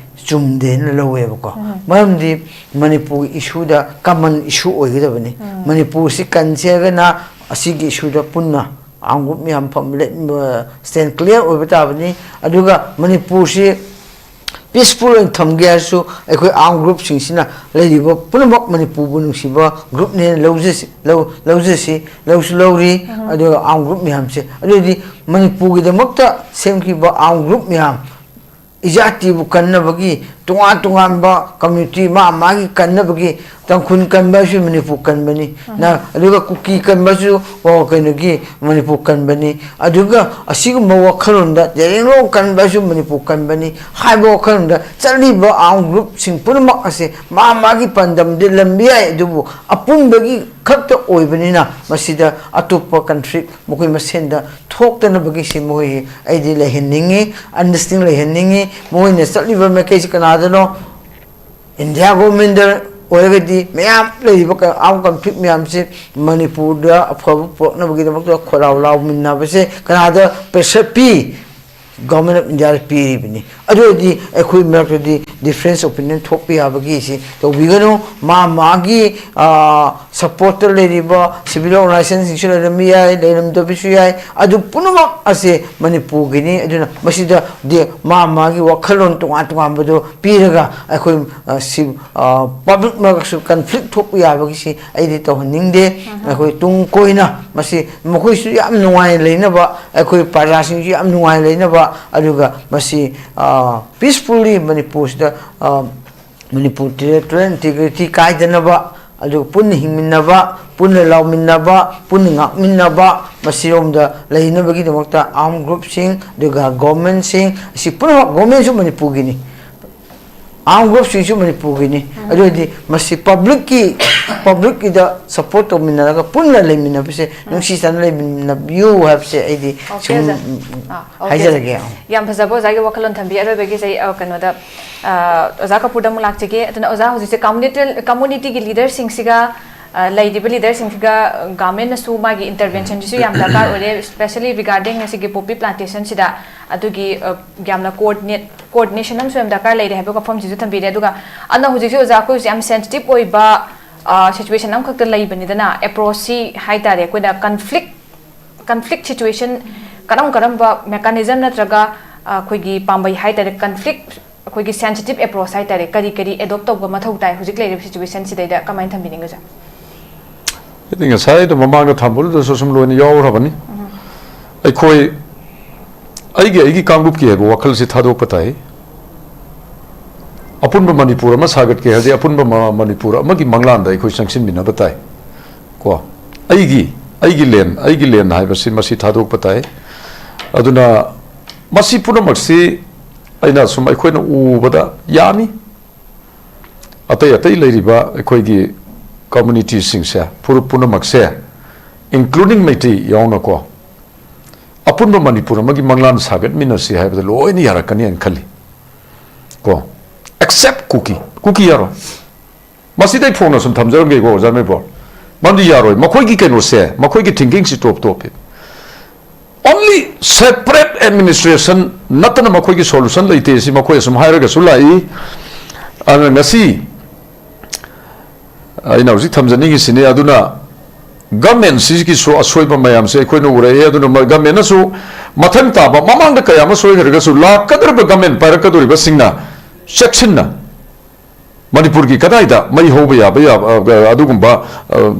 ꯆꯨꯝꯗꯦꯅ ꯂꯧꯋꯦꯕꯀꯣ꯫ ꯃꯔꯝꯗꯤ ꯃꯅꯤꯄꯨꯔꯒꯤ ꯏꯁꯨꯗ ꯀꯃꯟ ꯏꯁꯨ ꯑꯣꯏꯒꯗꯕꯅꯤ꯫ ꯃꯅꯤꯄꯨꯔꯁꯤ ꯀꯟꯁꯦ ꯍꯥꯏꯔꯒꯅ ꯑꯁꯤꯒꯤ ꯏꯁꯨꯗ ꯄꯨꯟꯅ ꯑꯥꯔꯝ ꯒ꯭ꯔꯨꯞ ꯃꯌꯥꯝ ꯐꯝ ꯁ꯭ꯇꯦꯟ ꯀ꯭ꯂꯤꯌꯥꯔ ꯑꯣꯏꯕ ꯇꯥꯕꯅꯤ꯫ ꯑꯗꯨꯒ ꯃꯅꯤꯄꯨꯔꯁꯤ ꯄꯤꯁꯐꯨꯜ ꯑꯣꯏꯅ ꯊꯝꯒꯦ ꯍꯥꯏꯔꯁꯨ ꯑꯩꯈꯣꯏ ꯑꯥꯔꯝ ꯒ꯭ꯔꯨꯞꯁꯤꯡꯁꯤꯅ ꯂꯩꯔꯤꯕ ꯄꯨꯝꯅꯃꯛ ꯃꯅꯤꯄꯨꯔꯕꯨ ꯅꯨꯡꯁꯤꯕ ꯒ꯭ꯔꯨꯞꯅꯦꯅ ꯂꯧꯖꯁꯤ, ꯂꯧ-, ꯂꯧꯖꯁꯤ, ꯂꯧꯁꯨ ꯂꯧꯔꯤ꯫ ꯑꯗꯨꯒ ꯑꯥꯔꯝ ꯒ꯭ꯔꯨꯞ ꯃꯌꯥꯝꯁꯦ, ꯑꯗꯨꯑꯣꯏꯗꯤ ꯃꯅꯤꯄꯨꯔꯒꯤꯗꯃꯛꯇ ꯁꯦꯝꯈꯤꯕ ꯑꯥꯔꯝ ꯒ꯭ꯔꯨꯞ ꯃꯌꯥꯝ, ꯏꯖꯥꯇꯤꯕꯨ ꯀꯟꯅꯕꯒꯤ, ꯇꯣꯉꯥꯟ ꯇꯣꯉꯥꯟꯕ ꯀꯝꯃ꯭ꯌꯨꯅꯤꯇꯤ ꯃꯥ ꯃꯥꯒꯤ ꯀꯟꯅꯕꯒꯤ, ꯇꯥꯡꯈꯨꯜ ꯀꯟꯕ ꯍꯥꯏꯁꯨ ꯃꯅꯤꯄꯨꯔ ꯀꯟꯕꯅꯤ꯫ ꯅ-, ꯑꯗꯨꯒ ꯀꯨꯀꯤ ꯀꯟꯕꯁꯨ, ꯑꯣ, ꯀꯩꯅꯣꯒꯤ ꯃꯅꯤꯄꯨꯔ ꯀꯟꯕꯅꯤ꯫ ꯑꯗꯨꯒ ꯑꯁꯤꯒꯨꯝꯕ ꯋꯥꯈꯜꯂꯣꯟꯗ ꯖꯦꯔꯦꯡꯂꯣꯡ ꯀꯟꯕ ꯍꯥꯏꯁꯨ ꯃꯅꯤꯄꯨꯔ ꯀꯟꯕꯅꯤ ꯍꯥꯏꯕ ꯋꯥꯈꯜꯂꯣꯟꯗ ꯆꯠꯂꯤꯕ ꯑꯥꯔꯝ ꯒ꯭ꯔꯨꯞꯁꯤꯡ ꯄꯨꯝꯅꯃꯛ ꯑꯁꯦ ꯃꯥ ꯃꯥꯒꯤ ꯄꯥꯟꯗꯝꯗꯤ ꯂꯝꯕꯤ ꯌꯥꯏ, ꯑꯗꯨꯕꯨ ꯑꯄꯨꯟꯕꯒꯤ ꯈꯛꯇ ꯑꯣꯏꯕꯅꯤꯅ ꯃꯁꯤꯗ ꯑꯇꯣꯞꯄ ꯀꯟꯐ꯭ꯂꯤꯛ ꯃꯈꯣꯏ ꯃꯁꯦꯟꯗ ꯊꯣꯛꯇꯅꯕꯒꯤꯁꯤ ꯃꯈꯣꯏ ꯑꯩꯗꯤ ꯂꯩꯍꯟꯅꯤꯡꯉꯤ, ꯑꯟꯗꯔꯁ꯭ꯇꯦꯟꯗꯤꯡ ꯂꯩꯍꯟꯅꯤꯡꯉꯤ꯫ ꯃꯈꯣꯏꯅ ꯆꯠꯂꯤꯕ ꯃꯥꯏꯀꯩꯁꯤ ꯀꯅꯥꯗꯅꯣ? ꯏꯟꯗꯤꯌꯥ ꯒꯣꯔꯃꯦꯟꯗ ꯑꯣꯏꯔꯒꯗꯤ ꯃꯌꯥꯝ ꯂꯩꯔꯤꯕ ꯑꯥꯔꯝ ꯀꯟꯐ꯭ꯂꯤꯛ ꯃꯌꯥꯝꯁꯤ ꯃꯅꯤꯄꯨꯔꯗ ꯑꯐꯕ ꯄꯨꯔꯛꯅꯕꯒꯤꯗꯃꯛꯇ ꯈꯣꯏꯔꯥꯎ ꯂꯥꯎꯃꯤꯟꯅꯕꯁꯦ ꯀꯅꯥꯗ ꯄ꯭ꯔꯦꯁꯔ ꯄꯤ? ꯒꯣꯔꯃꯦꯟ ꯑꯣꯐ ꯏꯟꯗꯤꯌꯥꯗ ꯄꯤꯔꯤꯕꯅꯤ꯫ ꯑꯗꯨ ꯑꯣꯏꯔꯗꯤ ꯑꯩꯈꯣꯏ ꯃꯔꯛꯇꯗꯤ ꯗꯤꯐ꯭ꯔꯦꯟꯁ ꯑꯣꯄꯤꯅꯤꯌꯟ ꯊꯣꯛꯄ ꯌꯥꯕꯒꯤ ꯁꯤ ꯇꯧꯕꯤꯒꯅꯨ꯫ ꯃꯥ ꯃꯥꯒꯤ, ꯑꯥ, ꯁꯄꯣꯔꯠꯇ ꯂꯩꯔꯤꯕ ꯁꯤꯚꯤꯜ ꯑꯣꯔꯒꯅꯥꯏꯖꯦꯁꯟꯁꯤꯡꯁꯨ ꯂꯩꯔꯝꯕ ꯌꯥꯏ, ꯂꯩꯔꯝꯗꯕꯁꯨ ꯌꯥꯏ꯫ ꯑꯗꯨ ꯄꯨꯝꯅꯃꯛ ꯑꯁꯦ ꯃꯅꯤꯄꯨꯔꯒꯤꯅꯤ꯫ ꯑꯗꯨꯅ ꯃꯁꯤꯗꯗꯤ ꯃꯥ ꯃꯥꯒꯤ ꯋꯥꯈꯜꯂꯣꯟ ꯇꯣꯉꯥꯟ ꯇꯣꯉꯥꯟꯕꯗꯨ ꯄꯤꯔꯒ ꯑꯩꯈꯣꯏ, ꯑ, ꯁꯤ, ꯑ, ꯄꯕ꯭ꯂꯤꯛ ꯃꯔꯛꯁꯨ ꯀꯟꯐ꯭ꯂꯤꯛ ꯊꯣꯛꯄ ꯌꯥꯕꯒꯤꯁꯤ ꯑꯩꯗꯤ ꯇꯧꯍꯟꯅꯤꯡꯗꯦ꯫ ꯑꯩꯈꯣꯏ ꯇꯨꯡ ꯀꯣꯏꯅ ꯃꯁꯤ ꯃꯈꯣꯏꯁꯨ ꯌꯥꯝ ꯅꯨꯡꯉꯥꯏꯅ ꯂꯩꯅꯕ, ꯑꯩꯈꯣꯏ ꯄ꯭ꯔꯖꯥꯁꯤꯡꯁꯨ ꯌꯥꯝ ꯅꯨꯡꯉꯥꯏꯅ ꯂꯩꯅꯕ, ꯑꯗꯨꯒ ꯃꯁꯤ, ꯑ, ꯄꯤꯁꯐꯨꯜꯂꯤ ꯃꯅꯤꯄꯨꯔꯁꯤꯗ, ꯑ, ꯃꯅꯤꯄꯨꯔ ꯇꯦꯔꯤꯇꯣꯔꯤꯌꯦꯜ ꯏꯟꯇꯤꯒ꯭ꯔꯤꯇꯤ ꯀꯥꯏꯗꯅꯕ, ꯑꯗꯨꯒ ꯄꯨꯟꯅ ꯍꯤꯡꯃꯤꯟꯅꯕ, ꯄꯨꯟꯅ ꯂꯥꯎꯃꯤꯟꯅꯕ, ꯄꯨꯟꯅ ꯉꯥꯛꯃꯤꯟꯅꯕ, ꯃꯁꯤꯔꯣꯝꯗ ꯂꯩꯅꯕꯒꯤꯗꯃꯛꯇ ꯑꯥꯔꯝ ꯒ꯭ꯔꯨꯞꯁꯤꯡ, ꯑꯗꯨꯒ ꯒꯣꯔꯃꯦꯟꯁꯤꯡ, ꯑꯁꯤ ꯄꯨꯝꯅꯃꯛ, ꯒꯣꯔꯃꯦꯟꯁꯨ ꯃꯅꯤꯄꯨꯔꯒꯤꯅꯤ, ꯑꯥꯔꯝ ꯒ꯭ꯔꯨꯞꯁꯤꯡꯁꯨ ꯃꯅꯤꯄꯨꯔꯒꯤꯅꯤ꯫ ꯑꯗꯨ ꯑꯣꯏꯔꯗꯤ ꯃꯁꯤ ꯄꯕ꯭ꯂꯤꯛꯀꯤ, ꯄꯕ꯭ꯂꯤꯛꯀꯤꯗ ꯁꯄꯣꯔꯠ ꯇꯧꯃꯤꯟꯅꯔꯒ ꯄꯨꯟꯅ ꯂꯩꯃꯤꯟꯅꯕꯁꯦ, ꯅꯨꯡꯁꯤ ꯆꯥꯟꯅꯅ ꯂꯩꯃꯤꯟꯅꯕꯤꯌꯨ ꯍꯥꯏꯕꯁꯦ ꯑꯩꯗꯤ ꯑꯣꯀꯦ, ꯁꯨꯝ ꯑꯣꯖꯥ꯫ ꯑꯥ, ꯑꯣꯀꯦ, ꯍꯥꯏꯖꯔꯒꯦ꯫ ꯑꯣꯖꯥ꯫ ꯌꯥꯝ ꯐꯖꯕ ꯑꯣꯖꯥꯒꯤ ꯋꯥꯈꯜꯂꯣꯟ ꯊꯝꯕꯤ꯫ ꯑꯔꯣꯏꯕꯒꯤ ꯑꯩ, ꯑ, ꯀꯩꯅꯣꯗ, ꯑ, ꯑꯣꯖꯥ ꯀꯄꯨꯔꯗ ꯑꯃꯨꯛ ꯂꯥꯛꯆꯒꯦ꯫ ꯑꯗꯨꯅ ꯑꯣꯖꯥ, ꯍꯧꯖꯤꯛꯁꯦ ꯀꯝꯃꯨꯅꯤꯇꯤ, ꯀꯝꯃꯨꯅꯤꯇꯤꯒꯤ ꯂꯤꯗꯔꯁꯤꯡꯁꯤꯒ, ꯑ, ꯂꯩꯔꯤꯕ ꯂꯤꯗꯔꯁꯤꯡꯁꯤꯒ ꯒꯚꯔꯟꯃꯦꯟꯅꯁꯨ ꯃꯥꯒꯤ ꯏꯟꯇꯔꯚꯦꯟꯁꯟꯁꯤꯁꯨ ꯌꯥꯝ ꯗꯔꯀꯥꯔ ꯑꯣꯏꯔꯦ, ꯁ꯭ꯄꯦꯁꯦꯂꯤ ꯔꯤꯒꯥꯔꯗꯤꯡ ꯉꯁꯤꯒꯤ ꯄꯣꯄꯤ ꯄ꯭ꯂꯥꯟꯇꯦꯁꯟꯁꯤꯗ꯫ ꯑꯗꯨꯒꯤ ꯑ, ꯌꯥꯝꯅ ꯀꯣꯑꯣꯔꯗꯤꯅꯦꯠ ꯀꯣꯑꯣꯔꯗꯤꯅꯦꯁꯟ ꯑꯃꯁꯨ ꯌꯥꯝ ꯗꯔꯀꯥꯔ ꯂꯩꯔꯦ ꯍꯥꯏꯕ ꯋꯥꯐꯝꯁꯤꯁꯨ ꯊꯝꯕꯤꯔꯦ꯫ ꯑꯗꯨꯒ ꯑꯗꯨꯅ ꯍꯧꯖꯤꯛꯁꯦ ꯑꯣꯖꯥ, ꯑꯩꯈꯣꯏ ꯍꯧꯖꯤꯛ ꯌꯥꯝ ꯁꯦꯟꯁꯤꯇꯤꯞ ꯑꯣꯏꯕ ꯁꯤꯆꯨꯋꯦꯁꯟ ꯑꯃꯈꯛꯇ ꯂꯩꯕꯅꯤꯗꯅ, ꯑꯦꯄ꯭ꯔꯣꯆꯁꯤ ꯍꯥꯏ ꯇꯥꯔꯦ, ꯑꯩꯈꯣꯏꯅ ꯀꯟꯐ꯭ꯂꯤꯛ ꯀꯟꯐ꯭ꯂꯤꯛ ꯁꯤꯆꯨꯋꯦꯁꯟ ꯀꯔꯝ ꯀꯔꯝꯕ ꯃꯦꯀꯥꯅꯤꯖꯝ ꯅꯠꯇ꯭ꯔꯒ ꯑ, ꯑꯩꯈꯣꯏꯒꯤ ꯄꯥꯝꯕꯩ ꯍꯥꯏ ꯇꯥꯔꯦ, ꯀꯟꯐ꯭ꯂꯤꯛ ꯑꯩꯈꯣꯏꯒꯤ ꯁꯦꯟꯁꯤꯇꯤꯞ ꯑꯦꯄ꯭ꯔꯣꯆ ꯍꯥꯏ ꯇꯥꯔꯦ, ꯀꯔꯤ ꯀꯔꯤ ꯑꯦꯗꯣꯞ ꯇꯧꯕ ꯃꯊꯧ ꯇꯥꯏ ꯍꯧꯖꯤꯛ ꯂꯩꯔꯤꯕ ꯁꯤꯆꯨꯋꯦꯁꯟꯁꯤꯗꯩꯗ, ꯀꯃꯥꯏꯅ ꯊꯝꯕꯤꯅꯤꯡꯒꯦ ꯑꯣꯖꯥ? ꯍꯥꯏꯗꯤ ꯉꯁꯥꯏ ꯑꯗꯨꯝ ꯃꯃꯥꯡꯗ ꯊꯝꯕꯗꯨꯗꯁꯨ ꯁꯨꯝ ꯂꯣꯏꯅ ꯌꯥꯎꯈ꯭ꯔꯕꯅꯤ꯫ ꯑꯩꯈꯣꯏ ꯑꯩꯒꯤ ꯑꯩꯒꯤ ꯀꯥꯡꯂꯨꯞꯀꯤ ꯍꯥꯏꯕ ꯋꯥꯈꯜꯁꯤ ꯊꯥꯗꯣꯛꯄ ꯇꯥꯏ꯫ ꯑꯄꯨꯟꯕ ꯃꯅꯤꯄꯨꯔ ꯑꯃ ꯁꯥꯒꯠꯀꯦ ꯍꯥꯏꯔꯗꯤ ꯑꯄꯨꯟꯕ ꯃ- ꯃꯅꯤꯄꯨꯔ ꯑꯃꯒꯤ ꯃꯪꯂꯥꯟꯗ ꯑꯩꯈꯣꯏ ꯆꯪꯁꯤꯟꯃꯤꯟꯅꯕ ꯇꯥꯏ꯫ ꯀꯣ, ꯑꯩꯒꯤ ꯑꯩꯒꯤ ꯂꯦꯟ ꯑꯩꯒꯤ ꯂꯦꯟ ꯍꯥꯏꯕꯁꯤ ꯃꯁꯤ ꯊꯥꯗꯣꯛꯄ ꯇꯥꯏ꯫ ꯑꯗꯨꯅ ꯃꯁꯤ ꯄꯨꯝꯅꯃꯛꯁꯤ ꯑꯩꯅ ꯁꯨꯝ ꯑꯩꯈꯣꯏꯅ ꯎꯕꯗ ꯌꯥꯅꯤ꯫ ꯑꯇꯩ ꯑꯇꯩ ꯂꯩꯔꯤꯕ ꯑꯩꯈꯣꯏꯒꯤ ꯀꯝꯃꯨꯅꯤꯇꯤꯁꯤꯡꯁꯦ, ꯐꯨꯔꯨꯞ ꯄꯨꯝꯅꯃꯛꯁꯦ, ꯏꯟꯀ꯭ꯂꯨꯗꯤꯡ ꯃꯩꯇꯩ ꯌꯥꯎꯅꯀꯣ, ꯑꯄꯨꯟꯕ ꯃꯅꯤꯄꯨꯔ ꯑꯃꯒꯤ ꯃꯪꯂꯥꯟ ꯁꯥꯒꯠꯃꯤꯟꯅꯁꯤ ꯍꯥꯏꯕꯗ ꯂꯣꯏꯅ ꯌꯥꯔꯛꯀꯅꯤꯅ ꯈꯜꯂꯤ꯫ ꯀꯣ, ꯑꯦꯛꯁꯦꯞ ꯀꯨꯀꯤ꯫ ꯀꯨꯀꯤ ꯌꯥꯔꯣꯏ꯫ ꯃꯁꯤꯗ ꯑꯩ ꯐꯣꯡꯅ ꯁꯨꯝ ꯊꯝꯖꯔꯝꯒꯦꯀꯣ, ꯑꯣꯖꯥ ꯃꯩꯕꯣꯜ꯫ ꯃꯔꯝꯗꯤ ꯌꯥꯔꯣꯏ꯫ ꯃꯈꯣꯏꯒꯤ ꯀꯩꯅꯣꯁꯦ, ꯃꯈꯣꯏꯒꯤ ꯊꯤꯡꯀꯤꯡꯁꯤ ꯇꯣꯞ ꯇꯣꯞꯄꯤ꯫ ꯑꯣꯟꯂꯤ ꯁꯦꯄꯔꯦꯠ ꯑꯦꯗꯃꯤꯅꯤꯁꯇ꯭ꯔꯦꯁꯟ ꯅꯠꯇꯅ ꯃꯈꯣꯏꯒꯤ ꯁꯣꯂꯨꯁꯟ ꯂꯩꯇꯦ꯫ ꯁꯤ ꯃꯈꯣꯏ ꯑꯁꯨꯝ ꯍꯥꯏꯔꯒꯁꯨ ꯂꯥꯛꯏ꯫ ꯑꯗꯨꯅ ꯉꯁꯤ ꯑꯩꯅ ꯍꯧꯖꯤꯛ ꯊꯝꯖꯅꯤꯡꯉꯤꯁꯤꯅꯤ꯫ ꯑꯗꯨꯅ ꯒꯃꯦꯟꯁꯤꯒꯤꯁꯨ ꯑꯁꯣꯏꯕ ꯃꯌꯥꯝꯁꯦ ꯑꯩꯈꯣꯏꯅ ꯎꯔꯛꯑꯦ꯫ ꯑꯗꯨꯅ ꯃ- ꯒꯃꯦꯟꯅꯁꯨ ꯃꯊꯪ ꯇꯥꯕ, ꯃꯃꯥꯡꯗ ꯀꯌꯥ ꯑꯃ ꯁꯣꯏꯈ꯭ꯔꯒꯁꯨ, ꯂꯥꯛꯀꯗꯧꯔꯤꯕ ꯒꯃꯦꯟ ꯄꯥꯏꯔꯛꯀꯗꯧꯔꯤꯕꯁꯤꯡꯅ ꯆꯦꯛꯁꯤꯟꯅ ꯃꯅꯤꯄꯨꯔꯒꯤ ꯀꯗꯥꯏꯗ ꯃꯩ ꯍꯧꯕ ꯌꯥꯕ, ꯌꯥꯕ, ꯑ, ꯑꯗꯨꯒꯨꯝꯕ, ꯑ,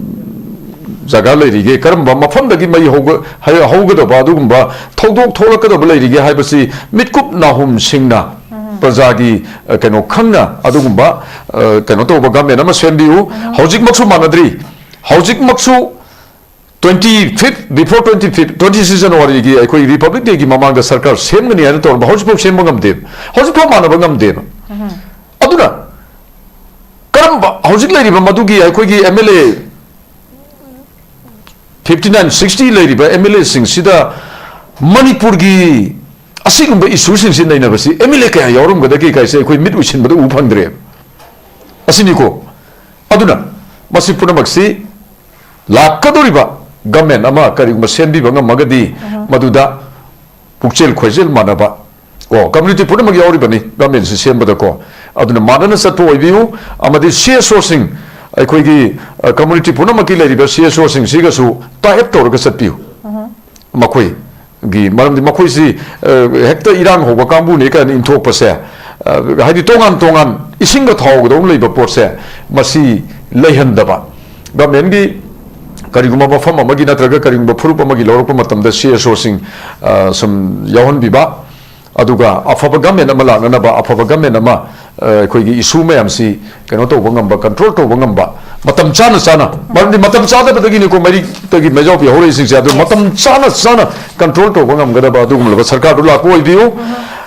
ꯖꯒꯥ ꯂꯩꯔꯤꯒꯦ, ꯀꯔꯝꯕ ꯃꯐꯝꯗꯒꯤ ꯃꯩ ꯍꯧꯒ- ꯍꯩ- ꯍꯧꯒꯗꯕ ꯑꯗꯨꯒꯨꯝꯕ ꯊꯧꯗꯣꯛ ꯊꯣꯛꯂꯛꯀꯗꯕ ꯂꯩꯔꯤꯒꯦ ꯍꯥꯏꯕꯁꯤ ꯃꯤꯠꯀꯨꯞ ꯅꯥꯍꯨꯝꯁꯤꯡꯅ ꯄ꯭ꯔꯖꯥꯒꯤ, ꯑ, ꯀꯩꯅꯣ ꯈꯪꯅ ꯑꯗꯨꯒꯨꯝꯕ, ꯑ, ꯀꯩꯅꯣ ꯇꯧꯕ ꯒꯃꯦꯟ ꯑꯃ ꯁꯦꯝꯕꯤꯌꯨ꯫ ꯍꯧꯖꯤꯛꯃꯛꯁꯨ ꯃꯥꯟꯅꯗ꯭ꯔꯤ꯫ ꯍꯧꯖꯤꯛꯃꯛꯁꯨ twenty fifth, before twenty fifth, twenty six January ꯒꯤ ꯑꯩꯈꯣꯏ Republic Day ꯒꯤ ꯃꯃꯥꯡꯗ ꯁꯔꯀꯥꯔ ꯁꯦꯝꯒꯅꯤ ꯍꯥꯏꯅ ꯇꯧꯔꯝꯕ, ꯍꯧꯖꯤꯛꯐꯥꯎ ꯁꯦꯝꯕ ꯉꯝꯗꯦꯕ꯫ ꯍꯧꯖꯤꯛꯐꯥꯎ ꯃꯥꯟꯅꯕ ꯉꯝꯗꯦꯕ꯫ ꯑꯗꯨꯅ ꯀꯔꯝꯕ ꯍꯧꯖꯤꯛ ꯂꯩꯔꯤꯕ ꯃꯗꯨꯒꯤ ꯑꯩꯈꯣꯏꯒꯤ MLA fifty nine, sixty ꯂꯩꯔꯤꯕ MLA ꯁꯤꯡꯁꯤꯗ ꯃꯅꯤꯄꯨꯔꯒꯤ ꯑꯁꯤꯒꯨꯝꯕ ꯏꯁꯨꯁꯤꯡꯁꯤ ꯅꯩꯅꯕꯁꯤ MLA ꯀꯌꯥ ꯌꯥꯎꯔꯝꯒꯗꯒꯦ ꯀꯥꯏꯁꯦ ꯑꯩꯈꯣꯏ ꯃꯤꯠ ꯎꯏꯁꯤꯟꯕꯗ ꯎꯕ ꯐꯪꯗ꯭ꯔꯦꯕ꯫ ꯑꯁꯤꯅꯤꯀꯣ꯫ ꯑꯗꯨꯅ ꯃꯁꯤ ꯄꯨꯝꯅꯃꯛꯁꯤ ꯂꯥꯛꯀꯗꯧꯔꯤꯕ ꯒꯃꯦꯟ ꯑꯃ ꯀꯔꯤꯒꯨꯝꯕ ꯁꯦꯝꯕꯤꯕ ꯉꯝꯃꯒꯗꯤ, ꯃꯗꯨꯗ ꯄꯨꯛꯆꯦꯜ ꯈꯣꯏꯖꯦꯜ ꯃꯥꯟꯅꯕ, ꯀꯣ, ꯀꯝꯃ꯭ꯌꯨꯅꯤꯇꯤ ꯄꯨꯝꯅꯃꯛ ꯌꯥꯎꯔꯤꯕꯅꯤ ꯒꯃꯦꯟꯁꯤ ꯁꯦꯝꯕꯗꯀꯣ꯫ ꯑꯗꯨꯅ ꯃꯥꯟꯅꯅ ꯆꯠꯄ ꯑꯣꯏꯕꯤꯌꯨ꯫ ꯑꯃꯗꯤ ꯁꯤ ꯑꯦꯁ ꯑꯣꯁꯤꯡ, ꯑꯩꯈꯣꯏꯒꯤ, ꯑ, ꯀꯝꯃ꯭ꯌꯨꯅꯤꯇꯤ ꯄꯨꯝꯅꯃꯛꯀꯤ ꯂꯩꯔꯤꯕ ꯁꯤ ꯑꯦꯁ ꯑꯣꯁꯤꯡꯁꯤꯒꯁꯨ ꯇꯥꯏ ꯑꯞ ꯇꯧꯔꯒ ꯆꯠꯄꯤꯌꯨ꯫ ꯃꯈꯣꯏꯒꯤ ꯃꯔꯝꯗꯤ ꯃꯈꯣꯏꯁꯤ, ꯑ, ꯍꯦꯛꯇ ꯏꯔꯥꯡ ꯍꯧꯕ ꯀꯥꯡꯕꯨꯅꯤ ꯀꯥꯏꯅ ꯏꯟꯊꯣꯛꯄꯁꯦ, ꯑ, ꯍꯥꯏꯗꯤ ꯇꯣꯉꯥꯟ ꯇꯣꯉꯥꯟ ꯏꯁꯤꯡꯒ ꯊꯥꯎꯒꯗꯧꯅ ꯂꯩꯕ ꯄꯣꯠꯁꯦ, ꯃꯁꯤ ꯂꯩꯍꯟꯗꯕ꯫ ꯒꯃꯦꯟꯒꯤ ꯀꯔꯤꯒꯨꯝꯕ ꯃꯐꯝ ꯑꯃꯒꯤ ꯅꯠꯇ꯭ꯔꯒ ꯀꯔꯤꯒꯨꯝꯕ ꯐꯨꯔꯨꯞ ꯑꯃꯒꯤ ꯂꯧꯔꯛꯄ ꯃꯇꯝꯗ ꯁꯤ ꯑꯦꯁ ꯑꯣꯁꯤꯡ, ꯑ, ꯁꯨꯝ ꯌꯥꯎꯍꯟꯕꯤꯕ, ꯑꯗꯨꯒ ꯑꯐꯕ ꯒꯃꯦꯟ ꯑꯃ ꯂꯥꯛꯅꯅꯕ, ꯑꯐꯕ ꯒꯃꯦꯟ ꯑꯃ, ꯑ, ꯑꯩꯈꯣꯏꯒꯤ ꯏꯁꯨ ꯃꯌꯥꯝꯁꯤ ꯀꯩꯅꯣ ꯇꯧꯕ ꯉꯝꯕ, ꯀꯟꯇ꯭ꯔꯣꯜ ꯇꯧꯕ ꯉꯝꯕ, ꯃꯇꯝ ꯆꯥꯅ ꯆꯥꯅ, ꯃꯔꯝꯗꯤ ꯃꯇꯝ ꯆꯥꯗꯕꯗꯒꯤꯅꯤꯀꯣ ꯃꯩꯔꯤꯛꯇꯒꯤ ꯃꯩꯖꯥꯎ ꯄꯤ ꯍꯧꯔꯛꯏꯁꯤꯡꯁꯦ꯫ ꯑꯗꯨ ꯃꯇꯝ ꯆꯥꯅ ꯆꯥꯅ ꯀꯟꯇ꯭ꯔꯣꯜ ꯇꯧꯕ ꯉꯝꯒꯗꯕ ꯑꯗꯨꯒꯨꯝꯂꯕ ꯁꯔꯀꯥꯔꯗꯨ ꯂꯥꯛꯄ ꯑꯣꯏꯕꯤꯌꯨ꯫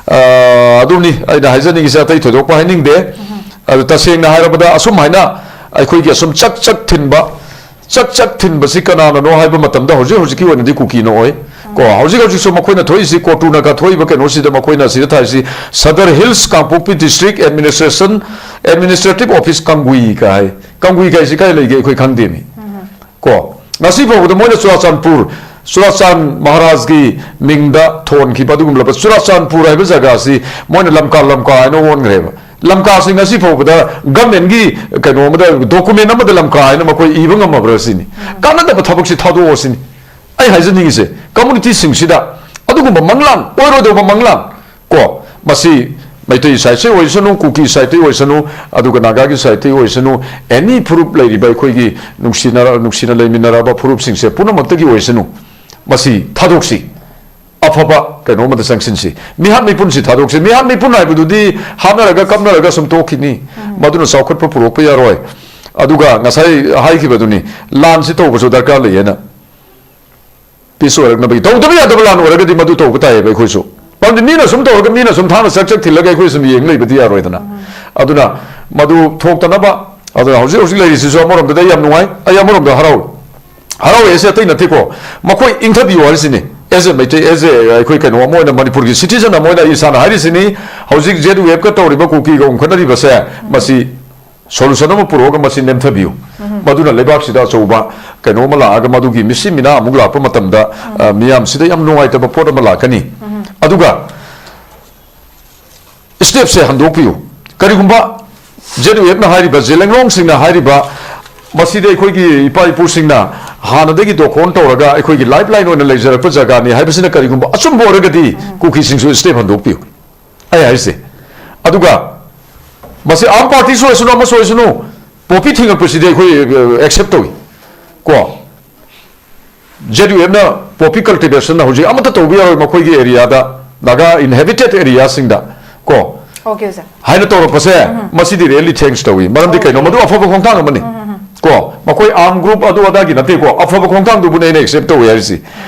ꯑ, ꯑꯗꯨꯅꯤ ꯑꯩꯅ ꯍꯥꯏꯖꯅꯤꯡꯉꯤꯁꯦ, ꯑꯇꯩ ꯊꯣꯏꯗꯣꯛꯄ ꯍꯥꯏꯅꯤꯡꯗꯦ꯫ ꯑꯗꯨ ꯇꯁꯦꯡꯅ ꯍꯥꯏꯔꯕꯗ, ꯑꯁꯨꯝ ꯍꯥꯏꯅ ꯑꯩꯈꯣꯏꯒꯤ ꯑꯁꯨꯝ ꯆꯛ ꯆꯛ ꯊꯤꯟꯕ, ꯆꯛ ꯆꯛ ꯊꯤꯟꯕꯁꯤ ꯀꯅꯥꯅꯅꯣ ꯍꯥꯏꯕ ꯃꯇꯝꯗ, ꯍꯧꯖꯤꯛ ꯍꯧꯖꯤꯛꯀꯤ ꯑꯣꯏꯅꯗꯤ ꯀꯨꯀꯤꯅ ꯑꯣꯏ꯫ ꯀꯣ, ꯍꯧꯖꯤꯛ ꯍꯧꯖꯤꯛꯁꯨ ꯃꯈꯣꯏꯅ ꯊꯣꯛꯏꯁꯤ, ꯀꯣꯇꯨꯅꯒ ꯊꯣꯛꯏꯕ ꯀꯩꯅꯣꯁꯤꯗ ꯃꯈꯣꯏꯅ ꯁꯤꯗ ꯊꯥꯏꯁꯤ ꯁꯗꯔ ꯍꯤꯜꯁ ꯀꯥꯡꯄꯣꯛꯄꯤ ꯗꯤꯁꯇ꯭ꯔꯤꯛ ꯑꯦꯗꯃꯤꯅꯤꯁꯇ꯭ꯔꯦꯁꯟ, ꯑꯦꯗꯃꯤꯅꯤꯁꯇ꯭ꯔꯦꯇꯤꯚ ꯑꯣꯐꯤꯁ ꯀꯥꯡꯒꯨꯏ ꯀꯥꯏ꯫ ꯀꯥꯡꯒꯨꯏ ꯀꯥꯏꯁꯤ ꯀꯥꯏ ꯂꯩꯒꯦ ꯑꯩꯈꯣꯏ ꯈꯪꯗꯦꯃꯤ꯫ ꯀꯣ, ꯉꯁꯤ ꯐꯥꯎꯕꯗ ꯃꯣꯏꯅ ꯆꯨꯔꯥꯆꯥꯟꯄꯨꯔ, ꯆꯨꯔꯥꯆꯥꯟ ꯃꯍꯥꯔꯥꯖꯀꯤ ꯃꯤꯡꯗ ꯊꯣꯟꯈꯤꯕ ꯑꯗꯨꯒꯨꯝꯂꯕ ꯆꯨꯔꯥꯆꯥꯟꯄꯨꯔ ꯍꯥꯏꯕ ꯖꯒꯥꯁꯤ ꯃꯣꯏꯅ ꯂꯝꯀꯥ, ꯂꯝꯀꯥ ꯍꯥꯏꯅ ꯑꯣꯟꯈ꯭ꯔꯦꯕ꯫ ꯂꯝꯀꯥꯁꯤ ꯉꯁꯤ ꯐꯥꯎꯕꯗ ꯒꯃꯦꯟꯒꯤ ꯀꯩꯅꯣ ꯑꯃꯗ, ꯗꯣꯀꯨꯃꯦꯟ ꯑꯃꯗ ꯂꯝꯀꯥ ꯍꯥꯏꯅ ꯃꯈꯣꯏ ꯏꯕ ꯉꯝꯃꯕ꯭ꯔꯥ ꯁꯤꯅꯤ꯫ ꯀꯥꯟꯅꯗꯕ ꯊꯕꯛꯁꯤ ꯊꯥꯗꯣꯛꯑꯣ ꯁꯤꯅꯤ ꯑꯩ ꯍꯥꯏꯖꯅꯤꯡꯉꯤꯁꯦ꯫ ꯀꯝꯃꯨꯅꯤꯇꯤꯁꯤꯡꯁꯤꯗ ꯑꯗꯨꯒꯨꯝꯕ ꯃꯪꯂꯥꯟ, ꯑꯣꯏꯔꯣꯏꯗꯧꯕ ꯃꯪꯂꯥꯟ, ꯀꯣ, ꯃꯁꯤ ꯃꯩꯇꯩ ꯁꯥꯏꯠꯁꯦ ꯑꯣꯏꯁꯅꯨ, ꯀꯨꯀꯤ ꯁꯥꯏꯠꯇꯒꯤ ꯑꯣꯏꯁꯅꯨ, ꯑꯗꯨꯒ ꯅꯥꯒꯥꯒꯤ ꯁꯥꯏꯠꯇꯒꯤ ꯑꯣꯏꯁꯅꯨ, ꯑꯦꯅꯤ ꯐꯨꯔꯨꯞ ꯂꯩꯔꯤꯕ ꯑꯩꯈꯣꯏꯒꯤ ꯅꯨꯡꯁꯤꯅꯔ-, ꯅꯨꯡꯁꯤꯅ ꯂꯩꯃꯤꯟꯅꯔꯕ ꯐꯨꯔꯨꯞꯁꯤꯡꯁꯦ ꯄꯨꯝꯅꯃꯛꯇꯒꯤ ꯑꯣꯏꯁꯅꯨ, ꯃꯁꯤ ꯊꯥꯗꯣꯛꯁꯤ꯫ ꯑꯐꯕ ꯀꯩꯅꯣ ꯑꯃꯗ ꯆꯪꯁꯤꯟꯁꯤ꯫ ꯃꯤꯍꯥꯠ ꯃꯤꯄꯨꯟꯁꯤ ꯊꯥꯗꯣꯛꯁꯤ꯫ ꯃꯤꯍꯥꯠ ꯃꯤꯄꯨꯟ ꯍꯥꯏꯕꯗꯨꯗꯤ ꯍꯥꯠꯅꯔꯒ ꯀꯞꯅꯔꯒ ꯁꯨꯝ ꯇꯣꯛꯈꯤꯅꯤ꯫ ꯃꯗꯨꯅ ꯆꯥꯎꯈꯠꯄ ꯄꯨꯔꯛꯄ ꯌꯥꯔꯣꯏ꯫ ꯑꯗꯨꯒ ꯉꯁꯥꯏ ꯍꯥꯏꯈꯤꯕꯗꯨꯅꯤ, ꯂꯥꯟꯁꯤ ꯇꯧꯕꯁꯨ ꯗꯔꯀꯥꯔ ꯂꯩꯌꯦꯅ꯫ ꯄꯤꯁ ꯑꯣꯏꯔꯛꯅꯕꯒꯤ ꯇꯧꯗꯕ ꯌꯥꯗꯕ ꯂꯥꯟ ꯑꯣꯏꯔꯒꯗꯤ ꯃꯗꯨ ꯇꯧꯕ ꯇꯥꯏꯌꯦꯕ ꯑꯩꯈꯣꯏꯁꯨ꯫ ꯃꯔꯝꯗꯤ ꯃꯤꯅ ꯁꯨꯝ ꯇꯧꯔꯒ ꯃꯤꯅ ꯁꯨꯝ ꯊꯥꯡꯅ ꯆꯛ ꯆꯛ ꯊꯤꯜꯂꯒ ꯑꯩꯈꯣꯏ ꯁꯨꯝ ꯌꯦꯡ ꯂꯩꯕꯗꯤ ꯌꯥꯔꯣꯏꯗꯅ꯫ ꯑꯗꯨꯅ ꯃꯗꯨ ꯊꯣꯛꯇꯅꯕ, ꯑꯗꯨꯅ ꯍꯧꯖꯤꯛ ꯍꯧꯖꯤꯛ ꯂꯩꯔꯤꯁꯤꯁꯨ ꯑꯃꯔꯣꯝꯗꯗꯤ ꯑꯩ ꯌꯥꯝ ꯅꯨꯡꯉꯥꯏ, ꯑꯩ ꯑꯃꯔꯣꯝꯗ ꯍꯔꯥꯎꯏ꯫ ꯍꯔꯥꯎꯏ ꯍꯥꯏꯁꯦ ꯑꯇꯩ ꯅꯠꯇꯦꯀꯣ, ꯃꯈꯣꯏ ꯏꯪꯊꯕꯤꯌꯨ ꯍꯥꯏꯔꯤꯁꯤꯅꯤ꯫ ꯑꯦꯁ ꯑꯦ ꯃꯩꯇꯩ, ꯑꯦꯁ ꯑꯦ ꯑꯩꯈꯣꯏ ꯀꯩꯅꯣ ꯑꯃ ꯑꯣꯏꯅ, ꯃꯅꯤꯄꯨꯔꯒꯤ ꯁꯤꯇꯤꯖꯟ ꯑꯃ ꯑꯣꯏꯅ ꯑꯩ ꯏꯁꯥꯅ ꯍꯥꯏꯔꯤꯁꯤꯅꯤ꯫ ꯍꯧꯖꯤꯛ ꯖꯦꯠ ꯋꯦꯕꯀ ꯇꯧꯔꯤꯕ ꯀꯨꯀꯤꯒ ꯎꯪꯈꯠꯅꯔꯤꯕꯁꯦ, ꯃꯁꯤ ꯁꯣꯂꯨꯁꯟ ꯑꯃ ꯄꯨꯔꯛꯑꯒ ꯃꯁꯤ ꯅꯦꯝꯊꯕꯤꯌꯨ꯫ ꯃꯗꯨꯅ ꯂꯩꯕꯥꯛꯁꯤꯗ ꯑꯆꯧꯕ ꯀꯩꯅꯣ ꯑꯃ ꯂꯥꯛꯑꯒ ꯃꯗꯨꯒꯤ ꯃꯤꯁꯤ ꯃꯤꯅꯥ ꯑꯃꯨꯛ ꯂꯥꯛꯄ ꯃꯇꯝꯗ, ꯑ, ꯃꯤꯌꯥꯝꯁꯤꯗ ꯌꯥꯝ ꯅꯨꯡꯉꯥꯏꯇꯕ ꯄꯣꯠ ꯑꯃ ꯂꯥꯛꯀꯅꯤ꯫ ꯑꯗꯨꯒ ꯁ꯭ꯇꯦꯞꯁꯦ ꯍꯟꯗꯣꯛꯄꯤꯌꯨ꯫ ꯀꯔꯤꯒꯨꯝꯕ ꯖꯦꯠ ꯌꯨ ꯑꯦꯐꯅ ꯍꯥꯏꯔꯤꯕ, ꯖꯦꯂꯦꯡꯔꯣꯡꯁꯤꯡꯅ ꯍꯥꯏꯔꯤꯕ, ꯃꯁꯤꯗ ꯑꯩꯈꯣꯏꯒꯤ ꯏꯄꯥ ꯏꯄꯨꯁꯤꯡꯅ ꯍꯥꯟꯅꯗꯒꯤ ꯗꯣꯀꯣꯟ ꯇꯧꯔꯒ ꯑꯩꯈꯣꯏꯒꯤ ꯂꯥꯏꯐ ꯂꯥꯏꯟ ꯑꯣꯏꯅ ꯂꯩꯖꯔꯛꯄ ꯖꯒꯥꯅꯤ ꯍꯥꯏꯕꯁꯤꯅ ꯀꯔꯤꯒꯨꯝꯕ ꯑꯆꯨꯝꯕ ꯑꯣꯏꯔꯒꯗꯤ, ꯀꯨꯀꯤꯁꯤꯡꯁꯨ ꯁ꯭ꯇꯦꯞ ꯍꯟꯗꯣꯛꯄꯤꯌꯨ꯫ ꯑꯩ ꯍꯥꯏꯁꯦ꯫ ꯑꯗꯨꯒ ꯃꯁꯤ ꯑꯥꯔꯝ ꯄꯥꯔꯇꯤꯁꯨ ꯑꯣꯏꯁꯅꯨ, ꯑꯃꯁꯨ ꯑꯣꯏꯁꯅꯨ, ꯄꯣꯄꯤ ꯊꯤꯡꯉꯛꯄꯁꯤꯗꯤ ꯑꯩꯈꯣꯏ, ꯑ, ꯑꯦꯛꯁꯦꯞ ꯇꯧꯏ꯫ ꯀꯣ? ꯖꯦꯠ ꯌꯨ ꯑꯦꯐꯅ ꯄꯣꯄꯤ ꯀꯜꯇꯤꯚꯦꯁꯟ ꯍꯧꯖꯤꯛ ꯑꯃꯠꯇ ꯇꯧꯕ ꯌꯥꯔꯣꯏ ꯃꯈꯣꯏꯒꯤ ꯑꯦꯔꯤꯌꯥꯗ, ꯅꯥꯒꯥ ꯏꯟꯍꯦꯕꯤꯇꯦꯠ ꯑꯦꯔꯤꯌꯥꯁꯤꯡꯗ꯫ ꯀꯣ? Okay, sir. ꯍꯥꯏꯅ ꯇꯧꯔꯛꯄꯁꯦ, ꯃꯁꯤꯗꯤ really thanks ꯇꯧꯏ꯫ ꯃꯔꯝꯗꯤ ꯀꯩꯅꯣ? ꯃꯗꯨ ꯑꯐꯕ ꯈꯣꯡꯊꯥꯡ ꯑꯃꯅꯤ꯫ ꯀꯣ? ꯃꯈꯣꯏ ꯑꯥꯔꯝ ꯒ꯭ꯔꯨꯞ ꯑꯗꯨ ꯑꯗꯥꯒꯤ ꯅꯠꯇꯦꯀꯣ, ꯑꯐꯕ ꯈꯣꯡꯊꯥꯡꯗꯨꯕꯨꯅꯦ ꯑꯩꯅ ꯑꯦꯛꯁꯦꯞ ꯇꯧꯏ ꯍꯥꯏꯔꯤꯁꯤ꯫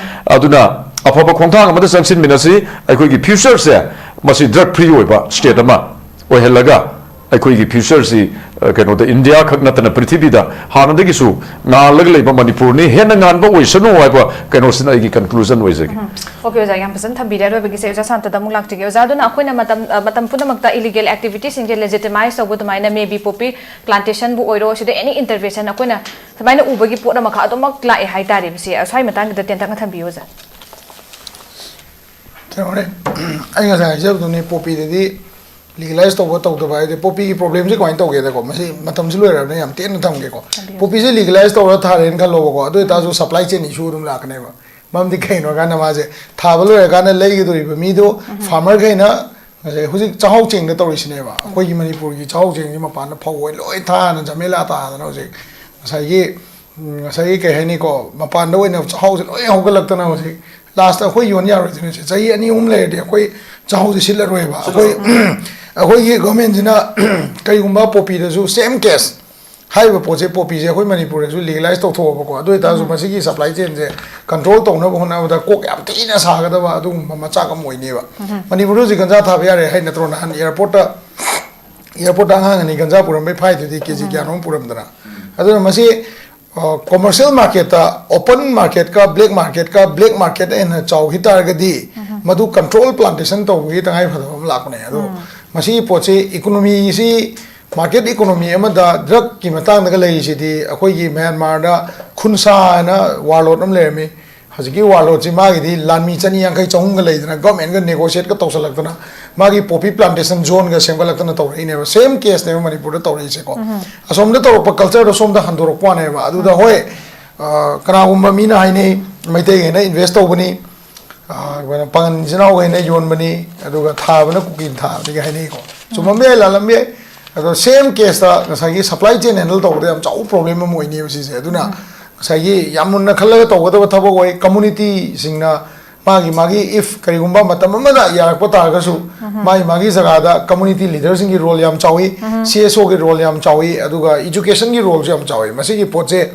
ꯑꯗꯨꯅ ꯑꯐꯕ ꯈꯣꯡꯊꯥꯡ ꯑꯃꯗ ꯆꯪꯁꯤꯟꯃꯤꯟꯅꯁꯤ꯫ ꯑꯩꯈꯣꯏꯒꯤ ꯐ꯭ꯌꯨꯆꯔꯁꯦ ꯃꯁꯤ ꯗ꯭ꯔꯒ ꯐ꯭ꯔꯤ ꯑꯣꯏꯕ ꯁ꯭ꯇꯦꯠ ꯑꯃ ꯑꯣꯏꯍꯜꯂꯒ, ꯑꯩꯈꯣꯏꯒꯤ ꯐ꯭ꯌꯨꯆꯔꯁꯤ, ꯑ, ꯀꯩꯅꯣꯗ, ꯏꯟꯗꯤꯌꯥ ꯈꯛ ꯅꯠꯇꯅ ꯄ꯭ꯔꯤꯊꯤꯕꯤꯗ ꯍꯥꯟꯅꯗꯒꯤꯁꯨ ꯉꯥꯜꯂꯒ ꯂꯩꯕ ꯃꯅꯤꯄꯨꯔꯅꯤ, ꯍꯦꯟꯅ ꯉꯥꯟꯕ ꯑꯣꯏꯁꯅꯨ ꯍꯥꯏꯕ ꯀꯩꯅꯣꯁꯤꯅ ꯑꯩꯒꯤ ꯀꯟꯀ꯭ꯂꯨꯖꯟ ꯑꯣꯏꯖꯒꯦ꯫ Okay, ꯑꯣꯖꯥ, ꯌꯥꯝ ꯐꯖꯅ ꯊꯝꯕꯤꯔꯦ꯫ ꯑꯔꯣꯏꯕꯒꯤꯁꯦ ꯑꯣꯖꯥ ꯁꯥꯟꯇꯗ ꯑꯃꯨꯛ ꯂꯥꯛꯆꯒꯦ꯫ ꯑꯣꯖꯥ, ꯑꯗꯨꯅ ꯑꯩꯈꯣꯏꯅ ꯃꯇꯝ, ꯑ, ꯃꯇꯝ ꯄꯨꯝꯅꯃꯛꯇ ꯏꯂꯤꯒꯦꯜ ꯑꯦꯛꯇꯤꯚꯤꯇꯤꯁꯤꯡꯁꯦ ꯂꯦꯖꯤꯇꯤꯃꯥꯏꯁ ꯇꯧꯕ ꯑꯗꯨꯃꯥꯏꯅ, maybe poppy plantationꯕꯨ ꯑꯣꯏꯔꯣ, ꯁꯤꯗ any intervention ꯑꯩꯈꯣꯏꯅ ꯁꯨꯃꯥꯏꯅ ꯎꯕꯒꯤ ꯄꯣꯠ ꯑꯃꯈꯛ ꯑꯗꯨꯃꯛ ꯂꯥꯛꯑꯦ ꯍꯥꯏꯇꯥꯔꯦ꯫ ꯁꯤ, ꯑ, ꯁ꯭ꯋꯥꯏ ꯃꯇꯥꯡꯁꯤꯗ ꯇꯦꯟꯇꯛꯅ ꯊꯝꯕꯤꯌꯨ, ꯑꯣꯖꯥ꯫ ꯀꯩꯅꯣꯅꯦ, ꯑꯩ ꯉꯁꯥꯏ ꯍꯥꯏꯖꯕꯗꯨꯅꯤ, ꯄꯣꯄꯤꯗꯗꯤ ꯂꯤꯒꯦꯂꯥꯏꯁ ꯇꯧꯕ ꯇꯧꯗꯕ ꯍꯥꯏꯗꯤ, ꯄꯣꯄꯤꯒꯤ ꯄ꯭ꯔꯣꯕ꯭ꯂꯦꯝꯁꯦ ꯀꯃꯥꯏꯅ ꯇꯧꯒꯦꯗꯀꯣ, ꯃꯁꯤ ꯃꯇꯝꯁꯤ ꯂꯣꯏꯔꯕꯅꯤꯅ ꯌꯥꯝ ꯇꯦꯟꯅ ꯊꯝꯒꯦꯀꯣ꯫ ꯊꯝꯕꯤꯌꯨ꯫ ꯄꯣꯄꯤꯁꯦ ꯂꯤꯒꯦꯂꯥꯏꯁ ꯇꯧꯔ ꯊꯥꯔꯦꯅ ꯈꯜꯂꯣꯕꯀꯣ, ꯑꯗꯨ ꯑꯣꯏꯇꯥꯔꯁꯨ supply chain issue ꯑꯗꯨꯝ ꯂꯥꯛꯀꯅꯦꯕ꯫ ꯃꯔꯝꯗꯤ ꯀꯩꯅꯣ ꯍꯥꯏꯔꯀꯥꯟꯗ, ꯃꯥꯁꯦ ꯊꯥꯕ ꯂꯣꯏꯔꯀꯥꯟꯗ ꯂꯩꯒꯗꯧꯔꯤꯕ ꯃꯤꯗꯣ, farmerꯈꯩꯅ ꯉꯁꯥꯏ ꯍꯧꯖꯤꯛ ꯆꯥꯛꯍꯥꯎ ꯆꯦꯡꯗ ꯇꯧꯔꯤꯁꯤꯅꯦꯕ꯫ ꯑꯩꯈꯣꯏꯒꯤ ꯃꯅꯤꯄꯨꯔꯒꯤ ꯆꯥꯛꯍꯥꯎ ꯆꯦꯡꯁꯤ ꯃꯄꯥꯟꯗ ꯐꯧ ꯑꯣꯏꯅ ꯂꯣꯏ ꯊꯥꯗꯅ ꯖꯃꯦꯂꯥ ꯇꯥꯗꯅ ꯍꯧꯖꯤꯛ ꯉꯁꯥꯏꯒꯤ, ꯎꯝ, ꯉꯁꯥꯏꯒꯤ ꯀꯩ ꯍꯥꯏꯅꯤꯀꯣ, ꯃꯄꯥꯟꯗ ꯑꯣꯏꯅ ꯆꯥꯛꯍꯥꯎꯁꯦ ꯂꯣꯏ ꯍꯧꯒꯠꯂꯛꯇꯅ ꯍꯧꯖꯤꯛ ꯂꯥꯁꯇ ꯑꯩꯈꯣꯏ ꯌꯣꯟ ꯌꯥꯔꯣꯏꯗꯣꯏꯅꯦ꯫ ꯁꯦ, ꯆꯍꯤ ꯑꯅꯤ ꯑꯍꯨꯝ ꯂꯩꯔꯗꯤ ꯑꯩꯈꯣꯏ ꯆꯥꯛꯍꯥꯎꯁꯦ ꯁꯤꯠꯂꯔꯣꯏꯕ꯫ ꯑꯩꯈꯣꯏ, ꯑꯩꯈꯣꯏꯒꯤ ꯒꯣꯔꯃꯦꯟꯁꯤꯅ ꯀꯩꯒꯨꯝꯕ ꯄꯣꯄꯤꯗꯁꯨ same case, ꯍꯥꯏꯔꯤꯕ ꯄꯣꯠꯁꯦ, ꯄꯣꯄꯤꯁꯦ ꯑꯩꯈꯣꯏ ꯃꯅꯤꯄꯨꯔꯗꯁꯨ ꯂꯤꯒꯦꯂꯥꯏꯁ ꯇꯧꯊꯣꯛꯑꯕꯀꯣ, ꯑꯗꯨ ꯑꯣꯏꯇꯥꯔꯁꯨ ꯃꯁꯤꯒꯤ supply chainꯁꯦ control ꯇꯧꯅꯕ ꯍꯣꯠꯅꯕꯗ ꯀꯣꯛ ꯌꯥꯝ ꯊꯤꯅ ꯁꯥꯒꯗꯕ ꯑꯗꯨꯒꯨꯝꯕ ꯃꯆꯥꯛ ꯑꯃ ꯑꯣꯏꯅꯦꯕ꯫ ꯃꯅꯤꯄꯨꯔꯗ ꯍꯧꯖꯤꯛ ꯒꯟꯖꯥ ꯊꯥꯕ ꯌꯥꯔꯦ ꯍꯥꯏ ꯅꯠꯇ꯭ꯔꯣ? ꯅꯍꯥꯟ airportꯇ, airportꯇ ꯑꯉꯥꯡ ꯑꯅꯤ ꯒꯟꯖꯥ ꯄꯨꯔꯝꯕꯩ ꯐꯥꯏꯗꯨꯗꯤ, ꯀꯦꯖꯤ ꯀꯌꯥꯅꯣꯝ ꯄꯨꯔꯝꯗꯅ꯫ ꯑꯗꯨꯅ ꯃꯁꯤ, ꯑ, commercial marketꯇ, open marketꯀ black marketꯀ, black marketꯅ ꯍꯦꯟꯅ ꯆꯥꯎꯈꯤ ꯇꯥꯔꯒꯗꯤ, ꯃꯗꯨ control plantation ꯇꯧꯕꯒꯤ ꯇꯉꯥꯏ ꯐꯗꯕ ꯑꯃ ꯂꯥꯛꯄꯅꯦ꯫ ꯑꯗꯣ ꯃꯁꯤꯒꯤ ꯄꯣꯠꯁꯤ economyꯁꯤ ꯃꯥꯔꯀꯦꯠ ꯏꯀꯣꯅꯣꯃꯤ ꯑꯃꯗ ꯗ꯭ꯔꯛꯀꯤ ꯃꯇꯥꯡꯗꯒ ꯂꯩꯔꯤꯁꯤꯗꯤ, ꯑꯩꯈꯣꯏꯒꯤ ꯃ꯭ꯌꯥꯟꯃꯥꯔꯗ ꯈꯨꯟꯁꯥ ꯍꯥꯏꯅ ꯋꯥꯔꯂꯣꯠ ꯑꯃ ꯂꯩꯔꯝꯃꯤ꯫ ꯍꯧꯖꯤꯛꯀꯤ ꯋꯥꯔꯂꯣꯠꯁꯤ ꯃꯥꯒꯤꯗꯤ ꯂꯥꯟꯃꯤ ꯆꯅꯤ ꯌꯥꯡꯈꯩ ꯆꯍꯨꯝꯒ ꯂꯩꯗꯅ ꯒꯚꯔꯟꯃꯦꯟꯒ ꯅꯦꯒꯣꯁꯤꯌꯦꯠꯀ ꯇꯧꯁꯜꯂꯛꯇꯅ ꯃꯥꯒꯤ ꯄꯣꯄꯤ ꯄ꯭ꯂꯥꯟꯇꯦꯁꯟ ꯖꯣꯟꯒ ꯁꯦꯝꯒꯠꯂꯛꯇꯅ ꯇꯧꯔꯛꯏꯅꯦꯕ꯫ ꯁꯦꯝ ꯀꯦꯁꯅꯦꯕ ꯃꯅꯤꯄꯨꯔꯗ ꯇꯧꯔꯛꯏꯁꯦꯀꯣ꯫ ꯑꯁꯣꯝꯗ ꯇꯧꯔꯛꯄ ꯀꯜꯆꯔꯗꯣ ꯁꯣꯝꯗ ꯍꯟꯗꯣꯔꯛꯄ ꯋꯥꯅꯦꯕ꯫ ꯑꯗꯨꯗ ꯍꯣꯏ, ꯑ, ꯀꯅꯥꯒꯨꯝꯕ ꯃꯤꯅ ꯍꯥꯏꯅꯩ, ꯃꯩꯇꯩꯈꯩꯅ ꯏꯟꯚꯦꯁ ꯇꯧꯕꯅꯤ, ꯑ, ꯑꯩꯈꯣꯏꯅ ꯄꯥꯉꯟ ꯏꯆꯤꯟ ꯏꯅꯥꯎꯈꯩꯅ ꯌꯣꯟꯕꯅꯤ, ꯑꯗꯨꯒ ꯊꯥꯕꯅ ꯀꯨꯀꯤꯅ ꯊꯥꯕꯅꯤꯒ ꯍꯥꯏꯅꯩꯀꯣ꯫ ꯆꯨꯝꯃꯝꯕ ꯌꯥꯏ, ꯂꯥꯜꯂꯝꯕ ꯌꯥꯏ꯫ ꯑꯗꯣ ꯁꯦꯝ ꯀꯦꯁꯇ ꯉꯁꯥꯏꯒꯤ ꯁꯄ꯭ꯂꯥꯏ ꯆꯦꯟ ꯍꯦꯟꯗꯜ ꯇꯧꯕꯗ ꯌꯥꯝ ꯆꯥꯎꯕ ꯄ꯭ꯔꯣꯕ꯭ꯂꯦꯝ ꯑꯃ ꯑꯣꯏꯅꯦꯕ ꯁꯤꯁꯦ꯫ ꯑꯗꯨꯅ ꯉꯁꯥꯏꯒꯤ ꯌꯥꯝ ꯃꯨꯟꯅ ꯈꯜꯂꯒ ꯇꯧꯒꯗꯕ ꯊꯕꯛ ꯑꯣꯏ꯫ ꯀꯝꯃꯨꯅꯤꯇꯤꯁꯤꯡꯅ ꯃꯥꯒꯤ ꯃꯥꯒꯤ, if ꯀꯔꯤꯒꯨꯝꯕ ꯃꯇꯝ ꯑꯃꯗ ꯌꯥꯔꯛꯄ ꯇꯥꯔꯒꯁꯨ, ꯃꯥꯒꯤ ꯃꯥꯒꯤ ꯖꯒꯥꯗ ꯀꯝꯃꯨꯅꯤꯇꯤ ꯂꯤꯗꯔꯁꯤꯡꯒꯤ ꯔꯣꯜ ꯌꯥꯝ ꯆꯥꯎꯏ, ꯁꯤ ꯑꯦꯁ ꯑꯣꯒꯤ ꯔꯣꯜ ꯌꯥꯝ ꯆꯥꯎꯏ, ꯑꯗꯨꯒ ꯏꯖꯨꯀꯦꯁꯟꯒꯤ ꯔꯣꯜꯁꯨ ꯌꯥꯝ ꯆꯥꯎꯏ꯫ ꯃꯁꯤꯒꯤ ꯄꯣꯠꯁꯦ,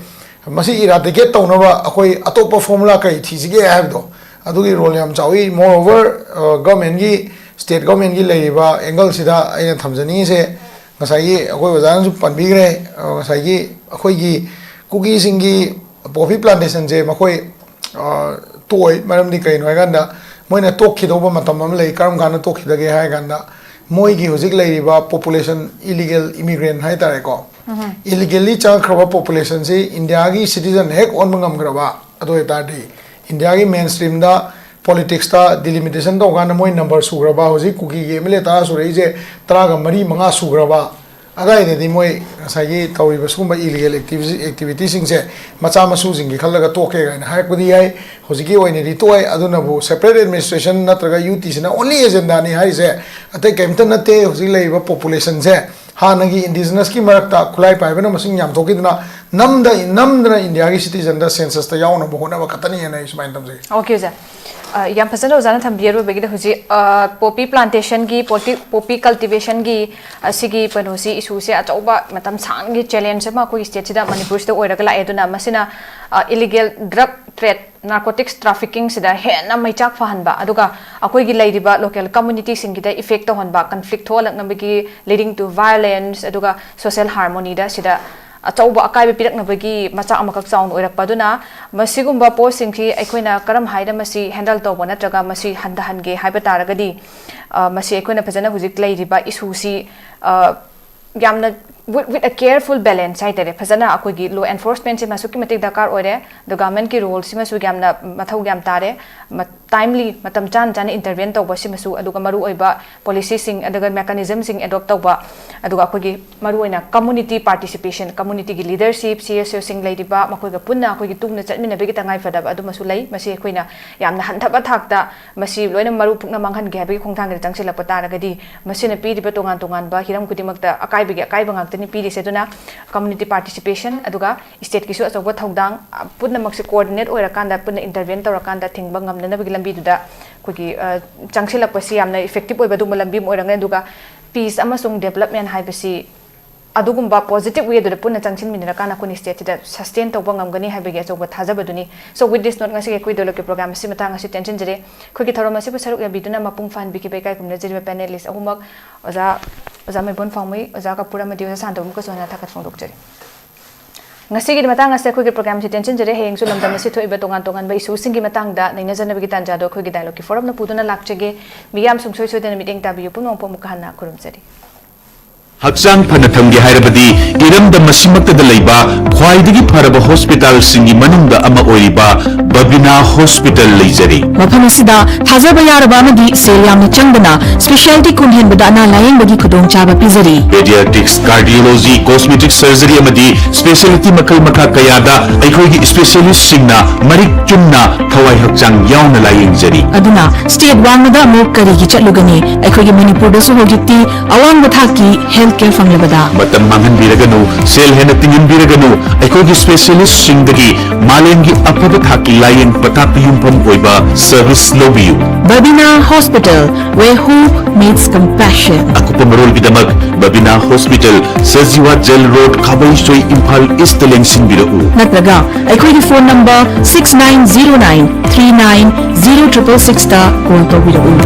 ꯃꯁꯤ ꯏꯔꯥꯗꯤꯀꯦꯠ ꯇꯧꯅꯕ ꯑꯩꯈꯣꯏ ꯑꯇꯣꯞꯄ ꯐꯣꯔꯃꯨꯂꯥ ꯀꯔꯤ ꯊꯤꯁꯤꯒꯦ ꯍꯥꯏꯕꯗꯣ, ꯑꯗꯨꯒꯤ ꯔꯣꯜ ꯌꯥꯝ ꯆꯥꯎꯏ꯫ Moreover, ꯒꯚꯔꯟꯃꯦꯟꯒꯤ, ꯁ꯭ꯇꯦꯠ ꯒꯚꯔꯟꯃꯦꯟꯒꯤ ꯂꯩꯔꯤꯕ ꯑꯦꯡꯒꯜꯁꯤꯗ ꯑꯩꯅ ꯊꯝꯖꯅꯤꯡꯉꯤꯁꯦ, ꯉꯁꯥꯏꯒꯤ ꯑꯩꯈꯣꯏ ꯑꯣꯖꯥꯅꯁꯨ ꯄꯟꯕꯤꯈ꯭ꯔꯦ, ꯑ, ꯉꯁꯥꯏꯒꯤ ꯑꯩꯈꯣꯏꯒꯤ ꯀꯨꯀꯤꯁꯤꯡꯒꯤ ꯄꯣꯄꯤ ꯄ꯭ꯂꯥꯟꯇꯦꯁꯟꯁꯦ ꯃꯈꯣꯏ, ꯑ, ꯇꯣꯛꯑꯣꯏ꯫ ꯃꯔꯝꯗꯤ ꯀꯩꯅꯣ ꯍꯥꯏꯀꯥꯟꯗ, ꯃꯣꯏꯅ ꯇꯣꯛꯈꯤꯗꯧꯕ ꯃꯇꯝ ꯑꯃ ꯂꯩ꯫ ꯀꯔꯝ ꯀꯥꯟꯗ ꯇꯣꯛꯈꯤꯗꯒꯦ ꯍꯥꯏ ꯀꯥꯟꯗ, ꯃꯣꯏꯒꯤ ꯍꯧꯖꯤꯛ ꯂꯩꯔꯤꯕ ꯄꯣꯄꯨꯂꯦꯁꯟ, ꯏꯂꯤꯒꯦꯜ ꯏꯃꯤꯒ꯭ꯔꯦꯟ ꯍꯥꯏꯇꯥꯔꯦꯀꯣ, ꯏꯂꯤꯒꯦꯜꯂꯤ ꯆꯪꯉꯛꯈ꯭ꯔꯕ ꯄꯣꯄꯨꯂꯦꯁꯟꯁꯤ ꯏꯟꯗꯤꯌꯥꯒꯤ ꯁꯤꯇꯤꯖꯟ ꯍꯦꯛ ꯑꯣꯟꯕ ꯉꯝꯈ꯭ꯔꯕ, ꯑꯗꯨ ꯑꯣꯏꯇꯥꯔꯗꯤ ꯏꯟꯗꯤꯌꯥꯒꯤ ꯃꯦꯟ ꯁ꯭ꯇ꯭ꯔꯤꯝꯗ ꯄꯣꯂꯤꯇꯤꯛꯁꯇ ꯗꯤꯂꯤꯃꯤꯇꯦꯁꯟ ꯇꯧꯀꯥꯟꯗ ꯃꯣꯏ ꯅꯝꯕꯔ ꯁꯨꯈ꯭ꯔꯕ, ꯍꯧꯖꯤꯛ ꯀꯨꯀꯤꯒꯤ ꯑꯦꯝ ꯑꯦꯜ ꯑꯦ ꯇꯔꯥ ꯁꯨꯔꯛꯏꯁꯦ ꯇꯔꯥꯒ ꯃꯔꯤ ꯃꯉꯥ ꯁꯨꯈ꯭ꯔꯕ ꯑꯗꯥꯏꯗꯗꯤ ꯃꯣꯏ ꯉꯁꯥꯏꯒꯤ ꯇꯧꯔꯤꯕ ꯁꯤꯒꯨꯝꯕ ꯏꯂꯤꯒꯦꯜ ꯑꯦꯛꯇꯤꯚꯤꯇꯤꯁꯤꯡꯁꯦ ꯃꯆꯥ ꯃꯁꯨꯁꯤꯡꯒꯤ ꯈꯜꯂꯒ ꯇꯣꯛꯀꯦ ꯀꯥꯏꯅ ꯍꯥꯏꯔꯛꯄꯗꯤ ꯌꯥꯏ꯫ ꯍꯧꯖꯤꯛꯀꯤ ꯑꯣꯏꯅꯗꯤ ꯇꯣꯛꯑꯦ꯫ ꯑꯗꯨꯅꯕꯨ ꯁꯦꯄꯔꯦꯠ ꯑꯦꯗꯃꯤꯅꯤꯁꯇ꯭ꯔꯦꯁꯟ ꯅꯠꯇ꯭ꯔꯒ ꯌꯨ ꯇꯤꯁꯤꯅ ꯑꯣꯟꯂꯤ ꯑꯦꯖꯦꯟꯗꯥꯅꯤ ꯍꯥꯏꯔꯤꯁꯦ ꯑꯇꯩ ꯀꯔꯤꯝꯇ ꯅꯠꯇꯦ꯫ ꯍꯧꯖꯤꯛ ꯂꯩꯔꯤꯕ ꯄꯣꯄꯨꯂꯦꯁꯟꯁꯦ ꯍꯥꯟꯅꯒꯤ ꯏꯟꯗꯤꯖꯤꯅꯁꯀꯤ ꯃꯔꯛꯇ ꯈꯨꯠꯂꯥꯏ ꯄꯥꯏꯕꯅ ꯃꯁꯤꯡ ꯌꯥꯝꯊꯣꯛꯈꯤꯗꯅ ꯅꯝꯗ-, ꯅꯝꯗꯅ ꯏꯟꯗꯤꯌꯥꯒꯤ ꯁꯤꯇꯤꯖꯟꯗ ꯁꯦꯟꯁꯁꯇ ꯌꯥꯎꯅꯕ ꯍꯣꯠꯅꯕ ꯈꯛꯇꯅꯤꯅ ꯑꯩ ꯁꯨꯃꯥꯏꯅ ꯊꯝꯖꯒꯦ꯫ ꯑꯣꯀꯦ ꯑꯣꯖꯥ꯫ ꯑ, ꯌꯥꯝ ꯐꯖꯅ ꯑꯣꯖꯥꯅ ꯊꯝꯕꯤꯔꯦ꯫ ꯑꯔꯣꯏꯕꯒꯤꯗ ꯍꯧꯖꯤꯛ, ꯑ, ꯄꯣꯄꯤ ꯄ꯭ꯂꯥꯟꯇꯦꯁꯟꯒꯤ, ꯄꯣꯄꯤ, ꯄꯣꯄꯤ ꯀꯜꯇꯤꯚꯦꯁꯟꯒꯤ, ꯑ, ꯁꯤꯒꯤ ꯀꯩꯅꯣꯁꯤ, ꯏꯁꯨꯁꯦ ꯑꯆꯧꯕ ꯃꯇꯝ ꯁꯥꯡꯅꯒꯤ ꯆꯦꯂꯦꯟꯖ ꯑꯃ ꯑꯩꯈꯣꯏꯒꯤ ꯁ꯭ꯇꯦꯠꯁꯤꯗ, ꯃꯅꯤꯄꯨꯔꯁꯤꯗ ꯑꯣꯏꯔꯒ ꯂꯥꯛꯑꯦ꯫ ꯑꯗꯨꯅ ꯃꯁꯤꯅ, ꯑ, ꯏꯂꯤꯒꯦꯜ ꯗ꯭ꯔꯒ ꯇ꯭ꯔꯦꯗ, ꯅꯥꯔꯀꯣꯇꯤꯛꯁ ꯇ꯭ꯔꯥꯐꯤꯀꯤꯡꯁꯤꯗ ꯍꯦꯟꯅ ꯃꯩꯆꯥꯛ ꯐꯍꯟꯕ, ꯑꯗꯨꯒ ꯑꯩꯈꯣꯏꯒꯤ ꯂꯩꯔꯤꯕ ꯂꯣꯀꯦꯜ ꯀꯝꯃꯨꯅꯤꯇꯤꯁꯤꯡꯒꯤꯗ ꯏꯐꯦꯛ ꯇꯧꯍꯟꯕ, ꯀꯟꯐ꯭ꯂꯤꯛ ꯊꯣꯛꯍꯜꯂꯛꯅꯕꯒꯤ, ꯂꯤꯗꯤꯡ ꯇꯨ ꯚꯥꯏꯑꯣꯂꯦꯟꯁ, ꯑꯗꯨꯒ ꯁꯣꯁꯦꯜ ꯍꯥꯔꯃꯣꯅꯤꯗ ꯁꯤꯗ ꯑꯆꯧꯕ ꯑꯀꯥꯏꯕ ꯄꯤꯔꯛꯅꯕꯒꯤ ꯃꯆꯥꯛ ꯑꯃꯈꯛ ꯆꯥꯎꯅ ꯑꯣꯏꯔꯛꯄ꯫ ꯑꯗꯨꯅ ꯃꯁꯤꯒꯨꯝꯕ ꯄꯣꯠꯁꯤꯡꯁꯤ ꯑꯩꯈꯣꯏꯅ ꯀꯔꯝ ꯍꯥꯏꯅ ꯃꯁꯤ ꯍꯦꯟꯗꯜ ꯇꯧꯕ ꯅꯠꯇ꯭ꯔꯒ ꯃꯁꯤ ꯍꯟꯊꯍꯟꯒꯦ ꯍꯥꯏꯕ ꯇꯥꯔꯒꯗꯤ, ꯑ, ꯃꯁꯤ ꯑꯩꯈꯣꯏꯅ ꯐꯖꯅ ꯍꯧꯖꯤꯛ ꯂꯩꯔꯤꯕ ꯏꯁꯨꯁꯤ, ꯑ, ꯌꯥꯝꯅ with, with a careful balance ꯍꯥꯏꯇꯥꯔꯦ, ꯐꯖꯅ ꯑꯩꯈꯣꯏꯒꯤ ꯂꯣ ꯑꯦꯟꯐꯣꯔꯁꯃꯦꯟꯁꯤꯃ ꯑꯁꯨꯛꯀꯤ ꯃꯇꯤꯛ ꯗꯔꯀꯥꯔ ꯑꯣꯏꯔꯦ, ꯑꯗꯣ ꯒꯚꯔꯟꯃꯦꯟꯠꯀꯤ ꯔꯣꯜꯁꯤꯃꯁꯨ ꯌꯥꯝꯅ ꯃꯊꯧ ꯌꯥꯝ ꯇꯥꯔꯦ꯫ ꯇꯥꯏꯝꯂꯤ, ꯃꯇꯝ ꯆꯥꯅ ꯆꯥꯅ ꯏꯟꯇꯔꯚꯦꯟ ꯇꯧꯕ ꯁꯤꯃꯁꯨ, ꯑꯗꯨꯒ ꯃꯔꯨꯑꯣꯏꯕ ꯄꯣꯂꯤꯁꯤꯁꯤꯡ ꯑꯗꯨꯒ ꯃꯦꯀꯥꯅꯤꯖꯝꯁꯤꯡ ꯑꯦꯗꯣꯞ ꯇꯧꯕ, ꯑꯗꯨꯒ ꯑꯩꯈꯣꯏꯒꯤ ꯃꯔꯨꯑꯣꯏꯅ community participation, ꯀꯝꯃꯨꯅꯤꯇꯤꯒꯤ leadership, C S ꯑꯣꯁꯤꯡ ꯂꯩꯔꯤꯕ, ꯃꯈꯣꯏꯒ ꯄꯨꯟꯅ ꯑꯩꯈꯣꯏꯒꯤ ꯇꯨꯡꯗ ꯆꯠꯃꯤꯟꯅꯕꯒꯤ ꯇꯉꯥꯏꯐꯗꯕ ꯑꯗꯨꯃꯁꯨ ꯂꯩ꯫ ꯃꯁꯤ ꯑꯩꯈꯣꯏꯅ ꯌꯥꯝꯅ ꯍꯟꯊꯕ ꯊꯥꯛꯇ ꯃꯁꯤ ꯂꯣꯏꯅ ꯃꯔꯨ ꯄꯨꯛꯅ ꯃꯥꯡꯍꯟꯒꯦ ꯍꯥꯏꯕꯒꯤ ꯈꯣꯡꯊꯥꯡꯗ ꯆꯪꯁꯤꯜꯂꯛꯄ ꯇꯥꯔꯒꯗꯤ, ꯃꯁꯤꯅ ꯄꯤꯔꯤꯕ ꯇꯣꯉꯥꯟ ꯇꯣꯉꯥꯟꯕ ꯍꯤꯔꯝ ꯈꯨꯗꯤꯡꯃꯛꯇ ꯑꯀꯥꯏꯕꯒꯤ ꯑꯀꯥꯏꯕ ꯉꯥꯛꯇꯅꯤ ꯄꯤꯔꯤꯁꯦ꯫ ꯑꯗꯨꯅ ꯀꯝꯃꯨꯅꯤꯇꯤ ꯄꯥꯔꯇꯤꯁꯤꯄꯦꯁꯟ, ꯑꯗꯨꯒ ꯁ꯭ꯇꯦꯠꯀꯤꯁꯨ ꯑꯆꯧꯕ ꯊꯧꯗꯥꯡ, ꯑ, ꯄꯨꯝꯅꯃꯛꯁꯦ ꯀꯣꯑꯣꯔꯗꯤꯅꯦꯠ ꯑꯣꯏꯔꯀꯥꯟꯗ, ꯄꯨꯟꯅ ꯏꯟꯇꯔꯚꯦꯟ ꯇꯧꯔꯀꯥꯟꯗ ꯊꯤꯡꯕ ꯉꯝꯅꯅꯕꯒꯤ ꯂꯝꯕꯤꯗꯨꯗ ꯑꯩꯈꯣꯏꯒꯤ, ꯑ, ꯆꯪꯁꯤꯜꯂꯛꯄꯁꯤ ꯌꯥꯝꯅ ꯏꯐꯦꯛꯇꯤꯞ ꯑꯣꯏꯕ ꯑꯗꯨꯒꯨꯝꯕ ꯂꯝꯕꯤ ꯑꯃ ꯑꯣꯏꯔꯝꯒꯅꯤ꯫ ꯑꯗꯨꯒ ꯄꯤꯁ ꯑꯃꯁꯨꯡ ꯗꯦꯕꯂꯞꯃꯦꯟ ꯍꯥꯏꯕꯁꯤ ꯑꯗꯨꯒꯨꯝꯕ ꯄꯣꯖꯤꯇꯤꯕ ꯋꯦꯗꯨꯗ ꯄꯨꯟꯅ ꯆꯪꯁꯤꯟꯃꯤꯟꯅꯔꯀꯥꯟꯗ ꯑꯩꯈꯣꯏꯅ ꯁ꯭ꯇꯦꯠꯁꯤꯗ ꯁꯁꯇꯦꯟ ꯇꯧꯕ ꯉꯝꯒꯅꯤ ꯍꯥꯏꯕꯒꯤ ꯑꯆꯧꯕ ꯊꯥꯖꯕꯗꯨꯅꯤ꯫ So with this note, ꯉꯁꯤꯒꯤ ꯑꯩꯈꯣꯏ ꯗꯣꯂꯛꯀꯤ ꯄ꯭ꯔꯣꯒ꯭ꯔꯥꯝ ꯑꯁꯤ ꯃꯇꯥꯡ ꯑꯁꯤ ꯇꯦꯟꯁꯤꯟꯖꯔꯦ꯫ ꯑꯩꯈꯣꯏꯒꯤ ꯊꯧꯔꯝ ꯑꯁꯤꯕꯨ ꯁꯔꯨꯛ ꯌꯥꯕꯤꯗꯨꯅ ꯃꯄꯨꯡ ꯐꯥꯍꯟꯕꯤꯈꯤꯕ ꯏꯀꯥꯏ ꯈꯨꯝꯅꯖꯔꯤꯕ ꯄꯦꯅꯦꯂꯤꯁ ꯑꯍꯨꯝꯃꯛ, ꯑꯣꯖꯥ, ꯑꯣꯖꯥ ꯃꯩꯕꯣꯟ ꯐꯥꯎꯃꯩ, ꯑꯣꯖꯥ ꯀꯄꯨꯔ ꯑꯃꯗꯤ ꯑꯣꯖꯥ ꯁꯥꯟꯇꯣꯝꯕꯝ ꯀꯁꯨꯍꯟꯅ ꯊꯥꯒꯠ ꯐꯣꯡꯗꯣꯛꯆꯔꯤ꯫ ꯉꯁꯤꯒꯤꯗꯤ ꯃꯇꯥꯡ ꯑꯁꯤꯗ ꯑꯩꯈꯣꯏꯒꯤ ꯄ꯭ꯔꯣꯒ꯭ꯔꯥꯝꯁꯤ ꯇꯦꯟꯁꯤꯟꯖꯔꯦ꯫ ꯍꯌꯦꯡꯁꯨ ꯂꯝꯗꯝ ꯑꯁꯤ ꯊꯣꯛꯏꯕ ꯇꯣꯉꯥꯟ ꯇꯣꯉꯥꯟꯕ ꯏꯁꯨꯁꯤꯡꯒꯤ ꯃꯇꯥꯡꯗ ꯅꯩꯅꯖꯅꯕꯒꯤ ꯇꯥꯟꯖꯥꯗꯣ ꯑꯩꯈꯣꯏꯒꯤ ꯗꯥꯏꯂꯣꯒꯀꯤ ꯐꯣꯔꯝꯅ ꯄꯨꯗꯨꯅ ꯂꯥꯛꯆꯒꯦ꯫ ꯃꯤꯌꯥꯝ ꯁꯨꯡꯁꯣꯏ ꯁꯣꯏꯗꯅ ꯃꯤꯠꯌꯦꯡ ꯇꯥꯕꯤꯌꯨ꯫ ꯄꯨꯝꯅꯃꯛꯄꯨ ꯑꯃꯨꯛꯀ ꯍꯟꯅ ꯈꯨꯔꯨꯝꯖꯔꯤ꯫ ꯍꯛꯆꯥꯡ ꯐꯅ ꯊꯝꯒꯦ ꯍꯥꯏꯔꯕꯗꯤ ꯏꯔꯝꯗꯝ ꯑꯁꯤꯃꯛꯇꯗ ꯂꯩꯕ ꯈ꯭ꯋꯥꯏꯗꯒꯤ ꯐꯔꯕ ꯍꯣꯁꯄꯤꯇꯥꯜꯁꯤꯡꯒꯤ ꯃꯅꯨꯡꯗ ꯑꯃ ꯑꯣꯏꯔꯤꯕ ꯕꯕꯤꯅꯥ ꯍꯣꯁꯄꯤꯇꯥꯜ ꯂꯩꯖꯔꯤ꯫ ꯃꯐꯝ ꯑꯁꯤꯗ ꯊꯥꯖꯕ ꯌꯥꯔꯕ ꯑꯃꯗꯤ ꯁꯦꯜ ꯌꯥꯝꯅ ꯆꯪꯗꯅ ꯁ꯭ꯄꯦꯁꯤꯌꯦꯜꯇꯤ ꯀꯨꯟ ꯍꯦꯟꯕꯗ ꯑꯅꯥ ꯂꯥꯌꯦꯡꯕꯒꯤ ꯈꯨꯗꯣꯡꯆꯥꯕ ꯄꯤꯖꯔꯤ꯫ ꯄꯦꯗꯤꯌꯥꯇ꯭ꯔꯤꯛꯁ, ꯀꯥꯔꯗꯤꯑꯣꯂꯣꯖꯤ, ꯀꯣꯁꯃꯦꯇꯤꯛ ꯁꯔꯖꯔꯤ ꯑꯃꯗꯤ ꯁ꯭ꯄꯦꯁꯤꯌꯦꯜꯇꯤ ꯃꯈꯜ ꯃꯈꯥ ꯀꯌꯥꯗ ꯑꯩꯈꯣꯏꯒꯤ ꯁ꯭ꯄꯦꯁꯤꯌꯦꯂꯤꯁꯁꯤꯡꯅ ꯃꯔꯤꯛ ꯆꯨꯝꯅ ꯊꯋꯥꯏ ꯍꯛꯆꯥꯡ ꯌꯥꯎꯅ ꯂꯥꯌꯦꯡꯖꯔꯤ꯫ ꯑꯗꯨꯅ ꯁ꯭ꯇꯦꯠ ꯋꯥꯡꯃꯗ ꯑꯃꯨꯛ ꯀꯔꯤꯒꯤ ꯆꯠꯂꯨꯒꯅꯤ? ꯑꯩꯈꯣꯏꯒꯤ ꯃꯅꯤꯄꯨꯔꯗꯁꯨ ꯍꯧꯖꯤꯛꯇꯤ ꯑꯋꯥꯡꯕ ꯊꯥꯛꯀꯤ ꯍꯦꯜꯊ ꯀꯦꯌꯔ ꯐꯪꯂꯕꯗ꯫ ꯃꯇꯝ ꯃꯥꯡꯍꯟꯕꯤꯔꯒꯅꯨ, ꯁꯦꯜ ꯍꯦꯟꯅ ꯇꯤꯡꯍꯟꯕꯤꯔꯒꯅꯨ, ꯑꯩꯈꯣꯏꯒꯤ ꯁ꯭ꯄꯦꯁꯤꯌꯦꯂꯤꯁꯁꯤꯡꯗꯒꯤ ꯃꯥꯂꯦꯝꯒꯤ ꯑꯐꯕ ꯊꯥꯛꯀꯤ ꯂꯥꯌꯦꯡ ꯄꯊꯥꯞꯀꯤ ꯌꯨꯝꯐꯝ ꯑꯣꯏꯕ ꯁꯔꯚꯤꯁ ꯂꯧꯕꯤꯌꯨ꯫ Babina Hospital, where hope meets compassion. ꯑꯀꯨꯞꯄ ꯃꯔꯣꯜꯒꯤꯗꯃꯛ ꯕꯕꯤꯅꯥ hospital, Sajiwa jail road, Khabeisoi, Imphal east ꯂꯦꯡꯁꯤꯟꯕꯤꯔꯛꯎ꯫ ꯅꯠꯇ꯭ꯔꯒ ꯑꯩꯈꯣꯏꯒꯤ phone number six nine zero nine three nine zero triple six ꯇ ꯀꯣꯜ ꯇꯧꯕꯤꯔꯛꯎ꯫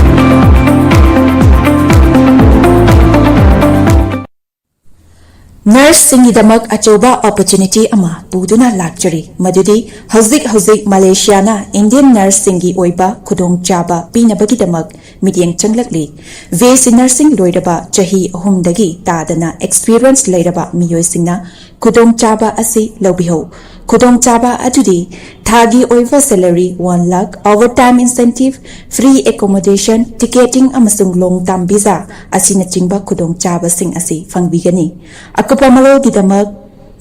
Nurseꯁꯤꯡꯒꯤꯗꯃꯛ ꯑꯆꯧꯕ opportunity ꯑꯃ ꯄꯨꯗꯨꯅ ꯂꯥꯛꯆꯔꯤ, ꯃꯗꯨꯗꯤ ꯍꯧꯖꯤꯛ ꯍꯧꯖꯤꯛ ꯃꯂꯦꯁꯤꯌꯥꯅ Indian nurseꯁꯤꯡꯒꯤ ꯑꯣꯏꯕ ꯈꯨꯗꯣꯡꯆꯥꯕ ꯄꯤꯅꯕꯒꯤꯗꯃꯛ ꯃꯤꯠꯌꯦꯡ ꯆꯪꯂꯛꯂꯤ꯫ ꯕꯤ ꯑꯦꯁ ꯁꯤ nursing ꯂꯣꯏꯔꯕ ꯆꯍꯤ ꯑꯍꯨꯝꯗꯒꯤ ꯇꯥꯗꯅ experience ꯂꯩꯔꯕ ꯃꯤꯑꯣꯏꯁꯤꯡꯅ ꯈꯨꯗꯣꯡꯆꯥꯕ ꯑꯁꯤ ꯂꯧꯕꯤꯍꯧ꯫ ꯈꯨꯗꯣꯡꯆꯥꯕ ꯑꯗꯨꯗꯤ ꯊꯥꯒꯤ ꯑꯣꯏꯕ salary one lakh, overtime incentive, free accommodation, ticketing ꯑꯃꯁꯨꯡ long term visa ꯑꯁꯤꯅꯆꯤꯡꯕ ꯈꯨꯗꯣꯡꯆꯥꯕꯁꯤꯡ ꯑꯁꯤ ꯐꯪꯕꯤꯒꯅꯤ꯫ ꯑꯀꯨꯞꯄ ꯃꯔꯣꯜꯒꯤꯗꯃꯛ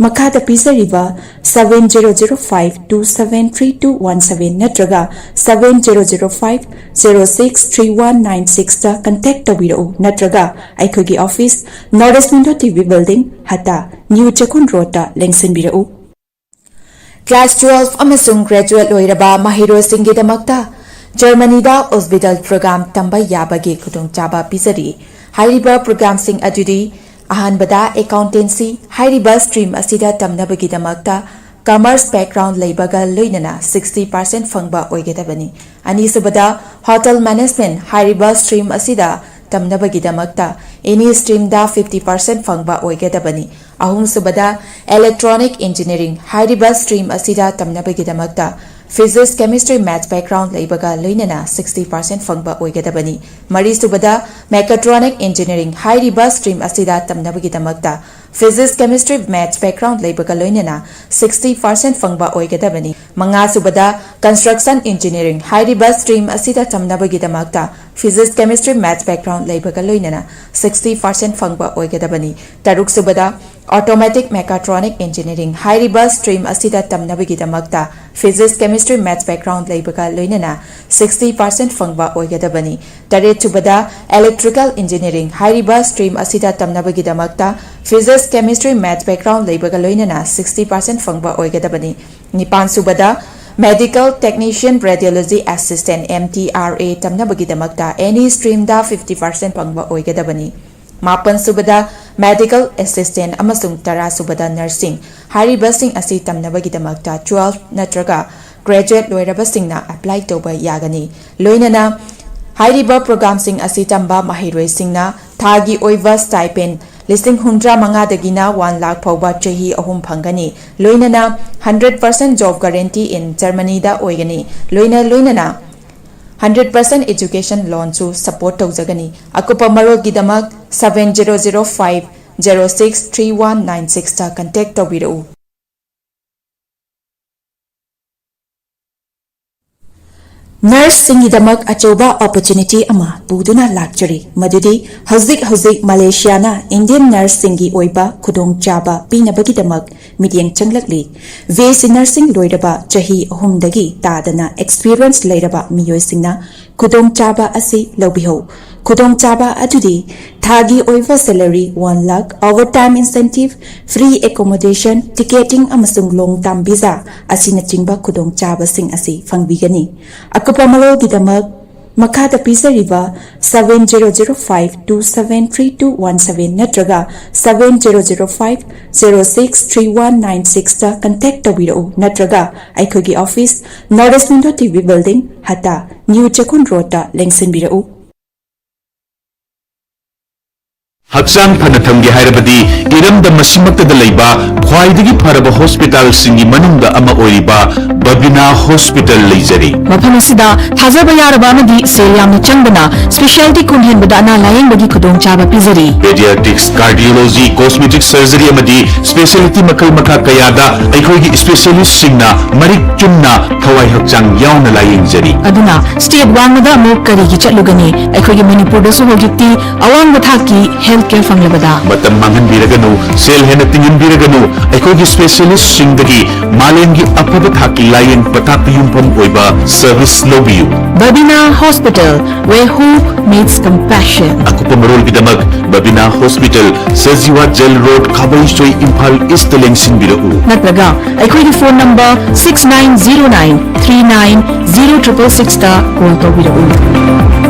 ꯃꯈꯥꯗ ꯄꯤꯖꯔꯤꯕ seven zero zero five two seven three two one seven ꯅꯠꯇ꯭ꯔꯒ seven zero zero five zero six three one nine sixꯇ contact ꯇꯧꯕꯤꯔꯛꯎ, ꯅꯠꯇ꯭ꯔꯒ ꯑꯩꯈꯣꯏꯒꯤ office North East Window T V Building, ꯍꯇꯥ, New ꯆꯦꯛꯀꯣꯟ Roadꯇ ꯂꯦꯡꯁꯤꯟꯕꯤꯔꯛꯎ꯫ Class twelve ꯑꯃꯁꯨꯡ graduate ꯂꯣꯏꯔꯕ ꯃꯍꯩꯔꯣꯏꯁꯤꯡꯒꯤꯗꯃꯛꯇ ꯖꯔꯃꯅꯤꯗ Ausbildung program ꯇꯝꯕ ꯌꯥꯕꯒꯤ ꯈꯨꯗꯣꯡꯆꯥꯕ ꯄꯤꯖꯔꯤ꯫ ꯍꯥꯏꯔꯤꯕ programꯁꯤꯡ ꯑꯗꯨꯗꯤ ꯑꯍꯥꯟꯕꯗ accountancy ꯍꯥꯏꯔꯤꯕ stream ꯑꯁꯤꯗ ꯇꯝꯅꯕꯒꯤꯗꯃꯛꯇ commerce background ꯂꯩꯕꯒ ꯂꯣꯏꯅꯅ sixty percent ꯐꯪꯕ ꯑꯣꯏꯒꯗꯕꯅꯤ꯫ ꯑꯅꯤꯁꯨꯕꯗ hotel management ꯍꯥꯏꯔꯤꯕ stream ꯑꯁꯤꯗ ꯇꯝꯅꯕꯒꯤꯗꯃꯛꯇ any streamꯗ fifty percent ꯐꯪꯕ ꯑꯣꯏꯒꯗꯕꯅꯤ꯫ ꯑꯍꯨꯝꯁꯨꯕꯗ electronic engineering ꯍꯥꯏꯔꯤꯕ stream ꯑꯁꯤꯗ ꯇꯝꯅꯕꯒꯤꯗꯃꯛꯇ physics, chemistry, maths background ꯂꯩꯕꯒ ꯂꯣꯏꯅꯅ sixty percent ꯐꯪꯕ ꯑꯣꯏꯒꯗꯕꯅꯤ꯫ ꯃꯔꯤꯁꯨꯕꯗ mechatronic engineering ꯍꯥꯏꯔꯤꯕ stream ꯑꯁꯤꯗ ꯇꯝꯅꯕꯒꯤꯗꯃꯛꯇ physics, chemistry, maths background ꯂꯩꯕꯒ ꯂꯣꯏꯅꯅ sixty percent ꯐꯪꯕ ꯑꯣꯏꯒꯗꯕꯅꯤ꯫ ꯃꯉꯥꯁꯨꯕꯗ construction engineering ꯍꯥꯏꯔꯤꯕ stream ꯑꯁꯤꯗ ꯇꯝꯅꯕꯒꯤꯗꯃꯛꯇ physics, chemistry, maths background ꯂꯩꯕꯒ ꯂꯣꯏꯅꯅ sixty percent ꯐꯪꯕ ꯑꯣꯏꯒꯗꯕꯅꯤ꯫ ꯇꯔꯨꯛꯁꯨꯕꯗ automotive mechatronic engineering ꯍꯥꯏꯔꯤꯕ stream ꯑꯁꯤꯗ ꯇꯝꯅꯕꯒꯤꯗꯃꯛꯇ physics, chemistry, maths background ꯂꯩꯕꯒ ꯂꯣꯏꯅꯅ sixty percent ꯐꯪꯕ ꯑꯣꯏꯒꯗꯕꯅꯤ꯫ ꯇꯔꯦꯠꯁꯨꯕꯗ electrical engineering ꯍꯥꯏꯔꯤꯕ stream ꯑꯁꯤꯗ ꯇꯝꯅꯕꯒꯤꯗꯃꯛꯇ physics, chemistry, maths background ꯂꯩꯕꯒ ꯂꯣꯏꯅꯅ sixty percent ꯐꯪꯕ ꯑꯣꯏꯒꯗꯕꯅꯤ꯫ ꯅꯤꯄꯥꯟꯁꯨꯕꯗ medical technician radiology assistant M T R A ꯇꯝꯅꯕꯒꯤꯗꯃꯛꯇ any streamꯗ fifty percent ꯐꯪꯕ ꯑꯣꯏꯒꯗꯕꯅꯤ꯫ ꯃꯥꯄꯟꯁꯨꯕꯗ medical assistant ꯑꯃꯁꯨꯡ ꯇꯔꯥꯁꯨꯕꯗ nursing ꯍꯥꯏꯔꯤꯕꯁꯤꯡ ꯑꯁꯤ ꯇꯝꯅꯕꯒꯤꯗꯃꯛꯇ twelve ꯅꯠꯇ꯭ꯔꯒ graduate ꯂꯣꯏꯔꯕꯁꯤꯡꯅ apply ꯇꯧꯕ ꯌꯥꯒꯅꯤ꯫ ꯂꯣꯏꯅꯅ ꯍꯥꯏꯔꯤꯕ programꯁꯤꯡ ꯑꯁꯤ ꯇꯝꯕ ꯃꯍꯩꯔꯣꯏꯁꯤꯡꯅ ꯊꯥꯒꯤ ꯑꯣꯏꯕ stipend ꯂꯤꯁꯤꯡ ꯍꯨꯝꯗ꯭ꯔꯥ ꯃꯉꯥꯗꯒꯤꯅ ꯋꯥꯟ ꯂꯥꯈ ꯐꯥꯎꯕ ꯆꯍꯤ ꯑꯍꯨꯝ ꯐꯪꯒꯅꯤ꯫ ꯂꯣꯏꯅꯅ hundred percent job guarantee in Germany ꯗ ꯑꯣꯏꯒꯅꯤ꯫ ꯂꯣꯏꯅ ꯂꯣꯏꯅꯅ hundred percent education loan ꯁꯨ support ꯇꯧꯖꯒꯅꯤ꯫ ꯑꯀꯨꯞꯄ ꯃꯔꯣꯜꯒꯤꯗꯃꯛ seven zero zero five zero six three one nine six ꯇ contact ꯇꯧꯕꯤꯔꯛꯎ꯫ Nurse ꯁꯤꯡꯒꯤꯗꯃꯛ ꯑꯆꯧꯕ opportunity ꯑꯃ ꯄꯨꯗꯨꯅ ꯂꯥꯛꯆꯔꯤ, ꯃꯗꯨꯗꯤ ꯍꯧꯖꯤꯛ ꯍꯧꯖꯤꯛ ꯃꯂꯦꯁꯤꯌꯥꯅ Indian nurse ꯁꯤꯡꯒꯤ ꯑꯣꯏꯕ ꯈꯨꯗꯣꯡꯆꯥꯕ ꯄꯤꯅꯕꯒꯤꯗꯃꯛ ꯃꯤꯠꯌꯦꯡ ꯆꯪꯂꯛꯂꯤ꯫ B S C nursing ꯂꯣꯏꯔꯕ ꯆꯍꯤ ꯑꯍꯨꯝꯗꯒꯤ ꯇꯥꯗꯅ experience ꯂꯩꯔꯕ ꯃꯤꯑꯣꯏꯁꯤꯡꯅ ꯈꯨꯗꯣꯡꯆꯥꯕ ꯑꯁꯤ ꯂꯧꯕꯤꯍꯧ꯫ ꯈꯨꯗꯣꯡꯆꯥꯕ ꯑꯗꯨꯗꯤ ꯊꯥꯒꯤ ꯑꯣꯏꯕ salary one lakh, overtime incentive, free accommodation, ticketing ꯑꯃꯁꯨꯡ long term visa ꯑꯁꯤꯅꯆꯤꯡꯕ ꯈꯨꯗꯣꯡꯆꯥꯕꯁꯤꯡ ꯑꯁꯤ ꯐꯪꯕꯤꯒꯅꯤ꯫ ꯑꯀꯨꯞꯄ ꯃꯔꯣꯜꯒꯤꯗꯃꯛ ꯃꯈꯥꯗ ꯄꯤꯖꯔꯤꯕ seven zero zero five two seven three two one seven ꯅꯠꯇ꯭ꯔꯒ seven zero zero five zero six three one nine six ꯇ contact ꯇꯧꯕꯤꯔꯛꯎ, ꯅꯠꯇ꯭ꯔꯒ ꯑꯩꯈꯣꯏꯒꯤ office, North East Window T V Building, ꯍꯇꯥ, New ꯆꯦꯛꯀꯣꯟ ꯔꯣꯗꯇ ꯂꯦꯡꯁꯤꯟꯕꯤꯔꯛꯎ꯫ ꯍꯛꯆꯥꯡ ꯐꯅ ꯊꯝꯒꯦ ꯍꯥꯏꯔꯕꯗꯤ ꯏꯔꯝꯗꯝ ꯑꯁꯤꯃꯛꯇꯗ ꯂꯩꯕ ꯈ꯭ꯋꯥꯏꯗꯒꯤ ꯐꯔꯕ ꯍꯣꯁꯄꯤꯇꯥꯜꯁꯤꯡꯒꯤ ꯃꯅꯨꯡꯗ ꯑꯃ ꯑꯣꯏꯔꯤꯕ ꯕꯕꯤꯅꯥ ꯍꯣꯁꯄꯤꯇꯥꯜ ꯂꯩꯖꯔꯤ꯫ ꯃꯐꯝ ꯑꯁꯤꯗ ꯊꯥꯖꯕ ꯌꯥꯔꯕ ꯑꯃꯗꯤ ꯁꯦꯜ ꯌꯥꯝꯅ ꯆꯪꯗꯅ specialty ꯈꯨꯟ ꯍꯦꯟꯕꯗ ꯑꯅꯥ ꯂꯥꯌꯦꯡꯕꯒꯤ ꯈꯨꯗꯣꯡꯆꯥꯕ ꯄꯤꯖꯔꯤ꯫ Pediatrics, cardiology, cosmetic surgery ꯑꯃꯗꯤ specialty ꯃꯈꯜ ꯃꯈꯥ ꯀꯌꯥꯗ ꯑꯩꯈꯣꯏꯒꯤ specialistꯁꯤꯡꯅ ꯃꯔꯤꯛ ꯆꯨꯝꯅ ꯊꯋꯥꯏ ꯍꯛꯆꯥꯡ ꯌꯥꯎꯅ ꯂꯥꯌꯦꯡꯖꯔꯤ꯫ ꯑꯗꯨꯅ state ꯋꯥꯡꯃꯗ ꯑꯃꯨꯛ ꯀꯔꯤꯒꯤ ꯆꯠꯂꯨꯒꯅꯤ? ꯑꯩꯈꯣꯏꯒꯤ ꯃꯅꯤꯄꯨꯔꯗꯁꯨ ꯍꯧꯖꯤꯛꯇꯤ ꯑꯋꯥꯡꯕ ꯊꯥꯛꯀꯤ health care ꯐꯪꯂꯕꯗ꯫ ꯃꯇꯝ ꯃꯥꯡꯍꯟꯕꯤꯔꯒꯅꯨ, ꯁꯦꯜ ꯍꯦꯟꯅ ꯇꯤꯡꯍꯟꯕꯤꯔꯒꯅꯨ, ꯑꯩꯈꯣꯏꯒꯤ specialistꯁꯤꯡꯗꯒꯤ ꯃꯥꯂꯦꯝꯒꯤ ꯑꯐꯕ ꯊꯥꯛꯀꯤ ꯂꯥꯌꯦꯡ ꯄꯊꯥꯞꯇ ꯌꯨꯝꯐꯝ ꯑꯣꯏꯕ service ꯂꯧꯕꯤꯌꯨ꯫ Babina Hospital, where hope meets compassion. ꯑꯀꯨꯞꯄ ꯃꯔꯣꯜꯒꯤꯗꯃꯛ Babina Hospital, Sajiwa Jail Road, ꯈꯥꯕꯩꯁꯣꯏ, Imphal Eastꯇ ꯂꯦꯡꯁꯤꯟꯕꯤꯔꯛꯎ꯫ ꯅꯠꯇ꯭ꯔꯒ ꯑꯩꯈꯣꯏꯒꯤ phone number six nine zero nine three nine zero triple sixꯇ call ꯇꯧꯕꯤꯔꯛꯎ꯫